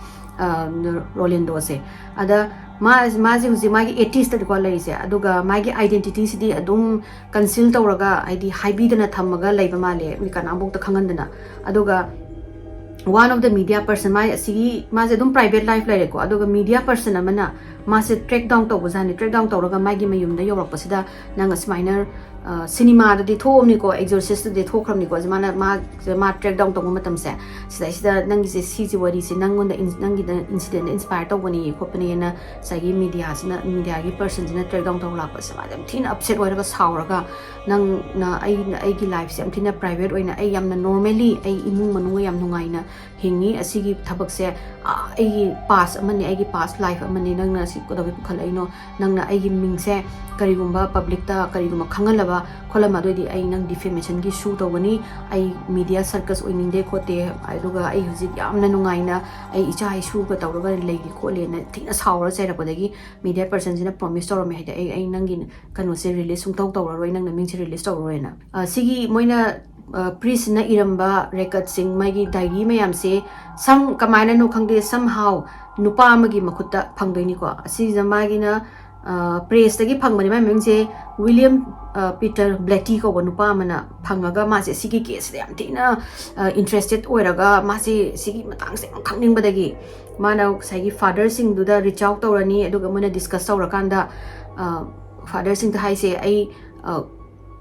ꯔꯣꯂꯦꯟꯗꯣꯁꯦ꯫ ꯑꯗ ꯃꯥ ꯃꯥꯁꯦ ꯍꯧꯖꯤꯛ ꯃꯥꯒꯤ ꯑꯦꯇꯤꯁꯇꯗꯤꯀꯣ ꯂꯩꯔꯤꯁꯦ꯫ ꯑꯗꯨꯒ ꯃꯥꯒꯤ ꯑꯥꯏꯗꯦꯟꯇꯤꯇꯤꯁꯤꯗꯤ ꯑꯗꯨꯝ ꯀꯟꯁꯤꯜ ꯇꯧꯔꯒ, ꯍꯥꯏꯗꯤ ꯍꯥꯏꯕꯤꯗꯅ ꯊꯝꯃꯒ ꯂꯩꯕ ꯃꯥꯜꯂꯦ, ꯃꯤ ꯀꯅꯥꯝꯐꯥꯎꯗ ꯈꯪꯍꯟꯗꯅ꯫ ꯑꯗꯨꯒ one of the media person, ꯃꯥ ꯑꯁꯤꯒꯤ ꯃꯥꯁꯦ ꯑꯗꯨꯝ ꯄ꯭ꯔꯥꯏꯚꯦꯠ ꯂꯥꯏꯐ ꯂꯩꯔꯦꯀꯣ꯫ ꯑꯗꯨꯒ ꯃꯤꯗꯤꯌꯥ ꯄꯔꯁꯟ ꯑꯃꯅ ꯃꯥꯁꯦ ꯇ꯭ꯔꯦꯛ ꯗꯥꯎꯟ ꯇꯧꯕꯖꯥꯠꯅꯤ꯫ ꯇ꯭ꯔꯦꯛ ꯗꯥꯎꯟ ꯇꯧꯔꯒ ꯃꯥꯒꯤ ꯃꯌꯨꯝꯗ ꯌꯧꯔꯛꯄꯁꯤꯗ ꯅꯪ ꯑꯁꯨꯃꯥꯏꯅ ꯁꯤꯅꯤꯃꯥꯗꯗꯤ ꯊꯣꯛꯑꯕꯅꯤꯀꯣ, ꯑꯦꯛꯖꯣꯔꯁꯤꯁꯇꯗꯤ ꯊꯣꯛꯈ꯭ꯔꯕꯅꯤꯀꯣ꯫ ꯃꯥꯅ ꯃꯥ ꯃꯥ ꯇ꯭ꯔꯦꯛ ꯗꯥꯎꯟ ꯇꯧꯕ ꯃꯇꯝꯁꯦ, ꯁꯤꯗꯩꯁꯤꯗ ꯅꯪꯒꯤꯁꯦ ꯁꯤꯁꯦ ꯋꯥꯔꯤꯁꯦ ꯅꯪꯉꯣꯟꯗ ꯅꯪꯒꯤꯗ ꯏꯟꯁꯤꯗꯦꯟꯗ ꯏꯟꯁꯄꯥꯌꯔ ꯇꯧꯕꯅꯤ ꯈꯣꯠꯄꯅꯦꯅ ꯉꯁꯥꯏꯒꯤ ꯃꯤꯗꯤꯌꯥꯁꯤꯅ, ꯃꯤꯗꯤꯌꯥꯒꯤ ꯄꯔꯁꯟꯁꯤꯅ ꯇ꯭ꯔꯦꯛ ꯗꯥꯎꯟ ꯇꯧꯔ ꯂꯥꯛꯄꯁꯦ ꯃꯥꯁꯦ ꯌꯥꯝ ꯊꯤꯅ ꯑꯞꯁꯦꯠ ꯑꯣꯏꯔꯒ ꯁꯥꯎꯔꯒ, "ꯅꯪꯅ ꯑꯩꯅ ꯑꯩꯒꯤ ꯂꯥꯏꯐꯁꯦ ꯌꯥꯝ ꯊꯤꯅ ꯄ꯭ꯔꯥꯏꯚꯦꯠ ꯑꯣꯏꯅ ꯑꯩ ꯌꯥꯝꯅ ꯅꯣꯔꯃꯦꯂꯤ ꯑꯩ ꯏꯃꯨꯡ ꯃꯅꯨꯡꯒ ꯌꯥꯝ ꯅꯨꯡꯉꯥꯏꯅ ꯍꯤꯡꯉꯤ꯫ ꯑꯁꯤꯒꯤ ꯊꯕꯛꯁꯦ ꯑꯩꯒꯤ ꯄꯥꯁ ꯑꯃꯅꯤ, ꯑꯩꯒꯤ ꯄꯥꯁ ꯂꯥꯏꯐ ꯑꯃꯅꯤ, ꯅꯪꯅ ꯑꯁꯤ ꯀꯩꯗꯧꯕꯩ ꯄꯨꯈꯠꯂꯛꯏꯅꯣ? ꯅꯪꯅ ꯑꯩꯒꯤ ꯃꯤꯡꯁꯦ ꯀꯔꯤꯒꯨꯝꯕ ꯄꯕ꯭ꯂꯤꯛꯇ ꯀꯔꯤꯒꯨꯝꯕ ꯈꯪꯍꯜꯂꯕ ꯈꯣꯠꯂꯝꯕ ꯑꯗꯨꯑꯣꯏꯗꯤ ꯑꯩ ꯅꯪ ꯗꯤꯐꯦꯃꯦꯁꯟꯒꯤ ꯁꯨ ꯇꯧꯒꯅꯤ꯫ ꯑꯩ ꯃꯤꯗꯤꯌꯥ ꯁꯔꯀꯁ ꯑꯣꯏꯅꯤꯡꯗꯦ ꯈꯣꯠꯇꯦ, ꯑꯗꯨꯒ ꯑꯩ ꯍꯧꯖꯤꯛ ꯌꯥꯝꯅ ꯅꯨꯡꯉꯥꯏꯅ ꯑꯩ ꯏꯆꯥ ꯏꯁꯨꯒ ꯇꯧꯔꯒ ꯂꯩꯒꯦ ꯈꯣꯠꯂꯦꯅ ꯊꯤꯅ ꯁꯥꯎꯔ ꯆꯩꯔꯛꯄꯗꯒꯤ ꯃꯤꯗꯤꯌꯥ ꯄꯔꯁꯟꯁꯤꯅ ꯄ꯭ꯔꯣꯃꯤꯁ ꯇꯧꯔꯝꯃꯦ ꯍꯥꯏꯗꯤ ꯑꯩ ꯑꯩ ꯅꯪꯒꯤ ꯀꯩꯅꯣꯁꯦ ꯔꯤꯂꯤꯁ ꯁꯨꯡꯇꯧ ꯇꯧꯔꯔꯣꯏ, ꯅꯪ ꯅꯃꯤꯡꯁꯦ ꯔꯤꯂꯤꯁ ꯇꯧꯔꯔꯣꯏꯅ꯫ ꯁꯤꯒꯤ ꯃꯣꯏꯅ ꯄ꯭ꯔꯤꯁꯁꯤꯅ ꯏꯔꯝꯕ ꯔꯦꯀꯠꯁꯤꯡ, ꯃꯥꯒꯤ ꯗꯥꯏꯔꯤ ꯃꯌꯥꯝꯁꯦ ꯁꯝ ꯀꯃꯥꯏꯅꯅꯣ ꯈꯪꯗꯦ, somehow ꯅꯨꯄꯥ ꯑꯃꯒꯤ ꯃꯈꯨꯠꯇ ꯐꯪꯗꯣꯏꯅꯤꯀꯣ꯫ ꯑꯁꯤꯁꯤꯗ ꯃꯥꯒꯤꯅ ꯄ꯭ꯔꯦꯁꯇꯒꯤ ꯐꯪꯕꯅꯤ꯫ ꯃꯥꯏ ꯃꯃꯤꯡꯁꯦ ꯋꯤꯂꯤꯌꯝ ꯄꯤꯇꯔ ꯕ꯭ꯂꯦꯇꯤ ꯀꯧꯕ ꯅꯨꯄꯥ ꯑꯃꯅ ꯐꯪꯉꯒ, ꯃꯥꯁꯦ ꯁꯤꯒꯤ ꯀꯦꯁꯁꯤꯗ ꯌꯥꯝ ꯊꯤꯅ ꯏꯟꯇꯔꯦꯁꯇꯦꯠ ꯑꯣꯏꯔꯒ, ꯃꯥꯁꯦ ꯁꯤꯒꯤ ꯃꯇꯥꯡꯁꯦ ꯌꯥꯝ ꯈꯪꯅꯤꯡꯕꯗꯒꯤ ꯃꯥꯅ ꯉꯁꯥꯏꯒꯤ ꯐꯥꯗꯔꯁꯤꯡꯗꯨꯗ ꯔꯤꯆ ꯑꯥꯎꯠ ꯇꯧꯔꯅꯤ꯫ ꯑꯗꯨꯒ ꯃꯣꯏꯅ ꯗꯤꯁꯀꯁ ꯇꯧꯔꯀꯥꯟꯗ, ꯐꯥꯗꯔꯁꯤꯡꯗ ꯍꯥꯏꯁꯦ, ꯑꯩ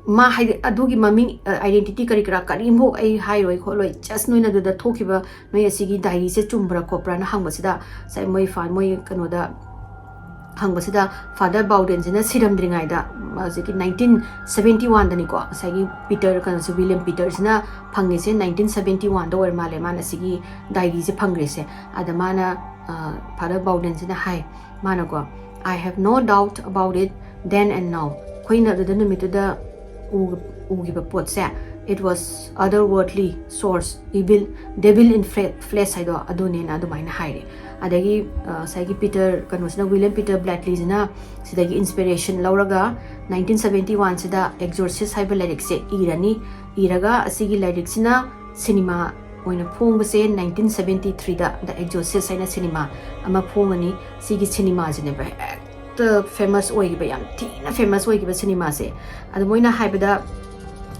ꯃꯥ ꯍꯥꯏꯗꯤ ꯑꯗꯨꯒꯤ ꯃꯃꯤꯡ, ꯑꯥꯏꯗꯦꯟꯇꯤꯇꯤ ꯀꯔꯤ ꯀꯔꯥ ꯀꯔꯤꯝꯐꯥꯎ ꯑꯩ ꯍꯥꯏꯔꯣꯏ ꯈꯣꯠꯂꯣꯏ, ꯖꯁ ꯅꯣꯏꯅ ꯑꯗꯨꯗ ꯊꯣꯛꯈꯤꯕ ꯅꯣꯏ ꯑꯁꯤꯒꯤ ꯗꯥꯏꯔꯤꯁꯦ ꯆꯨꯝꯕ꯭ꯔꯥ ꯈꯣꯠꯄ꯭ꯔꯥꯅ ꯍꯪꯕꯁꯤꯗ, ꯉꯁꯥꯏ ꯃꯣꯏ ꯐꯥ ꯃꯣꯏ ꯀꯩꯅꯣꯗ ꯍꯪꯕꯁꯤꯗ, ꯐꯥꯗꯔ ꯕꯥꯎꯗꯦꯟꯁꯤꯅ ꯁꯤꯔꯝꯗ꯭ꯔꯤꯉꯩꯗ, ꯍꯧꯖꯤꯛꯀꯤ ꯅꯥꯏꯟꯇꯤꯟ ꯁꯕꯦꯟꯇꯤ ꯋꯥꯟꯗꯅꯤꯀꯣ, ꯉꯁꯥꯏꯒꯤ ꯄꯤꯇꯔ, ꯀꯩꯅꯣꯁꯦ, ꯋꯤꯂꯤꯌꯝ ꯄꯤꯇꯔꯁꯤꯅ ꯐꯪꯉꯤꯁꯦ ꯅꯥꯏꯟꯇꯤꯟ ꯁꯕꯦꯟꯇꯤ ꯋꯥꯟꯗ ꯑꯣꯏꯔ ꯃꯥꯜꯂꯦ ꯃꯥꯅ ꯁꯤꯒꯤ ꯗꯥꯏꯔꯤꯁꯦ ꯐꯪꯈ꯭ꯔꯤꯁꯦ꯫ ꯑꯗ ꯃꯥꯅ, ꯐꯥꯗꯔ ꯕꯥꯎꯗꯦꯟꯁꯤꯅ ꯍꯥꯏ, ꯃꯥꯅꯀꯣ, "I have no doubt about it then and now." ꯑꯩꯈꯣꯏꯅ ꯑꯗꯨꯗ ꯅꯨꯃꯤꯠꯇꯨꯗ ꯎ- ꯎꯈꯤꯕ ꯄꯣꯠꯁꯦ, "It was otherworldly source, evil, devil in fle- flesh" ꯍꯥꯏꯗꯣ ꯑꯗꯨꯅꯦꯅ ꯑꯗꯨꯃꯥꯏꯅ ꯍꯥꯏꯔꯦ꯫ ꯑꯗꯒꯤ ꯉꯁꯥꯏꯒꯤ ꯄꯤꯇꯔ, ꯀꯩꯅꯣꯁꯤꯅ, ꯋꯤꯂꯤꯌꯝ ꯄꯤꯇꯔ ꯕ꯭ꯂꯦꯇꯂꯤꯁꯤꯅ ꯁꯤꯗꯒꯤ ꯏꯟꯁꯄꯤꯔꯦꯁꯟ ꯂꯧꯔꯒ ꯅꯥꯏꯟꯇꯤꯟ ꯁꯕꯦꯟꯇꯤ ꯋꯥꯟꯁꯤꯗ ꯑꯦꯛꯖꯣꯔꯁꯤꯁ ꯍꯥꯏꯕ ꯂꯥꯏꯔꯤꯛꯁꯦ ꯏꯔꯅꯤ꯫ ꯏꯔꯒ ꯑꯁꯤꯒꯤ ꯂꯥꯏꯔꯤꯛꯁꯤꯅ ꯁꯤꯅꯤꯃꯥ ꯑꯣꯏꯅ ꯐꯣꯡꯕꯁꯦ ꯅꯥꯏꯟꯇꯤꯟ ꯁꯕꯦꯟꯇꯤ ꯊ꯭ꯔꯤꯗ The Exorcist ꯍꯥꯏꯅ ꯁꯤꯅꯤꯃꯥ ꯑꯃ ꯐꯣꯡꯉꯅꯤ꯫ ꯁꯤꯒꯤ ꯁꯤꯅꯤꯃꯥꯁꯤꯅꯦꯕ ꯍꯦꯛꯇ ꯐꯦꯃꯁ ꯑꯣꯏꯈꯤꯕ, ꯌꯥꯝ ꯊꯤꯅ ꯐꯦꯃꯁ ꯑꯣꯏꯈꯤꯕ ꯁꯤꯅꯤꯃꯥꯁꯦ꯫ ꯑꯗꯣ ꯃꯣꯏꯅ ꯍꯥꯏꯕꯗ,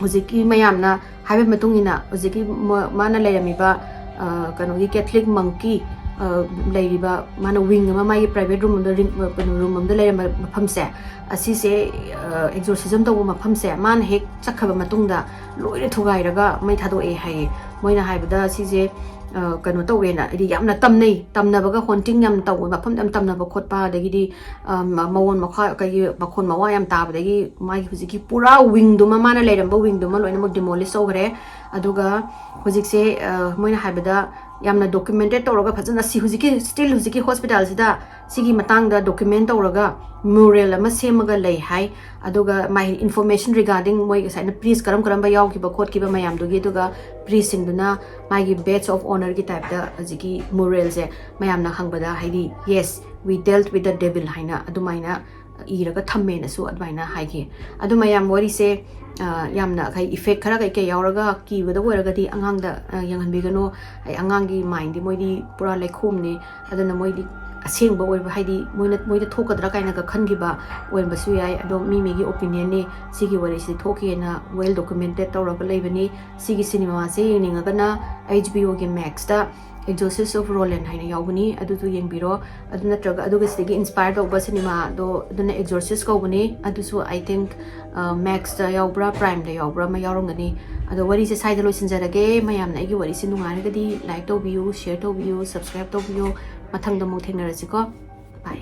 ꯍꯧꯖꯤꯛꯀꯤ ꯃꯌꯥꯝꯅ ꯍꯥꯏꯕ ꯃꯇꯨꯡ ꯏꯟꯅ, ꯍꯧꯖꯤꯛꯀꯤ ꯃ- ꯃꯥꯅ ꯂꯩꯔꯝꯃꯤꯕ, ꯑ, ꯀꯩꯅꯣꯒꯤ ꯀꯦꯊꯂꯤꯛ ꯃꯪꯀꯤ, ꯑ, ꯂꯩꯔꯤꯕ, ꯃꯥꯅ ꯋꯤꯡ ꯑꯃ, ꯃꯥꯒꯤ ꯄ꯭ꯔꯥꯏꯚꯦꯠ ꯔꯨꯝ ꯑꯃꯗ, ꯔꯤꯡ- ꯀꯩꯅꯣ, ꯔꯨꯝ ꯑꯃꯗ ꯂꯩꯔꯝꯕ ꯃꯐꯝꯁꯦ, ꯑꯁꯤꯁꯦ, ꯑ, ꯑꯦꯛꯖꯣꯔꯁꯤꯖꯝ ꯇꯧꯕ ꯃꯐꯝꯁꯦ, ꯃꯥꯅ ꯍꯦꯛ ꯆꯠꯈ꯭ꯔꯕ ꯃꯇꯨꯡꯗ ꯂꯣꯏꯅ ꯊꯨꯒꯥꯏꯔꯒ ꯃꯩ ꯊꯥꯗꯣꯛꯑꯦ ꯍꯥꯏꯌꯦ꯫ ꯃꯣꯏꯅ ꯍꯥꯏꯕꯗ ꯁꯤꯁꯦ, ꯑ, ꯀꯩꯅꯣ ꯇꯧꯋꯦꯅ, ꯍꯥꯏꯗꯤ ꯌꯥꯝꯅ ꯇꯝꯅꯩ, ꯇꯝꯅꯕꯒ, ꯍꯣꯟꯇꯤꯡ ꯌꯥꯝ ꯇꯧꯕ ꯃꯐꯝꯗ ꯌꯥꯝ ꯇꯝꯅꯕ ꯈꯣꯠꯄ, ꯑꯗꯒꯤꯗꯤ, ꯑ, ꯃ- ꯃꯑꯣꯟ ꯃꯈꯥ, ꯀꯩꯒꯤ ꯃꯈꯣꯟ ꯃꯋꯥ ꯌꯥꯝ ꯇꯥꯕꯗꯒꯤ ꯃꯥꯒꯤ ꯍꯧꯖꯤꯛꯀꯤ ꯄꯨꯔꯥ ꯋꯤꯡꯗꯨꯃ, ꯃꯥꯅ ꯂꯩꯔꯝꯕ ꯋꯤꯡꯗꯨꯃ ꯂꯣꯏꯅꯃꯛ ꯗꯤꯃꯣꯂꯤꯁ ꯇꯧꯈ꯭ꯔꯦ꯫ ꯑꯗꯨꯒ ꯍꯧꯖꯤꯛꯁꯦ, ꯑ, ꯃꯣꯏꯅ ꯍꯥꯏꯕꯗ ꯌꯥꯝꯅ ꯗꯣꯀꯨꯃꯦꯟꯇꯦꯠ ꯇꯧꯔꯒ ꯐꯖꯅ ꯁꯤ ꯍꯧꯖꯤꯛꯀꯤ, ꯁ꯭ꯇꯤꯜ ꯍꯧꯖꯤꯛꯀꯤ ꯍꯣꯁꯄꯤꯇꯥꯜꯁꯤꯗ ꯁꯤꯒꯤ ꯃꯇꯥꯡꯗ ꯗꯣꯀꯨꯃꯦꯟ ꯇꯧꯔꯒ ꯃ꯭ꯌꯨꯔꯦꯜ ꯑꯃ ꯁꯦꯝꯃꯒ ꯂꯩ ꯍꯥꯏ꯫ ꯑꯗꯨꯒ ꯃꯥꯒꯤ ꯏꯟꯐꯣꯔꯃꯦꯁꯟ ꯔꯤꯒꯥꯔꯗꯤꯡ ꯃꯣꯏ ꯉꯁꯥꯏꯅ ꯄ꯭ꯔꯤꯁ ꯀꯔꯝ ꯀꯔꯝꯕ ꯌꯥꯎꯈꯤꯕ ꯈꯣꯠꯈꯤꯕ ꯃꯌꯥꯝꯗꯨꯒꯤ, ꯑꯗꯨꯒ ꯄ꯭ꯔꯤꯁꯁꯤꯡꯗꯨꯅ ꯃꯥꯒꯤ ꯕꯦꯖ ꯑꯣꯐ ꯑꯣꯅꯔꯒꯤ ꯇꯥꯏꯞꯇ ꯍꯧꯖꯤꯛꯀꯤ ꯃ꯭ꯌꯨꯔꯦꯜꯁꯦ ꯃꯌꯥꯝꯅ ꯈꯪꯕꯗ, ꯍꯥꯏꯗꯤ, "Yes, we dealt with the devil" ꯍꯥꯏꯅ ꯑꯗꯨꯃꯥꯏꯅ ꯏꯔꯒ ꯊꯝꯃꯦꯅꯁꯨ ꯑꯗꯨꯃꯥꯏꯅ ꯍꯥꯏꯈꯤ꯫ ꯑꯗꯨ ꯃꯌꯥꯝ ꯋꯥꯔꯤꯁꯦ ꯌꯥꯝꯅ ꯀꯩ ꯏꯐꯦꯛ ꯈꯔ ꯀꯩꯀꯩ ꯌꯥꯎꯔꯒ ꯀꯤꯕꯗ ꯑꯣꯏꯔꯒꯗꯤ ꯑꯉꯥꯡꯗ ꯌꯦꯡꯍꯟꯕꯤꯒꯅꯨ꯫ ꯑꯩ ꯑꯉꯥꯡꯒꯤ ꯃꯥꯏꯟꯗꯤ ꯃꯣꯏꯗꯤ ꯄꯨꯔꯥ ꯂꯩꯈꯣꯝꯅꯤ꯫ ꯑꯗꯨꯅ ꯃꯣꯏꯗꯤ ꯑꯁꯦꯡꯕ ꯑꯣꯏꯕ, ꯍꯥꯏꯗꯤ ꯃꯣꯏꯅ ꯃꯣꯏꯗ ꯊꯣꯛꯀꯗ꯭ꯔꯥ ꯀꯥꯏꯅꯒ ꯈꯟꯈꯤꯕ ꯑꯣꯏꯔꯝꯕꯁꯨ ꯌꯥꯏ꯫ ꯑꯗꯣ ꯃꯤ ꯃꯤꯒꯤ ꯑꯣꯄꯤꯅꯤꯌꯟꯅꯤ꯫ ꯁꯤꯒꯤ ꯋꯥꯔꯤꯁꯤꯗꯤ ꯊꯣꯛꯈꯤꯑꯅ ꯋꯦꯜ ꯗꯣꯀꯨꯃꯦꯟꯇꯦꯠ ꯇꯧꯔꯒ ꯂꯩꯕꯅꯤ꯫ ꯁꯤꯒꯤ ꯁꯤꯅꯦꯃꯥꯁꯦ ꯌꯦꯡꯅꯤꯡꯉꯒꯅ ꯑꯩꯆ ꯕꯤ ꯑꯣꯒꯤ ꯃꯦꯛꯁꯇ Exorcist of Roland ꯍꯥꯏꯅ ꯌꯥꯎꯕꯅꯤ, ꯑꯗꯨꯗꯨ ꯌꯦꯡꯕꯤꯔꯣ꯫ ꯑꯗꯨ ꯅꯠꯇ꯭ꯔꯒ ꯑꯗꯨꯒ ꯁꯤꯗꯒꯤ ꯏꯟꯁꯄꯥꯌꯔ ꯇꯧꯕ ꯁꯤꯅꯦꯃꯥꯗꯣ, ꯑꯗꯨꯅ Exorcist ꯀꯧꯕꯅꯤ꯫ ꯑꯗꯨꯁꯨ, I think, ꯃꯦꯛꯁꯇ ꯌꯥꯎꯕ꯭ꯔꯥ, ꯄ꯭ꯔꯥꯏꯝꯗ ꯌꯥꯎꯕ꯭ꯔꯥ ꯑꯃ ꯌꯥꯎꯔꯝꯒꯅꯤ꯫ ꯑꯗꯣ ꯋꯥꯔꯤꯁꯦ ꯁ꯭ꯋꯥꯏꯗ ꯂꯣꯏꯁꯤꯟꯖꯔꯒꯦ꯫ ꯃꯌꯥꯝꯅ ꯑꯩꯒꯤ ꯋꯥꯔꯤꯁꯦ ꯅꯨꯡꯉꯥꯏꯔꯒꯗꯤ ꯂꯥꯏꯛ ꯇꯧꯕꯤꯌꯨ, ꯁꯤꯌꯔ ꯇꯧꯕꯤꯌꯨ, ꯁꯕꯁꯀ꯭ꯔꯥꯏꯕ ꯇꯧꯕꯤꯌꯨ꯫ ꯃꯊꯪꯗ ꯑꯃꯨꯛ ꯊꯦꯡꯅꯔꯁꯤꯀꯣ꯫ ꯕꯥꯏ꯫